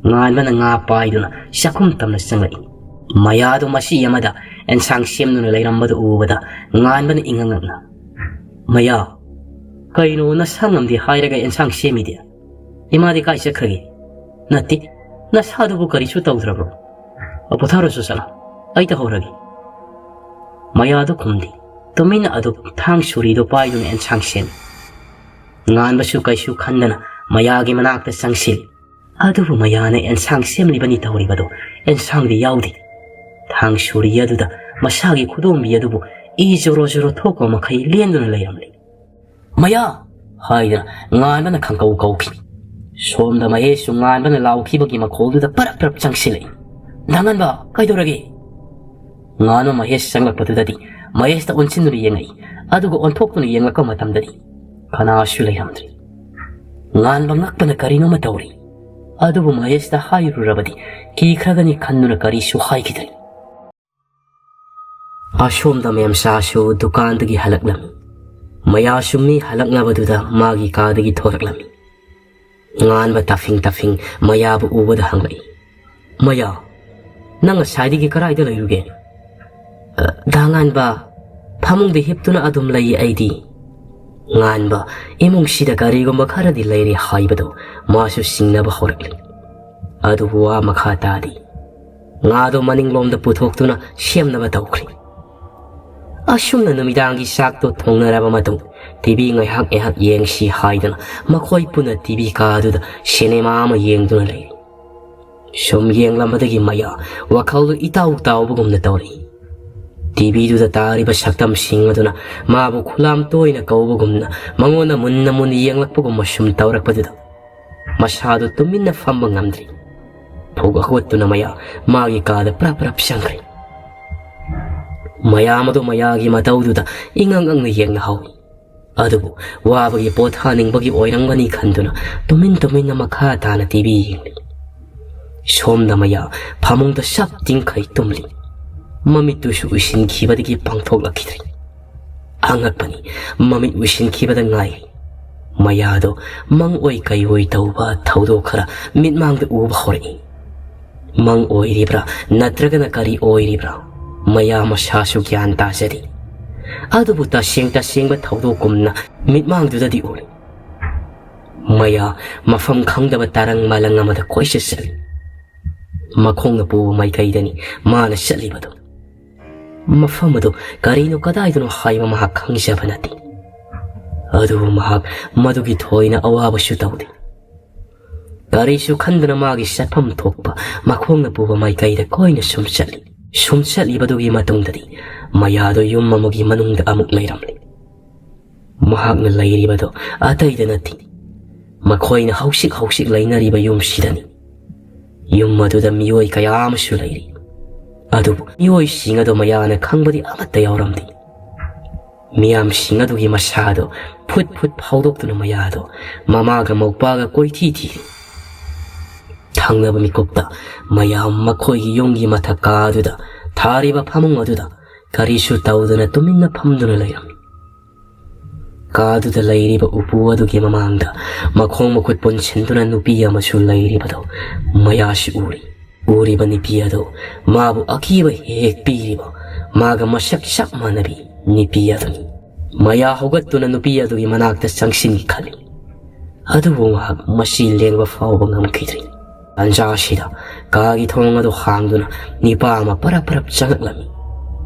ꯉꯥꯟꯕꯅ ꯉꯥ ꯄꯥꯏꯗꯨꯅ ꯆꯥꯛꯈꯨꯝ ꯇꯝꯅ ꯆꯪꯂꯛꯏ꯫ ꯃꯌꯥꯗꯨ ꯃꯁꯤ ꯑꯃꯗ ꯑꯦꯟꯁꯥꯡ ꯁꯦꯝꯗꯨꯅ ꯂꯩꯔꯝꯕꯗꯨ ꯎꯕꯗ ꯉꯥꯟꯕꯅ ꯏꯉꯛ ꯉꯛꯅ, "ꯃꯌꯥ, ꯀꯩꯅꯣ ꯅꯁꯥ ꯉꯝꯗꯦ ꯍꯥꯏꯔꯒ ꯑꯦꯟꯁꯥꯡ ꯁꯦꯝꯃꯤꯗꯤ? ꯏꯃꯥꯗꯤ ꯀꯥꯏ ꯆꯠꯈ꯭ꯔꯒꯦ? ꯅꯠꯇꯦ, ꯅꯁꯥꯗꯨꯕꯨ ꯀꯔꯤꯁꯨ ꯇꯧꯗ꯭ꯔꯕ꯭ꯔꯣ? ꯑ, ꯄꯣꯊꯥꯔꯁꯨ ꯆꯠꯂꯣ, ꯑꯩ ꯇꯧꯍꯧꯔꯒꯦ"꯫ ꯃꯌꯥꯗꯨ ꯈꯨꯝꯗꯦ꯫ ꯇꯨꯃꯤꯟꯅ ꯑꯗꯨ ꯊꯥꯡ ꯁꯣꯔꯤꯗꯨ ꯄꯥꯏꯗꯨꯅ ꯑꯦꯟꯁꯥꯡ ꯁꯦꯝꯃꯤ꯫ ꯉꯥꯟꯕꯁꯨ ꯀꯩꯁꯨ ꯈꯟꯗꯅ ꯃꯌꯥꯒꯤ ꯃꯅꯥꯛꯇ ꯆꯪꯁꯤꯜꯂꯤ꯫ ꯑꯗꯨꯕꯨ ꯃꯌꯥꯅ ꯑꯦꯟꯁꯥꯡ ꯁꯦꯝꯂꯤꯕꯅꯤ ꯇꯧꯔꯤꯕꯗꯨ ꯑꯦꯟꯁꯥꯡꯗꯤ ꯌꯥꯎꯗꯦ꯫ ꯊꯥꯡ ꯁꯣꯔꯤ ꯑꯗꯨꯗ ꯃꯁꯥꯒꯤ ꯈꯨꯗꯣꯝꯕꯤ ꯑꯗꯨꯕꯨ ꯏ ꯖꯣꯔꯣ ꯖꯣꯔꯣ ꯊꯣꯛꯄ ꯃꯈꯩ ꯂꯦꯟꯗꯨꯅ ꯂꯩꯔꯝꯂꯤ꯫ "ꯃꯌꯥ!" ꯍꯥꯏꯗꯅ ꯉꯥꯟꯕꯅ ꯈꯪꯀꯧ ꯀꯧꯈꯤ꯫ ꯁꯣꯝꯗ ꯃꯍꯦꯁꯁꯨ ꯉꯥꯟꯕꯅ ꯂꯥꯎꯈꯤꯕꯒꯤ ꯃꯈꯣꯜꯗꯨꯗ ꯄꯔꯞ ꯄꯔꯞ ꯆꯪꯁꯤꯜꯂꯛꯏ꯫ "ꯗꯥ ꯉꯥꯟꯕ, ꯀꯩꯗꯧꯔꯒꯦ?" ꯉꯥꯟꯕ ꯃꯍꯦꯁ ꯆꯪꯂꯛꯄꯗꯨꯗꯗꯤ ꯃꯍꯦꯁꯇ ꯑꯣꯟꯁꯤꯟꯗꯨꯅ ꯌꯦꯡꯉꯛꯏ꯫ ꯑꯗꯨꯒ ꯑꯣꯟꯊꯣꯛꯇꯨꯅ ꯌꯦꯡꯂꯛꯄ ꯃꯇꯝꯗꯗꯤ ꯀꯅꯥꯁꯨ ꯂꯩꯔꯝꯗ꯭ꯔꯦ꯫ ꯉꯥꯟꯕ ꯉꯛꯄꯅ ꯀꯔꯤꯅꯣꯃ ꯇꯧꯔꯤ꯫ ꯑꯗꯨꯕꯨ ꯃꯍꯦꯁꯇ ꯍꯥꯏꯔꯨꯔꯕꯗꯤ ꯀꯤꯈ꯭ꯔꯒꯅꯤ ꯈꯟꯗꯨꯅ ꯀꯔꯤꯁꯨ ꯍꯥꯏꯈꯤꯗ꯭ꯔꯦ꯫ ꯑꯁꯣꯝꯗ ꯃꯦꯝꯆꯥꯁꯨ ꯗꯨꯀꯥꯟꯗꯒꯤ ꯍꯜꯂꯛꯂꯝꯃꯤ꯫ ꯃꯌꯥꯁꯨ ꯃꯤ ꯍꯜꯂꯛꯅꯕꯗꯨꯗ ꯃꯥꯒꯤ ꯀꯥꯗꯒꯤ ꯊꯣꯔꯛꯂꯝꯃꯤ꯫ ꯉꯥꯟꯕ ꯇꯥꯐꯤꯡ ꯇꯥꯐꯤꯡ ꯃꯌꯥꯕꯨ ꯎꯕꯗ ꯍꯪꯂꯛꯏ, "ꯃꯌꯥ, ꯅꯪ ꯉꯁꯥꯏꯗꯒꯤ ꯀꯔꯥꯏꯗ ꯂꯩꯔꯨꯒꯦ?" "ꯑ, ꯗꯥ ꯉꯥꯟꯕ, ꯐꯃꯨꯡꯗ ꯍꯤꯞꯇꯨꯅ ꯑꯗꯨꯝ ꯂꯩꯌꯦ ꯑꯩꯗꯤ"꯫ ꯉꯥꯟꯕ ꯏꯃꯨꯡꯁꯤꯗ ꯀꯔꯤꯒꯨꯝꯕ ꯈꯔꯗꯤ ꯂꯩꯔꯦ ꯍꯥꯏꯕꯗꯨ ꯃꯥꯁꯨ ꯆꯤꯡꯅꯕ ꯍꯧꯔꯛꯂꯤ꯫ ꯑꯗꯨꯕꯨ ꯋꯥ ꯃꯈꯥ ꯇꯥꯗꯦ꯫ ꯉꯥꯗꯨ ꯃꯅꯤꯡꯂꯣꯝꯗ ꯄꯨꯊꯣꯛꯇꯨꯅ ꯁꯦꯝꯅꯕ ꯇꯧꯈ꯭ꯔꯦ꯫ ꯑꯁꯨꯝꯅ ꯅꯨꯃꯤꯗꯥꯡꯒꯤ ꯆꯥꯛꯇꯣ ꯊꯣꯡꯅꯔꯕ ꯃꯇꯨꯡ, ꯇꯤꯚꯤ ꯉꯥꯏꯍꯥꯛ ꯉꯥꯏꯍꯥꯛ ꯌꯦꯡꯁꯤ ꯍꯥꯏꯗꯨꯅ ꯃꯈꯣꯏ ꯄꯨꯟꯅ ꯇꯤꯚꯤ ꯀꯥꯗꯨꯗ ꯁꯤꯅꯦꯃꯥ ꯑꯃ ꯌꯦꯡꯗꯨꯅ ꯂꯩꯔꯤ꯫ ꯁꯨꯝ ꯌꯦꯡꯂꯝꯕꯗꯒꯤ ꯃꯌꯥ ꯋꯥꯈꯜꯗꯨ ꯏꯇꯥꯎ ꯇꯥꯎꯕꯒꯨꯝꯅ ꯇꯧꯔꯛꯏ꯫ ꯇꯤꯚꯤꯗꯨꯗ ꯇꯥꯔꯤꯕ ꯁꯛꯇꯝꯁꯤꯡ ꯑꯗꯨꯅ ꯃꯥꯕꯨ ꯈꯨꯂꯥꯝ ꯇꯣꯏꯅ ꯀꯧꯕꯒꯨꯝꯅ, ꯃꯉꯣꯟꯗ ꯃꯨꯟꯅ ꯃꯨꯟꯅ ꯌꯦꯡꯂꯛꯄꯒꯨꯝꯕ ꯁꯨꯝ ꯇꯧꯔꯛꯄꯗꯨꯗ ꯃꯁꯥꯗꯨ ꯇꯨꯃꯤꯟꯅ ꯐꯝꯕ ꯉꯝꯗ꯭ꯔꯤ꯫ ꯐꯨꯛ ꯍꯧꯒꯠꯇꯨꯅ ꯃꯌꯥ ꯃꯥꯒꯤ ꯀꯥꯗ ꯄ꯭ꯔꯞ ꯄ꯭ꯔꯞ ꯆꯪꯈ꯭ꯔꯦ꯫ ꯃꯌꯥꯝ ꯑꯗꯨ ꯃꯌꯥꯒꯤ ꯃꯇꯧꯗꯨꯗ ꯏꯉꯛ ꯉꯛꯅ ꯌꯦꯡꯅꯍꯧꯏ꯫ ꯑꯗꯨꯕꯨ ꯋꯥꯕꯒꯤ ꯄꯣꯊꯥꯅꯤꯡꯕꯒꯤ ꯑꯣꯏꯔꯝꯒꯅꯤ ꯈꯟꯗꯨꯅ ꯇꯨꯃꯤꯟ ꯇꯨꯃꯤꯟꯅ ꯃꯈꯥ ꯇꯥꯅ ꯇꯤꯚꯤ ꯌꯦꯡꯂꯤ꯫ ꯁꯣꯝꯗ ꯃꯌꯥ ꯐꯃꯨꯡꯗ ꯁꯞ ꯇꯤꯡꯈꯩ ꯇꯨꯝꯂꯤ꯫ ꯃꯃꯤꯠꯇꯨꯁꯨ ꯎꯏꯁꯤꯟꯈꯤꯕꯗꯒꯤ ꯄꯥꯡꯊꯣꯛꯂꯛꯈꯤꯗ꯭ꯔꯤ꯫ ꯑꯉꯛꯄꯅꯤ, ꯃꯃꯤꯠ ꯎꯏꯁꯤꯟꯈꯤꯕꯗ ꯉꯥꯏꯔꯤ꯫ ꯃꯌꯥꯗꯣ ꯃꯪ ꯑꯣꯏ ꯀꯩ ꯑꯣꯏ ꯇꯧꯕ ꯊꯧꯗꯣꯛ ꯈꯔ ꯃꯤꯠꯃꯥꯡꯗ ꯎꯕ ꯍꯧꯔꯛꯏ꯫ ꯃꯪ ꯑꯣꯏꯔꯤꯕ꯭ꯔꯥ ꯅꯠꯇ꯭ꯔꯒꯅ ꯀꯔꯤ ꯑꯣꯏꯔꯤꯕ꯭ꯔꯥ, ꯃꯌꯥ ꯃꯁꯥꯁꯨ ꯒ꯭ꯌꯥꯟ ꯇꯥꯖꯗꯦ꯫ ꯑꯗꯨꯕꯨ ꯇꯁꯦꯡ ꯇꯁꯦꯡꯕ ꯊꯧꯗꯣꯛꯀꯨꯝꯅ ꯃꯤꯠꯃꯥꯡꯗꯨꯗꯗꯤ ꯎꯔꯤ꯫ ꯃꯌꯥ ꯃꯐꯝ ꯈꯪꯗꯕ ꯇꯔꯪ ꯃꯂꯪ ꯑꯃꯗ ꯀꯣꯏꯆꯠ ꯆꯠꯂꯤ꯫ ꯃꯈꯣꯡꯅ ꯄꯨꯕ ꯃꯥꯏꯀꯩꯗꯅꯤ ꯃꯥꯅ ꯆꯠꯂꯤꯕꯗꯨ꯫ ꯃꯐꯝ ꯑꯗꯨ ꯀꯔꯤꯅꯣ ꯀꯗꯥꯏꯗꯅꯣ ꯍꯥꯏꯕ ꯃꯍꯥꯛ ꯈꯪꯖꯕ ꯅꯠꯇꯦ꯫ ꯑꯗꯨꯕꯨ ꯃꯍꯥꯛ ꯃꯗꯨꯒꯤ ꯊꯣꯏꯅ ꯑꯋꯥꯕꯁꯨ ꯇꯧꯗꯦ꯫ ꯀꯔꯤꯁꯨ ꯈꯟꯗꯅ ꯃꯥꯒꯤ ꯆꯠꯐꯝ ꯊꯣꯛꯄ ꯃꯈꯣꯡꯅ ꯄꯨꯕ ꯃꯥꯏꯀꯩꯗ ꯀꯣꯏꯅ ꯁꯨꯝ ꯆꯠꯂꯤ꯫ ꯁꯨꯝ ꯆꯠꯂꯤꯕꯗꯨꯒꯤ ꯃꯇꯨꯡꯗꯗꯤ ꯃꯌꯥꯗꯣ ꯌꯨꯝ ꯑꯃꯒꯤ ꯃꯅꯨꯡꯗ ꯑꯃꯨꯛ ꯂꯩꯔꯝꯂꯤ꯫ ꯃꯍꯥꯛꯅ ꯂꯩꯔꯤꯕꯗꯣ ꯑꯇꯩꯗ ꯅꯠꯇꯦ, ꯃꯈꯣꯏꯅ ꯍꯧꯖꯤꯛ ꯍꯧꯖꯤꯛ ꯂꯩꯅꯔꯤꯕ ꯌꯨꯝꯁꯤꯗꯅꯤ꯫ ꯌꯨꯝ ꯑꯗꯨꯗ ꯃꯤꯑꯣꯏ ꯀꯌꯥ ꯑꯃꯁꯨ ꯂꯩꯔꯤ꯫ ꯑꯗꯨꯕꯨ ꯃꯤꯑꯣꯏꯁꯤꯡ ꯑꯗꯨ ꯃꯌꯥꯅ ꯈꯪꯕꯗꯤ ꯑꯃꯠꯇ ꯌꯥꯎꯔꯝꯗꯦ꯫ ꯃꯤꯌꯥꯝꯁꯤꯡ ꯑꯗꯨꯒꯤ ꯃꯁꯥꯗꯣ ꯐꯨꯠ ꯐꯨꯠ ꯐꯥꯎꯗꯣꯛꯇꯨꯅ ꯃꯌꯥꯗꯣ ꯃꯃꯥꯒ ꯃꯧꯄꯥꯒ ꯀꯣꯏꯊꯤ ꯊꯤꯔꯤ꯫ ꯊꯪꯅꯕ ꯃꯤꯀꯨꯞꯇ ꯃꯌꯥꯝ ꯃꯈꯣꯏꯒꯤ ꯌꯨꯝꯒꯤ ꯃꯊꯛ ꯀꯥꯗꯨꯗ ꯊꯥꯔꯤꯕ ꯐꯃꯨꯡ ꯑꯗꯨꯗ ꯀꯔꯤꯁꯨ ꯇꯧꯗꯅ ꯇꯨꯃꯤꯟꯅ ꯐꯝꯗꯨꯅ ꯂꯩꯔꯝꯃꯤ꯫ ꯀꯥꯗꯨꯗ ꯂꯩꯔꯤꯕ ꯎꯄꯨ ꯑꯗꯨꯒꯤ ꯃꯃꯥꯡꯗ ꯃꯈꯣꯡ ꯃꯈꯨꯠ ꯄꯨꯟꯁꯤꯟꯗꯨꯅ ꯅꯨꯄꯤ ꯑꯃꯁꯨ ꯂꯩꯔꯤꯕꯗꯣ ꯃꯌꯥꯁꯤ ꯎꯔꯤ꯫ ꯎꯔꯤꯕ ꯅꯨꯄꯤ ꯑꯗꯨ ꯃꯥꯕꯨ ꯑꯀꯤꯕ ꯍꯦꯛ ꯍꯦꯛ ꯄꯤꯔꯤꯕ ꯃꯥꯒ ꯃꯁꯛ ꯆꯞ ꯃꯥꯟꯅꯕꯤ ꯅꯨꯄꯤ ꯑꯗꯨꯅꯤ꯫ ꯃꯌꯥ ꯍꯧꯒꯠꯇꯨꯅ ꯅꯨꯄꯤ ꯑꯗꯨꯒꯤ ꯃꯅꯥꯛꯇ ꯆꯪꯁꯤꯟꯈꯤ ꯈꯜꯂꯤ꯫ ꯑꯗꯨꯕꯨ ꯃꯍꯥꯛ ꯃꯁꯤ ꯂꯦꯡꯕ ꯐꯥꯎꯕ ꯉꯝꯈꯤꯗ꯭ꯔꯤ꯫ ꯇꯥꯟꯖꯥ ꯑꯁꯤꯗ ꯀꯥꯒꯤ ꯊꯣꯡ ꯑꯗꯨ ꯍꯥꯡꯗꯨꯅ ꯅꯨꯄꯥ ꯑꯃ ꯄꯔꯞ ꯄꯔꯞ ꯆꯪꯂꯛꯂꯝꯃꯤ꯫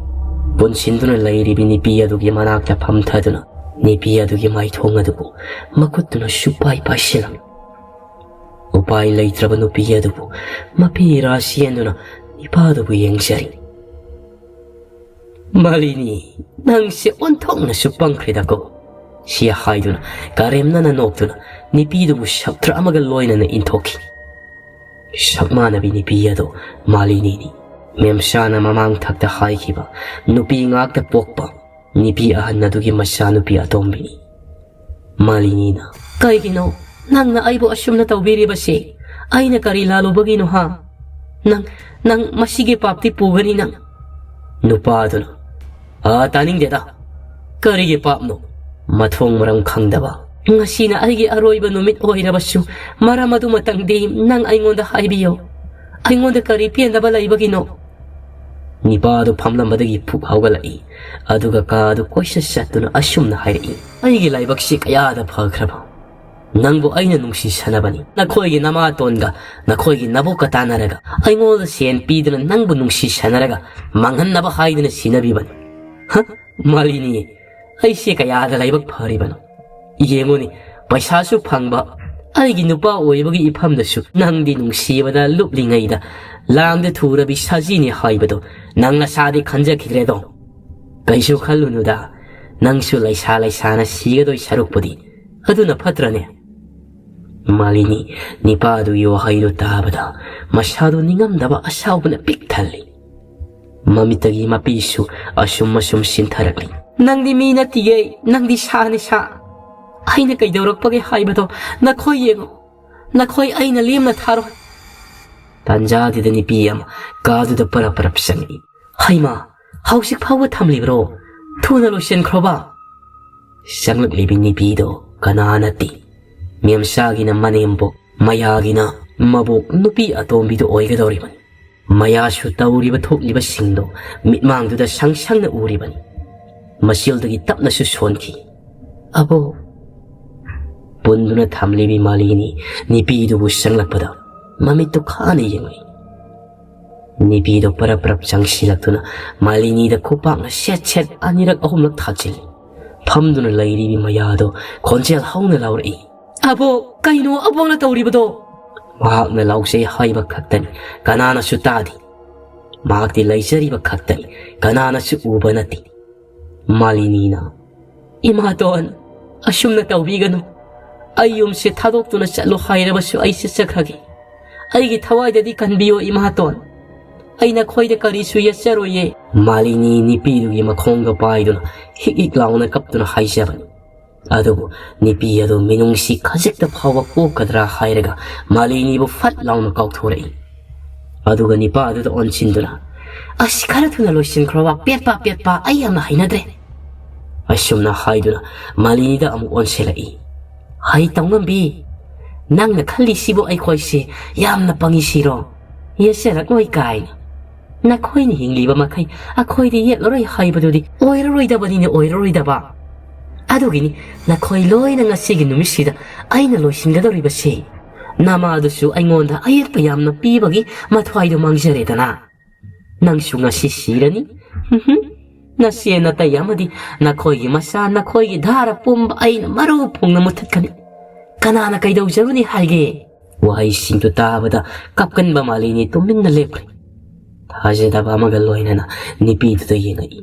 ꯄꯨꯟꯁꯤꯟꯗꯨꯅ ꯂꯩꯔꯤꯕꯤ ꯅꯨꯄꯤ ꯑꯗꯨꯒꯤ ꯃꯅꯥꯛꯇ ꯐꯝꯊꯗꯨꯅ ꯅꯨꯄꯤ ꯑꯗꯨꯒꯤ ꯃꯥꯏꯊꯣꯡ ꯑꯗꯨꯕꯨ ꯃꯈꯨꯠꯇꯨꯅ ꯁꯨꯄꯥꯏ ꯄꯥꯏꯁꯤꯜꯂꯝꯃꯤ꯫ ꯎꯄꯥꯏ ꯂꯩꯇ꯭ꯔꯕ ꯅꯨꯄꯤ ꯑꯗꯨꯕꯨ ꯃꯄꯤ ꯏꯔꯥ ꯆꯦꯟꯗꯨꯅ ꯅꯨꯄꯥꯗꯨꯕꯨ ꯌꯦꯡꯖꯔꯤ꯫ "ꯃꯥꯂꯤꯅꯤ, ꯅꯪꯁꯦ ꯑꯣꯟꯊꯣꯛꯅꯁꯨ ꯄꯪꯈ꯭ꯔꯦꯗꯀꯣ," ꯁꯤ ꯍꯥꯏꯗꯨꯅ ꯀꯔꯦꯝꯅꯅ ꯅꯣꯛꯇꯨꯅ ꯅꯨꯄꯤꯗꯨꯕꯨ ꯁꯞꯇ꯭ꯔ ꯑꯃꯒ ꯂꯣꯏꯅꯅ ꯏꯟꯊꯣꯛꯈꯤ꯫ ꯁꯛꯃꯥꯟꯅꯕꯤ ꯅꯨꯄꯤ ꯑꯗꯣ ꯃꯥꯂꯤꯅꯤꯅꯤ꯫ ꯃꯦꯝꯁꯥꯅ ꯃꯃꯥꯡ ꯊꯛꯇ ꯍꯥꯏꯈꯤꯕ ꯅꯨꯄꯤ ꯉꯥꯛꯇ ꯄꯣꯛꯄ ꯅꯨꯄꯤ ꯑꯍꯟ ꯑꯗꯨꯒꯤ ꯃꯆꯥꯅꯨꯄꯤ ꯑꯇꯣꯝꯕꯤꯅꯤ꯫ ꯃꯥꯂꯤꯅꯤꯅ, "ꯀꯩꯒꯤꯅꯣ ꯅꯪꯅ ꯑꯩꯕꯨ ꯑꯁꯨꯝꯅ ꯇꯧꯕꯤꯔꯤꯕꯁꯤ? ꯑꯩꯅ ꯀꯔꯤ ꯂꯥꯜꯂꯨꯕꯒꯤꯅꯣ, ꯍꯥ? ꯅꯪ, ꯅꯪ ꯃꯁꯤꯒꯤ ꯄꯥꯞꯇꯤ ꯄꯨꯒꯅꯤ ꯅꯪ꯫" ꯅꯨꯄꯥꯗꯨꯅ, "ꯑꯥ, ꯇꯥꯅꯤꯡꯗꯦꯗ꯫ ꯀꯔꯤꯒꯤ ꯄꯥꯞꯅꯣ? ꯃꯊꯣꯡ ꯃꯔꯝ ꯈꯪꯗꯕ꯫ ꯉꯁꯤꯅ ꯑꯩꯒꯤ ꯑꯔꯣꯏꯕ ꯅꯨꯃꯤꯠ ꯑꯣꯏꯔꯕꯁꯨ, ꯃꯔꯝ ꯑꯗꯨꯃꯇꯪꯗꯤ ꯅꯪ ꯑꯩꯉꯣꯟꯗ ꯍꯥꯏꯕꯤꯌꯨ꯫ ꯑꯩꯉꯣꯟꯗ ꯀꯔꯤ ꯄꯦꯟꯗꯕ ꯂꯩꯕꯒꯤꯅꯣ?" ꯅꯤꯄꯥꯗꯨ ꯐꯝꯂꯝꯕꯗꯒꯤ ꯐꯨꯛ ꯍꯧꯒꯠꯂꯛꯏ꯫ ꯑꯗꯨꯒ ꯀꯥ ꯑꯗꯨ ꯀꯣꯏꯆꯠ ꯆꯠꯇꯨꯅ ꯑꯁꯨꯝꯅ ꯍꯥꯏꯔꯛꯏ, "ꯑꯩꯒꯤ ꯂꯥꯏꯕꯛꯁꯤ ꯀꯌꯥꯗ ꯐꯈ꯭ꯔꯕ꯫ ꯅꯪꯕꯨ ꯑꯩꯅ ꯅꯨꯡꯁꯤ ꯁꯥꯟꯅꯕꯅꯤ꯫ ꯅꯈꯣꯏꯒꯤ ꯅꯃꯥꯇꯣꯟꯒ ꯅꯈꯣꯏꯒꯤ ꯅꯕꯣꯛꯀ ꯇꯥꯟꯅꯔꯒ, ꯑꯩꯉꯣꯟꯗ ꯁꯦꯟ ꯄꯤꯗꯨꯅ ꯅꯪꯕꯨ ꯅꯨꯡꯁꯤ ꯁꯥꯟꯅꯔꯒ ꯃꯥꯡꯍꯟꯅꯕ ꯍꯥꯏꯗꯨꯅ ꯁꯤꯟꯅꯕꯤꯕꯅꯤ꯫ ꯍ? ꯃꯥꯂꯤꯅꯤ, ꯑꯩꯁꯦ ꯀꯌꯥꯗ ꯂꯥꯏꯕꯛ ꯐꯔꯤꯕꯅꯣ? ꯌꯦꯡꯉꯨꯅꯤ, ꯄꯩꯁꯥꯁꯨ ꯐꯪꯕ, ꯑꯩꯒꯤ ꯅꯨꯄꯥ ꯑꯣꯏꯕꯒꯤ ꯏꯐꯝꯗꯁꯨ ꯅꯪꯗꯤ ꯅꯨꯡꯁꯤꯕꯗ ꯂꯨꯞꯂꯤꯉꯩꯗ ꯂꯥꯡꯗ ꯊꯨꯔꯕꯤ ꯁꯖꯤꯅꯤ ꯍꯥꯏꯕꯗꯣ ꯅꯪ ꯅꯁꯥꯗꯤ ꯈꯟꯖꯈꯤꯗ꯭ꯔꯦꯗꯣ꯫ ꯀꯩꯁꯨ ꯈꯜꯂꯨꯅꯨꯗ, ꯅꯪꯁꯨ ꯂꯩꯁꯥ ꯂꯩꯁꯥꯅ ꯁꯤꯒꯗꯣꯏ ꯁꯔꯨꯛꯄꯨꯗꯤ ꯑꯗꯨꯅ ꯐꯠꯇ꯭ꯔꯅꯦ?" ꯃꯥꯂꯤꯅꯤ ꯅꯤꯄꯥꯗꯨꯒꯤ ꯋꯥꯍꯩꯗꯨ ꯇꯥꯕꯗ ꯃꯁꯥꯗꯨ ꯅꯤꯡꯉꯝꯗꯕ ꯑꯁꯥꯎꯕꯅ ꯄꯤꯛ ꯊꯜꯂꯤ꯫ ꯃꯃꯤꯠꯇꯒꯤ ꯃꯄꯤꯁꯨ ꯑꯁꯨꯝ ꯑꯁꯨꯝ ꯁꯤꯟꯊꯔꯛꯂꯤ꯫ "ꯅꯪꯗꯤ ꯃꯤ ꯅꯠꯇꯤꯌꯦ, ꯅꯪꯗꯤ ꯁꯥꯅꯤ ꯁꯥ꯫ ꯑꯩꯅ ꯀꯩꯗꯧꯔꯛꯄꯒꯦ ꯍꯥꯏꯕꯗꯣ ꯅꯈꯣꯏ ꯌꯦꯡꯉꯣ, ꯅꯈꯣꯏ ꯑꯩꯅ ꯂꯦꯝꯅ ꯊꯥꯔꯣꯏ꯫" ꯇꯥꯟꯖꯥꯗꯨꯗ ꯅꯨꯄꯤ ꯑꯃ ꯀꯥꯗꯨꯗ ꯄꯔꯞ ꯄꯔꯞ ꯆꯪꯉꯛꯏ꯫ "ꯍꯩꯃꯥ, ꯍꯧꯖꯤꯛ ꯐꯥꯎꯕ ꯊꯝꯂꯤꯕ꯭ꯔꯣ? ꯊꯨꯅ ꯂꯣꯏꯁꯤꯟꯈ꯭ꯔꯣꯕ!" ꯆꯪꯂꯛꯂꯤꯕꯤ ꯅꯨꯄꯤꯗꯣ ꯀꯅꯥ ꯅꯠꯇꯦ, ꯃꯦꯝꯆꯥꯒꯤꯅ ꯃꯅꯦꯝꯕꯣꯛ, ꯃꯌꯥꯒꯤꯅ ꯃꯕꯣꯛ ꯅꯨꯄꯤ ꯑꯇꯣꯝꯕꯤꯗꯨ ꯑꯣꯏꯒꯗꯧꯔꯤꯕꯅꯤ꯫ ꯃꯌꯥꯁꯨ ꯇꯧꯔꯤꯕ ꯊꯣꯛꯂꯤꯕꯁꯤꯡꯗꯣ ꯃꯤꯠꯃꯥꯡꯗꯨꯗ ꯁꯪ ꯁꯪꯅ ꯎꯔꯤꯕꯅꯤ꯫ ꯃꯆꯤꯜꯗꯒꯤ ꯇꯞꯅꯁꯨ ꯁꯣꯟꯈꯤ, "ꯑꯕꯣꯛ!" ꯄꯨꯟꯗꯨꯅ ꯊꯝꯂꯤꯕꯤ ꯃꯥꯂꯤꯅꯤ ꯅꯨꯄꯤꯗꯨꯕꯨ ꯆꯪꯂꯛꯄꯗ ꯃꯃꯤꯠꯇꯨ ꯈꯥꯅ ꯌꯦꯡꯂꯛꯏ꯫ ꯅꯤꯄꯤꯗꯣ ꯄꯔꯞ ꯄꯔꯞ ꯆꯪꯁꯤꯜꯂꯛꯇꯨꯅ ꯃꯥꯂꯤꯅꯤꯗ ꯈꯨꯄꯥꯛꯅ ꯁꯦꯠ ꯁꯦꯠ ꯑꯅꯤꯔꯛ ꯑꯍꯨꯝꯂꯛ ꯊꯥꯖꯤꯜꯂꯤ꯫ ꯐꯝꯗꯨꯅ ꯂꯩꯔꯤꯕꯤ ꯃꯌꯥꯗꯣ ꯈꯣꯟꯖꯦꯜ ꯍꯧꯅ ꯂꯥꯎꯔꯛꯏ꯫ "ꯑꯕꯣꯛ, ꯀꯩꯅꯣ ꯑꯕꯣꯛꯅ ꯇꯧꯔꯤꯕꯗꯣ?" ꯃꯍꯥꯛꯅ ꯂꯥꯎꯖꯩ ꯍꯥꯏꯕ ꯈꯛꯇꯅꯤ, ꯀꯅꯥꯅꯁꯨ ꯇꯥꯗꯦ꯫ ꯃꯍꯥꯛꯇꯤ ꯂꯩꯖꯔꯤꯕ ꯈꯛꯇꯅꯤ, ꯀꯅꯥꯅꯁꯨ ꯎꯕ ꯅꯠꯇꯦ꯫ ꯃꯥꯂꯤꯅꯤꯅ, "ꯏꯃꯥꯇꯣꯟ, ꯑꯁꯨꯝꯅ ꯇꯧꯕꯤꯒꯅꯨ꯫ ꯑꯩ ꯌꯨꯝꯁꯦ ꯊꯥꯗꯣꯛꯇꯨꯅ ꯆꯠꯂꯣ ꯍꯥꯏꯔꯕꯁꯨ ꯑꯩ ꯆꯠꯆꯈ꯭ꯔꯒꯦ꯫ ꯑꯩꯒꯤ ꯊꯋꯥꯏꯗꯗꯤ ꯀꯟꯕꯤꯌꯣ ꯏꯃꯥꯇꯣꯟ꯫ ꯑꯩ ꯅꯈꯣꯏꯗ ꯀꯔꯤꯁꯨ ꯌꯦꯠꯆꯔꯣꯏꯌꯦ"꯫ ꯃꯥꯂꯤꯅꯤ ꯅꯤꯄꯤꯗꯨꯒꯤ ꯃꯈꯣꯡꯗ ꯄꯥꯏꯗꯨꯅ ꯍꯤꯛ ꯍꯤꯛ ꯂꯥꯎꯅ ꯀꯞꯇꯨꯅ ꯍꯥꯏꯖꯕꯅꯤ꯫ ꯑꯗꯨꯕꯨ ꯅꯤꯄꯤ ꯑꯗꯨ ꯃꯤꯅꯨꯡꯁꯤ ꯈꯖꯤꯛꯇ ꯐꯥꯎꯕ ꯄꯣꯛꯀꯗ꯭ꯔꯥ ꯍꯥꯏꯔꯒ ꯃꯥꯂꯤꯅꯤꯕꯨ ꯐꯠ ꯂꯥꯎꯅ ꯀꯥꯎꯊꯣꯔꯛꯏ꯫ ꯑꯗꯨꯒ ꯅꯤꯄꯥ ꯑꯗꯨꯗ ꯑꯣꯟꯁꯤꯟꯗꯨꯅ, "ꯑꯁ, ꯈꯔ ꯊꯨꯅ ꯂꯣꯏꯁꯤꯟꯈ꯭ꯔꯣꯕ, ꯄꯦꯠꯄ ꯄꯦꯠꯄ, ꯑꯩ ꯌꯥꯝꯅ ꯍꯩꯅꯗ꯭ꯔꯦ"꯫ ꯑꯁꯨꯝꯅ ꯍꯥꯏꯗꯨꯅ ꯃꯥꯂꯤꯅꯤꯗ ꯑꯃꯨꯛ ꯑꯣꯟꯁꯤꯜꯂꯛꯏ꯫ "ꯍꯩ ꯇꯧꯉꯝꯕꯤ, ꯅꯪꯅ ꯈꯜꯂꯤꯁꯤꯕꯨ ꯑꯩꯈꯣꯏꯁꯦ ꯌꯥꯝꯅ ꯄꯪꯉꯤ ꯁꯤꯔꯣ? ꯌꯦꯠꯆꯔꯛꯂꯣꯏ ꯀꯥꯏꯅ꯫ ꯅꯈꯣꯏꯅ ꯍꯤꯡꯂꯤꯕ ꯃꯈꯩ ꯑꯩꯈꯣꯏꯗꯤ ꯌꯦꯠꯂꯔꯣꯏ ꯍꯥꯏꯕꯗꯨꯗꯤ ꯑꯣꯏꯔꯔꯣꯏꯗꯕꯅꯤꯅꯦ, ꯑꯣꯏꯔꯔꯣꯏꯗꯕ꯫ ꯑꯗꯨꯒꯤꯅꯤ ꯅꯈꯣꯏ ꯂꯣꯏꯅ ꯉꯁꯤꯒꯤ ꯅꯨꯃꯤꯠꯁꯤꯗ ꯑꯩꯅ ꯂꯣꯏꯁꯤꯟꯒꯗꯧꯔꯤꯕꯁꯤ꯫ ꯅꯃꯥꯗꯨꯁꯨ ꯑꯩꯉꯣꯟꯗ ꯑꯌꯦꯠꯄ ꯌꯥꯝꯅ ꯄꯤꯕꯒꯤ ꯃꯊ꯭ꯋꯥꯏꯗꯣ ꯃꯥꯡꯖꯔꯦꯗꯅ꯫ ꯅꯪꯁꯨ ꯉꯁꯤ ꯁꯤꯔꯅꯤ꯫ ꯅꯆꯦ ꯅꯇꯩ ꯑꯃꯗꯤ ꯅꯈꯣꯏꯒꯤ ꯃꯆꯥ, ꯅꯈꯣꯏꯒꯤ ꯙꯥꯔ ꯄꯨꯝꯕ ꯑꯩꯅ ꯃꯔꯨ ꯐꯣꯡꯅ ꯃꯨꯊꯠꯀꯅꯤ꯫ ꯀꯅꯥꯅ ꯀꯩꯗꯧꯖꯔꯨꯅꯤ ꯍꯥꯏꯒꯦ?" ꯋꯥꯍꯩꯁꯤꯡꯗꯨ ꯇꯥꯕꯗ ꯀꯞꯀꯟꯕ ꯃꯥꯂꯤꯅꯤ ꯇꯨꯃꯤꯟꯅ ꯂꯦꯞꯈ꯭ꯔꯦ꯫ ꯊꯥꯖꯗꯕ ꯑꯃꯒ ꯂꯣꯏꯅꯅ ꯅꯤꯄꯤꯗꯨꯗ ꯌꯦꯡꯉꯛꯏ꯫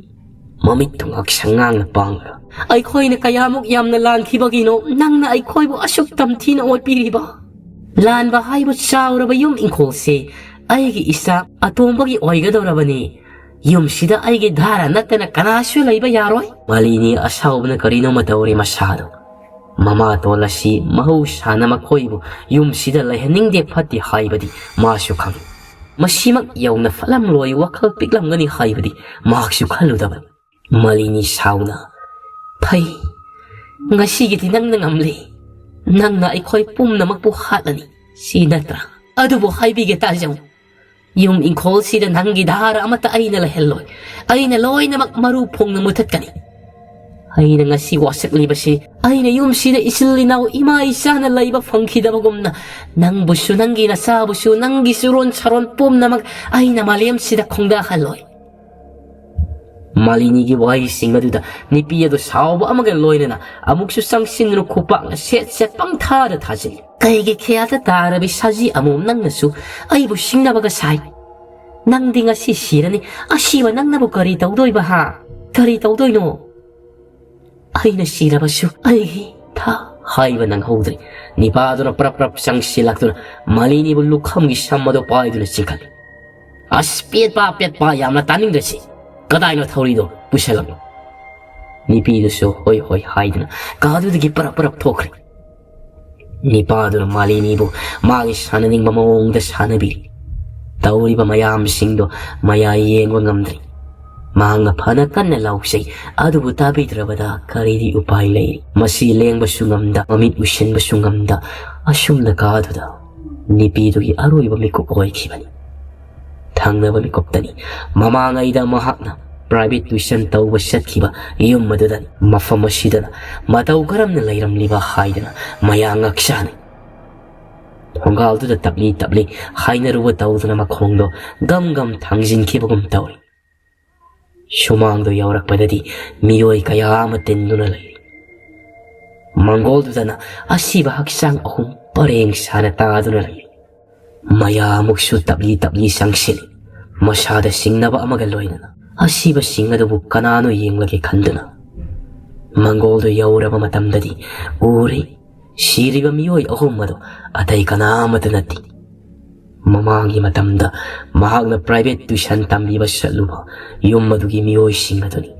ꯃꯃꯤꯠꯇꯨ ꯉꯥꯛꯁꯪ ꯉꯥꯡꯅ ꯄꯥꯡꯂꯒ, "ꯑꯩꯈꯣꯏꯅ ꯀꯌꯥꯃꯨꯛ ꯌꯥꯝꯅ ꯂꯥꯟꯈꯤꯕꯒꯤꯅꯣ ꯅꯪꯅ ꯑꯩꯈꯣꯏꯕꯨ ꯑꯁꯨꯛ ꯇꯝꯊꯤꯅ ꯑꯣꯠꯄꯤꯔꯤꯕ? ꯂꯥꯟꯕ ꯍꯥꯏꯕ ꯆꯥꯎꯔꯕ ꯌꯨꯝ ꯏꯪꯈꯣꯜꯁꯦ ꯑꯩꯒꯤ ꯏꯆꯥ ꯑꯇꯣꯝꯕꯒꯤ ꯑꯣꯏꯒꯗꯧꯔꯕꯅꯤ꯫ ꯌꯨꯝꯁꯤꯗ ꯑꯩꯒꯤ ꯙꯥꯔꯥ ꯅꯠꯇꯅ ꯀꯅꯥꯁꯨ ꯂꯩꯕ ꯌꯥꯔꯣꯏ"꯫ ꯃꯥꯂꯤꯅꯤ ꯑꯁꯥꯎꯕꯅ ꯀꯔꯤꯅꯣꯃ ꯇꯧꯔꯤ ꯃꯁꯥꯗꯣ꯫ ꯃꯃꯥꯇꯣꯟ ꯑꯁꯤ ꯃꯍꯧꯁꯥꯅ ꯃꯈꯣꯏꯕꯨ ꯌꯨꯝꯁꯤꯗ ꯂꯩꯍꯟꯅꯤꯡꯗꯦ ꯐꯠꯇꯦ ꯍꯥꯏꯕꯗꯤ ꯃꯥꯁꯨ ꯈꯪꯏ꯫ ꯃꯁꯤꯃꯛ ꯌꯧꯅ ꯐꯠꯂꯝꯂꯣꯏ, ꯋꯥꯈꯜ ꯄꯤꯛꯂꯝꯒꯅꯤ ꯍꯥꯏꯕꯗꯤ ꯃꯍꯥꯛꯁꯨ ꯈꯜꯂꯨꯗꯕꯅꯤ꯫ ꯃꯥꯂꯤꯅꯤ ꯁꯥꯎꯅ, "ꯐꯩ, ꯉꯁꯤꯒꯤꯗꯤ ꯅꯪꯅ ꯉꯝꯂꯦ꯫ ꯅꯪꯅ ꯑꯩꯈꯣꯏ ꯄꯨꯝꯅꯃꯛꯄꯨ ꯍꯥꯠꯂꯅꯤ, ꯁꯤ ꯅꯠꯇ꯭ꯔꯥ? ꯑꯗꯨꯕꯨ ꯍꯥꯏꯕꯤꯒꯦ ꯇꯥꯖꯧ, ꯌꯨꯝ ꯏꯪꯈꯣꯜꯁꯤꯗ ꯅꯪꯒꯤ ꯙꯥꯔ ꯑꯃꯠꯇ ꯑꯩꯅ ꯂꯩꯍꯜꯂꯣꯏ꯫ ꯑꯩꯅ ꯂꯣꯏꯅꯃꯛ ꯃꯔꯨ ꯐꯣꯡꯅ ꯃꯨꯊꯠꯀꯅꯤ"꯫ ꯑꯩꯅ ꯉꯁꯤ ꯋꯥꯁꯛꯂꯤꯕꯁꯤ, ꯑꯩꯅ ꯌꯨꯝꯁꯤꯗ ꯏꯆꯤꯜ ꯏꯅꯥꯎ ꯏꯃꯥ ꯏꯆꯥꯅ ꯂꯩꯕ ꯐꯪꯈꯤꯗꯕꯒꯨꯝꯅ, ꯅꯪꯕꯨꯁꯨ, ꯅꯪꯒꯤ ꯅꯆꯥꯕꯨꯁꯨ, ꯅꯪꯒꯤ ꯆꯨꯔꯣꯟ ꯁꯥꯔꯣꯟ ꯄꯨꯝꯅꯃꯛ ꯑꯩꯅ ꯃꯥꯂꯦꯝꯁꯤꯗ ꯈꯣꯡꯗꯥꯍꯜꯂꯣꯏ꯫ ꯃꯥꯂꯤꯅꯤꯒꯤ ꯋꯥꯍꯩꯁꯤꯡ ꯑꯗꯨꯗ ꯅꯨꯄꯤ ꯑꯗꯨ ꯁꯥꯎꯕ ꯑꯃꯒ ꯂꯣꯏꯅꯅ ꯑꯃꯨꯛꯁꯨ ꯆꯪꯁꯤꯟꯗꯨꯅ ꯈꯨꯄꯥꯛꯅ ꯁꯦꯠ ꯁꯦꯠ ꯄꯪꯊꯥꯗ ꯊꯥꯖꯤꯜꯂꯤ꯫ "ꯀꯩꯒꯤ ꯈꯌꯥꯜꯗ ꯇꯥꯔꯕꯤ ꯁꯖꯤ ꯑꯃꯣꯝ, ꯅꯪꯅꯁꯨ ꯑꯩꯕꯨ ꯁꯤꯡꯅꯕꯒ ꯁꯥꯏ? ꯅꯪꯗꯤ ꯉꯁꯤ ꯁꯤꯔꯅꯤ꯫ ꯑꯁꯤꯕ ꯅꯪꯅꯕꯨ ꯀꯔꯤ ꯇꯧꯗꯣꯏꯕ, ꯍꯥ? ꯀꯔꯤ ꯇꯧꯗꯣꯏꯅꯣ?" "ꯑꯩꯅ ꯁꯤꯔꯕꯁꯨ ꯑꯩꯒꯤ ꯊꯥ" ꯍꯥꯏꯕ ꯅꯪꯍꯧꯗ꯭ꯔꯦ꯫ ꯅꯤꯄꯥꯗꯨꯅ ꯄ꯭ꯔꯞ ꯄ꯭ꯔꯞ ꯆꯪꯁꯤꯜꯂꯛꯇꯨꯅ ꯃꯥꯂꯤꯅꯤꯕꯨ ꯂꯨꯈꯝꯒꯤ ꯁꯝ ꯑꯗꯨ ꯄꯥꯏꯗꯨꯅ ꯆꯤꯡꯈꯠꯂꯤ꯫ "ꯑꯁ, ꯄꯦꯠꯄ ꯄꯦꯠꯄ, ꯌꯥꯝꯅ ꯇꯥꯅꯤꯡꯗ꯭ꯔꯁꯤ꯫ ꯀꯗꯥꯏꯅꯣ ꯊꯧꯔꯤꯗꯣ? ꯄꯨꯁꯜꯂꯛꯂꯣ꯫" ꯅꯨꯄꯤꯗꯨꯁꯨ ꯍꯣꯏ ꯍꯣꯏ ꯍꯥꯏꯗꯨꯅ ꯀꯥꯗꯨꯗꯒꯤ ꯄꯔꯞ ꯄꯔꯞ ꯊꯣꯛꯈ꯭ꯔꯦ꯫ ꯅꯤꯄꯥꯗꯨꯅ ꯃꯥꯂꯤꯅꯤꯕꯨ ꯃꯥꯒꯤ ꯁꯥꯟꯅꯅꯤꯡꯕ ꯃꯑꯣꯡꯗ ꯁꯥꯟꯅꯕꯤꯔꯤ꯫ ꯇꯧꯔꯤꯕ ꯃꯌꯥꯝꯁꯤꯡꯗꯣ ꯃꯌꯥ ꯌꯦꯡꯕ ꯉꯝꯗ꯭ꯔꯤ꯫ ꯃꯍꯥꯛꯅ ꯐꯅ ꯀꯟꯅ ꯂꯥꯎꯖꯩ, ꯑꯗꯨꯕꯨ ꯇꯥꯕꯤꯗ꯭ꯔꯕꯗ ꯀꯔꯤꯗꯤ ꯎꯄꯥꯏ ꯂꯩ? ꯃꯁꯤ ꯂꯦꯡꯕꯁꯨ ꯉꯝꯗ, ꯃꯃꯤꯠ ꯎꯏꯁꯤꯟꯕꯁꯨ ꯉꯝꯗ, ꯑꯁꯨꯝꯅ ꯀꯥꯗꯨꯗ ꯅꯨꯄꯤꯗꯨꯒꯤ ꯑꯔꯣꯏꯕ ꯃꯤꯀꯨꯞ ꯑꯣꯏꯈꯤꯕꯅꯤ꯫ ꯊꯪꯅꯕ ꯃꯤꯀꯨꯞꯇꯅꯤ ꯃꯃꯥꯡꯉꯩꯗ ꯃꯍꯥꯛꯅ private tuition ꯇꯧꯕ ꯆꯠꯈꯤꯕ ꯌꯨꯝ ꯑꯗꯨꯗꯅꯤ꯫ ꯃꯐꯝ ꯑꯁꯤꯗꯅ ꯃꯇꯧ ꯀꯔꯝꯅ ꯂꯩꯔꯝꯂꯤꯕ ꯍꯥꯏꯗꯅ ꯃꯌꯥ ꯉꯛ ꯆꯥꯅꯩ꯫ ꯊꯣꯡꯒꯥꯜꯗꯨꯗ ꯇꯞꯂꯤ ꯇꯞꯂꯤ ꯍꯥꯏꯅꯔꯨꯕ ꯇꯧꯗꯨꯅ ꯃꯈꯣꯡꯗꯣ ꯒꯝ ꯒꯝ ꯊꯥꯡꯖꯤꯟꯈꯤꯕꯒꯨꯝ ꯇꯧꯏ꯫ ꯁꯨꯃꯥꯡꯗꯣ ꯌꯧꯔꯛꯄꯗꯗꯤ ꯃꯤꯑꯣꯏ ꯀꯌꯥ ꯑꯃ ꯇꯤꯟꯗꯨꯅ ꯂꯩꯔꯤ꯫ ꯃꯪꯒꯣꯜꯗꯨꯗꯅ ꯑꯁꯤꯕ ꯍꯛꯆꯥꯡ ꯑꯍꯨꯝ ꯄꯔꯦꯡ ꯁꯥꯅ ꯇꯥꯗꯨꯅ ꯂꯩꯔꯤ꯫ ꯃꯌꯥ ꯑꯃꯨꯛꯁꯨ ꯇꯞꯂꯤ ꯇꯞꯂꯤ ꯆꯪꯁꯤꯜꯂꯤ꯫ ꯃꯁꯥꯗ ꯁꯤꯡꯅꯕ ꯑꯃꯒ ꯂꯣꯏꯅꯅ ꯑꯁꯤꯕꯁꯤꯡ ꯑꯗꯨꯕꯨ ꯀꯅꯥꯅꯣ ꯌꯦꯡꯂꯒꯦ ꯈꯟꯗꯨꯅ ꯃꯪꯒꯣꯜꯗꯨ ꯌꯧꯔꯕ ꯃꯇꯝꯗꯗꯤ ꯎꯔꯤ, ꯁꯤꯔꯤꯕ ꯃꯤꯑꯣꯏ ꯑꯍꯨꯝ ꯑꯗꯨ ꯑꯇꯩ ꯀꯅꯥ ꯑꯃꯠꯇ ꯅꯠꯇꯦ꯫ ꯃꯃꯥꯡꯒꯤ ꯃꯇꯝꯗ ꯃꯍꯥꯛꯅ private tuition ꯇꯝꯕꯤꯕ ꯆꯠꯂꯨꯕ ꯌꯨꯝ ꯑꯗꯨꯒꯤ ꯃꯤꯑꯣꯏꯁꯤꯡ ꯑꯗꯨꯅꯤ꯫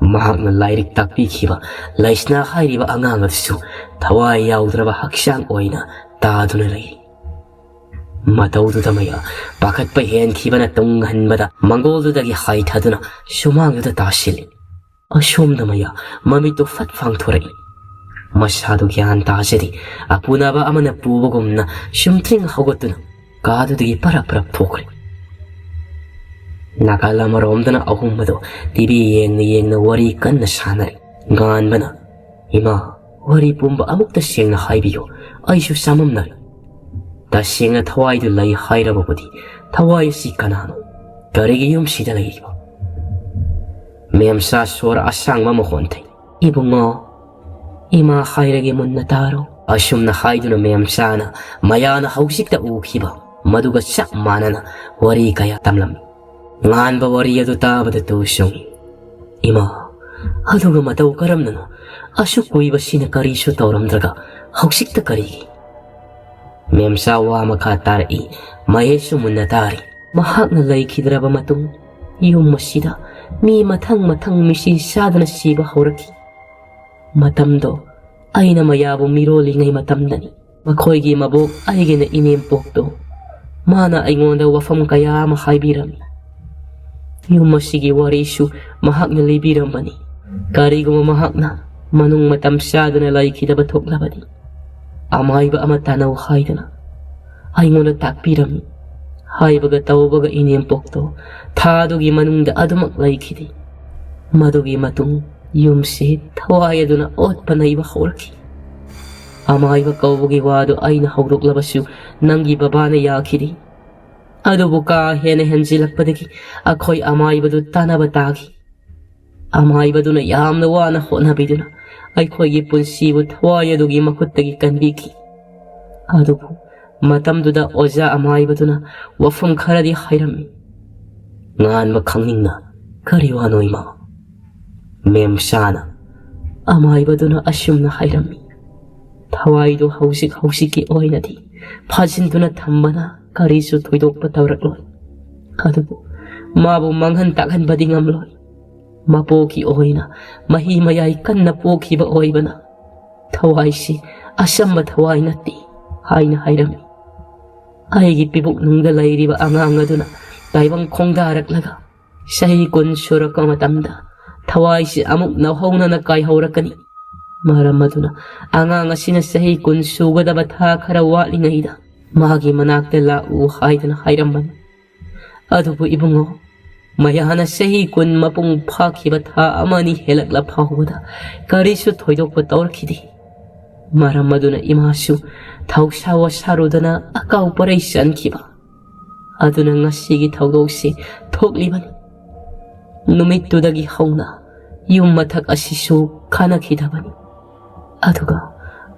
ꯃꯍꯥꯛꯅ ꯂꯥꯏꯔꯤꯛ ꯇꯥꯛꯄꯤꯈꯤꯕ ꯂꯩꯁꯅꯥ ꯍꯥꯏꯔꯤꯕ ꯑꯉꯥꯡ ꯑꯗꯨꯁꯨ ꯊꯋꯥꯏ ꯌꯥꯎꯗ꯭ꯔꯕ ꯍꯛꯆꯥꯡ ꯑꯣꯏꯅ ꯇꯥꯗꯨꯅ ꯂꯩꯔꯤ꯫ ꯃꯇꯧꯗꯨꯗ ꯃꯌꯥ ꯄꯥꯈꯠꯄ ꯍꯦꯟꯈꯤꯕꯅ ꯇꯨꯡ ꯍꯟꯕꯗ ꯃꯪꯒꯣꯜꯗꯨꯗꯒꯤ ꯍꯥꯏꯊꯗꯨꯅ ꯁꯨꯃꯥꯡꯗꯨꯗ ꯇꯥꯁꯤꯜꯂꯤ꯫ ꯑꯁꯣꯝꯗ ꯃꯌꯥ ꯃꯃꯤꯠꯇꯨ ꯐꯠ ꯄꯥꯡꯊꯣꯔꯛꯏ꯫ ꯃꯁꯥꯗꯨ ꯒ꯭ꯌꯥꯟ ꯇꯥꯖꯗꯦ꯫ ꯑꯄꯨꯅꯕ ꯑꯃꯅ ꯄꯨꯕꯒꯨꯝꯅ ꯁꯨꯝꯇ꯭ꯔꯤꯡ ꯍꯧꯒꯠꯇꯨꯅ ꯀꯥꯗꯨꯗꯒꯤ ꯄꯔꯞ ꯄꯔꯞ ꯊꯣꯛꯈ꯭ꯔꯦ꯫ ꯅꯥꯀꯜ ꯑꯃꯔꯣꯝꯗꯅ ꯑꯍꯨꯝ ꯑꯗꯨ ꯇꯤꯚꯤ ꯌꯦꯡꯅ ꯌꯦꯡꯅ ꯋꯥꯔꯤ ꯀꯟꯅ ꯁꯥꯟꯅꯔꯤ꯫ ꯉꯥꯟꯕꯅ, "ꯏꯃꯥ, ꯋꯥꯔꯤ ꯄꯨꯝꯕ ꯑꯃꯨꯛꯇ ꯁꯦꯡꯅ ꯍꯥꯏꯕꯤꯌꯨ, ꯑꯩꯁꯨ ꯆꯃꯝꯅꯔꯦ꯫ ꯇꯁꯦꯡꯅ ꯊꯋꯥꯏꯗꯨ ꯂꯩ ꯍꯥꯏꯔꯕꯕꯨꯗꯤ ꯊꯋꯥꯏ ꯑꯁꯤ ꯀꯅꯥꯅꯣ? ꯀꯔꯤꯒꯤ ꯌꯨꯝꯁꯤꯗ ꯂꯩꯔꯤꯕ?" ꯃꯦꯝꯆꯥ ꯁꯣꯔ ꯑꯁꯥꯡꯕ ꯑꯃ ꯍꯣꯟꯊꯩ꯫ "ꯏꯕꯨꯡꯉꯣ, ꯏꯃꯥ ꯍꯥꯏꯔꯒꯦ, ꯃꯨꯟꯅ ꯇꯥꯔꯣ꯫" ꯑꯁꯨꯝꯅ ꯍꯥꯏꯗꯨꯅ ꯃꯦꯝꯆꯥꯅ ꯃꯌꯥꯅ ꯍꯧꯖꯤꯛꯇ ꯎꯈꯤꯕ ꯃꯗꯨꯒ ꯆꯞ ꯃꯥꯟꯅꯅ ꯋꯥꯔꯤ ꯀꯌꯥ ꯇꯝꯂꯝꯃꯤ꯫ ꯉꯥꯟꯕ ꯋꯥꯔꯤ ꯑꯗꯨ ꯇꯥꯕꯗ ꯇꯨ ꯆꯨꯡꯏ꯫ "ꯏꯃꯥ, ꯑꯗꯨꯒ ꯃꯇꯧ ꯀꯔꯝꯅꯅꯣ? ꯑꯁꯨꯛ ꯀꯨꯏꯕꯁꯤꯅ ꯀꯔꯤꯁꯨ ꯇꯧꯔꯝꯗ꯭ꯔꯒ ꯍꯧꯖꯤꯛꯇ ꯀꯔꯤꯒꯤ?" ꯃꯦꯝꯆꯥ ꯋꯥ ꯃꯈꯥ ꯇꯥꯔꯛꯏ꯫ ꯃꯍꯦꯁꯁꯨ ꯃꯨꯟꯅ ꯇꯥꯔꯤ꯫ "ꯃꯍꯥꯛꯅ ꯂꯩꯈꯤꯗ꯭ꯔꯕ ꯃꯇꯨꯡ ꯌꯨꯝ ꯑꯁꯤꯗ ꯃꯤ ꯃꯊꯪ ꯃꯊꯪ ꯃꯤꯁꯤ ꯆꯥꯗꯅ ꯁꯤꯕ ꯍꯧꯔꯛꯈꯤ꯫ ꯃꯇꯝꯗꯣ ꯑꯩꯅ ꯃꯌꯥꯕꯨ ꯃꯤꯔꯣꯜꯂꯤꯉꯩ ꯃꯇꯝꯗꯅꯤ꯫ ꯃꯈꯣꯏꯒꯤ ꯃꯕꯣꯛ ꯑꯩꯒꯤꯅ ꯏꯅꯦꯝꯄꯣꯛꯇꯣ, ꯃꯥꯅ ꯑꯩꯉꯣꯟꯗ ꯋꯥꯐꯝ ꯀꯌꯥ ꯑꯃ ꯍꯥꯏꯕꯤꯔꯝꯃꯤ꯫ ꯌꯨꯝ ꯑꯁꯤꯒꯤ ꯋꯥꯔꯤꯁꯨ ꯃꯍꯥꯛꯅ ꯂꯤꯕꯤꯔꯝꯕꯅꯤ꯫ ꯀꯔꯤꯒꯨꯝꯕ ꯃꯍꯥꯛꯅ ꯃꯅꯨꯡ ꯃꯇꯝ ꯆꯥꯗꯅ ꯂꯩꯈꯤꯗꯕ ꯊꯣꯛꯂꯕꯗꯤ, ꯑꯃꯥꯏꯕ ꯑꯃ ꯇꯥꯟꯅꯧ ꯍꯥꯏꯗꯅ ꯑꯩꯉꯣꯟꯗ ꯇꯥꯛꯄꯤꯔꯝꯃꯤ꯫" ꯍꯥꯏꯕꯒ ꯇꯧꯕꯒ ꯏꯅꯦꯝꯄꯣꯛꯇꯣ ꯊꯥꯗꯨꯒꯤ ꯃꯅꯨꯡꯗ ꯑꯗꯨꯃꯛ ꯂꯩꯈꯤꯗꯦ꯫ ꯃꯗꯨꯒꯤ ꯃꯇꯨꯡ ꯌꯨꯝꯁꯤ ꯊꯋꯥꯏ ꯑꯗꯨꯅ ꯑꯣꯠꯄ ꯅꯩꯕ ꯍꯧꯔꯛꯈꯤ꯫ ꯑꯃꯥꯏꯕ ꯀꯧꯕꯒꯤ ꯋꯥꯗꯨ ꯑꯩꯅ ꯍꯧꯗꯣꯛꯂꯕꯁꯨ ꯅꯪꯒꯤ ꯕꯕꯥꯅ ꯌꯥꯈꯤꯗꯦ꯫ ꯑꯗꯨꯕꯨ ꯀꯥ ꯍꯦꯟꯅ ꯍꯦꯟꯖꯤꯜꯂꯛꯄꯗꯒꯤ ꯑꯩꯈꯣꯏ ꯑꯃꯥꯏꯕꯗꯨ ꯇꯥꯟꯅꯕ ꯇꯥꯈꯤ꯫ ꯑꯃꯥꯏꯕꯗꯨꯅ ꯌꯥꯝꯅ ꯋꯥꯅ ꯍꯣꯠꯅꯕꯤꯗꯨꯅ ꯑꯩꯈꯣꯏꯒꯤ ꯄꯨꯟꯁꯤꯕꯨ ꯊꯋꯥꯏ ꯑꯗꯨꯒꯤ ꯃꯈꯨꯠꯇꯒꯤ ꯀꯟꯕꯤꯈꯤ꯫ ꯑꯗꯨꯕꯨ ꯃꯇꯝꯗꯨꯗ ꯑꯣꯖꯥ ꯑꯃꯥꯏꯕꯗꯨꯅ ꯋꯥꯐꯝ ꯈꯔꯗꯤ ꯍꯥꯏꯔꯝꯃꯤ꯫ ꯉꯥꯟꯕ ꯈꯪꯅꯤꯡꯅ, "ꯀꯔꯤ ꯋꯥꯅꯣ ꯏꯃꯥ?" ꯃꯦꯝꯆꯥꯅ ꯑꯃꯥꯏꯕꯗꯨꯅ ꯑꯁꯨꯝꯅ ꯍꯥꯏꯔꯝꯃꯤ, "ꯊꯋꯥꯏꯗꯨ ꯍꯧꯖꯤꯛ ꯍꯧꯖꯤꯛꯀꯤ ꯑꯣꯏꯅꯗꯤ ꯐꯥꯖꯤꯟꯗꯨꯅ ꯊꯝꯕꯅ ꯀꯔꯤꯁꯨ ꯊꯣꯏꯗꯣꯛꯄ ꯇꯧꯔꯛꯂꯣꯏ꯫ ꯑꯗꯨꯕꯨ ꯃꯥꯕꯨ ꯃꯥꯡꯍꯟ ꯇꯥꯛꯍꯟꯕꯗꯤ ꯉꯝꯂꯣꯏ꯫ ꯃꯄꯣꯛꯀꯤ ꯑꯣꯏꯅ ꯃꯍꯤ ꯃꯌꯥꯏ ꯀꯟꯅ ꯄꯣꯛꯈꯤꯕ ꯑꯣꯏꯕꯅ ꯊꯋꯥꯏꯁꯤ ꯑꯆꯝꯕ ꯊꯋꯥꯏ ꯅꯠꯇꯦ" ꯍꯥꯏꯅ ꯍꯥꯏꯔꯝꯃꯤ꯫ ꯑꯩꯒꯤ ꯄꯤꯕꯨꯛꯅꯨꯡꯗ ꯂꯩꯔꯤꯕ ꯑꯉꯥꯡ ꯑꯗꯨꯅ ꯇꯥꯏꯕꯪ ꯈꯣꯡꯗꯥꯔꯛꯂꯒ ꯆꯍꯤ ꯀꯨꯟ ꯁꯨꯔꯛꯄ ꯃꯇꯝꯗ ꯊꯋꯥꯏꯁꯤ ꯑꯃꯨꯛ ꯅꯧꯍꯧꯅꯅ ꯀꯥꯏꯍꯧꯔꯛꯀꯅꯤ꯫ ꯃꯔꯝ ꯑꯗꯨꯅ ꯑꯉꯥꯡ ꯑꯁꯤꯅ ꯆꯍꯤ ꯀꯨꯟ ꯁꯨꯒꯗꯕ ꯊꯥ ꯈꯔ ꯋꯥꯠꯂꯤꯉꯩꯗ ꯃꯥꯒꯤ ꯃꯅꯥꯛꯇ ꯂꯥꯛꯎ ꯍꯥꯏꯗꯨꯅ ꯍꯥꯏꯔꯝꯕꯅꯤ꯫ ꯑꯗꯨꯕꯨ ꯏꯕꯨꯡꯉꯣ, ꯃꯌꯥꯅ ꯆꯍꯤ ꯀꯨꯟ ꯃꯄꯨꯡ ꯐꯥꯈꯤꯕ ꯊꯥ ꯑꯃ ꯑꯅꯤ ꯍꯦꯜꯂꯛꯂ ꯐꯥꯎꯕꯗ ꯀꯔꯤꯁꯨ ꯊꯣꯏꯗꯣꯛꯄ ꯇꯧꯔꯛꯈꯤꯗꯦ꯫ ꯃꯔꯝ ꯑꯗꯨꯅ ꯏꯃꯥꯁꯨ ꯊꯧꯁꯥ ꯋꯥꯁꯥꯔꯨꯗꯅ ꯑꯀꯥꯎ ꯄꯔꯩ ꯆꯟꯈꯤꯕ ꯑꯗꯨꯅ ꯉꯁꯤꯒꯤ ꯊꯧꯗꯣꯛꯁꯤ ꯊꯣꯛꯂꯤꯕꯅꯤ꯫ ꯅꯨꯃꯤꯠꯇꯨꯗꯒꯤ ꯍꯧꯅ ꯌꯨꯝ ꯃꯊꯛ ꯑꯁꯤꯁꯨ ꯀꯥꯅꯈꯤꯗꯕꯅꯤ꯫ ꯑꯗꯨꯒ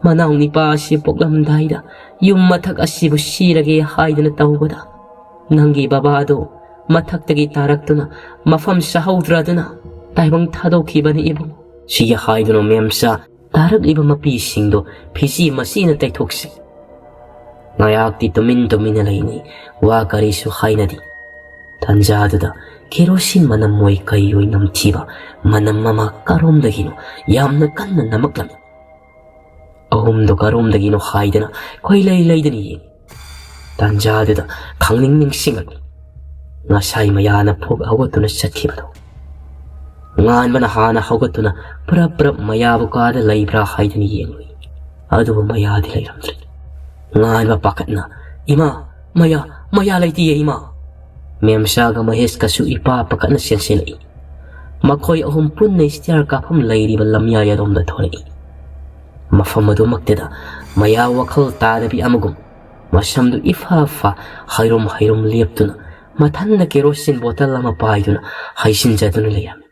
ꯃꯅꯥꯎ ꯅꯤꯄꯥ ꯑꯁꯤ ꯄꯣꯛꯂꯝꯗꯥꯏꯗ ꯌꯨꯝ ꯃꯊꯛ ꯑꯁꯤꯕꯨ ꯁꯤꯔꯒꯦ ꯍꯥꯏꯗꯅ ꯇꯧꯕꯗ, ꯅꯪꯒꯤ ꯕꯕꯥꯗꯣ ꯃꯊꯛꯇꯒꯤ ꯇꯥꯔꯛꯇꯨꯅ ꯃꯐꯝ ꯆꯥꯍꯧꯗ꯭ꯔꯗꯨꯅ ꯇꯥꯏꯕꯪ ꯊꯥꯗꯣꯛꯈꯤꯕꯅꯤ ꯏꯕꯨꯡ꯫ ꯁꯤꯒꯤ ꯍꯥꯏꯗꯨꯅ ꯃꯦꯝꯆꯥ ꯇꯥꯔꯛꯂꯤꯕ ꯃꯄꯤꯁꯤꯡꯗꯣ ꯐꯤꯁꯤ ꯃꯁꯤꯅ ꯇꯩꯊꯣꯛꯁꯤ꯫ ꯉꯥꯏꯍꯥꯛꯇꯤ ꯇꯨꯃꯤꯟ ꯇꯨꯃꯤꯟꯅ ꯂꯩꯅꯤ, ꯋꯥ ꯀꯔꯤꯁꯨ ꯍꯥꯏꯅꯗꯦ꯫ ꯇꯟꯖꯥꯗꯨꯗ ꯀꯦꯔꯣꯁꯤꯟ ꯃꯅꯝ ꯑꯣꯏ ꯀꯩ ꯑꯣꯏ ꯅꯝꯊꯤꯕ ꯃꯅꯝ ꯑꯃ ꯀꯔꯣꯝꯗꯒꯤꯅꯣ ꯌꯥꯝꯅ ꯀꯟꯅ ꯅꯝꯃꯛꯂꯝꯃꯤ꯫ ꯑꯍꯨꯝꯗꯣ ꯀꯔꯣꯝꯗꯒꯤꯅꯣ ꯍꯥꯏꯗꯅ ꯀꯣꯏꯂꯩ ꯂꯩꯗꯅ ꯌꯦꯡꯉꯤ꯫ ꯇꯟꯖꯥꯗꯨꯗ ꯈꯪꯅꯤꯡ ꯅꯤꯡꯁꯤꯡꯂꯛꯂꯤ꯫ ꯉꯁꯥꯏ ꯃꯌꯥꯅ ꯐꯨꯛ ꯍꯧꯒꯠꯇꯨꯅ ꯆꯠꯈꯤꯕꯗꯣ꯫ ꯉꯥꯟꯕꯅ ꯍꯥꯟꯅ ꯍꯧꯒꯠꯇꯨꯅ ꯄ꯭ꯔꯞ ꯄ꯭ꯔꯞ ꯃꯌꯥꯕꯨ ꯀꯥꯗ ꯂꯩꯕ꯭ꯔꯥ ꯍꯥꯏꯗꯨꯅ ꯌꯦꯡꯂꯨꯏ꯫ ꯑꯗꯨꯕꯨ ꯃꯌꯥꯗꯤ ꯂꯩꯔꯝꯗ꯭ꯔꯦ꯫ ꯉꯥꯟꯕ ꯄꯥꯈꯠꯅ, "ꯏꯃꯥ, ꯃꯌꯥ, ꯃꯌꯥ ꯂꯩꯇꯤꯌꯦ ꯏꯃꯥ!" ꯃꯦꯝꯆꯥꯒ ꯃꯍꯦꯁꯀꯁꯨ ꯏꯄꯥ ꯄꯥꯈꯠꯅ ꯆꯦꯟꯁꯤꯜꯂꯛꯏ꯫ ꯃꯈꯣꯏ ꯑꯍꯨꯝ ꯄꯨꯟꯅ ꯁ꯭ꯇꯤꯌꯔ ꯀꯥꯐꯝ ꯂꯩꯔꯤꯕ ꯂꯝꯌꯥꯏ ꯑꯗꯣꯝꯗ ꯊꯣꯔꯛꯏ꯫ ꯃꯐꯝ ꯑꯗꯨꯃꯛꯇꯗ ꯃꯌꯥ ꯋꯥꯈꯜ ꯇꯥꯗꯕꯤ ꯑꯃꯒꯨꯝ ꯃꯁꯝꯗꯨ ꯏꯐꯥ ꯐꯥ ꯍꯩꯔꯨꯝ ꯍꯩꯔꯨꯝ ꯂꯦꯞꯇꯨꯅ ꯃꯊꯟꯗ ꯀꯦꯔꯣꯁꯤꯟ ꯕꯣꯇꯜ ꯑꯃ ꯄꯥꯏꯗꯨꯅ ꯍꯩꯖꯤꯟꯖꯗꯨꯅ ꯂꯩꯔꯝꯃꯤ꯫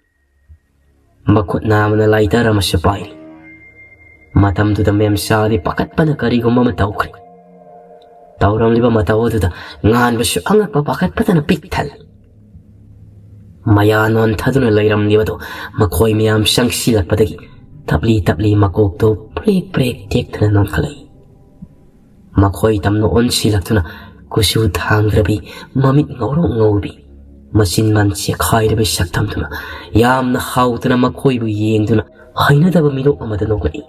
ꯃꯈꯨꯠ ꯅꯥꯝꯃꯅ ꯂꯥꯏꯇꯔ ꯑꯃꯁꯨ ꯄꯥꯏꯔꯤ꯫ ꯃꯇꯝꯗꯨꯗ ꯃꯦꯝꯆꯥꯗꯤ ꯄꯥꯈꯠꯄꯅ ꯀꯔꯤꯒꯨꯝꯕ ꯑꯃ ꯇꯧꯈ꯭ꯔꯦ꯫ ꯇꯧꯔꯝꯂꯤꯕ ꯃꯇꯧ ꯑꯗꯨꯗ ꯉꯥꯟꯕꯁꯨ ꯑꯉꯛꯄ ꯄꯥꯈꯠꯄꯗꯅ ꯄꯤꯛ ꯊꯜꯂꯤ꯫ ꯃꯌꯥ ꯅꯣꯟꯊꯗꯨꯅ ꯂꯩꯔꯝꯂꯤꯕꯗꯨ ꯃꯈꯣꯏ ꯃꯌꯥꯝ ꯆꯪꯁꯤꯜꯂꯛꯄꯗꯒꯤ ꯇꯞꯂꯤ ꯇꯞꯂꯤ ꯃꯀꯣꯛꯇꯨ ꯄ꯭ꯔꯦꯛ ꯄ꯭ꯔꯦꯛ ꯇꯦꯛꯇꯨꯅ ꯅꯣꯟꯈꯠꯂꯛꯏ꯫ ꯃꯈꯣꯏ ꯇꯝꯅ ꯑꯣꯟꯁꯤꯜꯂꯛꯇꯨꯅ ꯀꯨꯆꯨ ꯊꯥꯡꯗ꯭ꯔꯕꯤ, ꯃꯃꯤꯠ ꯉꯧꯔꯣꯛ ꯉꯧꯕꯤ, ꯃꯆꯤꯟ ꯃꯥꯟ ꯆꯦꯈꯥꯏꯔꯕꯤ ꯁꯛꯇꯝꯗꯨꯅ ꯌꯥꯝꯅ ꯍꯥꯎꯗꯅ ꯃꯈꯣꯏꯕꯨ ꯌꯦꯡꯗꯨꯅ ꯍꯩꯅꯗꯕ ꯃꯤꯅꯣꯛ ꯑꯃꯗ ꯅꯣꯛꯂꯛꯏ꯫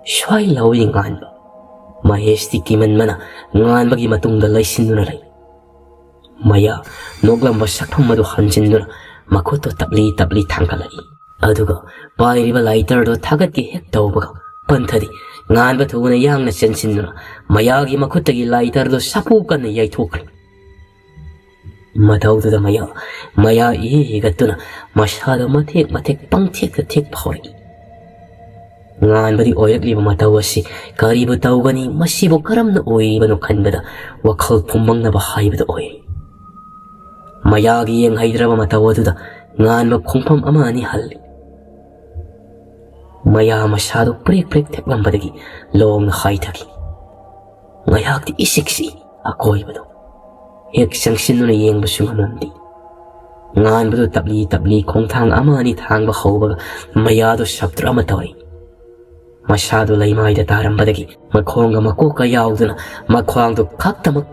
ꯁ꯭ꯋꯥꯏ ꯂꯥꯎꯏ ꯉꯥꯟꯕ꯫ ꯃꯍꯦꯁꯇꯤ ꯀꯤꯃꯟꯕꯅ ꯉꯥꯟꯕꯒꯤ ꯃꯇꯨꯡꯗ ꯂꯩꯁꯤꯟꯗꯨꯅ ꯂꯩ꯫ ꯃꯌꯥ ꯅꯣꯛꯂꯝꯕ ꯁꯛꯐꯝ ꯑꯗꯨ ꯍꯟꯖꯤꯟꯗꯨꯅ ꯃꯈꯨꯠꯇꯨ ꯇꯞꯂꯤ ꯇꯞꯂꯤ ꯊꯥꯡꯒꯠꯂꯛꯏ꯫ ꯑꯗꯨꯒ ꯄꯥꯏꯔꯤꯕ ꯂꯥꯏꯇꯔꯗꯨ ꯊꯥꯒꯠꯀꯦ ꯍꯦꯛ ꯇꯧꯕꯒ ꯄꯟꯊꯗꯤ ꯉꯥꯟꯕ ꯊꯨꯅ ꯌꯥꯡꯅ ꯆꯦꯟꯁꯤꯟꯗꯨꯅ ꯃꯌꯥꯒꯤ ꯃꯈꯨꯠꯇꯒꯤ ꯂꯥꯏꯇꯔꯗꯨ ꯁꯥꯐꯨ ꯀꯟꯅ ꯌꯩꯊꯣꯛꯈ꯭ꯔꯦ꯫ ꯃꯇꯧꯗꯨꯗ ꯃꯌꯥ, ꯃꯌꯥ ꯏꯍꯤ ꯍꯤꯒꯠꯇꯨꯅ ꯃꯁꯥꯗ ꯃꯊꯦꯛ ꯃꯊꯦꯛ ꯄꯪꯊꯦꯛꯇ ꯊꯦꯛꯄ ꯍꯧꯔꯛꯏ꯫ ꯉꯥꯟꯕꯗꯤ ꯑꯣꯏꯔꯛꯂꯤꯕ ꯃꯇꯧ ꯑꯁꯤ ꯀꯔꯤꯕꯨ ꯇꯧꯒꯅꯤ, ꯃꯁꯤꯕꯨ ꯀꯔꯝꯅ ꯑꯣꯏꯔꯤꯕꯅꯣ ꯈꯟꯕꯗ ꯋꯥꯈꯜ ꯄꯨꯝꯃꯛꯅꯕ ꯍꯥꯏꯕꯗꯨ ꯑꯣꯏꯔꯤ꯫ ꯃꯌꯥꯒꯤ ꯌꯦꯡꯍꯩꯗ꯭ꯔꯕ ꯃꯇꯧ ꯑꯗꯨꯗ ꯉꯥꯟꯕ ꯈꯣꯡꯐꯝ ꯑꯃ ꯑꯅꯤ ꯍꯜꯂꯤ꯫ ꯃꯌꯥ ꯃꯁꯥꯗꯨ ꯄ꯭ꯔꯦꯛ ꯄ꯭ꯔꯦꯛ ꯊꯦꯛꯂꯝꯕꯗꯒꯤ ꯂꯣꯡꯅ ꯍꯥꯏꯊꯈꯤ꯫ ꯉꯥꯏꯍꯥꯛꯇꯤ ꯏꯁꯤꯛ ꯁꯤꯛꯏ ꯑꯀꯣꯏꯕꯗꯨ꯫ ꯍꯦꯛ ꯆꯪꯁꯤꯟꯗꯨꯅ ꯌꯦꯡꯕꯁꯨ ꯉꯝꯂꯝꯗꯦ꯫ ꯉꯥꯟꯕꯗꯨ ꯇꯞꯂꯤ ꯇꯞꯂꯤ ꯈꯣꯡꯊꯥꯡ ꯑꯃ ꯑꯅꯤ ꯊꯥꯡꯕ ꯍꯧꯕꯒ ꯃꯌꯥꯗꯨ ꯁꯞꯇ꯭ꯔ ꯑꯃ ꯇꯧꯔꯤ꯫ ꯃꯁꯥꯗꯨ ꯂꯩꯃꯥꯏꯗ ꯇꯥꯔꯝꯕꯗꯒꯤ ꯃꯈꯣꯡꯒ ꯃꯀꯣꯛꯀ ꯌꯥꯎꯗꯨꯅ ꯃꯈ꯭ꯋꯥꯡꯗꯨ ꯈꯛꯇꯃꯛ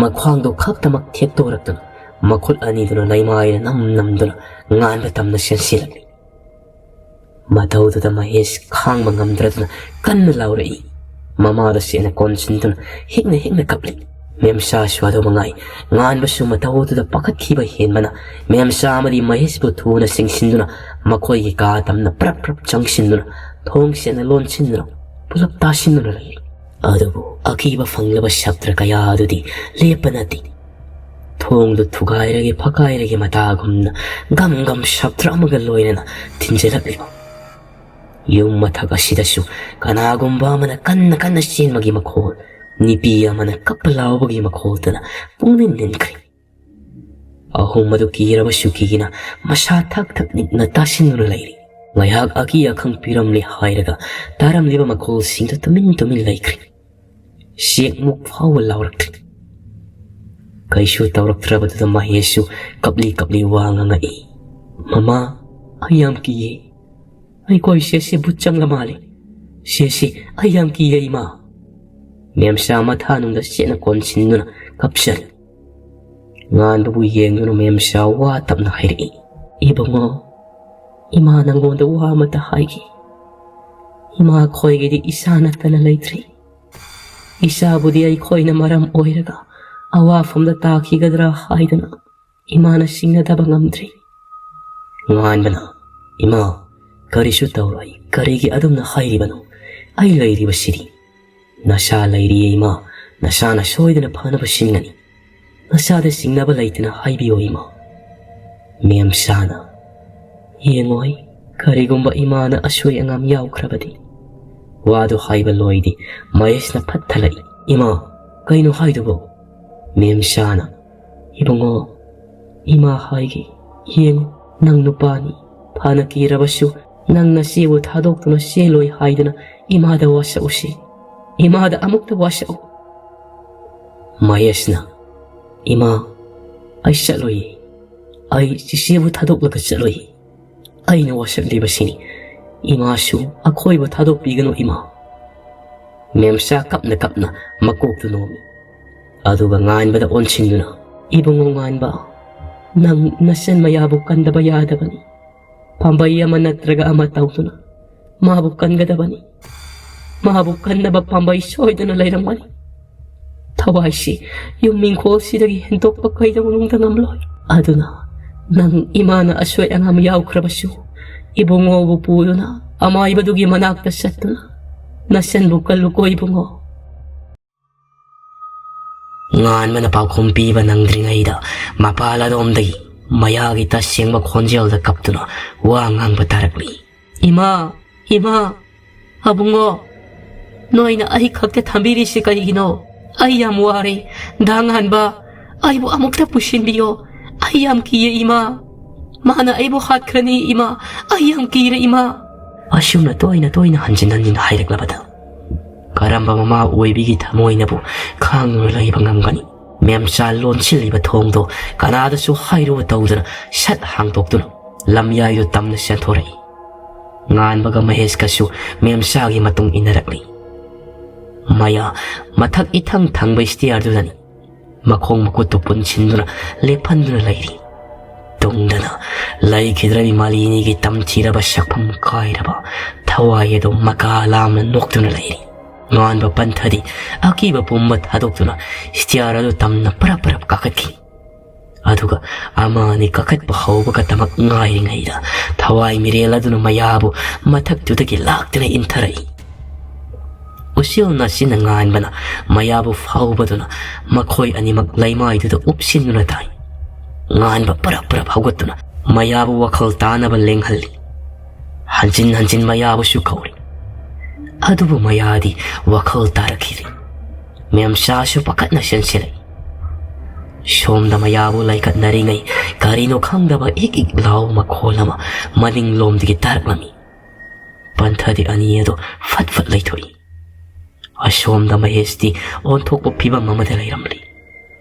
ꯃꯈ꯭ꯋꯥꯡꯗꯣ ꯈꯛꯇꯃꯛ ꯊꯦꯛꯇꯣꯔꯛꯇꯨꯅ ꯃꯈꯨꯠ ꯑꯅꯤꯗꯨꯅ ꯂꯩꯃꯥꯏꯗ ꯅꯝ ꯅꯝꯗꯨꯅ ꯉꯥꯟꯕ ꯇꯝꯅ ꯆꯦꯟꯁꯤꯜꯂꯛꯂꯤ꯫ ꯃꯇꯧꯗꯨꯗ ꯃꯍꯦꯁ ꯈꯥꯡꯕ ꯉꯝꯗ꯭ꯔꯗꯨꯅ ꯀꯟꯅ ꯂꯥꯎꯔꯛꯏ꯫ ꯃꯃꯥꯗ ꯆꯦꯠꯅ ꯀꯣꯟꯁꯤꯟꯗꯨꯅ ꯍꯤꯛꯅ ꯍꯤꯛꯅ ꯀꯞꯂꯤ꯫ ꯃꯦꯝꯆꯥꯁꯨ ꯑꯗꯨ ꯃꯉꯥꯏ꯫ ꯉꯥꯟꯕꯁꯨ ꯃꯇꯧꯗꯨꯗ ꯄꯥꯈꯠꯈꯤꯕ ꯍꯦꯟꯕꯅ ꯃꯦꯝꯆꯥ ꯑꯃꯗꯤ ꯃꯍꯦꯁꯄꯨ ꯊꯨꯅ ꯆꯤꯡꯁꯤꯟꯗꯨꯅ ꯃꯈꯣꯏꯒꯤ ꯀꯥ ꯇꯝꯅ ꯄ꯭ꯔꯞ ꯄ꯭ꯔꯞ ꯆꯪꯁꯤꯟꯗꯨꯅ ꯊꯣꯡ ꯆꯦꯠꯅ ꯂꯣꯟꯁꯤꯟꯗꯨꯅ ꯄꯨꯂꯞ ꯇꯥꯁꯤꯟꯗꯨꯅ ꯂꯩ꯫ ꯑꯗꯨꯕꯨ ꯑꯀꯤꯕ ꯐꯪꯂꯕ ꯁꯥꯇ꯭ꯔ ꯀꯌꯥ ꯑꯗꯨꯗꯤ ꯂꯦꯞꯄ ꯅꯠꯇꯦ꯫ ꯊꯣꯡꯗꯨ ꯊꯨꯒꯥꯏꯔꯒꯦ ꯐꯛꯀꯥꯏꯔꯒꯦ ꯃꯇꯥꯒꯨꯝꯅ ꯒꯝ ꯒꯝ ꯁꯥꯇ꯭ꯔ ꯑꯃꯒ ꯂꯣꯏꯅꯅ ꯊꯤꯟꯖꯤꯜꯂꯛꯂꯤꯕ꯫ ꯌꯨꯝ ꯃꯊꯛ ꯑꯁꯤꯗꯁꯨ ꯀꯅꯥꯒꯨꯝꯕ ꯑꯃꯅ ꯀꯟꯅ ꯀꯟꯅ ꯆꯦꯟꯕꯒꯤ ꯃꯈꯣꯜ, ꯅꯨꯄꯤ ꯑꯃꯅ ꯀꯞꯄ ꯂꯥꯎꯕꯒꯤ ꯃꯈꯣꯜꯗꯨꯅ ꯄꯨꯡꯅꯤꯟ ꯅꯤꯟꯈ꯭ꯔꯦ꯫ ꯑꯍꯨꯝ ꯑꯗꯨ ꯀꯤꯔꯕꯁꯨ ꯀꯤꯅ ꯃꯁꯥ ꯊꯛ ꯊꯛ ꯅꯤꯛꯅ ꯇꯥꯁꯤꯟꯗꯨꯅ ꯂꯩꯔꯤ꯫ ꯉꯥꯏꯍꯥꯛ ꯑꯀꯤ ꯑꯈꯪ ꯄꯤꯔꯝꯂꯦ ꯍꯥꯏꯔꯒ ꯇꯥꯔꯝꯂꯤꯕ ꯃꯈꯣꯜꯁꯤꯡꯗꯨ ꯇꯨꯃꯤꯟ ꯇꯨꯃꯤꯟ ꯂꯩꯈ꯭ꯔꯦ꯫ ꯆꯦꯛꯃꯨꯛ ꯐꯥꯎꯕ ꯂꯥꯎꯔꯛꯇ꯭ꯔꯤ꯫ ꯀꯩꯁꯨ ꯇꯧꯔꯛꯇ꯭ꯔꯕꯗꯨꯗ ꯃꯍꯦꯁꯁꯨ ꯀꯞꯂꯤ ꯀꯞꯂꯤ ꯋꯥ ꯉꯥꯡꯉꯛꯏ, "ꯃꯃꯥ, ꯑꯩ ꯌꯥꯝ ꯀꯤꯌꯦ꯫ ꯑꯩꯈꯣꯏ ꯁꯦꯁꯦ ꯚꯨꯠ ꯆꯪꯂ ꯃꯥꯜꯂꯦ꯫ ꯁꯦꯁꯦ, ꯑꯩ ꯌꯥꯝ ꯀꯤꯌꯦ ꯏꯃꯥ"꯫ ꯃꯦꯝꯆꯥ ꯃꯊꯥꯅꯨꯡꯗ ꯆꯦꯠꯅ ꯀꯣꯟꯁꯤꯟꯗꯨꯅ ꯀꯞꯆꯔꯤ꯫ ꯉꯥꯟꯕꯕꯨ ꯌꯦꯡꯗꯨꯅ ꯃꯦꯝꯆꯥ ꯋꯥ ꯇꯞꯅ ꯍꯥꯏꯔꯛꯏ, "ꯏꯕꯨꯡꯉꯣ, ꯏꯃꯥ ꯅꯪꯉꯣꯟꯗ ꯋꯥ ꯑꯃꯇ ꯍꯥꯏꯒꯦ꯫ ꯏꯃꯥ ꯈꯣꯏꯒꯤꯗꯤ ꯏꯆꯥ ꯅꯠꯇꯅ ꯂꯩꯇ꯭ꯔꯤ꯫ ꯏꯆꯥꯕꯨꯗꯤ ꯑꯩꯈꯣꯏꯅ ꯃꯔꯝ ꯑꯣꯏꯔꯒ ꯑꯋꯥꯐꯝꯗ ꯇꯥꯈꯤꯒꯗ꯭ꯔꯥ ꯍꯥꯏꯗꯅ ꯏꯃꯥꯅ ꯁꯤꯡꯅꯗꯕ ꯉꯝꯗ꯭ꯔꯤ"꯫ ꯉꯥꯟꯕꯅ, "ꯏꯃꯥ, ꯀꯔꯤꯁꯨ ꯇꯧꯔꯣꯏ, ꯀꯔꯤꯒꯤ ꯑꯗꯨꯝꯅ ꯍꯥꯏꯔꯤꯕꯅꯣ? ꯑꯩ ꯂꯩꯔꯤꯕꯁꯤꯗꯤ"꯫ "ꯅꯁꯥ ꯂꯩꯔꯤꯌꯦ ꯏꯃꯥ, ꯅꯁꯥꯅ ꯁꯣꯏꯗꯅ ꯐꯅꯕ ꯁꯤꯟꯒꯅꯤ꯫ ꯅꯁꯥꯗ ꯆꯤꯡꯅꯕ ꯂꯩꯇꯅ ꯍꯥꯏꯕꯤꯌꯣ ꯏꯃꯥ꯫" ꯃꯦꯝꯁꯥꯅ, "ꯌꯦꯡꯉꯣꯏ, ꯀꯔꯤꯒꯨꯝꯕ ꯏꯃꯥꯅ ꯑꯁꯣꯏ ꯑꯉꯥꯝ ꯌꯥꯎꯈ꯭ꯔꯕꯗꯤ꯫" ꯋꯥꯗꯨ ꯍꯥꯏꯕ ꯂꯣꯏꯗꯦ, ꯃꯍꯦꯁꯅ ꯐꯠ ꯊꯠꯂꯛꯏ꯫ "ꯏꯃꯥ, ꯀꯩꯅꯣ ꯍꯥꯏꯗꯨꯕꯣ?" ꯃꯦꯝꯁꯥꯅ, "ꯏꯕꯨꯡꯉꯣ, ꯏꯃꯥ ꯍꯥꯏꯒꯦ, ꯌꯦꯡꯉꯨ, ꯅꯪ ꯅꯨꯄꯥꯅꯤ, ꯐꯅ ꯀꯤꯔꯕꯁꯨ ꯅꯪ ꯅꯆꯦꯕꯨ ꯊꯥꯗꯣꯛꯇꯨꯅ ꯆꯦꯜꯂꯣꯏ ꯍꯥꯏꯗꯨꯅ ꯏꯃꯥꯗ ꯋꯥꯁꯛꯎꯁꯤ, ꯏꯃꯥꯗ ꯑꯃꯨꯛꯇ ꯋꯥꯁꯛꯎ꯫" ꯃꯍꯦꯁꯅ, "ꯏꯃꯥ, ꯑꯩ ꯆꯠꯂꯣꯏꯌꯦ, ꯑꯩ ꯆꯤꯆꯦꯕꯨ ꯊꯥꯗꯣꯛꯂꯒ ꯆꯠꯂꯣꯏꯌꯦ꯫ ꯑꯩꯅ ꯋꯥꯁꯛꯂꯤꯕꯁꯤꯅꯤ, ꯏꯃꯥꯁꯨ ꯑꯩꯈꯣꯏꯕꯨ ꯊꯥꯗꯣꯛꯄꯤꯒꯅꯨ ꯏꯃꯥ꯫" ꯃꯦꯝꯆꯥ ꯀꯞꯅ ꯀꯞꯅ ꯃꯀꯣꯛꯇꯨ ꯅꯣꯝꯃꯤ꯫ ꯑꯗꯨꯒ ꯉꯥꯟꯕꯗ ꯑꯣꯟꯁꯤꯟꯗꯨꯅ, "ꯏꯕꯨꯡꯉꯣ ꯉꯥꯟꯕ, ꯅꯪ ꯅꯆꯟ ꯃꯌꯥꯕꯨ ꯀꯟꯗꯕ ꯌꯥꯗꯕꯅꯤ꯫ ꯄꯥꯝꯕꯩ ꯑꯃ ꯅꯠꯇ꯭ꯔꯒ ꯑꯃ ꯇꯧꯗꯨꯅ ꯃꯥꯕꯨ ꯀꯟꯒꯗꯕꯅꯤ꯫ ꯃꯥꯕꯨ ꯀꯟꯅꯕ ꯄꯥꯝꯕꯩ ꯁꯣꯏꯗꯅ ꯂꯩꯔꯝꯒꯅꯤ꯫ ꯊꯋꯥꯏꯁꯤ ꯌꯨꯝ ꯏꯪꯈꯣꯜꯁꯤꯗꯒꯤ ꯍꯦꯟꯗꯣꯛꯄ ꯀꯩꯗꯧꯅꯨꯡꯗ ꯉꯝꯂꯣꯏ꯫ ꯑꯗꯨꯅ ꯅꯪ ꯏꯃꯥꯅ ꯑꯁꯣꯏ ꯑꯉꯥꯝ ꯌꯥꯎꯈ꯭ꯔꯕꯁꯨ ꯏꯕꯨꯡꯉꯣꯕꯨ ꯄꯨꯗꯨꯅ ꯑꯃꯥꯏꯕꯗꯨꯒꯤ ꯃꯅꯥꯛꯇ ꯆꯠꯇꯨꯅ ꯅꯆꯟꯕꯨ ꯀꯜꯂꯨꯀꯣ ꯏꯕꯨꯡꯉꯣ꯫" ꯉꯥꯟꯕꯅ ꯄꯥꯎꯈꯨꯝ ꯄꯤꯕ ꯅꯪꯗ꯭ꯔꯤꯉꯩꯗ ꯃꯄꯥꯜ ꯑꯗꯣꯝꯗꯒꯤ ꯃꯌꯥꯒꯤ ꯇꯁꯦꯡꯕ ꯈꯣꯟꯖꯦꯜꯗ ꯀꯞꯇꯨꯅ ꯋꯥ ꯉꯥꯡꯕ ꯇꯥꯔꯛꯂꯤ꯫ "ꯏꯃꯥ, ꯏꯃꯥ, ꯑꯕꯨꯡꯉꯣ, ꯅꯣꯏꯅ ꯑꯩ ꯈꯛꯇ ꯊꯝꯕꯤꯔꯤꯁꯤ ꯀꯔꯤꯒꯤꯅꯣ? ꯑꯩ ꯌꯥꯝ ꯋꯥꯔꯦ꯫ ꯗꯥ ꯉꯥꯟꯕ, ꯑꯩꯕꯨ ꯑꯃꯨꯛꯇ ꯄꯨꯁꯤꯟꯕꯤꯌꯣ꯫ ꯑꯩ ꯌꯥꯝ ꯀꯤꯌꯦ ꯏꯃꯥ꯫ ꯃꯥꯅ ꯑꯩꯕꯨ ꯍꯥꯠꯈ꯭ꯔꯅꯤ ꯏꯃꯥ꯫ ꯑꯩ ꯌꯥꯝ ꯀꯤꯔꯦ ꯏꯃꯥ꯫" ꯑꯁꯨꯝꯅ ꯇꯣꯏꯅ ꯇꯣꯏꯅ ꯍꯟꯖꯤꯟ ꯍꯟꯖꯤꯟ ꯍꯥꯏꯔꯛꯂꯕꯗ ꯀꯔꯝꯕ ꯃꯃꯥ ꯑꯣꯏꯕꯤꯒꯤ ꯊꯃꯣꯏꯅꯕꯨ ꯈꯥꯡꯗꯨꯅ ꯂꯩꯕ ꯉꯝꯒꯅꯤ? ꯃꯦꯝꯆꯥ ꯂꯣꯟꯁꯤꯜꯂꯤꯕ ꯊꯣꯡꯗꯣ ꯀꯅꯥꯗꯁꯨ ꯍꯥꯏꯔꯨꯕ ꯇꯧꯗꯅ ꯁꯠ ꯍꯥꯡꯗꯣꯛꯇꯨꯅ ꯂꯝꯌꯥꯏꯗꯨ ꯇꯝꯅ ꯆꯦꯟꯊꯣꯔꯛꯏ꯫ ꯉꯥꯟꯕꯒ ꯃꯍꯦꯁꯀꯁꯨ ꯃꯦꯝꯆꯥꯒꯤ ꯃꯇꯨꯡ ꯏꯟꯅꯔꯛꯂꯤ꯫ ꯃꯌꯥ ꯃꯊꯛ ꯏꯊꯪ ꯊꯪꯕ ꯏꯁꯇꯤꯌꯥꯔꯗꯨꯗꯅꯤ ꯃꯈꯣꯡ ꯃꯈꯨꯠꯇꯨ ꯄꯨꯟꯁꯤꯟꯗꯨꯅ ꯂꯦꯞꯍꯟꯗꯨꯅ ꯂꯩꯔꯤ꯫ ꯇꯨꯡꯗꯅ ꯂꯩꯈꯤꯗ꯭ꯔꯕꯤ ꯃꯥꯂꯤꯅꯤꯒꯤ ꯇꯝꯊꯤꯔꯕ ꯁꯛꯐꯝ ꯀꯥꯏꯔꯕ ꯊꯋꯥꯏ ꯑꯗꯨ ꯃꯀꯥ ꯂꯥꯝꯅ ꯅꯣꯛꯇꯨꯅ ꯂꯩꯔꯤ꯫ ꯉꯥꯟꯕ ꯄꯟꯊꯗꯤ ꯑꯀꯤꯕ ꯄꯨꯝꯕ ꯊꯥꯗꯣꯛꯇꯨꯅ ꯏꯁꯇꯤꯌꯥꯔ ꯑꯗꯨ ꯇꯝꯅ ꯄꯔꯞ ꯄꯔꯞ ꯀꯥꯈꯠꯈꯤ꯫ ꯑꯗꯨꯒ ꯑꯃ ꯑꯅꯤ ꯀꯥꯈꯠꯄ ꯍꯧꯕꯒꯗꯃꯛ ꯉꯥꯏꯔꯤꯉꯩꯗ ꯊꯋꯥꯏ ꯃꯤꯔꯦꯜ ꯑꯗꯨꯅ ꯃꯌꯥꯕꯨ ꯃꯊꯛꯇꯨꯗꯒꯤ ꯂꯥꯛꯇꯨꯅ ꯏꯟꯊꯔꯛꯏ꯫ ꯎꯆꯦꯜ ꯅꯥꯆꯤꯟꯅ ꯉꯥꯟꯕꯅ ꯃꯌꯥꯕꯨ ꯐꯥꯎꯕꯗꯨꯅ ꯃꯈꯣꯏ ꯑꯅꯤꯃꯛ ꯂꯩꯃꯥꯏꯗꯨꯗ ꯎꯞꯁꯤꯟꯗꯨꯅ ꯊꯥꯏ꯫ ꯉꯥꯟꯕ ꯄꯔꯞ ꯄꯔꯞ ꯍꯧꯒꯠꯇꯨꯅ ꯃꯌꯥꯕꯨ ꯋꯥꯈꯜ ꯇꯥꯅꯕ ꯂꯦꯡꯍꯜꯂꯤ꯫ ꯍꯟꯖꯤꯟ ꯍꯟꯖꯤꯟ ꯃꯌꯥꯕꯨꯁꯨ ꯀꯧꯔꯤ꯫ ꯑꯗꯨꯕꯨ ꯃꯌꯥꯗꯤ ꯋꯥꯈꯜ ꯇꯥꯔꯛꯈꯤꯗꯦ꯫ ꯃꯦꯝꯆꯥꯁꯨ ꯄꯥꯈꯠꯅ ꯆꯦꯟꯁꯤꯜꯂꯛꯏ꯫ ꯁꯣꯝꯗ ꯃꯌꯥꯕꯨ ꯂꯥꯏꯀꯠꯅꯔꯤꯉꯩ ꯀꯔꯤꯅꯣ ꯈꯪꯗꯕ ꯏꯛ ꯏꯛ ꯂꯥꯎꯕ ꯃꯈꯣꯜ ꯑꯃ ꯃꯅꯤꯡꯂꯣꯝꯗꯒꯤ ꯇꯥꯔꯛꯂꯝꯃꯤ꯫ ꯄꯟꯊꯗꯤ ꯑꯅꯤ ꯑꯗꯨ ꯐꯠ ꯐꯠ ꯂꯩꯊꯣꯛꯏ꯫ ꯑꯁꯣꯝꯗ ꯃꯍꯦꯁꯇꯤ ꯑꯣꯟꯊꯣꯛꯄ ꯐꯤꯕꯝ ꯑꯃꯗ ꯂꯩꯔꯝꯂꯤ꯫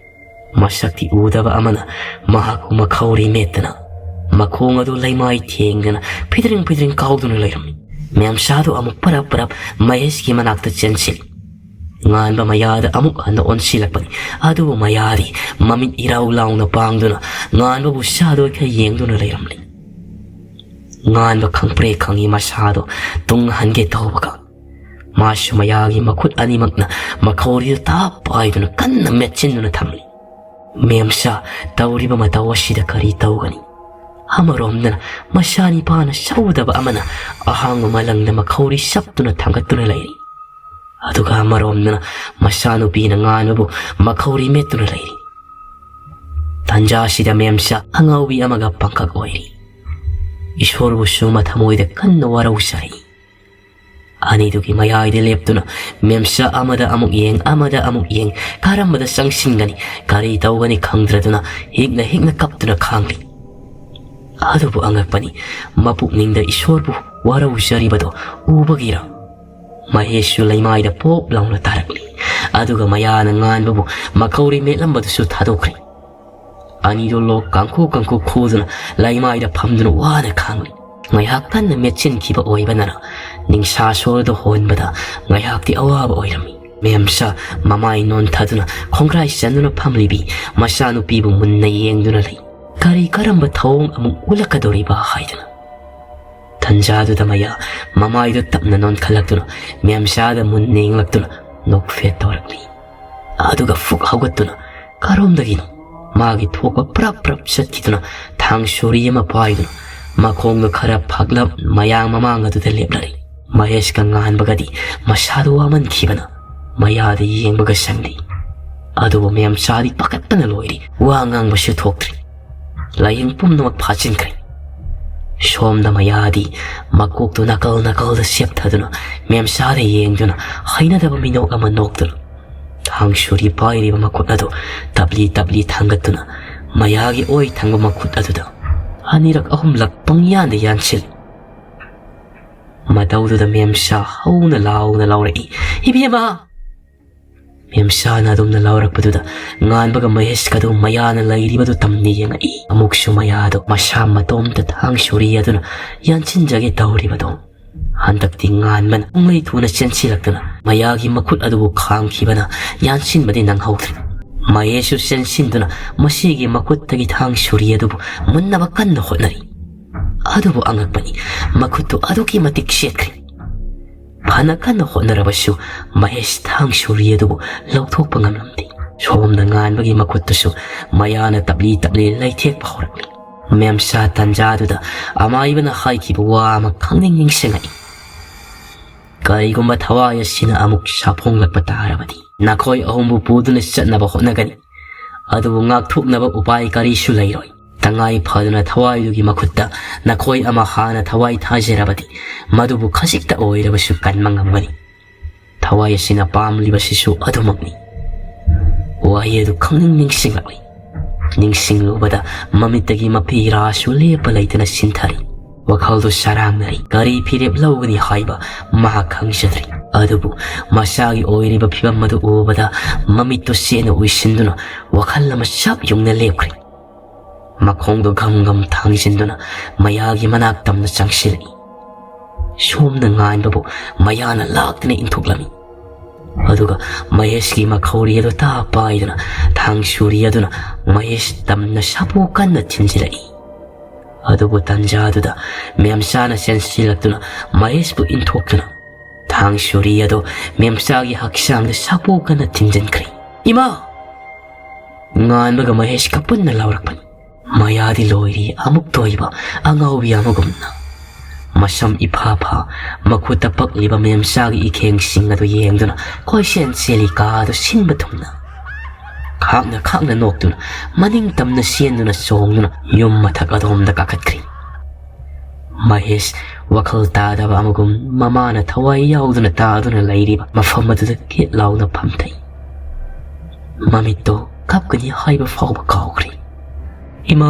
ꯃꯁꯛꯇꯤ ꯎꯗꯕ ꯑꯃꯅ ꯃꯍꯥꯛꯄꯨ ꯃꯈꯧꯔꯤ ꯃꯦꯠꯇꯅ ꯃꯈꯣꯡ ꯑꯗꯨ ꯂꯩꯃꯥꯏ ꯊꯦꯡꯗꯅ ꯐꯤꯗ꯭ꯔꯤꯡ ꯐꯤꯗ꯭ꯔꯤꯡ ꯀꯥꯎꯗꯨꯅ ꯂꯩꯔꯝꯃꯤ꯫ ꯃꯦꯝꯁꯥꯗꯨ ꯑꯃꯨꯛ ꯄꯔꯞ ꯄꯔꯞ ꯃꯍꯦꯁꯀꯤ ꯃꯅꯥꯛꯇ ꯆꯦꯟꯁꯤꯜꯂꯤ꯫ ꯉꯥꯟꯕ ꯃꯌꯥꯗ ꯑꯃꯨꯛ ꯍꯟꯅ ꯑꯣꯟꯁꯤꯜꯂꯛꯄꯅꯤ꯫ ꯑꯗꯨꯕꯨ ꯃꯌꯥꯗꯤ ꯃꯃꯤꯠ ꯏꯔꯥꯎ ꯂꯥꯎꯅ ꯄꯥꯡꯗꯨꯅ ꯉꯥꯟꯕꯕꯨ ꯁꯥꯗꯣꯏꯈ ꯌꯦꯡꯗꯨꯅ ꯂꯩꯔꯝꯂꯤ꯫ ꯉꯥꯟꯕ ꯈꯪꯄ꯭ꯔꯦ ꯈꯪꯉꯤ ꯃꯁꯥꯗꯣ ꯇꯨꯡ ꯍꯟꯒꯦ ꯇꯧꯕꯒ ꯃꯥꯁꯨ ꯃꯌꯥꯒꯤ ꯃꯈꯨꯠ ꯑꯅꯤꯃꯛꯅ ꯃꯈꯧꯔꯤꯗꯨ ꯇꯥꯞ ꯄꯥꯏꯗꯨꯅ ꯀꯟꯅ ꯃꯦꯠꯁꯤꯟꯗꯨꯅ ꯊꯝꯂꯤ꯫ ꯃꯦꯝꯁꯥ ꯇꯧꯔꯤꯕ ꯃꯇꯧ ꯑꯁꯤꯗ ꯀꯔꯤ ꯇꯧꯒꯅꯤ? ꯑꯃꯔꯣꯝꯗꯅ ꯃꯁꯥ ꯅꯤꯄꯥꯅ ꯁꯧꯗꯕ ꯑꯃꯅ ꯑꯍꯥꯡꯕ ꯃꯂꯪꯗ ꯃꯈꯧꯔꯤ ꯁꯞꯇꯨꯅ ꯊꯥꯡꯒꯠꯇꯨꯅ ꯂꯩꯔꯤ꯫ ꯑꯗꯨꯒ ꯑꯃꯔꯣꯝꯗꯅ ꯃꯆꯥꯅꯨꯄꯤꯅ ꯉꯥꯟꯕꯕꯨ ꯃꯈꯧꯔꯤ ꯃꯦꯠꯇꯨꯅ ꯂꯩꯔꯤ꯫ ꯇꯟꯖꯥꯁꯤꯗ ꯃꯦꯝꯁꯥ ꯑꯉꯥꯎꯕꯤ ꯑꯃꯒ ꯄꯪꯀꯛ ꯑꯣꯏꯔꯤ꯫ ꯏꯁꯣꯔꯕꯨꯁꯨ ꯃꯊꯃꯣꯏꯗ ꯀꯟꯅ ꯋꯥꯔꯧꯖꯔꯤ꯫ ꯑꯅꯤꯗꯨꯒꯤ ꯃꯌꯥꯏꯗ ꯂꯦꯞꯇꯨꯅ ꯃꯦꯝꯁꯥ ꯑꯃꯗ ꯑꯃꯨꯛ ꯌꯦꯡ, ꯑꯃꯗ ꯑꯃꯨꯛ ꯌꯦꯡ, ꯀꯔꯝꯕꯗ ꯆꯪꯁꯤꯟꯒꯅꯤ, ꯀꯔꯤ ꯇꯧꯒꯅꯤ ꯈꯪꯗ꯭ꯔꯗꯨꯅ ꯍꯤꯛꯅ ꯍꯤꯛꯅ ꯀꯞꯇꯨꯅ ꯈꯥꯡꯂꯤ꯫ ꯑꯗꯨꯕꯨ ꯑꯉꯛꯄꯅꯤ, ꯃꯄꯨꯛꯅꯤꯡꯗ ꯏꯁꯣꯔꯕꯨ ꯋꯥꯔꯧꯖꯔꯤꯕꯗꯣ ꯎꯕꯒꯤꯔ? ꯃꯍꯦꯁꯁꯨ ꯂꯩꯃꯥꯏꯗ ꯄꯣꯞ ꯂꯥꯎꯅ ꯇꯥꯔꯛꯂꯤ꯫ ꯑꯗꯨꯒ ꯃꯌꯥꯅ ꯉꯥꯟꯕꯕꯨ ꯃꯈꯧꯔꯤ ꯃꯦꯠꯂꯝꯕꯗꯨꯁꯨ ꯊꯥꯗꯣꯛꯈ꯭ꯔꯦ꯫ ꯑꯅꯤꯗꯨ ꯂꯣꯛ ꯀꯥꯡꯈꯨ ꯀꯥꯡꯈꯨ ꯈꯨꯗꯨꯅ ꯂꯩꯃꯥꯏꯗ ꯐꯝꯗꯨꯅ ꯋꯥꯅ ꯈꯥꯡꯂꯤ꯫ ꯉꯥꯏꯍꯥꯛ ꯀꯟꯅ ꯃꯦꯠꯁꯤꯟꯈꯤꯕ ꯑꯣꯏꯕꯅꯔ, ꯅꯤꯡꯁꯥ ꯁꯣꯔꯗ ꯍꯣꯟꯕꯗ ꯉꯥꯏꯍꯥꯛꯇꯤ ꯑꯋꯥꯕ ꯑꯣꯏꯔꯝꯃꯤ꯫ ꯃꯦꯝꯁꯥ ꯃꯃꯥꯏ ꯅꯣꯟꯊꯗꯨꯅ ꯈꯣꯡꯒ꯭ꯔꯥꯏ ꯆꯟꯗꯨꯅ ꯐꯝꯂꯤꯕꯤ ꯃꯆꯥꯅꯨꯄꯤꯕꯨ ꯃꯨꯟꯅ ꯌꯦꯡꯗꯨꯅ ꯂꯩ꯫ ꯀꯔꯤ ꯀꯔꯝꯕ ꯊꯧꯑꯣꯡ ꯑꯃꯨꯛ ꯎꯠꯂꯛꯀꯗꯧꯔꯤꯕ ꯍꯥꯏꯗꯨꯅ꯫ ꯇꯟꯖꯥꯗꯨꯗ ꯃꯌꯥ ꯃꯃꯥꯏꯗꯨ ꯇꯞꯅ ꯅꯣꯟꯈꯠꯂꯛꯇꯨꯅ ꯃꯦꯝꯁꯥꯗ ꯃꯨꯟꯅ ꯌꯦꯡꯂꯛꯇꯨꯅ ꯅꯣꯛꯐꯦꯠ ꯇꯧꯔꯛꯂꯤ꯫ ꯑꯗꯨꯒ ꯐꯨꯛ ꯍꯧꯒꯠꯇꯨꯅ ꯀꯔꯣꯝꯗꯒꯤꯅꯣ ꯃꯥꯒꯤ ꯊꯣꯛꯄ ꯄ꯭ꯔꯞ ꯄ꯭ꯔꯞ ꯆꯠꯈꯤꯗꯨꯅ ꯊꯥꯡ ꯁꯣꯔꯤ ꯑꯃ ꯄꯥꯏꯗꯨꯅ ꯃꯈꯣꯡꯗꯣ ꯈꯔ ꯐꯥꯛꯂꯞ ꯃꯌꯥꯡ ꯃꯃꯥꯡ ꯑꯗꯨꯗ ꯂꯦꯞꯂꯔꯤ꯫ ꯃꯍꯦꯁꯀ ꯉꯥꯟꯕꯒꯗꯤ ꯃꯁꯥꯗꯨ ꯋꯥꯃꯟꯈꯤꯕꯅ ꯃꯌꯥꯗ ꯌꯦꯡꯕꯒ ꯁꯪꯗꯦ꯫ ꯑꯗꯨꯕꯨ ꯃꯦꯝꯆꯥꯗꯤ ꯄꯥꯈꯠꯄꯅ ꯂꯣꯏꯔꯤ꯫ ꯋꯥ ꯉꯥꯡꯕꯁꯨ ꯊꯣꯛꯇ꯭ꯔꯤ꯫ ꯂꯥꯏꯌꯦꯡ ꯄꯨꯝꯅꯃꯛ ꯐꯥꯖꯤꯟꯈ꯭ꯔꯦ꯫ ꯁꯣꯝꯗ ꯃꯌꯥꯗꯤ ꯃꯀꯣꯛꯇꯨ ꯅꯥꯀꯜ ꯅꯥꯀꯜꯗ ꯁꯦꯞꯊꯗꯨꯅ ꯃꯦꯝꯆꯥꯗ ꯌꯦꯡꯗꯨꯅ ꯍꯩꯅꯗꯕ ꯃꯤꯅꯣꯛ ꯑꯃ ꯅꯣꯛꯇꯨꯅ ꯊꯥꯡ ꯁꯨꯔꯤ ꯄꯥꯏꯔꯤꯕ ꯃꯈꯨꯠ ꯑꯗꯨ ꯇꯞꯂꯤ ꯇꯞꯂꯤ ꯊꯥꯡꯒꯠꯇꯨꯅ ꯃꯌꯥꯒꯤ ꯑꯣꯏ ꯊꯪꯕ ꯃꯈꯨꯠ ꯑꯗꯨꯗ ꯑꯅꯤꯔꯛ ꯑꯍꯨꯝꯂꯛ ꯄꯪꯌꯥꯟꯗ ꯌꯥꯟꯁꯤꯜꯂꯤ꯫ ꯃꯇꯧꯗꯨꯗ ꯃꯦꯝꯆꯥ ꯍꯧꯅ ꯂꯥꯎꯅ ꯂꯥꯎꯔꯛꯏ, "ꯏꯕꯦꯝꯃ!" ꯃꯦꯝꯆꯥꯅ ꯑꯗꯨꯝꯅ ꯂꯥꯎꯔꯛꯄꯗꯨꯗ ꯉꯥꯟꯕꯒ ꯃꯍꯦꯁꯀꯗꯨ ꯃꯌꯥꯅ ꯂꯩꯔꯤꯕꯗꯨ ꯇꯝꯅ ꯌꯦꯡꯉꯛꯏ꯫ ꯑꯃꯨꯛꯁꯨ ꯃꯌꯥꯗꯨ ꯃꯁꯥ ꯃꯇꯣꯝꯇ ꯊꯥꯡ ꯁꯨꯔꯤ ꯑꯗꯨꯅ ꯌꯥꯟꯁꯤꯟꯖꯒꯦ ꯇꯧꯔꯤꯕꯗꯣ ꯍꯟꯗꯛꯇꯤ ꯉꯥꯟꯕꯅ ꯄꯨꯡꯂꯩ ꯊꯨꯅ ꯆꯦꯟꯁꯤꯜꯂꯛꯇꯨꯅ ꯃꯌꯥꯒꯤ ꯃꯈꯨꯠ ꯑꯗꯨꯕꯨ ꯈꯥꯡꯈꯤꯕꯅ ꯌꯥꯟꯁꯤꯟꯕꯗꯤ ꯅꯪꯍꯧꯗ꯭ꯔꯦ꯫ ꯃꯍꯦꯁꯁꯨ ꯆꯦꯟꯁꯤꯟꯗꯨꯅ ꯃꯁꯤꯒꯤ ꯃꯈꯨꯠꯇꯒꯤ ꯊꯥꯡ ꯁꯨꯔꯤ ꯑꯗꯨꯕꯨ ꯃꯨꯟꯅꯕ ꯀꯟꯅ ꯍꯣꯠꯅꯔꯤ꯫ ꯑꯗꯨꯕꯨ ꯑꯉꯛꯄꯅꯤ, ꯃꯈꯨꯠꯇꯨ ꯑꯗꯨꯛꯀꯤ ꯃꯇꯤꯛ ꯁꯦꯠꯈ꯭ꯔꯦ꯫ ꯐꯅ ꯀꯟꯅ ꯍꯣꯠꯅꯔꯕꯁꯨ ꯃꯍꯦꯁ ꯊꯥꯡ ꯁꯨꯔꯤ ꯑꯗꯨꯕꯨ ꯂꯧꯊꯣꯛꯄ ꯉꯝꯂꯝꯗꯦ꯫ ꯁꯣꯝꯗ ꯉꯥꯟꯕꯒꯤ ꯃꯈꯨꯠꯇꯨꯁꯨ ꯃꯌꯥꯅ ꯇꯞꯂꯤ ꯇꯞꯂꯤ ꯂꯩꯊꯦꯛꯄ ꯍꯧꯔꯛꯂꯤ꯫ ꯃꯦꯝꯆꯥ ꯇꯟꯖꯥꯗꯨꯗ ꯑꯃꯥꯏꯕꯅ ꯍꯥꯏꯈꯤꯕ ꯋꯥ ꯑꯃ ꯈꯪꯅꯤꯡ ꯅꯤꯡꯁꯤꯡꯂꯛꯏ꯫ "ꯀꯔꯤꯒꯨꯝꯕ ꯊꯋꯥꯏ ꯑꯁꯤꯅ ꯑꯃꯨꯛ ꯁꯥꯐꯣꯡꯂꯛꯄ ꯇꯥꯔꯕꯗꯤ ꯅꯈꯣꯏ ꯑꯍꯨꯝꯕꯨ ꯄꯨꯗꯨꯅ ꯆꯠꯅꯕ ꯍꯣꯠꯅꯒꯅꯤ꯫ ꯑꯗꯨꯕꯨ ꯉꯥꯛꯊꯣꯛꯅꯕ ꯎꯄꯥꯏ ꯀꯔꯤꯁꯨ ꯂꯩꯔꯣꯏ꯫ ꯇꯉꯥꯏ ꯐꯗꯅ ꯊꯋꯥꯏꯗꯨꯒꯤ ꯃꯈꯨꯠꯇ ꯅꯈꯣꯏ ꯑꯃ ꯍꯥꯟꯅ ꯊꯋꯥꯏ ꯊꯥꯖꯔꯕꯗꯤ ꯃꯗꯨꯕꯨ ꯈꯖꯤꯛꯇ ꯑꯣꯏꯔꯕꯁꯨ ꯀꯟꯕ ꯉꯝꯒꯅꯤ꯫ ꯊꯋꯥꯏ ꯑꯁꯤꯅ ꯄꯥꯝꯂꯤꯕꯁꯤꯁꯨ ꯑꯗꯨꯃꯛꯅꯤ꯫" ꯋꯥꯍꯩ ꯑꯗꯨ ꯈꯪꯅꯤꯡ ꯅꯤꯡꯁꯤꯡꯂꯛꯂꯤ꯫ ꯅꯤꯡꯁꯤꯡꯂꯨꯕꯗ ꯃꯃꯤꯠꯇꯒꯤ ꯃꯄꯤ ꯔꯥꯁꯨ ꯂꯦꯞꯄ ꯂꯩꯇꯅ ꯁꯤꯟꯊꯔꯤ꯫ ꯋꯥꯈꯜꯗꯨ ꯁꯔꯥꯡꯅꯔꯤ꯫ ꯀꯔꯤ ꯐꯤꯔꯦꯞ ꯂꯧꯒꯅꯤ ꯍꯥꯏꯕ ꯃꯍꯥꯛ ꯈꯪꯖꯗ꯭ꯔꯤ꯫ ꯑꯗꯨꯕꯨ ꯃꯁꯥꯒꯤ ꯑꯣꯏꯔꯤꯕ ꯐꯤꯕꯝ ꯑꯗꯨ ꯎꯕꯗ ꯃꯃꯤꯠꯇꯨ ꯆꯦꯠꯅ ꯎꯏꯁꯤꯟꯗꯨꯅ ꯋꯥꯈꯜ ꯑꯃ ꯆꯞ ꯌꯨꯡꯅ ꯂꯦꯞꯈ꯭ꯔꯦ꯫ ꯃꯈꯣꯡꯗꯨ ꯘꯝ ꯘꯝ ꯊꯥꯡꯖꯤꯟꯗꯨꯅ ꯃꯌꯥꯒꯤ ꯃꯅꯥꯛ ꯇꯝꯅ ꯆꯪꯁꯤꯜꯂꯛꯏ꯫ ꯁꯣꯝꯗ ꯉꯥꯟꯕꯕꯨ ꯃꯌꯥꯅ ꯂꯥꯛꯇꯅ ꯏꯟꯊꯣꯛꯂꯝꯃꯤ꯫ ꯑꯗꯨꯒ ꯃꯍꯦꯁꯀꯤ ꯃꯈꯧꯔꯤ ꯑꯗꯨ ꯇꯥ ꯄꯥꯏꯗꯨꯅ ꯊꯥꯡ ꯁꯨꯔꯤ ꯑꯗꯨꯅ ꯃꯍꯦꯁ ꯇꯝꯅ ꯁꯥꯐꯨ ꯀꯟꯅ ꯊꯤꯟꯖꯤꯜꯂꯛꯏ꯫ ꯑꯗꯨꯕꯨ ꯇꯟꯖꯥꯗꯨꯗ ꯃꯦꯝꯆꯥꯅ ꯆꯦꯟꯁꯤꯜꯂꯛꯇꯨꯅ ꯃꯍꯦꯁꯄꯨ ꯏꯟꯊꯣꯛꯇꯨꯅ ꯊꯥꯡ ꯁꯨꯔꯤ ꯑꯗꯨ ꯃꯦꯝꯆꯥꯒꯤ ꯍꯛꯆꯥꯡꯗ ꯁꯥꯐꯨ ꯀꯟꯅ ꯊꯤꯟꯖꯤꯟꯈ꯭ꯔꯦ꯫ "ꯏꯃꯥ!" ꯉꯥꯟꯕꯒ ꯃꯍꯦꯁꯀ ꯄꯨꯟꯅ ꯂꯥꯎꯔꯛꯄꯅꯤ꯫ ꯃꯌꯥꯗꯤ ꯂꯣꯏꯔꯤ ꯑꯃꯨꯛ ꯇꯣꯏꯕ ꯑꯉꯥꯎꯕꯤ ꯑꯃꯒꯨꯝꯅ꯫ ꯃꯁꯝ ꯏꯐꯥ ꯐꯥ, ꯃꯈꯨꯠꯇ ꯄꯛꯂꯤꯕ ꯃꯦꯝꯆꯥꯒꯤ ꯏꯈꯦꯡꯁꯤꯡ ꯑꯗꯨ ꯌꯦꯡꯗꯨꯅ ꯀꯣꯏꯆꯦꯟ ꯆꯦꯜꯂꯤ ꯀꯥ ꯑꯗꯨ ꯁꯤꯟꯕ ꯊꯨꯡꯅ꯫ ꯈꯥꯛꯅ ꯈꯥꯛꯅ ꯅꯣꯛꯇꯨꯅ ꯃꯅꯤꯡ ꯇꯝꯅ ꯆꯦꯟꯗꯨꯅ ꯆꯣꯡꯗꯨꯅ ꯌꯨꯝ ꯃꯊꯛ ꯑꯗꯣꯝꯗ ꯀꯥꯈꯠꯈ꯭ꯔꯤ꯫ ꯃꯍꯦꯁ ꯋꯥꯈꯜ ꯇꯥꯗꯕ ꯑꯃꯒꯨꯝ ꯃꯃꯥꯅ ꯊꯋꯥꯏ ꯌꯥꯎꯗꯨꯅ ꯇꯥꯗꯨꯅ ꯂꯩꯔꯤꯕ ꯃꯐꯝ ꯑꯗꯨꯗ ꯒꯦꯠ ꯂꯥꯎꯅ ꯐꯝꯊꯩ꯫ ꯃꯃꯤꯠꯇꯣ ꯀꯞꯀꯅꯤ ꯍꯥꯏꯕ ꯐꯥꯎꯕ ꯀꯥꯎꯈ꯭ꯔꯦ꯫ "ꯏꯃꯥ,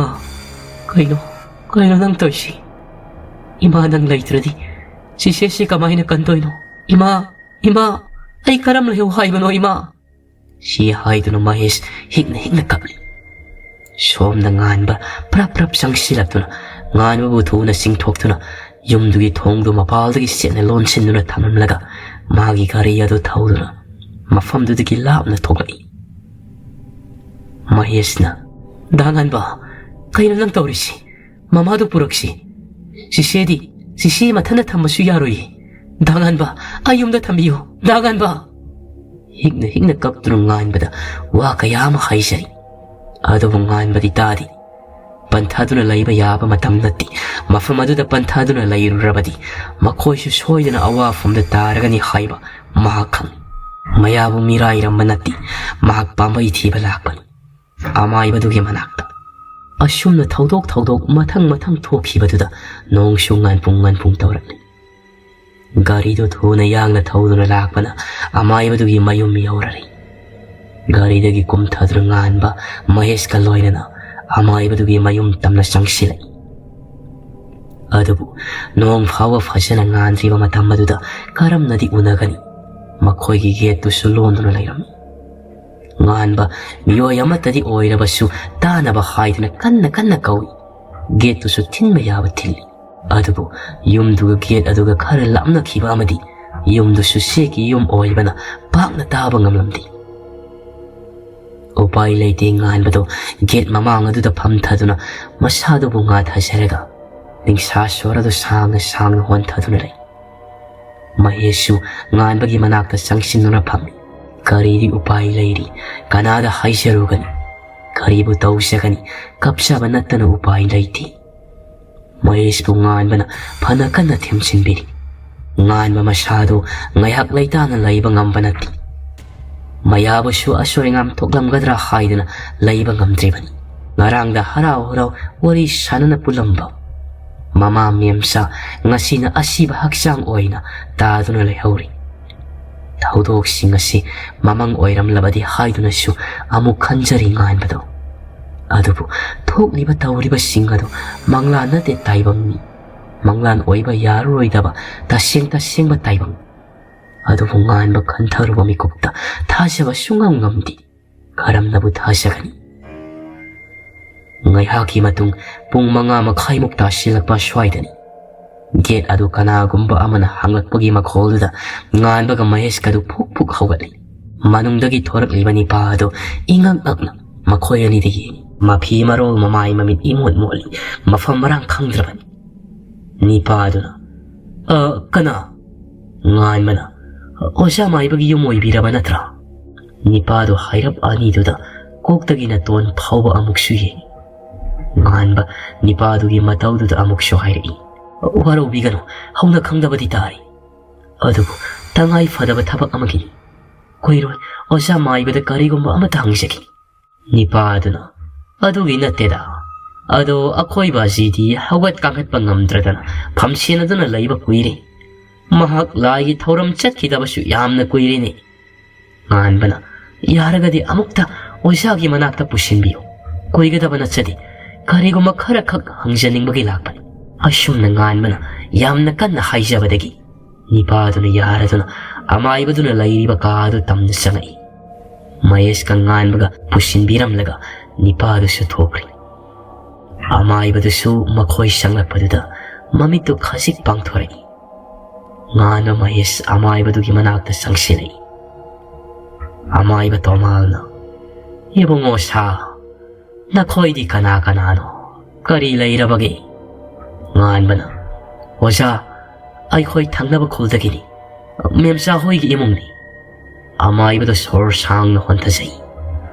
ꯀꯩꯅꯣ, ꯀꯩꯅꯣ ꯅꯪ ꯇꯧꯔꯤꯁꯤ? ꯏꯃꯥ, ꯅꯪ ꯂꯩꯇ꯭ꯔꯗꯤ ꯆꯤꯆꯦꯁꯤ ꯀꯃꯥꯏꯅ ꯀꯟꯗꯣꯏꯅꯣ? ꯏꯃꯥ, ꯏꯃꯥ, ꯑꯩ ꯀꯔꯝ ꯂꯩꯍꯧ ꯍꯥꯏꯕꯅꯣ ꯏꯃꯥ?" ꯁꯤ ꯍꯥꯏꯗꯨꯅ ꯃꯍꯦꯁ ꯍꯤꯛꯅ ꯍꯤꯛꯅ ꯀꯞꯂꯤ꯫ ꯁꯣꯝꯗ ꯉꯥꯟꯕ ꯄ꯭ꯔꯞ ꯄ꯭ꯔꯞ ꯆꯪꯁꯤꯜꯂꯛꯇꯨꯅ ꯉꯥꯟꯕꯕꯨ ꯊꯨꯅ ꯆꯤꯡꯊꯣꯛꯇꯨꯅ ꯌꯨꯝꯗꯨꯒꯤ ꯊꯣꯡꯗꯨ ꯃꯄꯥꯜꯗꯒꯤ ꯆꯦꯠꯅ ꯂꯣꯟꯁꯤꯟꯗꯨꯅ ꯊꯝꯂꯝꯂꯒ ꯃꯥꯒꯤ ꯒꯥꯔꯤ ꯑꯗꯨ ꯊꯧꯗꯨꯅ ꯃꯐꯝꯗꯨꯗꯒꯤ ꯂꯥꯞꯅ ꯊꯣꯛꯂꯛꯏ꯫ ꯃꯍꯦꯁꯅ, "ꯗꯥ ꯉꯥꯟꯕ, ꯀꯩꯅꯣ ꯅꯪ ꯇꯧꯔꯤꯁꯤ? ꯃꯃꯥꯗꯨ ꯄꯨꯔꯛꯁꯤ꯫ ꯆꯤꯆꯦꯗꯤ, ꯆꯤꯆꯦ ꯃꯊꯟꯇ ꯊꯝꯕꯁꯨ ꯌꯥꯔꯣꯏꯌꯦ꯫ ꯗꯥ ꯉꯥꯟꯕ, ꯑꯩ ꯌꯨꯝꯗ ꯊꯝꯕꯤꯌꯨ, ꯗꯥ ꯉꯥꯟꯕ!" ꯍꯤꯛꯅ ꯍꯤꯛꯅ ꯀꯞꯇꯨꯅ ꯉꯥꯟꯕꯗ ꯋꯥ ꯀꯌꯥ ꯑꯃ ꯍꯥꯏꯖꯔꯤ꯫ ꯑꯗꯨꯕꯨ ꯉꯥꯟꯕꯗꯤ ꯇꯥꯗꯦ꯫ ꯄꯟꯊꯥꯗꯨꯅ ꯂꯩꯕ ꯌꯥꯕ ꯃꯇꯝ ꯅꯠꯇꯦ꯫ ꯃꯐꯝ ꯑꯗꯨꯗ ꯄꯟꯊꯥꯗꯨꯅ ꯂꯩꯔꯨꯔꯕꯗꯤ ꯃꯈꯣꯏꯁꯨ ꯁꯣꯏꯗꯅ ꯑꯋꯥꯐꯝꯗ ꯇꯥꯔꯒꯅꯤ ꯍꯥꯏꯕ ꯃꯍꯥꯛ ꯈꯪꯏ꯫ ꯃꯌꯥꯕꯨ ꯃꯤꯔꯥꯏꯔꯝꯕ ꯅꯠꯇꯦ꯫ ꯃꯍꯥꯛ ꯄꯥꯝꯕꯩ ꯊꯤꯕ ꯂꯥꯛꯄꯅꯤ ꯑꯃꯥꯏꯕꯗꯨꯒꯤ ꯃꯅꯥꯛꯇ꯫ ꯑꯁꯨꯝꯅ ꯊꯧꯗꯣꯛ ꯊꯧꯗꯣꯛ ꯃꯊꯪ ꯃꯊꯪ ꯊꯣꯛꯈꯤꯕꯗꯨꯗ ꯅꯣꯡꯁꯨ ꯉꯥꯟꯄꯨꯡ ꯉꯥꯟꯄꯨꯡ ꯇꯧꯔꯛꯂꯤ꯫ ꯒꯥꯔꯤꯗꯨ ꯊꯨꯅ ꯌꯥꯡꯅ ꯊꯧꯗꯨꯅ ꯂꯥꯛꯄꯅ ꯑꯃꯥꯏꯕꯗꯨꯒꯤ ꯃꯌꯨꯝ ꯌꯧꯔꯔꯤ꯫ ꯒꯥꯔꯤꯗꯒꯤ ꯀꯨꯝꯊꯗꯨꯅ ꯉꯥꯟꯕ ꯃꯍꯦꯁꯀ ꯂꯣꯏꯅꯅ ꯑꯃꯥꯏꯕꯗꯨꯒꯤ ꯃꯌꯨꯝ ꯇꯝꯅ ꯆꯪꯁꯤꯜꯂꯛꯏ꯫ ꯑꯗꯨꯕꯨ ꯅꯣꯡ ꯐꯥꯎꯕ ꯐꯖꯅ ꯉꯥꯟꯗ꯭ꯔꯤꯕ ꯃꯇꯝ ꯑꯗꯨꯗ ꯀꯔꯝꯅꯗꯤ ꯎꯅꯒꯅꯤ? ꯃꯈꯣꯏꯒꯤ ꯒꯦꯠꯇꯨꯁꯨ ꯂꯣꯟꯗꯨꯅ ꯂꯩꯔꯝꯃꯤ꯫ ꯉꯥꯟꯕ ꯃꯤꯑꯣꯏ ꯑꯃꯠꯇꯗꯤ ꯑꯣꯏꯔꯕꯁꯨ ꯇꯥꯅꯕ ꯍꯥꯏꯗꯨꯅ ꯀꯟꯅ ꯀꯟꯅ ꯀꯧꯏ꯫ ꯒꯦꯠꯇꯨꯁꯨ ꯊꯤꯟꯕ ꯌꯥꯕ ꯊꯤꯜꯂꯤ꯫ ꯑꯗꯨꯕꯨ ꯌꯨꯝꯗꯨꯒ ꯒꯦꯠ ꯑꯗꯨꯒ ꯈꯔ ꯂꯥꯞꯅꯈꯤꯕ ꯑꯃꯗꯤ ꯌꯨꯝꯗꯨꯁꯨ ꯆꯦꯛꯀꯤ ꯌꯨꯝ ꯑꯣꯏꯕꯅ ꯄꯥꯛꯅ ꯇꯥꯕ ꯉꯝꯂꯝꯗꯦ꯫ ꯎꯄꯥꯏ ꯂꯩꯇꯦ ꯉꯥꯟꯕꯗꯣ ꯒꯦꯠ ꯃꯃꯥꯡ ꯑꯗꯨꯗ ꯐꯝꯊꯗꯨꯅ ꯃꯁꯥꯗꯨꯕꯨ ꯉꯥꯊꯖꯔꯒ ꯅꯤꯡꯁꯥ ꯁꯣꯔ ꯑꯗꯨ ꯁꯥꯡꯅ ꯁꯥꯡꯅ ꯍꯣꯟꯊꯗꯨꯅ ꯂꯩ꯫ ꯃꯍꯦꯁꯁꯨ ꯉꯥꯟꯕꯒꯤ ꯃꯅꯥꯛꯇ ꯆꯪꯁꯤꯟꯗꯨꯅ ꯐꯝꯃꯤ꯫ ꯀꯔꯤꯗꯤ ꯎꯄꯥꯏ ꯂꯩꯔꯤ? ꯀꯅꯥꯗ ꯍꯥꯏꯖꯔꯨꯒꯅꯤ? ꯀꯔꯤꯕꯨ ꯇꯧꯖꯒꯅꯤ? ꯀꯞꯆꯕ ꯅꯠꯇꯅ ꯎꯄꯥꯏ ꯂꯩꯇꯦ꯫ ꯃꯍꯦꯁꯄꯨ ꯉꯥꯟꯕꯅ ꯐꯅ ꯀꯟꯅ ꯊꯦꯝꯖꯤꯟꯕꯤꯔꯤ꯫ ꯉꯥꯟꯕ ꯃꯁꯥꯗꯨ ꯉꯥꯏꯍꯥꯛ ꯂꯩꯇꯥꯅ ꯂꯩꯕ ꯉꯝꯕ ꯅꯠꯇꯦ꯫ ꯃꯌꯥꯕꯨꯁꯨ ꯑꯁꯣꯏ ꯑꯉꯥꯝ ꯊꯣꯛꯂꯝꯒꯗ꯭ꯔꯥ ꯍꯥꯏꯗꯨꯅ ꯂꯩꯕ ꯉꯝꯗ꯭ꯔꯤꯕꯅꯤ꯫ ꯉꯔꯥꯡꯗ ꯍꯔꯥꯎ ꯍꯔꯥꯎ ꯋꯥꯔꯤ ꯁꯥꯟꯅꯅ ꯄꯨꯜꯂꯝꯕ ꯃꯃꯥ ꯃꯦꯝꯆꯥ ꯉꯁꯤꯅ ꯑꯁꯤꯕ ꯍꯛꯆꯥꯡ ꯑꯣꯏꯅ ꯇꯥꯗꯨꯅ ꯂꯩꯍꯧꯔꯤ꯫ ꯊꯧꯗꯣꯛꯁꯤꯡ ꯑꯁꯤ ꯃꯃꯪ ꯑꯣꯏꯔꯝꯂꯕꯗꯤ ꯍꯥꯏꯗꯨꯅꯁꯨ ꯑꯃꯨꯛ ꯈꯟꯖꯔꯤ ꯉꯥꯟꯕꯗꯣ꯫ ꯑꯗꯨꯕꯨ ꯊꯣꯛꯂꯤꯕ ꯇꯧꯔꯤꯕꯁꯤꯡ ꯑꯗꯨ ꯃꯪꯂꯥꯟ ꯅꯠꯇꯦ, ꯇꯥꯏꯕꯪꯅꯤ꯫ ꯃꯪꯂꯥꯟ ꯑꯣꯏꯕ ꯌꯥꯔꯔꯣꯏꯗꯕ ꯇꯁꯦꯡ ꯇꯁꯦꯡꯕ ꯇꯥꯏꯕꯪ꯫ ꯑꯗꯨꯕꯨ ꯉꯥꯟꯕ ꯈꯟꯊꯔꯨꯕ ꯃꯤꯀꯨꯞꯇ ꯊꯥꯖꯕ ꯁꯨꯡꯉꯝ ꯉꯝꯗꯦ꯫ ꯀꯔꯝꯅꯕꯨ ꯊꯥꯖꯒꯅꯤ? ꯉꯥꯏꯍꯥꯛꯀꯤ ꯃꯇꯨꯡ ꯄꯨꯡ ꯃꯉꯥ ꯃꯈꯥꯏꯃꯨꯛ ꯇꯥꯁꯤꯜꯂꯛꯄ ꯑꯁ꯭ꯋꯥꯏꯗꯅꯤ꯫ ꯒꯦꯠ ꯑꯗꯨ ꯀꯅꯥꯒꯨꯝꯕ ꯑꯃꯅ ꯍꯥꯡꯂꯛꯄꯒꯤ ꯃꯈꯣꯜꯗꯨꯗ ꯉꯥꯟꯕꯒ ꯃꯍꯦꯁꯀꯗꯨ ꯐꯨꯛ ꯐꯨꯛ ꯍꯧꯒꯠꯂꯤ꯫ ꯃꯅꯨꯡꯗꯒꯤ ꯊꯣꯔꯛꯂꯤꯕ ꯅꯤꯄꯥ ꯑꯗꯨ ꯏꯉꯛ ꯉꯛꯅ ꯃꯈꯣꯏ ꯑꯅꯤꯗ ꯌꯦꯡꯏ꯫ ꯃꯐꯤ ꯃꯔꯣꯜ, ꯃꯃꯥꯏ ꯃꯃꯤꯠ ꯏꯃꯣꯠ ꯃꯣꯠꯂꯤ, ꯃꯐꯝ ꯃꯔꯥꯡ ꯈꯪꯗ꯭ꯔꯕꯅꯤ꯫ ꯅꯤꯄꯥ ꯑꯗꯨꯅ, "ꯑ, ꯀꯅꯥ?" ꯉꯥꯟꯕꯅ, "ꯑꯣꯖꯥ ꯃꯥꯏꯕꯒꯤ ꯌꯨꯝ ꯑꯣꯏꯕꯤꯔꯕ ꯅꯠꯇ꯭ꯔꯥ?" ꯅꯤꯄꯥꯗꯨ ꯍꯥꯏꯔꯞ ꯑꯅꯤꯗꯨꯗ ꯀꯣꯛꯇꯒꯤ ꯅꯥꯇꯣꯟ ꯐꯥꯎꯕ ꯑꯃꯨꯛꯁꯨ ꯌꯦꯡꯏ꯫ ꯉꯥꯟꯕ ꯅꯤꯄꯥꯗꯨꯒꯤ ꯃꯇꯧꯗꯨꯗ ꯑꯃꯨꯛꯁꯨ ꯍꯥꯏꯔꯛꯏ, "ꯋꯥꯔꯧꯕꯤꯒꯅꯨ, ꯍꯧꯅ ꯈꯪꯗꯕꯗꯤ ꯇꯥꯔꯤ꯫ ꯑꯗꯨꯕꯨ ꯇꯉꯥꯏ ꯐꯗꯕ ꯊꯕꯛ ꯑꯃꯒꯤꯅꯤ꯫ ꯀꯨꯏꯔꯣꯏ, ꯑꯣꯖꯥ ꯃꯥꯏꯕꯗ ꯀꯔꯤꯒꯨꯝꯕ ꯑꯃꯠꯇ ꯍꯪꯖꯒꯦ꯫" ꯅꯤꯄꯥꯗꯨꯅ, "ꯑꯗꯨꯒꯤ ꯅꯠꯇꯦꯗ꯫ ꯑꯗꯣ ꯑꯩꯈꯣꯏ ꯕꯥꯖꯤꯗꯤ ꯍꯧꯒꯠ ꯀꯥꯡꯈꯠꯄ ꯉꯝꯗ꯭ꯔꯗꯅ ꯐꯝꯁꯦꯟꯅꯗꯨꯅ ꯂꯩꯕ ꯀꯨꯏꯔꯦ꯫ ꯃꯍꯥꯛ ꯂꯥꯏꯒꯤ ꯊꯧꯔꯝ ꯆꯠꯈꯤꯗꯕꯁꯨ ꯌꯥꯝꯅ ꯀꯨꯏꯔꯦꯅꯦ꯫" ꯉꯥꯟꯕꯅ, "ꯌꯥꯔꯒꯗꯤ ꯑꯃꯨꯛꯇ ꯑꯣꯖꯥꯒꯤ ꯃꯅꯥꯛꯇ ꯄꯨꯁꯤꯟꯕꯤꯌꯨ꯫ ꯀꯨꯏꯒꯗꯕ ꯅꯠꯆꯗꯦ꯫ ꯀꯔꯤꯒꯨꯝꯕ ꯈꯔꯈꯛ ꯍꯪꯖꯅꯤꯡꯕꯒꯤ ꯂꯥꯛꯄꯅꯤ꯫" ꯑꯁꯨꯝꯅ ꯉꯥꯟꯕꯅ ꯌꯥꯝꯅ ꯀꯟꯅ ꯍꯥꯏꯖꯕꯗꯒꯤ ꯅꯤꯄꯥꯗꯨꯅ ꯌꯥꯔꯗꯨꯅ ꯑꯃꯥꯏꯕꯗꯨꯅ ꯂꯩꯔꯤꯕ ꯀꯥ ꯑꯗꯨ ꯇꯝꯅ ꯆꯪꯉꯛꯏ꯫ ꯃꯍꯦꯁꯀ ꯉꯥꯟꯕꯒ ꯄꯨꯁꯤꯟꯕꯤꯔꯝꯂꯒ ꯅꯤꯄꯥꯗꯨꯁꯨ ꯊꯣꯛꯈ꯭ꯔꯦ꯫ ꯑꯃꯥꯏꯕꯗꯨꯁꯨ ꯃꯈꯣꯏ ꯆꯪꯂꯛꯄꯗꯨꯗ ꯃꯃꯤꯠꯇꯨ ꯈꯖꯤꯛ ꯄꯥꯡꯊꯣꯔꯛꯏ꯫ ꯉꯥꯟꯕ ꯃꯍꯦꯁ ꯑꯃꯥꯏꯕꯗꯨꯒꯤ ꯃꯅꯥꯛꯇ ꯆꯪꯁꯤꯜꯂꯛꯏ꯫ ꯑꯃꯥꯏꯕ ꯇꯣꯃꯥꯜꯅ, "ꯏꯕꯨꯡꯉꯣ ꯁꯥ, ꯅꯈꯣꯏꯗꯤ ꯀꯅꯥ ꯀꯅꯥꯅꯣ? ꯀꯔꯤ ꯂꯩꯔꯕꯒꯦ?" ꯉꯥꯟꯕꯅ, "ꯑꯣꯖꯥ, ꯑꯩꯈꯣꯏ ꯊꯪꯅꯕ ꯈꯨꯜꯗꯒꯤꯅꯤ꯫ ꯃꯦꯝꯆꯥ ꯍꯣꯏꯒꯤ ꯏꯃꯨꯡꯅꯤ꯫" ꯑꯃꯥꯏꯕꯗ ꯁꯣꯔ ꯁꯥꯡꯅ ꯍꯣꯟꯊꯖꯩ꯫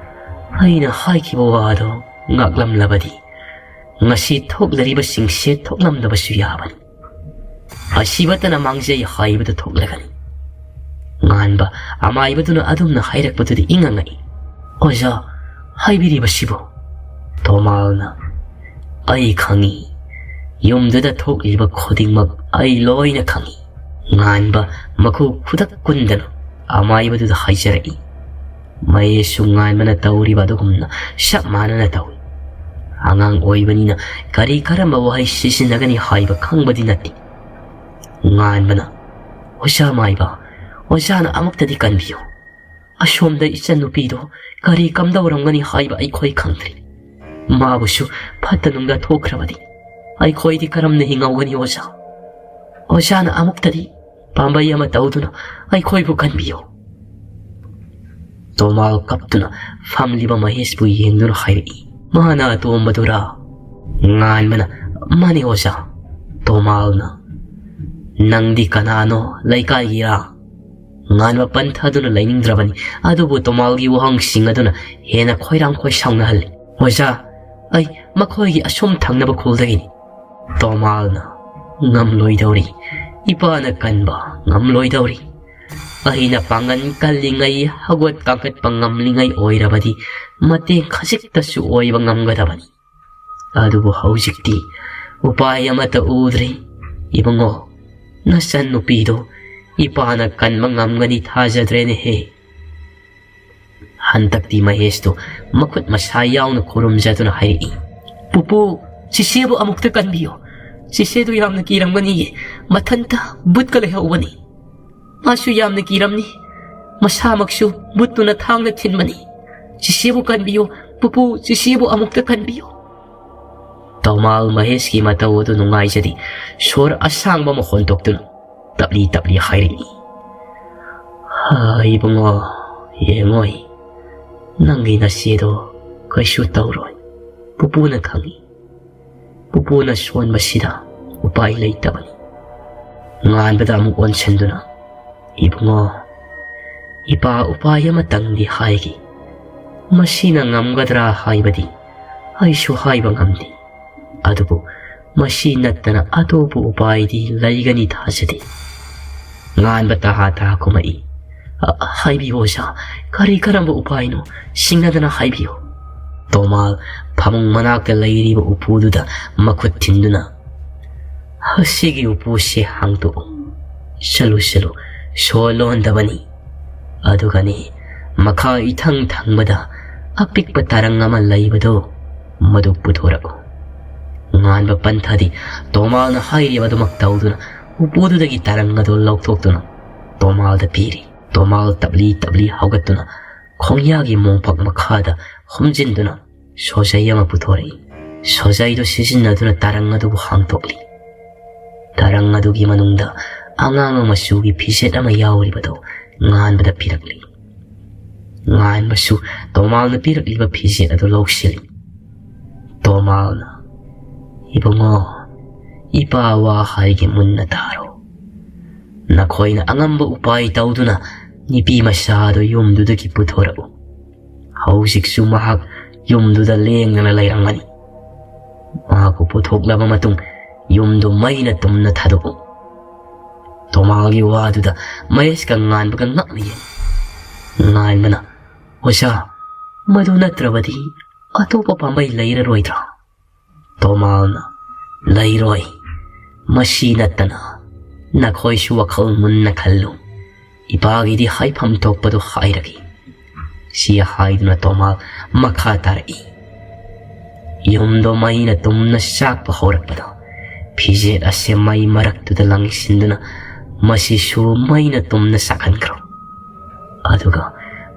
ꯑꯩꯅ ꯍꯥꯏꯈꯤꯕ ꯋꯥꯗꯣ ꯉꯥꯛꯂꯝꯂꯕꯗꯤ ꯉꯁꯤ ꯊꯣꯛꯂꯤꯕꯁꯤꯡꯁꯦ ꯊꯣꯛꯂꯝꯗꯕꯁꯨ ꯌꯥꯕꯅꯤ꯫ ꯑꯁꯤꯕꯇꯅ ꯃꯥꯡꯖꯩ ꯍꯥꯏꯕꯗꯨ ꯊꯣꯛꯂꯒꯅꯤ꯫ ꯉꯥꯟꯕ ꯑꯃꯥꯏꯕꯗꯨꯅ ꯑꯗꯨꯝꯅ ꯍꯥꯏꯔꯛꯄꯗꯨꯗ ꯏꯉꯛ ꯉꯛꯏ꯫ "ꯑꯣꯖꯥ, ꯍꯥꯏꯕꯤꯔꯤꯕꯁꯤꯕꯨ?" ꯇꯣꯃꯥꯜꯅ, "ꯑꯩ ꯈꯪꯏ꯫ ꯌꯨꯝꯗꯨꯗ ꯊꯣꯛꯂꯤꯕ ꯈꯨꯗꯤꯡꯃꯛ ꯑꯩ ꯂꯣꯏꯅ ꯈꯪꯏ꯫" ꯉꯥꯟꯕ ꯃꯈꯨ ꯈꯨꯗꯛ ꯀꯨꯟꯗꯅ ꯑꯃꯥꯏꯕꯗꯨꯗ ꯍꯥꯏꯖꯔꯛꯏ꯫ ꯃꯍꯦꯁꯁꯨ ꯉꯥꯟꯕꯅ ꯇꯧꯔꯤꯕ ꯑꯗꯨꯒꯨꯝꯅ ꯆꯞ ꯃꯥꯟꯅꯅ ꯇꯧꯏ꯫ ꯑꯉꯥꯡ ꯑꯣꯏꯕꯅꯤꯅ ꯀꯔꯤ ꯀꯔꯝꯕ ꯋꯥꯍꯩ ꯁꯤꯖꯤꯟꯅꯒꯅꯤ ꯍꯥꯏꯕ ꯈꯪꯕꯗꯤ ꯅꯠꯇꯦ꯫ ꯉꯥꯟꯕꯅ, "ꯑꯣꯖꯥ ꯃꯥꯏꯕ, ꯑꯣꯖꯥꯅ ꯑꯃꯨꯛꯇꯗꯤ ꯀꯟꯕꯤꯌꯨ꯫ ꯑꯁꯣꯝꯗ ꯏꯆꯟꯅꯨꯄꯤꯗꯣ ꯀꯔꯤ ꯀꯝꯗꯧꯔꯝꯒꯅꯤ ꯍꯥꯏꯕ ꯑꯩꯈꯣꯏ ꯈꯪꯗ꯭ꯔꯤ꯫ ꯃꯥꯕꯨꯁꯨ ꯐꯠꯇ ꯅꯨꯡꯗ ꯊꯣꯛꯈ꯭ꯔꯕꯗꯤ ꯑꯩꯈꯣꯏꯗꯤ ꯀꯔꯝꯅ ꯍꯤꯡꯍꯧꯒꯅꯤ ꯑꯣꯖꯥ? ꯑꯣꯖꯥꯅ ꯑꯃꯨꯛꯇꯗꯤ ꯄꯥꯝꯕꯩ ꯑꯃ ꯇꯧꯗꯨꯅ ꯑꯩꯈꯣꯏꯕꯨ ꯀꯟꯕꯤꯌꯨ꯫" ꯇꯣꯃꯥꯜ ꯀꯞꯇꯨꯅ ꯐꯝꯂꯤꯕ ꯃꯍꯦꯁꯄꯨ ꯌꯦꯡꯗꯨꯅ ꯍꯥꯏꯔꯛꯏ꯫ "ꯃꯥꯅ ꯑꯇꯣꯝꯕꯗꯨꯔꯥ?" ꯉꯥꯟꯕꯅ, "ꯃꯥꯅꯤ ꯑꯣꯖꯥ꯫" ꯇꯣꯃꯥꯜꯅ, "ꯅꯪꯗꯤ ꯀꯅꯥꯅꯣ, ꯂꯩꯀꯥꯏꯒꯤꯔꯥ?" ꯉꯥꯟꯕ ꯄꯟꯊꯗꯨꯅ ꯂꯩꯅꯤꯡꯗ꯭ꯔꯕꯅꯤ, ꯑꯗꯨꯕꯨ ꯇꯣꯃꯥꯜꯒꯤ ꯋꯥꯍꯪꯁꯤꯡ ꯑꯗꯨꯅ ꯍꯦꯟꯅ ꯈꯣꯏꯔꯥꯡ ꯈꯣꯏꯁꯥꯎꯅꯍꯜꯂꯤ꯫ "ꯑꯣꯖꯥ, ꯑꯩ ꯃꯈꯣꯏꯒꯤ ꯑꯁꯣꯝ ꯊꯪꯅꯕ ꯈꯨꯜꯗꯒꯤꯅꯤ꯫" ꯇꯣꯃꯥꯜꯅ, "ꯉꯝꯂꯣꯏꯗꯧꯔꯤ꯫ ꯏꯄꯥꯅ ꯀꯟꯕ ꯉꯝꯂꯣꯏꯗꯧꯔꯤ꯫ ꯑꯩꯅ ꯄꯥꯡꯒꯜ ꯀꯜꯂꯤꯉꯩ, ꯍꯧꯒꯠ ꯀꯥꯡꯈꯠꯄ ꯉꯝꯂꯤꯉꯩ ꯑꯣꯏꯔꯕꯗꯤ ꯃꯇꯦꯡ ꯈꯖꯤꯛꯇꯁꯨ ꯑꯣꯏꯕ ꯉꯝꯒꯗꯕꯅꯤ꯫ ꯑꯗꯨꯕꯨ ꯍꯧꯖꯤꯛꯇꯤ ꯎꯄꯥꯏ ꯑꯃꯠꯇ ꯎꯗ꯭ꯔꯦ꯫ ꯏꯕꯨꯡꯉꯣ, ꯅꯆꯟ ꯅꯨꯄꯤꯗꯣ ꯏꯄꯥꯅ ꯀꯟꯕ ꯉꯝꯒꯅꯤ ꯊꯥꯖꯗ꯭ꯔꯦꯅꯦꯍꯦ꯫" ꯍꯟꯗꯛꯇꯤ ꯃꯍꯦꯁꯇꯨ ꯃꯈꯨꯠ ꯃꯁꯥ ꯌꯥꯎꯅ ꯈꯨꯔꯨꯝꯖꯗꯨꯅ ꯍꯥꯏꯔꯛꯏ, "ꯄꯨꯄꯨ, ꯆꯤꯆꯦꯕꯨ ꯑꯃꯨꯛꯇ ꯀꯟꯕꯤꯌꯨ꯫ ꯆꯤꯆꯦꯗꯨ ꯌꯥꯝꯅ ꯀꯤꯔꯝꯒꯅꯤꯌꯦ꯫ ꯃꯊꯟꯇ ꯕꯨꯠꯀ ꯂꯩꯍꯧꯕꯅꯤ꯫ ꯃꯥꯁꯨ ꯌꯥꯝꯅ ꯀꯤꯔꯝꯅꯤ꯫ ꯃꯁꯥꯃꯛꯁꯨ ꯕꯨꯠꯇꯨꯅ ꯊꯥꯡꯅ ꯊꯤꯟꯕꯅꯤ꯫ ꯆꯤꯆꯦꯕꯨ ꯀꯟꯕꯤꯌꯨ, ꯄꯨꯄꯨ, ꯆꯤꯆꯦꯕꯨ ꯑꯃꯨꯛꯇ ꯀꯟꯕꯤꯌꯨ꯫" ꯇꯧꯃꯥꯜ ꯃꯍꯦꯁꯀꯤ ꯃꯇꯧ ꯑꯗꯨ ꯅꯨꯡꯉꯥꯏꯖꯗꯦ꯫ ꯁꯣꯔ ꯑꯁꯥꯡꯕ ꯑꯃ ꯍꯣꯟꯗꯣꯛꯇꯨꯅ ꯇꯞꯂꯤ ꯇꯞꯂꯤ ꯍꯥꯏꯔꯛꯏ, "ꯍꯥ, ꯏꯕꯨꯡꯉꯣ, ꯌꯦꯡꯉꯣꯏ, ꯅꯪꯒꯤ ꯅꯆꯦꯗꯣ ꯀꯩꯁꯨ ꯇꯧꯔꯣꯏ꯫ ꯄꯨꯄꯨꯅ ꯈꯪꯏ꯫ ꯄꯨꯄꯨꯅ ꯁꯣꯟꯕꯁꯤꯗ ꯎꯄꯥꯏ ꯂꯩꯇꯕꯅꯤ꯫" ꯉꯥꯟꯕꯗ ꯑꯃꯨꯛ ꯑꯣꯟꯁꯤꯟꯗꯨꯅ, "ꯏꯕꯨꯡꯉꯣ, ꯏꯄꯥ ꯎꯄꯥꯏ ꯑꯃꯇꯪꯗꯤ ꯍꯥꯏꯒꯦ꯫ ꯃꯁꯤꯅ ꯉꯝꯒꯗ꯭ꯔꯥ ꯍꯥꯏꯕꯗꯤ ꯑꯩꯁꯨ ꯍꯥꯏꯕ ꯉꯝꯗꯦ꯫ ꯑꯗꯨꯕꯨ ꯃꯁꯤ ꯅꯠꯇꯅ ꯑꯇꯣꯞꯄ ꯎꯄꯥꯏꯗꯤ ꯂꯩꯒꯅꯤ ꯊꯥꯖꯗꯦ꯫ ꯉꯥꯟꯕ ꯇꯍꯥ ꯇꯍꯥ ꯈꯨꯝꯃꯛꯏ, "ꯑ, ꯍꯥꯏꯕꯤꯌꯨ ꯑꯣꯖꯥ, ꯀꯔꯤ ꯀꯔꯝꯕ ꯎꯄꯥꯏꯅꯣ? ꯁꯤꯡꯅꯗꯅ ꯍꯥꯏꯕꯤꯌꯨ꯫" ꯇꯣꯃꯥꯜ ꯐꯃꯨꯡ ꯃꯅꯥꯛꯇ ꯂꯩꯔꯤꯕ ꯎꯄꯨꯗꯨꯗ ꯃꯈꯨꯠ ꯊꯤꯟꯗꯨꯅ, "ꯑꯁꯤꯒꯤ ꯎꯄꯨꯁꯦ ꯍꯥꯡꯇꯣꯛꯎ꯫ ꯆꯠꯂꯨ, ꯆꯠꯂꯨ, ꯁꯣ ꯂꯣꯟꯗꯕꯅꯤ꯫ ꯑꯗꯨꯒꯅꯤ, ꯃꯈꯥ ꯏꯊꯪ ꯊꯪꯕꯗ ꯑꯄꯤꯛꯄ ꯇꯔꯪ ꯑꯃ ꯂꯩꯕꯗꯣ, ꯃꯗꯨ ꯄꯨꯊꯣꯔꯛꯎ꯫" ꯉꯥꯟꯕ ꯄꯟꯊꯗꯤ ꯇꯣꯃꯥꯜꯅ ꯍꯥꯏꯔꯤꯕ ꯑꯗꯨꯃꯛ ꯇꯧꯗꯨꯅ ꯎꯄꯨꯗꯨꯗꯒꯤ ꯇꯔꯪ ꯑꯗꯨ ꯂꯧꯊꯣꯛꯇꯨꯅ ꯇꯣꯃꯥꯜꯗ ꯄꯤꯔꯤ꯫ ꯇꯣꯃꯥꯜ ꯇꯞꯂꯤ ꯇꯞꯂꯤ ꯍꯧꯒꯠꯇꯨꯅ ꯈꯣꯡꯌꯥꯒꯤ ꯃꯣꯝꯄꯥꯛ ꯃꯈꯥꯗ ꯍꯨꯝꯖꯤꯟꯗꯨꯅ ꯁꯣꯖꯩ ꯑꯃ ꯄꯨꯊꯣꯔꯛꯏ꯫ ꯁꯣꯖꯩꯗꯨ ꯁꯤꯖꯤꯟꯅꯗꯨꯅ ꯇꯔꯪ ꯑꯗꯨꯕꯨ ꯍꯥꯡꯗꯣꯛꯂꯤ꯫ ꯇꯔꯪ ꯑꯗꯨꯒꯤ ꯃꯅꯨꯡꯗ ꯑꯉꯥꯡꯕ ꯃꯆꯨꯒꯤ ꯐꯤꯖꯦꯠ ꯑꯃ ꯌꯥꯎꯔꯤꯕꯗꯨ ꯉꯥꯟꯕꯗ ꯄꯤꯔꯛꯂꯤ꯫ ꯉꯥꯟꯕꯁꯨ ꯇꯣꯃꯥꯜꯅ ꯄꯤꯔꯛꯂꯤꯕ ꯐꯤꯖꯦꯠ ꯑꯗꯨ ꯂꯧꯁꯤꯜꯂꯤ꯫ ꯇꯣꯃꯥꯜꯅ, "ꯏꯕꯨꯡꯉꯣ, ꯏꯄꯥ ꯋꯥ ꯍꯥꯏꯒꯦ, ꯃꯨꯟꯅ ꯇꯥꯔꯣ꯫ ꯅꯈꯣꯏꯅ ꯑꯉꯝꯕ ꯎꯄꯥꯏ ꯇꯧꯗꯨꯅ ꯅꯨꯄꯤ ꯃꯆꯥꯗꯨ ꯌꯨꯝꯗꯨꯗꯒꯤ ꯄꯨꯊꯣꯔꯛꯎ꯫ ꯍꯧꯖꯤꯛꯁꯨ ꯃꯍꯥꯛ ꯌꯨꯝꯗꯨꯗ ꯂꯦꯡꯗꯅ ꯂꯩꯔꯝꯒꯅꯤ꯫ ꯃꯍꯥꯛꯄꯨ ꯄꯨꯊꯣꯛꯂꯕ ꯃꯇꯨꯡ ꯌꯨꯝꯗꯨ ꯃꯩꯅ ꯇꯨꯝꯅ ꯊꯥꯗꯣꯛꯎ꯫" ꯇꯣꯃꯥꯜꯒꯤ ꯋꯥꯗꯨꯗ ꯃꯍꯦꯁꯀ ꯉꯥꯟꯕꯒ ꯉꯛꯅ ꯌꯦꯡꯏ꯫ ꯉꯥꯟꯕꯅ, "ꯑꯣꯖꯥ, ꯃꯗꯨ ꯅꯠꯇ꯭ꯔꯕꯗꯤ ꯑꯇꯣꯞꯄ ꯄꯥꯝꯕꯩ ꯂꯩꯔꯔꯣꯏꯗ꯭ꯔꯥ?" ꯇꯣꯃꯥꯜꯅ, "ꯂꯩꯔꯣꯏ꯫ ꯃꯁꯤ ꯅꯠꯇꯅ ꯅꯈꯣꯏꯁꯨ ꯋꯥꯈꯜ ꯃꯨꯟꯅ ꯈꯜꯂꯨ꯫ ꯏꯄꯥꯒꯤꯗꯤ ꯍꯥꯏꯐꯝ ꯊꯣꯛꯄꯗꯨ ꯍꯥꯏꯔꯒꯦ꯫" ꯁꯤ ꯍꯥꯏꯗꯨꯅ ꯇꯣꯃꯥꯜ ꯃꯈꯥ ꯇꯥꯔꯛꯏ꯫ ꯌꯨꯝꯗꯣ ꯃꯩꯅ ꯇꯨꯝꯅ ꯆꯥꯛꯄ ꯍꯧꯔꯛꯄꯗ ꯐꯤꯖꯦꯠ ꯑꯁꯦ ꯃꯩ ꯃꯔꯛꯇꯨꯗ ꯂꯪꯁꯤꯟꯗꯨꯅ ꯃꯁꯤꯁꯨ ꯃꯩꯅ ꯇꯨꯝꯅ ꯆꯥꯛꯍꯟꯈ꯭ꯔꯣ꯫ ꯑꯗꯨꯒ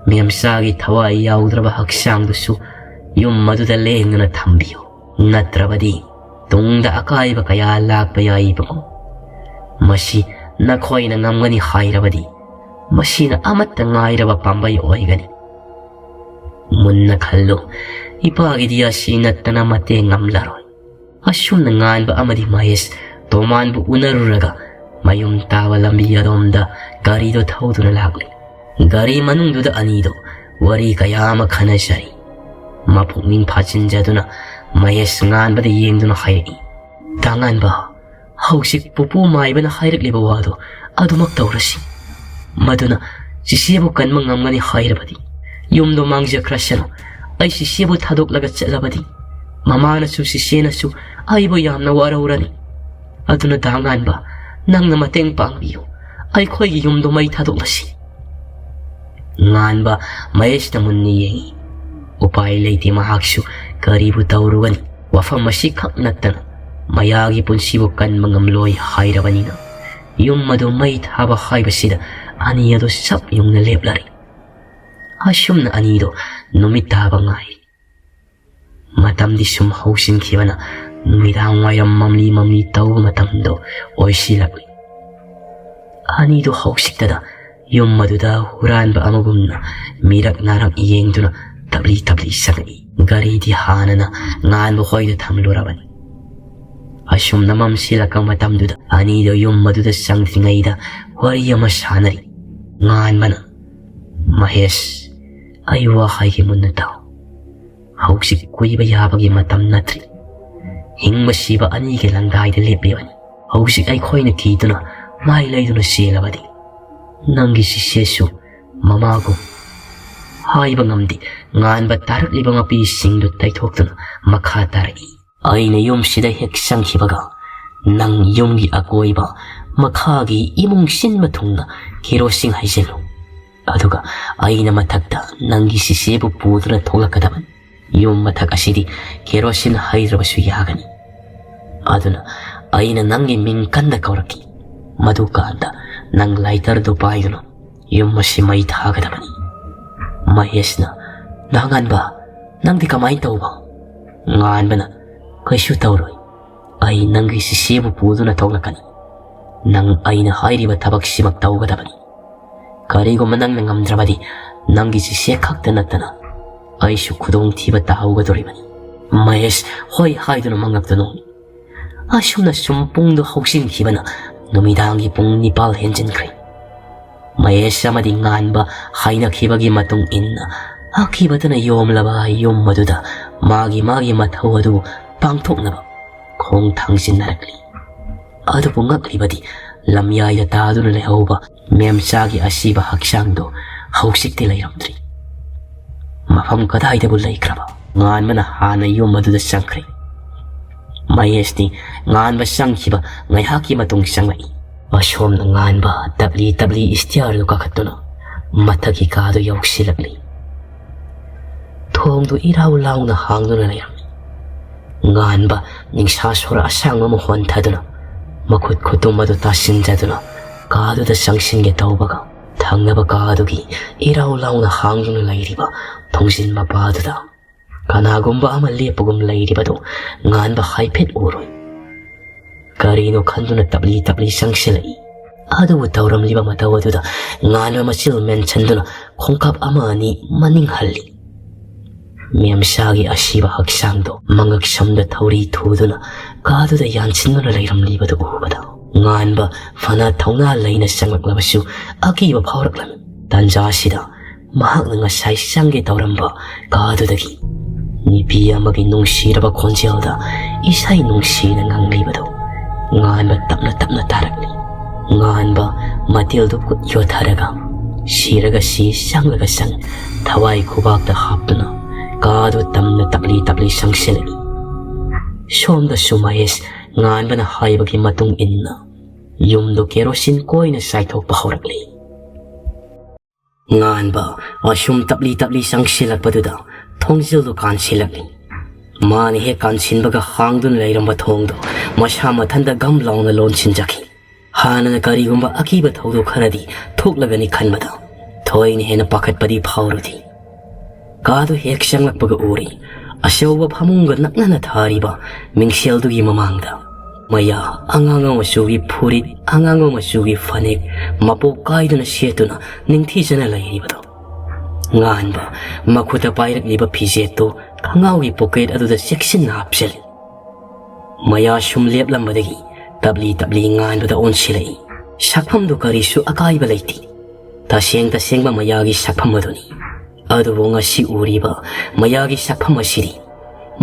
ꯃꯦꯝꯆꯥꯒꯤ ꯊꯋꯥꯏ ꯌꯥꯎꯗ꯭ꯔꯕ ꯍꯛꯆꯥꯡꯗꯨꯁꯨ ꯌꯨꯝ ꯑꯗꯨꯗ ꯂꯦꯡꯗꯅ ꯊꯝꯕꯤꯌꯨ꯫ ꯅꯠꯇ꯭ꯔꯕꯗꯤ ꯇꯨꯡꯗ ꯑꯀꯥꯏꯕ ꯀꯌꯥ ꯂꯥꯛꯄ ꯌꯥꯏ ꯏꯕꯨꯡꯉꯣ꯫ ꯃꯁꯤ ꯅꯈꯣꯏꯅ ꯉꯝꯒꯅꯤ ꯍꯥꯏꯔꯕꯗꯤ ꯃꯁꯤꯅ ꯑꯃꯠꯇ ꯉꯥꯏꯔꯕ ꯄꯥꯝꯕꯩ ꯑꯣꯏꯒꯅꯤ꯫ ꯃꯨꯟꯅ ꯈꯜꯂꯨ, ꯏꯄꯥꯒꯤꯗꯤ ꯑꯁꯤ ꯅꯠꯇꯅ ꯃꯇꯦꯡ ꯉꯝꯂꯔꯣꯏ꯫ ꯑꯁꯨꯝꯅ ꯉꯥꯟꯕ ꯑꯃꯗꯤ ꯃꯍꯦꯁ ꯇꯣꯃꯥꯟꯕꯨ ꯎꯅꯔꯨꯔꯒ ꯃꯌꯨꯝ ꯇꯥꯕ ꯂꯝꯕꯤ ꯑꯗꯣꯝꯗ ꯒꯥꯔꯤꯗꯨ ꯊꯧꯗꯨꯅ ꯂꯥꯛꯂꯤ꯫ ꯒꯥꯔꯤ ꯃꯅꯨꯡꯗꯨꯗ ꯑꯅꯤꯗꯨ ꯋꯥꯔꯤ ꯀꯌꯥ ꯑꯃ ꯈꯟꯅꯖꯔꯤ꯫ ꯃꯄꯨꯛꯅꯤꯡ ꯐꯥꯖꯤꯟꯖꯗꯨꯅ ꯃꯍꯦꯁ ꯉꯥꯟꯕꯗ ꯌꯦꯡꯗꯨꯅ ꯍꯥꯏꯔꯛꯏ, "ꯇꯥꯉꯥꯟꯕ, ꯍꯧꯖꯤꯛ ꯄꯨꯄꯨ ꯃꯥꯏꯕꯅ ꯍꯥꯏꯔꯛꯂꯤꯕ ꯋꯥꯗꯣ ꯑꯗꯨꯃꯛ ꯇꯧꯔꯁꯤ꯫ ꯃꯗꯨꯅ ꯆꯤꯆꯦꯕꯨ ꯀꯟꯕ ꯉꯝꯒꯅꯤ ꯍꯥꯏꯔꯕꯗꯤ ꯌꯨꯝꯗꯣ ꯃꯥꯡꯖꯈ꯭ꯔꯁꯅꯨ꯫ ꯑꯩ ꯆꯤꯆꯦꯕꯨ ꯊꯥꯗꯣꯛꯂꯒ ꯆꯠꯂꯕꯗꯤ ꯃꯃꯥꯅꯁꯨ ꯆꯤꯆꯦꯅꯁꯨ ꯑꯩꯕꯨ ꯌꯥꯝꯅ ꯋꯥꯔꯧꯔꯅꯤ꯫ ꯑꯗꯨꯅ ꯇꯥꯉꯥꯟꯕ, ꯅꯪꯅ ꯃꯇꯦꯡ ꯄꯥꯡꯕꯤꯌꯨ꯫ ꯑꯩꯈꯣꯏꯒꯤ ꯌꯨꯝꯗꯣ ꯃꯩ ꯊꯥꯗꯣꯛꯂꯁꯤ꯫" ꯉꯥꯟꯕ ꯃꯍꯦꯁꯇ ꯃꯨꯟꯅ ꯌꯦꯡꯏ꯫ ꯎꯄꯥꯏ ꯂꯩꯇꯦ, ꯃꯍꯥꯛꯁꯨ ꯀꯔꯤꯕꯨ ꯇꯧꯔꯨꯒꯅꯤ? ꯋꯥꯐꯝ ꯑꯁꯤꯈꯛ ꯅꯠꯇꯅ ꯃꯌꯥꯒꯤ ꯄꯨꯟꯁꯤꯕꯨ ꯀꯟꯕ ꯉꯝꯂꯣꯏ ꯍꯥꯏꯔꯕꯅꯤꯅ ꯌꯨꯝ ꯑꯗꯨ ꯃꯩ ꯊꯥꯕ ꯍꯥꯏꯕꯁꯤꯗ ꯑꯅꯤ ꯑꯗꯨ ꯆꯞ ꯌꯨꯡꯅ ꯂꯦꯞꯂꯔꯦ꯫ ꯑꯁꯨꯝꯅ ꯑꯅꯤꯗꯣ ꯅꯨꯃꯤꯠ ꯇꯥꯕ ꯉꯥꯏꯔꯤ꯫ ꯃꯇꯝꯗꯤ ꯁꯨꯝ ꯍꯧꯁꯤꯟꯈꯤꯕꯅ ꯅꯨꯃꯤꯗꯥꯡ ꯋꯥꯏꯔꯝ ꯃꯝꯂꯤ ꯃꯝꯂꯤ ꯇꯧꯕ ꯃꯇꯝꯗꯣ ꯑꯣꯏꯁꯤꯜꯂꯛꯂꯤ꯫ ꯑꯅꯤꯗꯨ ꯍꯧꯁꯤꯛꯇꯗ ꯌꯨꯝ ꯑꯗꯨꯗ ꯍꯨꯔꯥꯟꯕ ꯑꯃꯒꯨꯝꯅ ꯃꯤꯔꯛ ꯅꯥꯔꯛ ꯌꯦꯡꯗꯨꯅ ꯇꯞꯂꯤ ꯇꯞꯂꯤ ꯆꯪꯉꯛꯏ꯫ ꯒꯥꯔꯤꯗꯤ ꯍꯥꯟꯅꯅ ꯉꯥꯟꯕ ꯍꯣꯏꯗ ꯊꯝꯂꯨꯔꯕꯅꯤ꯫ ꯑꯁꯨꯝꯅ ꯃꯝꯁꯤꯜꯂꯛꯄ ꯃꯇꯝꯗꯨꯗ ꯑꯅꯤꯗꯣ ꯌꯨꯝ ꯑꯗꯨꯗ ꯆꯪꯗ꯭ꯔꯤꯉꯩꯗ ꯋꯥꯔꯤ ꯑꯃ ꯁꯥꯟꯅꯔꯤ꯫ ꯉꯥꯟꯕꯅ, "ꯃꯍꯦꯁ, ꯑꯩ ꯋꯥ ꯍꯥꯏꯒꯦ ꯃꯨꯟꯅ ꯇꯥꯎ꯫ ꯍꯧꯖꯤꯛ ꯀꯨꯏꯕ ꯌꯥꯕꯒꯤ ꯃꯇꯝ ꯅꯠꯇ꯭ꯔꯤ꯫ ꯍꯤꯡꯕ ꯁꯤꯕ ꯑꯅꯤꯒꯤ ꯂꯪꯗꯥꯏꯗ ꯂꯦꯞꯂꯤꯕꯅꯤ꯫ ꯍꯧꯖꯤꯛ ꯑꯩꯈꯣꯏꯅ ꯀꯤꯗꯨꯅ ꯃꯥꯏ ꯂꯩꯗꯨꯅ ꯆꯦꯜꯂꯕꯗꯤ ꯅꯪꯒꯤ ꯆꯤꯆꯦꯁꯨ ꯃꯃꯥꯒꯨꯝ ꯍꯥꯏꯕ ꯉꯝꯗꯦ꯫" ꯉꯥꯟꯕ ꯇꯥꯔꯛꯂꯤꯕ ꯃꯄꯤꯁꯤꯡꯗꯨ ꯇꯩꯊꯣꯛꯇꯨꯅ ꯃꯈꯥ ꯇꯥꯔꯛꯏ꯫ "ꯑꯩꯅ ꯌꯨꯝꯁꯤꯗ ꯍꯦꯛ ꯆꯪꯈꯤꯕꯒ ꯅꯪ ꯌꯨꯝꯒꯤ ꯑꯀꯣꯏꯕ ꯃꯈꯥꯒꯤ ꯏꯃꯨꯡ ꯁꯤꯟꯕ ꯊꯨꯡꯅ ꯀꯦꯔꯣꯁꯤꯟ ꯍꯩꯖꯤꯜꯂꯨ꯫ ꯑꯗꯨꯒ ꯑꯩꯅ ꯃꯊꯛꯇ ꯅꯪꯒꯤ ꯆꯤꯆꯦꯕꯨ ꯄꯨꯗꯨꯅ ꯊꯣꯛꯂꯛꯀꯗꯕꯅꯤ꯫ ꯌꯨꯝ ꯃꯊꯛ ꯑꯁꯤꯗꯤ ꯀꯦꯔꯣꯁꯤꯟ ꯍꯩꯗ꯭ꯔꯕꯁꯨ ꯌꯥꯒꯅꯤ꯫ ꯑꯗꯨꯅ ꯑꯩꯅ ꯅꯪꯒꯤ ꯃꯤꯡ ꯀꯟꯅ ꯀꯧꯔꯛꯈꯤ꯫ ꯃꯗꯨꯀꯥꯟꯗ ꯅꯪ ꯂꯥꯏꯇꯔꯗꯨ ꯄꯥꯏꯗꯨꯅ ꯌꯨꯝ ꯑꯁꯤ ꯃꯩ ꯊꯥꯒꯗꯕꯅꯤ꯫" ꯃꯍꯦꯁꯅ, "ꯅꯍꯥꯉꯥꯟꯕ, ꯅꯪꯗꯤ ꯀꯃꯥꯏꯅ ꯇꯧꯕ?" ꯉꯥꯟꯕꯅ, "ꯀꯩꯁꯨ ꯇꯧꯔꯣꯏ꯫ ꯑꯩ ꯅꯪꯒꯤ ꯆꯤꯆꯦꯕꯨ ꯄꯨꯗꯨꯅ ꯊꯣꯛꯂꯛꯀꯅꯤ꯫ ꯅꯪ ꯑꯩꯅ ꯍꯥꯏꯔꯤꯕ ꯊꯕꯛꯁꯤꯃꯛ ꯇꯧꯒꯗꯕꯅꯤ꯫ ꯀꯔꯤꯒꯨꯝꯕ ꯅꯪꯅ ꯉꯝꯗ꯭ꯔꯕꯗꯤ ꯅꯪꯒꯤ ꯆꯤꯆꯦ ꯈꯛꯇ ꯅꯠꯇꯅ ꯑꯩꯁꯨ ꯈꯨꯗꯣꯡꯊꯤꯕ ꯇꯥꯍꯧꯒꯗꯧꯔꯤꯕꯅꯤ꯫" ꯃꯍꯦꯁ ꯍꯣꯏ ꯍꯥꯏꯗꯨꯅ ꯃꯉꯛꯇ ꯅꯣꯡꯏ꯫ ꯑꯁꯨꯝꯅ ꯁꯨꯝ ꯄꯨꯡꯗꯨ ꯍꯧꯖꯤꯟꯈꯤꯕꯅ ꯅꯨꯃꯤꯗꯥꯡꯒꯤ ꯄꯨꯡ ꯅꯤꯄꯥꯜ ꯍꯦꯟꯖꯤꯟꯈ꯭ꯔꯦ꯫ ꯃꯍꯦꯁ ꯑꯃꯗꯤ ꯉꯥꯟꯕ ꯍꯥꯏꯅꯈꯤꯕꯒꯤ ꯃꯇꯨꯡ ꯏꯟꯅ ꯑꯀꯤꯕꯗꯨꯅ ꯌꯣꯝꯂꯕ ꯌꯨꯝ ꯑꯗꯨꯗ ꯃꯥꯒꯤ ꯃꯥꯒꯤ ꯃꯊꯧ ꯑꯗꯨ ꯄꯥꯡꯊꯣꯛꯅꯕ ꯈꯣꯡ ꯊꯥꯡꯖꯤꯟꯅꯔꯛꯂꯤ꯫ ꯑꯗꯨꯕꯨ ꯉꯛꯂꯤꯕꯗꯤ ꯂꯝꯌꯥꯏꯗ ꯇꯥꯗꯨꯅ ꯂꯩꯍꯧꯕ ꯃꯦꯝꯆꯥꯒꯤ ꯑꯁꯤꯕ ꯍꯛꯆꯥꯡꯗꯣ ꯍꯧꯖꯤꯛꯇꯤ ꯂꯩꯔꯝꯗ꯭ꯔꯤ꯫ ꯃꯐꯝ ꯀꯗꯥꯏꯗꯕꯨ ꯂꯩꯈ꯭ꯔꯕ? ꯉꯥꯟꯕꯅ ꯍꯥꯟꯅ ꯌꯨꯝ ꯑꯗꯨꯗ ꯆꯪꯈ꯭ꯔꯦ꯫ ꯃꯍꯦꯁꯇꯤ ꯉꯥꯟꯕ ꯆꯪꯈꯤꯕ ꯉꯥꯏꯍꯥꯛꯀꯤ ꯃꯇꯨꯡ ꯆꯪꯂꯛꯏ꯫ ꯑꯁꯣꯝꯗ ꯉꯥꯟꯕ ꯇꯞꯂꯤ ꯇꯞꯂꯤ ꯏꯁꯇꯤꯌꯥꯔꯗꯨ ꯀꯥꯈꯠꯇꯨꯅ ꯃꯊꯛꯀꯤ ꯀꯥꯗꯨ ꯌꯧꯁꯤꯜꯂꯛꯂꯤ꯫ ꯊꯣꯡꯗꯨ ꯏꯔꯥꯎ ꯂꯥꯎꯅ ꯍꯥꯡꯗꯨꯅ ꯂꯩꯔꯝꯃꯤ꯫ ꯉꯥꯟꯕ ꯅꯤꯡꯁꯥ ꯁꯣꯔ ꯑꯁꯥꯡꯕ ꯑꯃ ꯍꯣꯟꯊꯗꯨꯅ ꯃꯈꯨꯠ ꯈꯨꯇꯨꯝ ꯑꯗꯨ ꯇꯥꯁꯤꯟꯖꯗꯨꯅ ꯀꯥꯗꯨꯗ ꯆꯪꯁꯤꯟꯒꯦ ꯇꯧꯕꯒ, ꯊꯪꯅꯕ ꯀꯥꯗꯨꯒꯤ ꯏꯔꯥꯎ ꯂꯥꯎꯅ ꯍꯥꯡꯗꯨꯅ ꯂꯩꯔꯤꯕ ꯊꯣꯡꯖꯤꯟ ꯃꯄꯥꯗꯨꯗ ꯀꯅꯥꯒꯨꯝꯕ ꯑꯃ ꯂꯦꯞꯄꯒꯨꯝ ꯂꯩꯔꯤꯕꯗꯨ ꯉꯥꯟꯕ ꯍꯥꯏꯐꯦꯠ ꯎꯔꯨꯏ꯫ ꯀꯔꯤꯅꯣ ꯈꯟꯗꯨꯅ ꯇꯞꯂꯤ ꯇꯞꯂꯤ ꯆꯪꯁꯤꯜꯂꯛꯏ꯫ ꯑꯗꯨꯕꯨ ꯇꯧꯔꯝꯂꯤꯕ ꯃꯇꯧ ꯑꯗꯨꯗ ꯉꯥꯟꯕ ꯃꯆꯤꯜ ꯃꯦꯟꯁꯤꯟꯗꯨꯅ ꯈꯣꯡꯀꯥꯞ ꯑꯃ ꯑꯅꯤ ꯃꯅꯤꯡ ꯍꯜꯂꯤ꯫ ꯃꯦꯝꯁꯥꯒꯤ ꯑꯁꯤꯕ ꯍꯛꯆꯥꯡꯗꯣ ꯃꯉꯛ ꯁꯝꯗ ꯊꯧꯔꯤ ꯊꯨꯗꯨꯅ ꯀꯥꯗꯨꯗ ꯌꯥꯟꯁꯤꯟꯗꯨꯅ ꯂꯩꯔꯝꯂꯤꯕꯗꯨ ꯎꯕꯗ ꯉꯥꯟꯕ ꯐꯅ ꯊꯧꯅꯥ ꯂꯩꯅ ꯆꯪꯂꯛꯂꯕꯁꯨ ꯑꯀꯤꯕ ꯐꯥꯎꯔꯛꯂꯝꯃꯤ꯫ ꯇꯥꯟꯖꯥ ꯑꯁꯤꯗ ꯃꯍꯥꯛꯅ ꯉꯁꯥꯏ ꯆꯪꯒꯦ ꯇꯧꯔꯝꯕ ꯀꯥꯗꯨꯗꯒꯤ ꯅꯨꯄꯤ ꯑꯃꯒꯤ ꯅꯨꯡꯁꯤꯔꯕ ꯈꯣꯟꯖꯦꯜꯗ ꯏꯁꯩ ꯅꯨꯡꯁꯤꯅ ꯉꯪꯂꯤꯕꯗꯨ ꯉꯥꯟꯕ ꯇꯞꯅ ꯇꯞꯅ ꯇꯥꯔꯛꯂꯤ꯫ ꯉꯥꯟꯕ ꯃꯇꯤꯜꯗꯨ ꯀꯨꯠ ꯌꯣꯠꯊꯔꯒ ꯁꯤꯔꯒ ꯁꯤ, ꯆꯪꯂꯒ ꯆꯪ, ꯊꯋꯥꯏ ꯈꯨꯕꯥꯛꯇ ꯍꯥꯞꯇꯨꯅ ꯀꯥꯗꯨ ꯇꯝꯅ ꯇꯞꯂꯤ ꯇꯞꯂꯤ ꯆꯪꯁꯤꯜꯂꯛꯏ꯫ ꯁꯣꯝꯗꯁꯨ ꯃꯍꯦꯁ ꯉꯥꯟꯕꯅ ꯍꯥꯏꯕꯒꯤ ꯃꯇꯨꯡ ꯏꯟꯅ ꯌꯨꯝꯗꯨ ꯀꯦꯔꯣꯁꯤꯟ ꯀꯣꯏꯅ ꯆꯥꯏꯊꯣꯛꯄ ꯍꯧꯔꯛꯂꯤ꯫ ꯉꯥꯟꯕ ꯑꯁꯨꯝ ꯇꯞꯂꯤ ꯇꯞꯂꯤ ꯆꯪꯁꯤꯜꯂꯛꯄꯗꯨꯗ ꯊꯣꯡꯖꯤꯜꯗꯨ ꯀꯥꯟꯁꯤꯜꯂꯛꯂꯤ꯫ ꯃꯥꯅ ꯍꯦꯛ ꯀꯥꯟꯁꯤꯟꯕꯒ ꯍꯥꯡꯗꯨꯅ ꯂꯩꯔꯝꯕ ꯊꯣꯡꯗꯨ ꯃꯁꯥ ꯃꯊꯟꯇ ꯒꯝ ꯂꯥꯎꯅ ꯂꯣꯟꯁꯤꯟꯖꯈꯤ꯫ ꯍꯥꯟꯅꯅ ꯀꯔꯤꯒꯨꯝꯕ ꯑꯀꯤꯕ ꯊꯧꯗꯣꯛ ꯈꯔꯗꯤ ꯊꯣꯛꯂꯒꯅꯤ ꯈꯟꯕꯗ ꯊꯣꯏꯅ ꯍꯦꯟꯅ ꯄꯥꯈꯠꯄꯗꯤ ꯐꯥꯎꯔꯨꯗꯦ꯫ ꯀꯥꯗꯨ ꯍꯦꯛ ꯆꯪꯂꯛꯄꯒ ꯎꯔꯤ ꯑꯆꯧꯕ ꯐꯃꯨꯡꯒ ꯅꯛꯅꯅ ꯊꯥꯔꯤꯕ ꯃꯤꯡꯁꯦꯜꯗꯨꯒꯤ ꯃꯃꯥꯡꯗ ꯃꯌꯥ ꯑꯉꯥꯡꯕ ꯃꯆꯨꯒꯤ ꯐꯨꯔꯤꯠ, ꯑꯉꯥꯡꯕ ꯃꯆꯨꯒꯤ ꯐꯅꯦꯛ ꯃꯄꯣꯞ ꯀꯥꯏꯗꯨꯅ ꯁꯦꯠꯇꯨꯅ ꯅꯤꯡꯊꯤꯖꯅ ꯂꯩꯔꯤꯕꯗꯨ꯫ ꯉꯥꯟꯕ ꯃꯈꯨꯠꯇ ꯄꯥꯏꯔꯛꯂꯤꯕ ꯐꯤꯖꯦꯠꯇꯨ ꯈꯪꯉꯥꯎꯒꯤ ꯄꯣꯀꯦꯠ ꯑꯗꯨꯗ ꯆꯦꯛꯁꯤꯟꯅ ꯍꯥꯞꯆꯤꯜꯂꯤ꯫ ꯃꯌꯥ ꯁꯨꯝ ꯂꯦꯞꯂꯝꯕꯗꯒꯤ ꯇꯞꯂꯤ ꯇꯞꯂꯤ ꯉꯥꯟꯕꯗ ꯑꯣꯟꯁꯤꯜꯂꯛꯏ꯫ ꯁꯛꯐꯝꯗꯨ ꯀꯔꯤꯁꯨ ꯑꯀꯥꯏꯕ ꯂꯩꯇꯦ꯫ ꯇꯁꯦꯡ ꯇꯁꯦꯡꯕ ꯃꯌꯥꯒꯤ ꯁꯛꯐꯝ ꯑꯗꯨꯅꯤ꯫ ꯑꯗꯨꯕꯨ ꯉꯁꯤ ꯎꯔꯤꯕ ꯃꯌꯥꯒꯤ ꯁꯛꯐꯝ ꯑꯁꯤꯗꯤ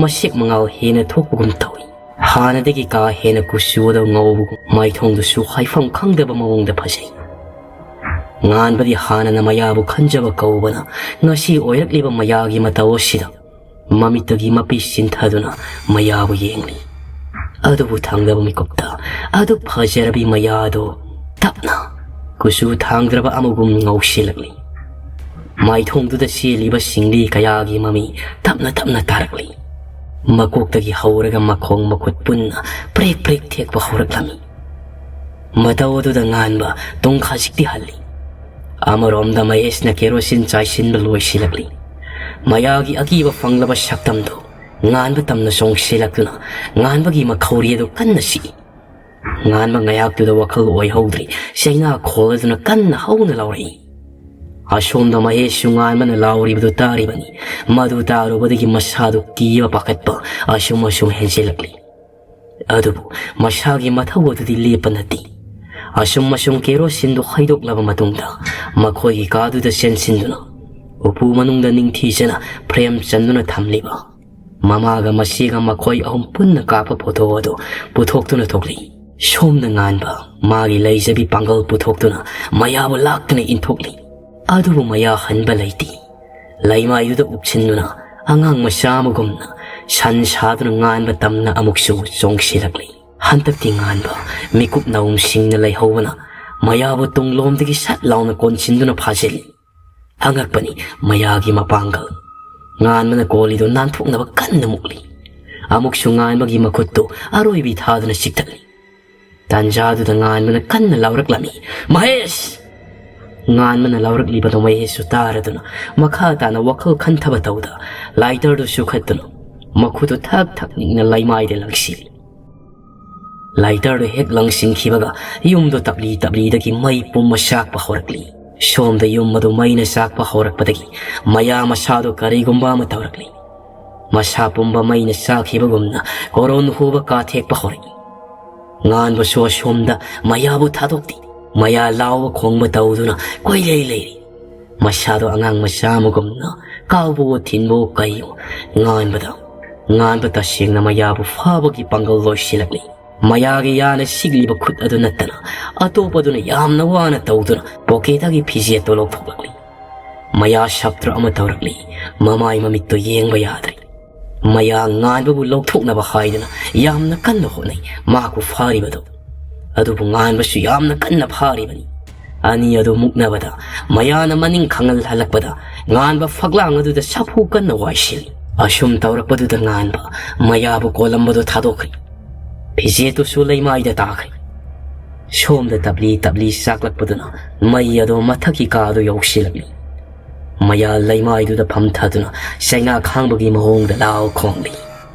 ꯃꯁꯦꯛ ꯃꯉꯥꯜ ꯍꯦꯟꯅ ꯊꯣꯛꯄꯒꯨꯝ ꯇꯧꯏ꯫ ꯍꯥꯟꯅꯗꯒꯤ ꯀꯥ ꯍꯦꯟꯅ ꯀꯨꯆꯨ ꯑꯗꯨ ꯉꯧꯕꯒꯨꯝ, ꯃꯥꯏꯊꯣꯡꯗꯨꯁꯨ ꯍꯥꯏꯐꯝ ꯈꯪꯗꯕ ꯃꯑꯣꯡꯗ ꯐꯖꯩ꯫ ꯉꯥꯟꯕꯗꯤ ꯍꯥꯟꯅꯅ ꯃꯌꯥꯕꯨ ꯈꯟꯖꯕ ꯀꯧꯕꯅ, ꯉꯁꯤ ꯑꯣꯏꯔꯛꯂꯤꯕ ꯃꯌꯥꯒꯤ ꯃꯇꯧ ꯑꯁꯤꯗ ꯃꯃꯤꯠꯇꯒꯤ ꯃꯄꯤ ꯁꯤꯟꯊꯗꯨꯅ ꯃꯌꯥꯕꯨ ꯌꯦꯡꯂꯤ꯫ ꯑꯗꯨꯕꯨ ꯊꯪꯅꯕ ꯃꯤꯀꯨꯞꯇ ꯑꯗꯨꯛ ꯐꯖꯔꯕꯤ ꯃꯌꯥꯗꯨ ꯇꯞꯅ ꯀꯨꯆꯨ ꯊꯥꯡꯗ꯭ꯔꯕ ꯑꯃꯒꯨꯝ ꯉꯧꯁꯤꯜꯂꯛꯂꯤ꯫ ꯃꯥꯏꯊꯣꯡꯗꯨꯗ ꯆꯦꯜꯂꯤꯕ ꯁꯤꯡꯂꯤ ꯀꯌꯥꯒꯤ ꯃꯃꯤ ꯇꯞꯅ ꯇꯞꯅ ꯇꯥꯔꯛꯂꯤ꯫ ꯃꯀꯣꯛꯇꯒꯤ ꯍꯧꯔꯒ ꯃꯈꯣꯡ ꯃꯈꯨꯠ ꯄꯨꯟꯅ ꯄ꯭ꯔꯦꯛ ꯄ꯭ꯔꯦꯛ ꯊꯦꯛꯄ ꯍꯧꯔꯛꯂꯝꯃꯤ꯫ ꯃꯇꯧ ꯑꯗꯨꯗ ꯉꯥꯟꯕ ꯇꯨꯡ ꯈꯖꯤꯛꯇꯤ ꯍꯜꯂꯤ꯫ ꯑꯃꯔꯣꯝꯗ ꯃꯍꯦꯁꯅ ꯀꯦꯔꯣꯁꯤꯟ ꯆꯥꯏꯁꯤꯟꯕ ꯂꯣꯏꯁꯤꯜꯂꯛꯂꯤ꯫ ꯃꯌꯥꯒꯤ ꯑꯀꯤꯕ ꯐꯪꯂꯕ ꯁꯛꯇꯝꯗꯨ ꯉꯥꯟꯕ ꯇꯝꯅ ꯆꯣꯡꯁꯤꯜꯂꯛꯇꯨꯅ ꯉꯥꯟꯕꯒꯤ ꯃꯈꯧꯔꯤ ꯑꯗꯨ ꯀꯟꯅ ꯁꯤꯛꯏ꯫ ꯉꯥꯟꯕ ꯉꯥꯌꯥꯛꯇꯨꯗ ꯋꯥꯈꯜ ꯑꯣꯏꯍꯧꯗ꯭ꯔꯤ, ꯆꯩꯅꯥ ꯈꯣꯜꯂꯗꯨꯅ ꯀꯟꯅ ꯍꯧꯅ ꯂꯥꯎꯔꯛꯏ꯫ ꯑꯁꯣꯝꯗ ꯃꯍꯦꯁꯁꯨ ꯉꯥꯟꯕꯅ ꯂꯥꯎꯔꯤꯕꯗꯨ ꯇꯥꯔꯤꯕꯅꯤ꯫ ꯃꯗꯨ ꯇꯥꯔꯨꯕꯗꯒꯤ ꯃꯁꯥꯗꯨ ꯀꯤꯕ ꯄꯥꯈꯠꯄ ꯑꯁꯨꯝ ꯑꯁꯨꯝ ꯍꯦꯟꯖꯤꯜꯂꯛꯂꯤ꯫ ꯑꯗꯨꯕꯨ ꯃꯁꯥꯒꯤ ꯃꯊꯧ ꯑꯗꯨꯗꯤ ꯂꯦꯞꯄ ꯅꯠꯇꯦ꯫ ꯑꯁꯨꯝ ꯑꯁꯨꯝ ꯀꯦꯔꯣꯁꯤꯟꯗꯨ ꯍꯩꯗꯣꯛꯂꯕ ꯃꯇꯨꯡꯗ ꯃꯈꯣꯏꯒꯤ ꯀꯥꯗꯨꯗ ꯆꯦꯟꯁꯤꯟꯗꯨꯅ ꯎꯄꯨ ꯃꯅꯨꯡꯗ ꯅꯤꯡꯊꯤꯖꯅ ꯐ꯭ꯔꯦꯝ ꯆꯟꯗꯨꯅ ꯊꯝꯂꯤꯕ ꯃꯃꯥꯒ ꯃꯆꯦꯒ ꯃꯈꯣꯏ ꯑꯍꯨꯝ ꯄꯨꯟꯅ ꯀꯥꯞꯄ ꯐꯣꯇꯣ ꯑꯗꯨ ꯄꯨꯊꯣꯛꯇꯨꯅ ꯊꯣꯛꯂꯤ꯫ ꯁꯣꯝꯗ ꯉꯥꯟꯕ ꯃꯥꯒꯤ ꯂꯩꯖꯕꯤ ꯄꯥꯡꯒꯜ ꯄꯨꯊꯣꯛꯇꯨꯅ ꯃꯌꯥꯕꯨ ꯂꯥꯛꯇꯨꯅ ꯏꯟꯊꯣꯛꯂꯤ꯫ ꯑꯗꯨꯕꯨ ꯃꯌꯥ ꯍꯟꯕ ꯂꯩꯇꯦ꯫ ꯂꯩꯃꯥꯏꯗꯨꯗ ꯎꯞꯁꯤꯟꯗꯨꯅ ꯑꯉꯥꯡ ꯃꯆꯥ ꯑꯃꯒꯨꯝꯅ ꯁꯟ ꯁꯥꯗꯨꯅ ꯉꯥꯟꯕ ꯇꯝꯅ ꯑꯃꯨꯛꯁꯨ ꯆꯣꯡꯁꯤꯜꯂꯛꯂꯤ꯫ ꯍꯟꯗꯛꯇꯤ ꯉꯥꯟꯕ ꯃꯤꯀꯨꯞ ꯅꯥꯎꯝꯁꯤꯡꯅ ꯂꯩꯍꯧꯕꯅ ꯃꯌꯥꯕꯨ ꯇꯨꯡꯂꯣꯝꯗꯒꯤ ꯁꯠ ꯂꯥꯎꯅ ꯀꯣꯟꯁꯤꯟꯗꯨꯅ ꯐꯥꯖꯤꯜꯂꯤ꯫ ꯑꯉꯛꯄꯅꯤ ꯃꯌꯥꯒꯤ ꯃꯄꯥꯡꯒꯜ꯫ ꯉꯥꯟꯕꯅ ꯀꯣꯜꯂꯤꯗꯨ ꯅꯥꯟꯊꯣꯛꯅꯕ ꯀꯟꯅ ꯃꯨꯛꯂꯤ꯫ ꯑꯃꯨꯛꯁꯨ ꯉꯥꯟꯕꯒꯤ ꯃꯈꯨꯠꯇꯨ ꯑꯔꯣꯏꯕꯤ ꯊꯥꯗꯨꯅ ꯆꯤꯛꯊꯠꯂꯤ꯫ ꯇꯥꯟꯖꯥꯗꯨꯗ ꯉꯥꯟꯕꯅ ꯀꯟꯅ ꯂꯥꯎꯔꯛꯂꯝꯃꯤ, "ꯃꯍꯦꯁ!" ꯉꯥꯟꯕꯅ ꯂꯥꯎꯔꯛꯂꯤꯕꯗꯨ ꯃꯍꯦꯁꯁꯨ ꯇꯥꯔꯗꯨꯅ ꯃꯈꯥ ꯇꯥꯅ ꯋꯥꯈꯜ ꯈꯟꯊꯕ ꯇꯧꯗ ꯂꯥꯏꯇꯔꯗꯨ ꯆꯨꯈꯠꯇꯨꯅ ꯃꯈꯨꯠꯇꯨ ꯊꯛ ꯊꯛ ꯅꯤꯛꯅ ꯂꯩꯃꯥꯏꯗ ꯂꯪꯁꯤꯜꯂꯤ꯫ ꯂꯥꯏꯇꯔꯗꯨ ꯍꯦꯛ ꯂꯪꯁꯤꯟꯈꯤꯕꯒ ꯌꯨꯝꯗꯨ ꯇꯞꯂꯤ ꯇꯞꯂꯤꯗꯒꯤ ꯃꯩ ꯄꯨꯝꯕ ꯆꯥꯛꯄ ꯍꯧꯔꯛꯂꯤ꯫ ꯁꯣꯝꯗ ꯌꯨꯝ ꯑꯗꯨ ꯃꯩꯅ ꯆꯥꯛꯄ ꯍꯧꯔꯛꯄꯗꯒꯤ ꯃꯌꯥ ꯃꯁꯥꯗꯨ ꯀꯔꯤꯒꯨꯝꯕ ꯑꯃ ꯇꯧꯔꯛꯂꯤ꯫ ꯃꯁꯥ ꯄꯨꯝꯕ ꯃꯩꯅ ꯆꯥꯛꯈꯤꯕꯒꯨꯝꯅ ꯀꯣꯔꯣꯟ ꯍꯨꯕ ꯀꯥꯊꯦꯛꯄ ꯍꯧꯔꯛꯏ꯫ ꯉꯥꯟꯕꯁꯨ ꯑꯁꯣꯝꯗ ꯃꯌꯥꯕꯨ ꯊꯥꯗꯣꯛꯇꯦ꯫ ꯃꯌꯥ ꯂꯥꯎꯕ ꯈꯣꯡꯕ ꯇꯧꯗꯨꯅ ꯀꯣꯏꯂꯩ ꯂꯩꯔꯤ꯫ ꯃꯁꯥꯗꯣ ꯑꯉꯥꯡ ꯃꯆꯥ ꯑꯃꯒꯨꯝꯅ ꯀꯥꯎꯕꯋꯣ ꯊꯤꯟꯕꯋꯣ ꯀꯩꯌꯣ ꯉꯥꯟꯕꯗ ꯉꯥꯟꯕ ꯇꯁꯦꯡꯅ ꯃꯌꯥꯕꯨ ꯐꯥꯕꯒꯤ ꯄꯥꯡꯒꯜ ꯂꯣꯏꯁꯤꯜꯂꯛꯂꯤ꯫ ꯃꯌꯥꯒꯤ ꯌꯥꯅ ꯁꯤꯛꯂꯤꯕ ꯈꯨꯠ ꯑꯗꯨ ꯅꯠꯇꯅ ꯑꯇꯣꯞꯄꯗꯨꯅ ꯌꯥꯝꯅ ꯋꯥꯅ ꯇꯧꯗꯨꯅ ꯄꯣꯀꯦꯠꯇꯒꯤ ꯐꯤꯖꯦꯠꯇꯨ ꯂꯧꯊꯣꯛꯂꯛꯂꯤ꯫ ꯃꯌꯥ ꯁꯞꯇ꯭ꯔ ꯑꯃ ꯇꯧꯔꯛꯂꯤ꯫ ꯃꯃꯥꯏ ꯃꯃꯤꯠꯇꯨ ꯌꯦꯡꯕ ꯌꯥꯗ꯭ꯔꯦ꯫ ꯃꯌꯥ ꯉꯥꯟꯕꯕꯨ ꯂꯧꯊꯣꯛꯅꯕ ꯍꯥꯏꯗꯨꯅ ꯌꯥꯝꯅ ꯀꯟꯅ ꯍꯣꯠꯅꯩ꯫ ꯃꯍꯥꯛꯄꯨ ꯐꯥꯔꯤꯕꯗꯨ ꯑꯗꯨꯕꯨ ꯉꯥꯟꯕꯁꯨ ꯌꯥꯝꯅ ꯀꯟꯅ ꯐꯥꯔꯤꯕꯅꯤ꯫ ꯑꯅꯤ ꯑꯗꯨ ꯃꯨꯛꯅꯕꯗ ꯃꯌꯥꯅ ꯃꯅꯤꯡ ꯈꯪꯍꯜ ꯍꯜꯂꯛꯄꯗ ꯉꯥꯟꯕ ꯐꯛꯂꯥꯡ ꯑꯗꯨꯗ ꯁꯥꯐꯨ ꯀꯟꯅ ꯋꯥꯏꯁꯤꯜꯂꯤ꯫ ꯑꯁꯨꯝ ꯇꯧꯔꯛꯄꯗꯨꯗ ꯉꯥꯟꯕ ꯃꯌꯥꯕꯨ ꯀꯣꯜꯂꯝꯕꯗꯨ ꯊꯥꯗꯣꯛꯈ꯭ꯔꯦ꯫ ꯐꯤꯖꯦꯠꯇꯨꯁꯨ ꯂꯩꯃꯥꯏꯗ ꯇꯥꯈ꯭ꯔꯦ꯫ ꯁꯣꯝꯗ ꯇꯞꯂꯤ ꯇꯞꯂꯤ ꯆꯥꯛꯂꯛꯄꯗꯨꯅ ꯃꯩ ꯑꯗꯨ ꯃꯊꯛꯀꯤ ꯀꯥꯗꯨ ꯌꯧꯁꯤꯜꯂꯛꯂꯤ꯫ ꯃꯌꯥ ꯂꯩꯃꯥꯏꯗꯨꯗ ꯐꯝꯊꯗꯨꯅ ꯆꯩꯅꯥ ꯈꯥꯡꯕꯒꯤ ꯃꯑꯣꯡꯗ ꯂꯥꯎ ꯈꯣꯡꯂꯤ꯫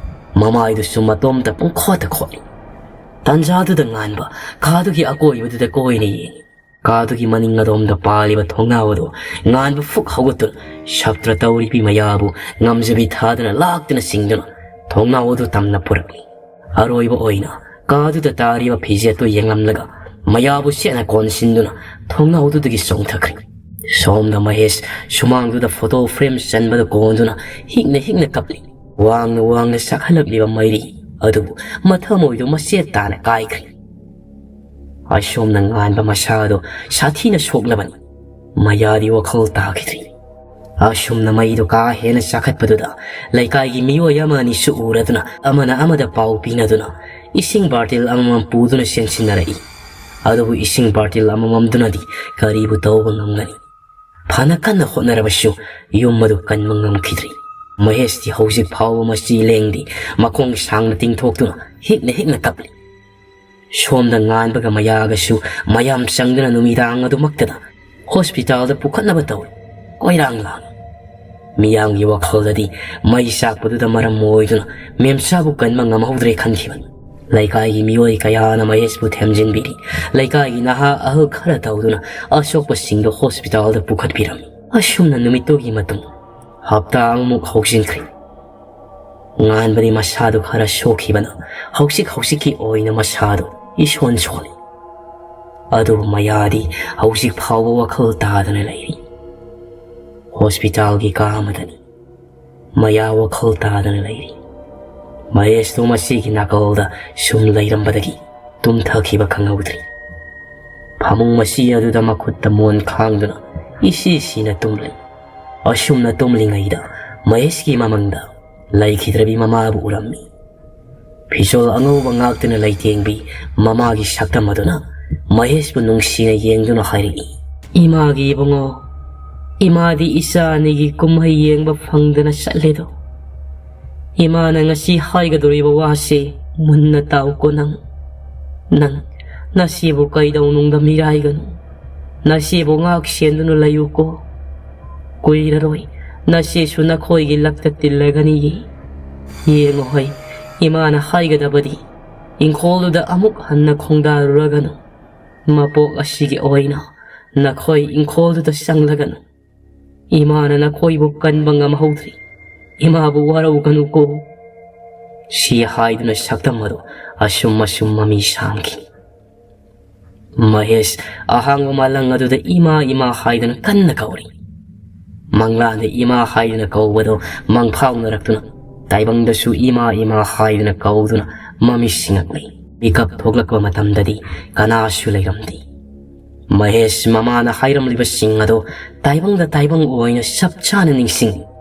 ꯃꯃꯥꯏꯗꯨꯁꯨ ꯃꯇꯣꯝꯇ ꯄꯨꯡꯈꯣꯠꯇ ꯈꯣꯠꯂꯤ꯫ ꯇꯥꯟꯖꯥꯗꯨꯗ ꯉꯥꯟꯕ ꯀꯥꯗꯨꯒꯤ ꯑꯀꯣꯏꯕꯗꯨꯗ ꯀꯣꯏꯅ ꯌꯦꯡꯉꯤ꯫ ꯀꯥꯗꯨꯒꯤ ꯃꯅꯤꯡ ꯑꯗꯣꯝꯗ ꯄꯥꯜꯂꯤꯕ ꯊꯣꯡꯅꯥꯎ ꯑꯗꯨ ꯉꯥꯟꯕ ꯐꯨꯛ ꯍꯧꯒꯠꯇꯨꯅ ꯁꯞꯇ꯭ꯔ ꯇꯧꯔꯤꯕꯤ ꯃꯌꯥꯕꯨ ꯉꯝꯖꯕꯤ ꯊꯥꯗꯅ ꯂꯥꯛꯇꯨꯅ ꯆꯤꯡꯗꯨꯅ ꯊꯣꯡꯅꯥꯎ ꯑꯗꯨ ꯇꯝꯅ ꯄꯨꯔꯛꯂꯤ꯫ ꯑꯔꯣꯏꯕ ꯑꯣꯏꯅ ꯀꯥꯗꯨꯗ ꯇꯥꯔꯤꯕ ꯐꯤꯖꯦꯠꯇꯨ ꯌꯦꯡꯂꯝꯂꯒ ꯃꯌꯥꯕꯨ ꯁꯦꯠꯅ ꯀꯣꯟꯁꯤꯟꯗꯨꯅ ꯊꯣꯡꯅꯥꯎꯗꯨꯗꯒꯤ ꯆꯣꯡꯊꯈ꯭ꯔꯦ꯫ ꯁꯣꯝꯗ ꯃꯍꯦꯁ ꯁꯨꯃꯥꯡꯗꯨꯗ ꯐꯣꯇꯣ ꯐ꯭ꯔꯦꯝ ꯆꯟꯕꯗ ꯀꯣꯟꯗꯨꯅ ꯍꯤꯛꯅ ꯍꯤꯛꯅ ꯀꯞꯂꯤ꯫ ꯋꯥꯡꯅ ꯋꯥꯡꯅ ꯆꯥꯛꯍꯜꯂꯛꯂꯤꯕ ꯃꯩꯔꯤ ꯑꯗꯨꯕꯨ ꯃꯊꯃꯣꯏꯗꯨ ꯃꯆꯦꯠ ꯇꯥꯅ ꯀꯥꯏꯈ꯭ꯔꯦ꯫ ꯑꯁꯣꯝꯅ ꯉꯥꯟꯕ ꯃꯁꯥꯗꯨ ꯁꯥꯊꯤꯅ ꯁꯣꯛꯂꯕꯅꯤ꯫ ꯃꯌꯥꯗꯤ ꯋꯥꯈꯜ ꯇꯥꯈꯤꯗ꯭ꯔꯤ꯫ ꯑꯁꯨꯝꯅ ꯃꯩꯗꯨ ꯀꯥ ꯍꯦꯟꯅ ꯆꯥꯈꯠꯄꯗꯨꯗ ꯂꯩꯀꯥꯏꯒꯤ ꯃꯤꯑꯣꯏ ꯑꯃ ꯑꯅꯤꯁꯨ ꯎꯔꯗꯨꯅ ꯑꯃꯅ ꯑꯃꯗ ꯄꯥꯎ ꯄꯤꯅꯗꯨꯅ ꯏꯁꯤꯡ ꯕꯥꯔꯇꯤꯜ ꯑꯃꯃꯝ ꯄꯨꯗꯨꯅ ꯆꯦꯟꯁꯤꯟꯅꯔꯛꯏ꯫ ꯑꯗꯨꯕꯨ ꯏꯁꯤꯡ ꯕꯥꯔꯇꯤꯜ ꯑꯃꯃꯝꯗꯨꯅꯗꯤ ꯀꯔꯤꯕꯨ ꯇꯧꯕ ꯉꯝꯒꯅꯤ? ꯐꯅ ꯀꯟꯅ ꯍꯣꯠꯅꯔꯕꯁꯨ ꯌꯨꯝ ꯑꯗꯨ ꯀꯟꯕ ꯉꯝꯈꯤꯗ꯭ꯔꯤ꯫ ꯃꯍꯦꯁꯇꯤ ꯍꯧꯖꯤꯛ ꯐꯥꯎꯕ ꯃꯆꯤ ꯂꯦꯡꯗꯦ꯫ ꯃꯈꯣꯡ ꯁꯥꯡꯅ ꯇꯤꯡꯊꯣꯛꯇꯨꯅ ꯍꯤꯛꯅ ꯍꯤꯛꯅ ꯀꯞꯂꯤ꯫ ꯁꯣꯝꯗ ꯉꯥꯟꯕꯒ ꯃꯌꯥꯒꯁꯨ ꯃꯌꯥꯝ ꯆꯪꯗꯨꯅ ꯅꯨꯃꯤꯗꯥꯡ ꯑꯗꯨꯃꯛꯇꯗ ꯍꯣꯁꯄꯤꯇꯥꯜꯗ ꯄꯨꯈꯠꯅꯕ ꯇꯧꯏ꯫ ꯀꯣꯏꯔꯥꯡ ꯂꯥꯡꯏ꯫ ꯃꯤꯌꯥꯝꯒꯤ ꯋꯥꯈꯜꯗꯗꯤ ꯃꯩ ꯆꯥꯛꯄꯗꯨꯗ ꯃꯔꯝ ꯑꯣꯏꯗꯨꯅ ꯃꯦꯝꯁꯥꯕꯨ ꯀꯟꯕ ꯉꯝꯍꯧꯗ꯭ꯔꯦ ꯈꯟꯈꯤꯕꯅꯤ꯫ ꯂꯩꯀꯥꯏꯒꯤ ꯃꯤꯑꯣꯏ ꯀꯌꯥꯅ ꯃꯍꯦꯁꯄꯨ ꯊꯦꯝꯖꯤꯟꯕꯤꯔꯤ꯫ ꯂꯩꯀꯥꯏꯒꯤ ꯅꯍꯥ ꯑꯍꯜ ꯈꯔ ꯇꯧꯗꯨꯅ ꯑꯁꯣꯛꯄꯁꯤꯡꯗꯨ ꯍꯣꯁꯄꯤꯇꯥꯜꯗ ꯄꯨꯈꯠꯄꯤꯔꯝꯃꯤ꯫ ꯑꯁꯨꯝꯅ ꯅꯨꯃꯤꯠꯇꯨꯒꯤ ꯃꯇꯨꯡ ꯍꯞꯇꯥ ꯑꯃꯃꯨꯛ ꯍꯧꯖꯤꯟꯈ꯭ꯔꯦ꯫ ꯉꯥꯟꯕꯗꯤ ꯃꯁꯥꯗꯨ ꯈꯔ ꯁꯣꯛꯈꯤꯕꯅ ꯍꯧꯖꯤꯛ ꯍꯧꯖꯤꯛꯀꯤ ꯑꯣꯏꯅ ꯃꯁꯥꯗꯨ ꯏꯁꯣꯟ ꯁꯣꯜꯂꯤ꯫ ꯑꯗꯨꯕꯨ ꯃꯌꯥꯗꯤ ꯍꯧꯖꯤꯛ ꯐꯥꯎꯕ ꯋꯥꯈꯜ ꯇꯥꯗꯅ ꯂꯩꯔꯤ꯫ ꯍꯣꯁꯄꯤꯇꯥꯜꯒꯤ ꯀꯥ ꯑꯃꯗꯅꯤ꯫ ꯃꯌꯥ ꯋꯥꯈꯜ ꯇꯥꯗꯅ ꯂꯩꯔꯤ꯫ ꯃꯍꯦꯁꯇꯨ ꯃꯁꯤꯒꯤ ꯅꯥꯀꯜꯗ ꯁꯨꯝ ꯂꯩꯔꯝꯕꯗꯒꯤ ꯇꯨꯝꯊꯈꯤꯕ ꯈꯪꯍꯧꯗ꯭ꯔꯤ꯫ ꯐꯃꯨꯡ ꯃꯁꯤ ꯑꯗꯨꯗ ꯃꯈꯨꯠꯇ ꯃꯣꯟ ꯈꯥꯡꯗꯨꯅ ꯏꯁꯤ ꯁꯤꯅ ꯇꯨꯝꯂꯩ꯫ ꯑꯁꯨꯝꯅ ꯇꯨꯝꯂꯤꯉꯩꯗ ꯃꯍꯦꯁꯀꯤ ꯃꯃꯪꯗ ꯂꯩꯈꯤꯗ꯭ꯔꯕꯤ ꯃꯃꯥꯕꯨ ꯎꯔꯝꯃꯤ꯫ ꯐꯤꯖꯣꯜ ꯑꯉꯧꯕ ꯉꯥꯛꯇꯨꯅ ꯂꯩꯇꯦꯡꯕꯤ ꯃꯃꯥꯒꯤ ꯁꯛꯇꯝ ꯑꯗꯨꯅ ꯃꯍꯦꯁꯄꯨ ꯅꯨꯡꯁꯤꯅ ꯌꯦꯡꯗꯨꯅ ꯍꯥꯏꯔꯛꯏ, "ꯏꯃꯥꯒꯤ ꯏꯕꯨꯡꯉꯣ, ꯏꯃꯥꯗꯤ ꯏꯆꯥ ꯑꯅꯤꯒꯤ ꯀꯨꯝꯍꯩ ꯌꯦꯡꯕ ꯐꯪꯗꯅ ꯆꯠꯂꯦꯗꯣ꯫ ꯏꯃꯥꯅ ꯉꯁꯤ ꯍꯥꯏꯒꯗꯧꯔꯤꯕ ꯋꯥꯁꯦ ꯃꯨꯟꯅ ꯇꯥꯎꯀꯣ ꯅꯪ꯫ ꯅꯪ ꯅꯆꯦꯕꯨ ꯀꯩꯗꯧꯅꯨꯡꯗ ꯃꯤꯔꯥꯏꯒꯅꯨ꯫ ꯅꯆꯦꯕꯨ ꯉꯥꯛ ꯁꯦꯟꯗꯨꯅ ꯂꯩꯌꯨꯀꯣ꯫ ꯀꯨꯏꯔꯔꯣꯏ ꯅꯆꯦꯁꯨ ꯅꯈꯣꯏꯒꯤ ꯂꯛꯇ ꯇꯤꯜꯂꯒꯅꯤꯌꯦ꯫ ꯌꯦꯡꯉꯣ ꯍꯩ, ꯏꯃꯥꯅ ꯍꯥꯏꯒꯗꯕꯗꯤ ꯏꯪꯈꯣꯜꯗꯨꯗ ꯑꯃꯨꯛ ꯍꯟꯅ ꯈꯣꯡꯗꯥꯔꯨꯔꯒꯅꯨ꯫ ꯃꯄꯣꯛ ꯑꯁꯤꯒꯤ ꯑꯣꯏꯅ ꯅꯈꯣꯏ ꯏꯪꯈꯣꯜꯗꯨꯗ ꯆꯪꯂꯒꯅꯨ꯫ ꯏꯃꯥꯅ ꯅꯈꯣꯏꯕꯨ ꯀꯟꯕ ꯉꯝꯍꯧꯗ꯭ꯔꯤ꯫ ꯏꯃꯥꯕꯨ ꯋꯥꯔꯧꯒꯅꯨꯀꯣ"꯫ ꯁꯤ ꯍꯥꯏꯗꯨꯅ ꯁꯛꯇꯝ ꯑꯗꯨ ꯑꯁꯨꯝ ꯑꯁꯨꯝ ꯃꯃꯤ ꯁꯥꯝꯈꯤ꯫ ꯃꯍꯦꯁ ꯑꯍꯥꯡꯕ ꯃꯥꯂꯪ ꯑꯗꯨꯗ "ꯏꯃꯥ, ꯏꯃꯥ" ꯍꯥꯏꯗꯨꯅ ꯀꯟꯅ ꯀꯧꯔꯤ꯫ ꯃꯪꯂꯥꯟꯗ "ꯏꯃꯥ" ꯍꯥꯏꯗꯨꯅ ꯀꯧꯕꯗꯨ ꯃꯪꯐꯥꯎꯅꯔꯛꯇꯨꯅ ꯇꯥꯏꯕꯪꯗꯁꯨ "ꯏꯃꯥ, ꯏꯃꯥ" ꯍꯥꯏꯗꯨꯅ ꯀꯧꯗꯨꯅ ꯃꯃꯤ ꯁꯤꯡꯉꯛꯂꯤ꯫ ꯃꯤꯀꯞ ꯊꯣꯛꯂꯛꯄ ꯃꯇꯝꯗꯗꯤ ꯀꯅꯥꯁꯨ ꯂꯩꯔꯝꯗꯦ꯫ ꯃꯍꯦꯁ ꯃꯃꯥꯅ ꯍꯥꯏꯔꯝꯂꯤꯕꯁꯤꯡ ꯑꯗꯨ ꯇꯥꯏꯕꯪꯗ ꯇꯥꯏꯕꯪ ꯑꯣꯏꯅ ꯆꯞ ꯆꯥꯅ ꯅꯤꯡꯁꯤꯡꯂꯤ꯫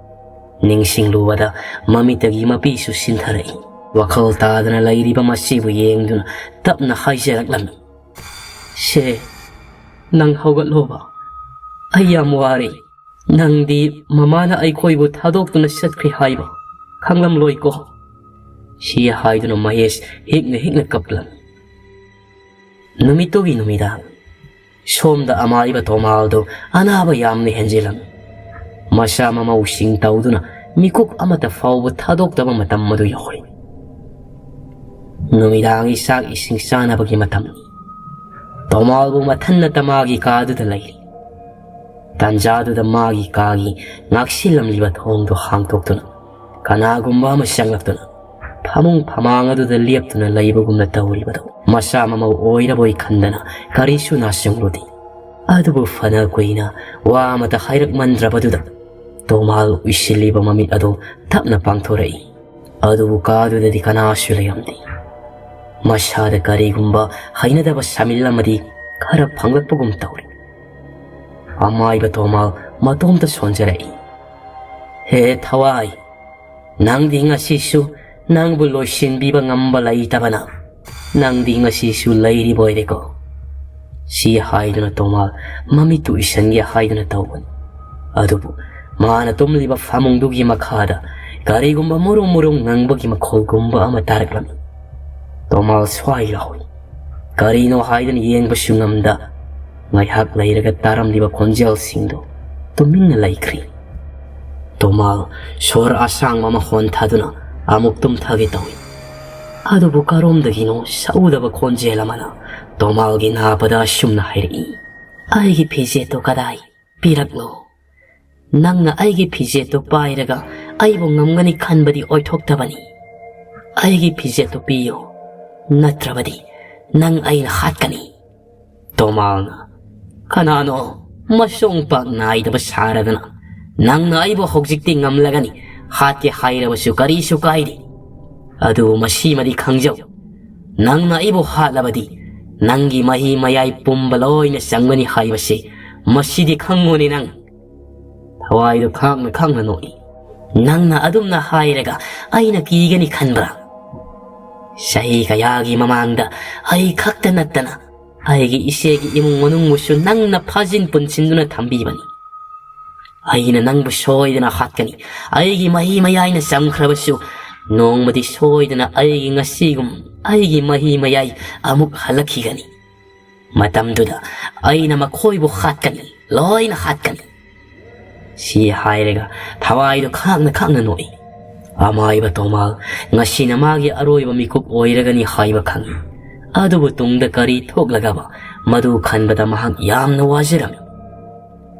ꯅꯤꯡꯁꯤꯡꯂꯨꯕꯗ ꯃꯃꯤꯠꯇꯒꯤ ꯃꯄꯤꯁꯨ ꯁꯤꯟꯊꯔꯛꯏ꯫ ꯋꯥꯈꯜ ꯇꯥꯗꯅ ꯂꯩꯔꯤꯕ ꯃꯁꯤꯕꯨ ꯌꯦꯡꯗꯨꯅ ꯇꯞꯅ ꯍꯥꯏꯖꯔꯛꯂꯝꯃꯤ, "ꯁꯦ, ꯅꯪ ꯍꯧꯒꯠꯂꯣꯕ꯫ ꯑꯩ ꯌꯥꯝ ꯋꯥꯔꯦ꯫ ꯅꯪꯗꯤ ꯃꯃꯥꯅ ꯑꯩꯈꯣꯏꯕꯨ ꯊꯥꯗꯣꯛꯇꯨꯅ ꯆꯠꯈ꯭ꯔꯦ ꯍꯥꯏꯕ ꯈꯪꯂꯝꯂꯣꯏꯀꯣ"꯫ ꯁꯤ ꯍꯥꯏꯗꯨꯅ ꯃꯍꯦꯁ ꯍꯤꯛꯅ ꯍꯤꯛꯅ ꯀꯞꯂꯝꯃꯤ꯫ ꯅꯨꯃꯤꯠꯇꯨꯒꯤ ꯅꯨꯃꯤꯗꯥꯡ ꯁꯣꯝꯗ ꯑꯃꯥꯏꯕ ꯇꯣꯃꯥꯜꯗꯨ ꯑꯅꯥꯕ ꯌꯥꯝꯅ ꯍꯦꯟꯖꯤꯜꯂꯝꯃꯤ꯫ ꯃꯁꯥ ꯃꯃꯧꯁꯤꯡ ꯇꯧꯗꯨꯅ ꯃꯤꯀꯨꯞ ꯑꯃꯠꯇ ꯐꯥꯎꯕ ꯊꯥꯗꯣꯛꯇꯕ ꯃꯇꯝ ꯑꯗꯨ ꯌꯧꯔꯦ꯫ ꯅꯨꯃꯤꯗꯥꯡꯒꯤ ꯆꯥꯛ ꯏꯁꯤꯡ ꯆꯥꯅꯕꯒꯤ ꯃꯇꯝꯅꯤ꯫ ꯇꯣꯃꯥꯜꯕꯨ ꯃꯊꯟꯅꯇ ꯃꯥꯒꯤ ꯀꯥꯗꯨꯗ ꯂꯩꯔꯤ꯫ ꯇꯥꯟꯖꯥꯗꯨꯗ ꯃꯥꯒꯤ ꯀꯥꯒꯤ ꯉꯥꯛꯁꯤꯜꯂꯝꯂꯤꯕ ꯊꯣꯡꯗꯨ ꯍꯥꯡꯗꯣꯛꯇꯨꯅ ꯀꯅꯥꯒꯨꯝꯕ ꯑꯃ ꯆꯪꯂꯛꯇꯨꯅ ꯐꯃꯨꯡ ꯐꯃꯥꯡ ꯑꯗꯨꯗ ꯂꯦꯞꯇꯨꯅ ꯂꯩꯕꯒꯨꯝꯅ ꯇꯧꯔꯤꯕꯗꯨ ꯃꯆꯥ ꯃꯃꯧ ꯑꯣꯏꯔꯕꯣꯏ ꯈꯟꯗꯅ ꯀꯔꯤꯁꯨ ꯅꯥꯆꯨꯡꯂꯨꯗꯦ꯫ ꯑꯗꯨꯕꯨ ꯐꯅ ꯀꯨꯏꯅ ꯋꯥ ꯑꯃꯇ ꯍꯥꯏꯔꯛꯃꯟꯗ꯭ꯔꯕꯗꯨꯗ ꯇꯣꯃꯥꯜ ꯎꯏꯁꯤꯜꯂꯤꯕ ꯃꯃꯤꯠ ꯑꯗꯨ ꯇꯞꯅ ꯄꯥꯡꯊꯣꯔꯛꯏ꯫ ꯑꯗꯨꯕꯨ ꯀꯥꯗꯨꯗꯗꯤ ꯀꯅꯥꯁꯨ ꯂꯩꯔꯝꯗꯦ꯫ ꯃꯁꯥꯗ ꯀꯔꯤꯒꯨꯝꯕ ꯍꯩꯅꯗꯕ ꯁꯥꯃꯤꯜ ꯑꯃꯗꯤ ꯈꯔ ꯐꯪꯂꯛꯄꯒꯨꯝ ꯇꯧꯔꯤ꯫ ꯑꯃꯥꯏꯕ ꯇꯣꯃꯥꯜ ꯃꯇꯣꯝꯇ ꯁꯣꯟꯖꯔꯛꯏ꯫ "ꯍꯦ ꯊꯋꯥꯏ, ꯅꯪꯗꯤ ꯉꯁꯤꯁꯨ ꯅꯪꯕꯨ ꯂꯣꯏꯁꯤꯟꯕꯤꯕ ꯉꯝꯕ ꯂꯩꯇꯕꯅ ꯅꯪꯗꯤ ꯉꯁꯤꯁꯨ ꯂꯩꯔꯤꯕ ꯑꯣꯏꯔꯦꯀꯣ?" ꯁꯤ ꯍꯥꯏꯗꯨꯅ ꯇꯣꯃꯥꯜ ꯃꯃꯤꯠꯇꯨ ꯎꯏꯁꯟꯒꯦ ꯍꯥꯏꯗꯨꯅ ꯇꯧꯕꯅꯤ꯫ ꯑꯗꯨꯕꯨ ꯃꯥꯅ ꯇꯨꯝꯂꯤꯕ ꯐꯃꯨꯡꯗꯨꯒꯤ ꯃꯈꯥꯗ ꯀꯔꯤꯒꯨꯝꯕ ꯃꯨꯔꯨꯝ ꯃꯨꯔꯨꯝ ꯉꯪꯕꯒꯤ ꯃꯈꯣꯜꯒꯨꯝꯕ ꯑꯃ ꯇꯥꯔꯛꯂꯝꯃꯤ꯫ ꯇꯣꯃꯥꯜ ꯁ꯭ꯋꯥꯏ ꯂꯥꯎꯏ꯫ ꯀꯔꯤꯅꯣ ꯍꯥꯏꯗꯨꯅ ꯌꯦꯡꯕꯁꯨ ꯉꯝꯗ, ꯉꯥꯏꯍꯥꯛ ꯂꯩꯔꯒ ꯇꯥꯔꯝꯂꯤꯕ ꯈꯣꯟꯖꯦꯜꯁꯤꯡꯗꯨ ꯇꯨꯃꯤꯟꯅ ꯂꯩꯈ꯭ꯔꯤ꯫ ꯇꯣꯃꯥꯜ ꯁꯣꯔ ꯑꯁꯥꯡꯕ ꯑꯃ ꯍꯣꯟꯊꯗꯨꯅ ꯑꯃꯨꯛ ꯇꯨꯝꯊꯒꯦ ꯇꯧꯏ꯫ ꯑꯗꯨꯕꯨ ꯀꯔꯣꯝꯗꯒꯤꯅꯣ ꯁꯛꯎꯗꯕ ꯈꯣꯟꯖꯦꯜ ꯑꯃꯅ ꯇꯣꯃꯥꯜꯒꯤ ꯅꯥꯄꯗ ꯑꯁꯨꯝꯅ ꯍꯥꯏꯔꯛꯏ, "ꯑꯩꯒꯤ ꯐꯤꯖꯦꯠꯇꯨ ꯀꯗꯥꯏ? ꯄꯤꯔꯛꯂꯣ꯫ ꯅꯪꯅ ꯑꯩꯒꯤ ꯐꯤꯖꯦꯠꯇꯨ ꯄꯥꯏꯔꯒ ꯑꯩꯕꯨ ꯉꯝꯒꯅꯤ ꯈꯟꯕꯗꯤ ꯑꯣꯏꯊꯣꯛꯇꯕꯅꯤ꯫ ꯑꯩꯒꯤ ꯐꯤꯖꯦꯠꯇꯨ ꯄꯤꯌꯨ, ꯅꯠꯇ꯭ꯔꯕꯗꯤ ꯅꯪ ꯑꯩꯅ ꯍꯥꯠꯀꯅꯤ꯫" ꯇꯣꯃꯥꯜꯅ, "ꯀꯅꯥꯅꯣ ꯃꯁꯣꯡ ꯄꯥꯛ ꯅꯥꯏꯗꯕ ꯁꯥꯔꯗꯅ? ꯅꯪꯅ ꯑꯩꯕꯨ ꯍꯧꯖꯤꯛꯇꯤ ꯉꯝꯂꯒꯅꯤ, ꯍꯥꯠꯀꯦ ꯍꯥꯏꯔꯕꯁꯨ ꯀꯔꯤꯁꯨ ꯀꯥꯏꯗꯦ꯫ ꯑꯗꯨꯕꯨ ꯃꯁꯤꯃꯗꯤ ꯈꯪꯖꯧ, ꯅꯪꯅ ꯑꯩꯕꯨ ꯍꯥꯠꯂꯕꯗꯤ ꯅꯪꯒꯤ ꯃꯍꯤ ꯃꯌꯥꯏ ꯄꯨꯝꯕ ꯂꯣꯏꯅ ꯆꯪꯒꯅꯤ ꯍꯥꯏꯕꯁꯤ ꯃꯁꯤꯗꯤ ꯈꯪꯉꯨꯅꯦ ꯅꯪ꯫" ꯊꯋꯥꯏꯗꯨ ꯈꯥꯡꯅ ꯈꯥꯡꯅ ꯅꯣꯛꯏ꯫ "ꯅꯪꯅ ꯑꯗꯨꯝꯅ ꯍꯥꯏꯔꯒ ꯑꯩꯅ ꯀꯤꯒꯅꯤ ꯈꯟꯕ꯭ꯔꯥ? ꯆꯍꯤ ꯀꯌꯥꯒꯤ ꯃꯃꯥꯡꯗ ꯑꯩ ꯈꯛꯇ ꯅꯠꯇꯅ ꯑꯩꯒꯤ ꯏꯆꯦꯒꯤ ꯏꯃꯨꯡ ꯃꯅꯨꯡꯕꯨꯁꯨ ꯅꯪꯅ ꯐꯥꯖꯤꯟ ꯄꯨꯟꯁꯤꯟꯗꯨꯅ ꯊꯝꯕꯤꯕꯅꯤ꯫ ꯑꯩꯅ ꯅꯪꯕꯨ ꯁꯣꯏꯗꯅ ꯍꯥꯠꯀꯅꯤ꯫ ꯑꯩꯒꯤ ꯃꯍꯤ ꯃꯌꯥꯏꯅ ꯆꯝꯈ꯭ꯔꯕꯁꯨ ꯅꯣꯡꯃꯗꯤ ꯁꯣꯏꯗꯅ ꯑꯩꯒꯤ ꯉꯁꯤꯒꯨꯝ ꯑꯩꯒꯤ ꯃꯍꯤ ꯃꯌꯥꯏ ꯑꯃꯨꯛ ꯍꯜꯂꯛꯈꯤꯒꯅꯤ꯫ ꯃꯇꯝꯗꯨꯗ ꯑꯩꯅ ꯃꯈꯣꯏꯕꯨ ꯍꯥꯠꯀꯅꯤ, ꯂꯣꯏꯅ ꯍꯥꯠꯀꯅꯤ꯫" ꯁꯤ ꯍꯥꯏꯔꯒ ꯊꯋꯥꯏꯗꯨ ꯈꯥꯡꯅ ꯈꯥꯡꯅ ꯅꯣꯛꯏ꯫ ꯑꯃꯥꯏꯕ ꯇꯣꯃꯥꯜ ꯉꯁꯤꯅ ꯃꯥꯒꯤ ꯑꯔꯣꯏꯕ ꯃꯤꯀꯨꯞ ꯑꯣꯏꯔꯒꯅꯤ ꯍꯥꯏꯕ ꯈꯪꯏ꯫ ꯑꯗꯨꯕꯨ ꯇꯨꯡꯗ ꯀꯔꯤ ꯊꯣꯛꯂꯒꯕ ꯃꯗꯨ ꯈꯟꯕꯗ ꯃꯍꯥꯛ ꯌꯥꯝꯅ ꯋꯥꯖꯔꯝꯃꯤ꯫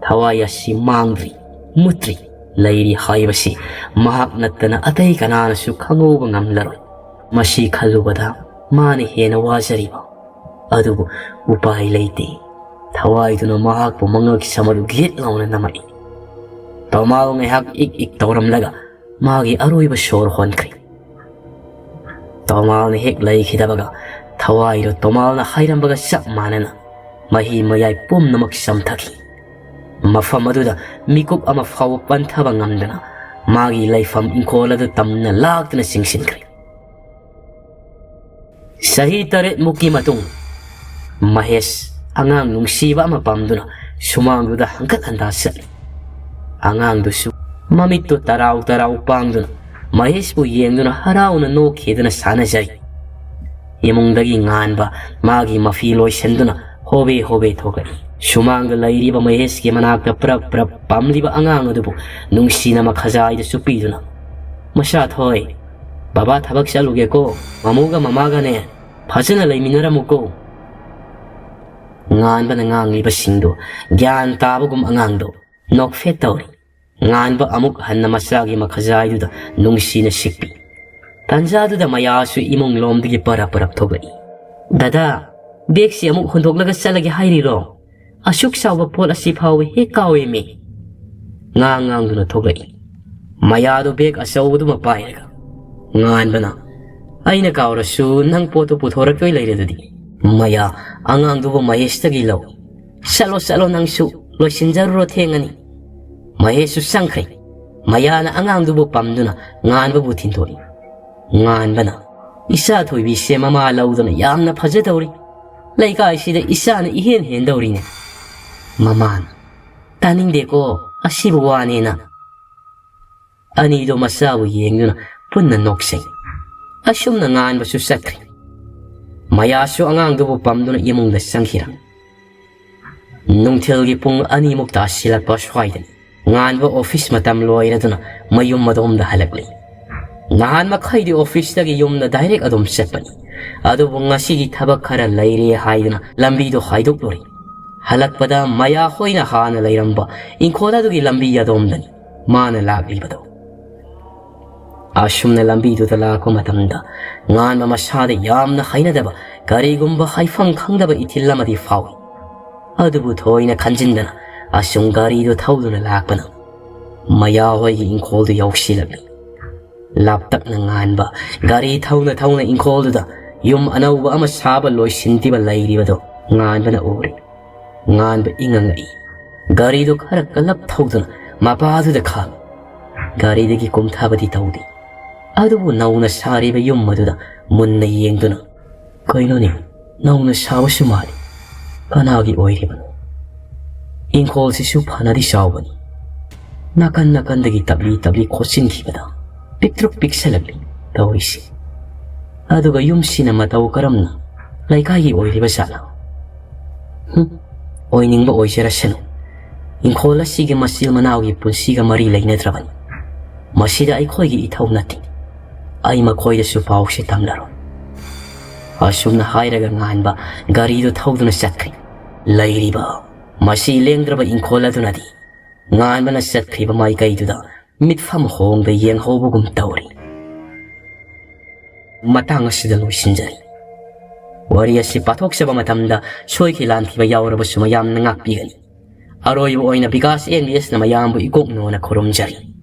ꯊꯋꯥꯏ ꯑꯁꯤ ꯃꯥꯡꯗ꯭ꯔꯤ, ꯃꯨꯠꯇ꯭ꯔꯤ, ꯂꯩꯔꯤ ꯍꯥꯏꯕꯁꯤ ꯃꯍꯥꯛ ꯅꯠꯇꯅ ꯑꯇꯩ ꯀꯅꯥꯅꯁꯨ ꯈꯪꯍꯧꯕ ꯉꯝꯂꯔꯣꯏ꯫ ꯃꯁꯤ ꯈꯜꯂꯨꯕꯗ ꯃꯥꯅ ꯍꯦꯟꯅ ꯋꯥꯖꯔꯤꯕ꯫ ꯑꯗꯨꯕꯨ ꯎꯄꯥꯏ ꯂꯩꯇꯦ꯫ ꯊꯋꯥꯏꯗꯨꯅ ꯃꯍꯥꯛꯄꯨ ꯃꯉꯛ ꯁꯝ ꯑꯗꯨ ꯒꯤꯠ ꯂꯥꯎꯅ ꯅꯝꯃꯛꯏ꯫ ꯇꯣꯃꯥꯜ ꯉꯥꯏꯍꯥꯛ ꯏꯛ ꯏꯛ ꯇꯧꯔꯝꯂꯒ ꯃꯥꯒꯤ ꯑꯔꯣꯏꯕ ꯁꯣꯔ ꯍꯣꯟꯈ꯭ꯔꯦ꯫ ꯇꯣꯃꯥꯜꯅ ꯍꯦꯛ ꯂꯩꯈꯤꯗꯕꯒ, ꯊꯋꯥꯏꯗꯣ ꯇꯣꯃꯥꯜꯅ ꯍꯥꯏꯔꯝꯕꯒ ꯆꯞ ꯃꯥꯟꯅꯅ ꯃꯍꯤ ꯃꯌꯥꯏ ꯄꯨꯝꯅꯃꯛ ꯆꯝꯊꯈꯤ꯫ ꯃꯐꯝ ꯑꯗꯨꯗ ꯃꯤꯀꯨꯞ ꯑꯃ ꯐꯥꯎꯕ ꯄꯟꯊꯕ ꯉꯝꯗꯅ ꯃꯥꯒꯤ ꯂꯩꯐꯝ ꯏꯪꯈꯣꯜ ꯑꯗꯨ ꯇꯝꯅ ꯂꯥꯛꯇꯨꯅ ꯆꯤꯡꯁꯤꯟꯈ꯭ꯔꯦ꯫ ꯆꯍꯤ ꯇꯔꯦꯠ ꯃꯨꯛꯀꯤ ꯃꯇꯨꯡ, ꯃꯍꯦꯁ ꯑꯉꯥꯡ ꯅꯨꯡꯁꯤꯕ ꯑꯃ ꯄꯥꯝꯗꯨꯅ ꯁꯨꯃꯥꯡꯗꯨꯗ ꯍꯪꯀꯠ ꯍꯟꯗꯥ ꯆꯠꯂꯤ꯫ ꯑꯉꯥꯡꯗꯨꯁꯨ ꯃꯃꯤꯠꯇꯨ ꯇꯔꯥꯎ ꯇꯔꯥꯎ ꯄꯥꯡꯗꯨꯅ ꯃꯍꯦꯁꯄꯨ ꯌꯦꯡꯗꯨꯅ ꯍꯔꯥꯎꯅ ꯅꯣꯛꯈꯤꯗꯨꯅ ꯁꯥꯟꯅꯖꯔꯤ꯫ ꯏꯃꯨꯡꯗꯒꯤ ꯉꯥꯟꯕ ꯃꯥꯒꯤ ꯃꯐꯤ ꯂꯣꯏꯁꯤꯟꯗꯨꯅ ꯍꯣꯕꯦ ꯍꯣꯕꯦ ꯊꯣꯛꯂꯛꯏ꯫ ꯁꯨꯃꯥꯡꯗ ꯂꯩꯔꯤꯕ ꯃꯍꯦꯁꯀꯤ ꯃꯅꯥꯛꯇ ꯄ꯭ꯔꯞ ꯄ꯭ꯔꯞ ꯄꯥꯝꯂꯤꯕ ꯑꯉꯥꯡ ꯑꯗꯨꯕꯨ ꯅꯨꯡꯁꯤꯅ ꯃꯈꯖꯥꯏꯗ ꯆꯨꯞꯄꯤꯗꯨꯅ, "ꯃꯁꯥ ꯊꯣꯏ, ꯕꯕꯥ ꯊꯕꯛ ꯆꯠꯂꯨꯒꯦꯀꯣ, ꯃꯃꯨꯒ ꯃꯃꯥꯒꯅꯦ ꯐꯖꯅ ꯂꯩꯃꯤꯟꯅꯔꯝꯃꯨꯀꯣ"꯫ ꯉꯥꯟꯕꯅ ꯉꯥꯡꯂꯤꯕꯁꯤꯡꯗꯨ ꯒ꯭ꯌꯥꯟ ꯇꯥꯕꯒꯨꯝ ꯑꯉꯥꯡꯗꯨ ꯅꯣꯛꯐꯦꯠ ꯇꯧꯔꯤ꯫ ꯉꯥꯟꯕ ꯑꯃꯨꯛ ꯍꯟꯅ ꯃꯆꯥꯒꯤ ꯃꯈꯖꯥꯏꯗꯨꯗ ꯅꯨꯡꯁꯤꯅ ꯁꯤꯛꯄꯤ꯫ ꯇꯟꯖꯥꯗꯨꯗ ꯃꯌꯥꯁꯨ ꯏꯃꯨꯡ ꯂꯣꯝꯗꯒꯤ ꯄꯔꯞ ꯄꯔꯞ ꯊꯣꯛꯂꯛꯏ꯫ "ꯗꯗꯥ, ꯕꯦꯒꯁꯤ ꯑꯃꯨꯛ ꯍꯨꯟꯗꯣꯛꯂꯒ ꯆꯠꯂꯒꯦ ꯍꯥꯏꯔꯤꯔꯣ? ꯑꯁꯨꯛ ꯆꯥꯎꯕ ꯄꯣꯠ ꯑꯁꯤ ꯐꯥꯎꯕ ꯍꯦꯛ ꯀꯥꯎꯏꯃꯤ"꯫ ꯉꯥꯡ ꯉꯥꯡꯗꯨꯅ ꯊꯣꯛꯂꯛꯏ꯫ ꯃꯌꯥꯗꯨ ꯕꯦꯒ ꯑꯆꯧꯕꯗꯨꯃ ꯄꯥꯏꯔꯒ꯫ ꯉꯥꯟꯕꯅ, "ꯑꯩꯅ ꯀꯥꯎꯔꯁꯨ ꯅꯪ ꯄꯣꯠꯇꯨ ꯄꯨꯊꯣꯔꯛꯇꯣꯏ ꯂꯩꯔꯦ ꯑꯗꯨꯗꯤ"꯫ ꯃꯌꯥ ꯑꯉꯥꯡꯗꯨꯕꯨ ꯃꯍꯦꯁꯇꯒꯤ ꯂꯧꯏ꯫ "ꯆꯠꯂꯣ, ꯆꯠꯂꯣ, ꯅꯪꯁꯨ ꯂꯣꯏꯁꯤꯟꯖꯔꯨꯔꯣ, ꯊꯦꯡꯉꯅꯤ"꯫ ꯃꯍꯦꯁꯁꯨ ꯆꯪꯈ꯭ꯔꯦ꯫ ꯃꯌꯥꯅ ꯑꯉꯥꯡꯗꯨꯕꯨ ꯄꯝꯗꯨꯅ ꯉꯥꯟꯕꯕꯨ ꯊꯤꯟꯗꯣꯛꯏ꯫ ꯉꯥꯟꯕꯅ, "ꯏꯆꯥ ꯊꯣꯏꯕꯤꯁꯦ ꯃꯃꯥ ꯂꯧꯗꯅ ꯌꯥꯝꯅ ꯐꯖꯗꯧꯔꯤ꯫ ꯂꯩꯀꯥꯏꯁꯤꯗ ꯏꯆꯥꯅ ꯏꯍꯦꯟ ꯍꯦꯟꯗꯧꯔꯤꯅꯦ"꯫ ꯃꯃꯥꯅ, "ꯇꯥꯅꯤꯡꯗꯦꯀꯣ ꯑꯁꯤꯕꯨ ꯋꯥꯅꯦꯅ"꯫ ꯑꯅꯤꯗꯣ ꯃꯆꯥꯕꯨ ꯌꯦꯡꯗꯨꯅ ꯄꯨꯟꯅ ꯅꯣꯛꯆꯩ꯫ ꯑꯁꯨꯝꯅ ꯉꯥꯟꯕꯁꯨ ꯆꯠꯈ꯭ꯔꯦ꯫ ꯃꯌꯥꯁꯨ ꯑꯉꯥꯡꯗꯨꯕꯨ ꯄꯝꯗꯨꯅ ꯏꯃꯨꯡꯗ ꯆꯪꯈꯤꯔꯝꯃꯤ꯫ ꯅꯨꯡꯊꯤꯜꯒꯤ ꯄꯨꯡ ꯑꯅꯤꯃꯨꯛ ꯇꯥꯁꯤꯜꯂꯛꯄ ꯁ꯭ꯋꯥꯏꯗꯅꯤ꯫ ꯉꯥꯟꯕ ꯑꯣꯐꯤꯁ ꯃꯇꯝ ꯂꯣꯏꯔꯗꯨꯅ ꯃꯌꯨꯝ ꯑꯗꯣꯝꯗ ꯍꯜꯂꯛꯂꯤ꯫ ꯅꯍꯥꯟ ꯃꯈꯩꯗꯤ ꯑꯣꯐꯤꯁꯇꯒꯤ ꯌꯨꯝꯗ ꯗꯥꯏꯔꯦꯛ ꯑꯗꯨꯝ ꯆꯠꯄꯅꯤ꯫ ꯑꯗꯨꯕꯨ ꯉꯁꯤꯗꯤ ꯊꯕꯛ ꯈꯔ ꯂꯩꯔꯦ ꯍꯥꯏꯗꯨꯅ ꯂꯝꯕꯤꯗꯣ ꯍꯥꯏꯗꯣꯛꯂꯨꯔꯦ꯫ ꯍꯜꯂꯛꯄꯗ ꯃꯌꯥ ꯍꯣꯏꯅ ꯍꯥꯟꯅ ꯂꯩꯔꯝꯕ ꯏꯪꯈꯣꯜ ꯑꯗꯨꯒꯤ ꯂꯝꯕꯤ ꯑꯗꯣꯝꯗꯅꯤ ꯃꯥꯅ ꯂꯥꯛꯂꯤꯕꯗꯣ꯫ ꯑꯁꯨꯝꯅ ꯂꯝꯕꯤꯗꯨꯗ ꯂꯥꯛꯄ ꯃꯇꯝꯗ ꯉꯥꯟꯕ ꯃꯁꯥꯗ ꯌꯥꯝꯅ ꯍꯩꯅꯗꯕ ꯀꯔꯤꯒꯨꯝꯕ ꯍꯥꯏꯐꯝ ꯈꯪꯗꯕ ꯏꯊꯤꯜ ꯑꯃꯗꯤ ꯐꯥꯎꯏ꯫ ꯑꯗꯨꯕꯨ ꯊꯣꯏꯅ ꯈꯟꯖꯤꯟꯗꯅ ꯑꯁꯨꯝ ꯒꯥꯔꯤꯗꯨ ꯊꯧꯗꯨꯅ ꯂꯥꯛꯄꯅ ꯃꯌꯥ ꯍꯣꯏꯒꯤ ꯏꯪꯈꯣꯜꯗꯨ ꯌꯧꯁꯤꯜꯂꯛꯂꯤ꯫ ꯂꯥꯞꯇꯛꯅ ꯉꯥꯟꯕ ꯒꯥꯔꯤ ꯊꯧꯅ ꯊꯧꯅ ꯏꯪꯈꯣꯜꯗꯨꯗ ꯌꯨꯝ ꯑꯅꯧꯕ ꯑꯃ ꯁꯥꯕ ꯂꯣꯏꯁꯤꯟꯗ꯭ꯔꯤꯕ ꯂꯩꯔꯤꯕꯗꯨ ꯉꯥꯟꯕꯅ ꯎꯔꯦ꯫ ꯉꯥꯟꯕ ꯏꯪꯉꯪꯉꯛꯏ꯫ ꯒꯥꯔꯤꯗꯨ ꯈꯔ ꯀꯜꯂꯞ ꯊꯧꯗꯨꯅ ꯃꯄꯥꯗꯨꯗ ꯈꯥꯝꯃꯤ꯫ ꯒꯥꯔꯤꯗꯒꯤ ꯀꯨꯝꯊꯕꯗꯤ ꯇꯧꯗꯦ꯫ ꯑꯗꯨꯕꯨ ꯅꯧꯅ ꯁꯥꯔꯤꯕ ꯌꯨꯝ ꯑꯗꯨꯗ ꯃꯨꯟꯅ ꯌꯦꯡꯗꯨꯅ, "ꯀꯩꯅꯣꯅꯦ, ꯅꯧꯅ ꯁꯥꯕꯁꯨ ꯃꯥꯜꯂꯤ꯫ ꯀꯅꯥꯒꯤ ꯑꯣꯏꯔꯤꯕꯅꯣ? ꯏꯪꯈꯣꯜꯁꯤꯁꯨ ꯐꯅꯗꯤ ꯆꯥꯎꯕꯅꯤ꯫ ꯅꯥꯀꯟ ꯅꯥꯀꯟꯗꯒꯤ ꯇꯞꯂꯤ ꯇꯞꯂꯤ ꯈꯣꯠꯆꯤꯟꯈꯤꯕꯗ ꯄꯤꯛꯇ꯭ꯔꯨꯛ ꯄꯤꯛꯁꯜꯂꯛꯂꯤ ꯇꯧꯔꯤꯁꯤ꯫ ꯑꯗꯨꯒ ꯌꯨꯝꯁꯤꯅ ꯃꯇꯧ ꯀꯔꯝꯅ ꯂꯩꯀꯥꯏꯒꯤ ꯑꯣꯏꯔꯤꯕ ꯖꯥꯠꯅꯣ? ꯍꯨꯝ, ꯑꯣꯏꯅꯤꯡꯕ ꯑꯣꯏꯖꯔꯁꯅꯨ꯫ ꯏꯪꯈꯣꯜ ꯑꯁꯤꯒꯤ ꯃꯆꯤꯜ ꯃꯅꯥꯎꯒꯤ ꯄꯨꯟꯁꯤꯒ ꯃꯔꯤ ꯂꯩꯅꯗ꯭ꯔꯕꯅꯤ꯫ ꯃꯁꯤꯗ ꯑꯩꯈꯣꯏꯒꯤ ꯏꯊꯧ ꯅꯠꯇꯦ꯫ ꯑꯩ ꯃꯈꯣꯏꯗꯁꯨ ꯄꯥꯎꯁꯦ ꯇꯝꯂꯔꯣꯏ꯫" ꯑꯁꯨꯝꯅ ꯍꯥꯏꯔꯒ ꯉꯥꯟꯕ ꯒꯥꯔꯤꯗꯨ ꯊꯧꯗꯨꯅ ꯆꯠꯈ꯭ꯔꯦ꯫ ꯂꯩꯔꯤꯕ ꯃꯁꯤ ꯂꯦꯡꯗ꯭ꯔꯕ ꯏꯪꯈꯣꯜ ꯑꯗꯨꯅꯗꯤ ꯉꯥꯟꯕꯅ ꯆꯠꯈ꯭ꯔꯤꯕ ꯃꯥꯏꯀꯩꯗꯨꯗ ꯃꯤꯠꯐꯝ ꯍꯣꯡꯗ ꯌꯦꯡꯍꯧꯕꯒꯨꯝ ꯇꯧꯔꯤ꯫ ꯃꯇꯥꯡ ꯑꯁꯤꯗ ꯂꯣꯏꯁꯤꯟꯖꯔꯤ꯫ ꯋꯥꯔꯤ ꯑꯁꯤ ꯄꯥꯊꯣꯛꯆꯕ ꯃꯇꯝꯗ ꯁꯣꯏꯈꯤ ꯂꯥꯟꯈꯤꯕ ꯌꯥꯎꯔꯕꯁꯨ ꯃꯌꯥꯝꯅ ꯉꯥꯛꯄꯤꯒꯅꯤ꯫ ꯑꯔꯣꯏꯕ ꯑꯣꯏꯅ ꯕꯤꯀꯥꯁ ꯑꯦꯟ ꯕꯤ ꯑꯦꯁꯅ ꯃꯌꯥꯝꯕꯨ ꯏꯀꯣꯛꯅꯣꯅ ꯈꯨꯔꯨꯝꯖꯔꯤ꯫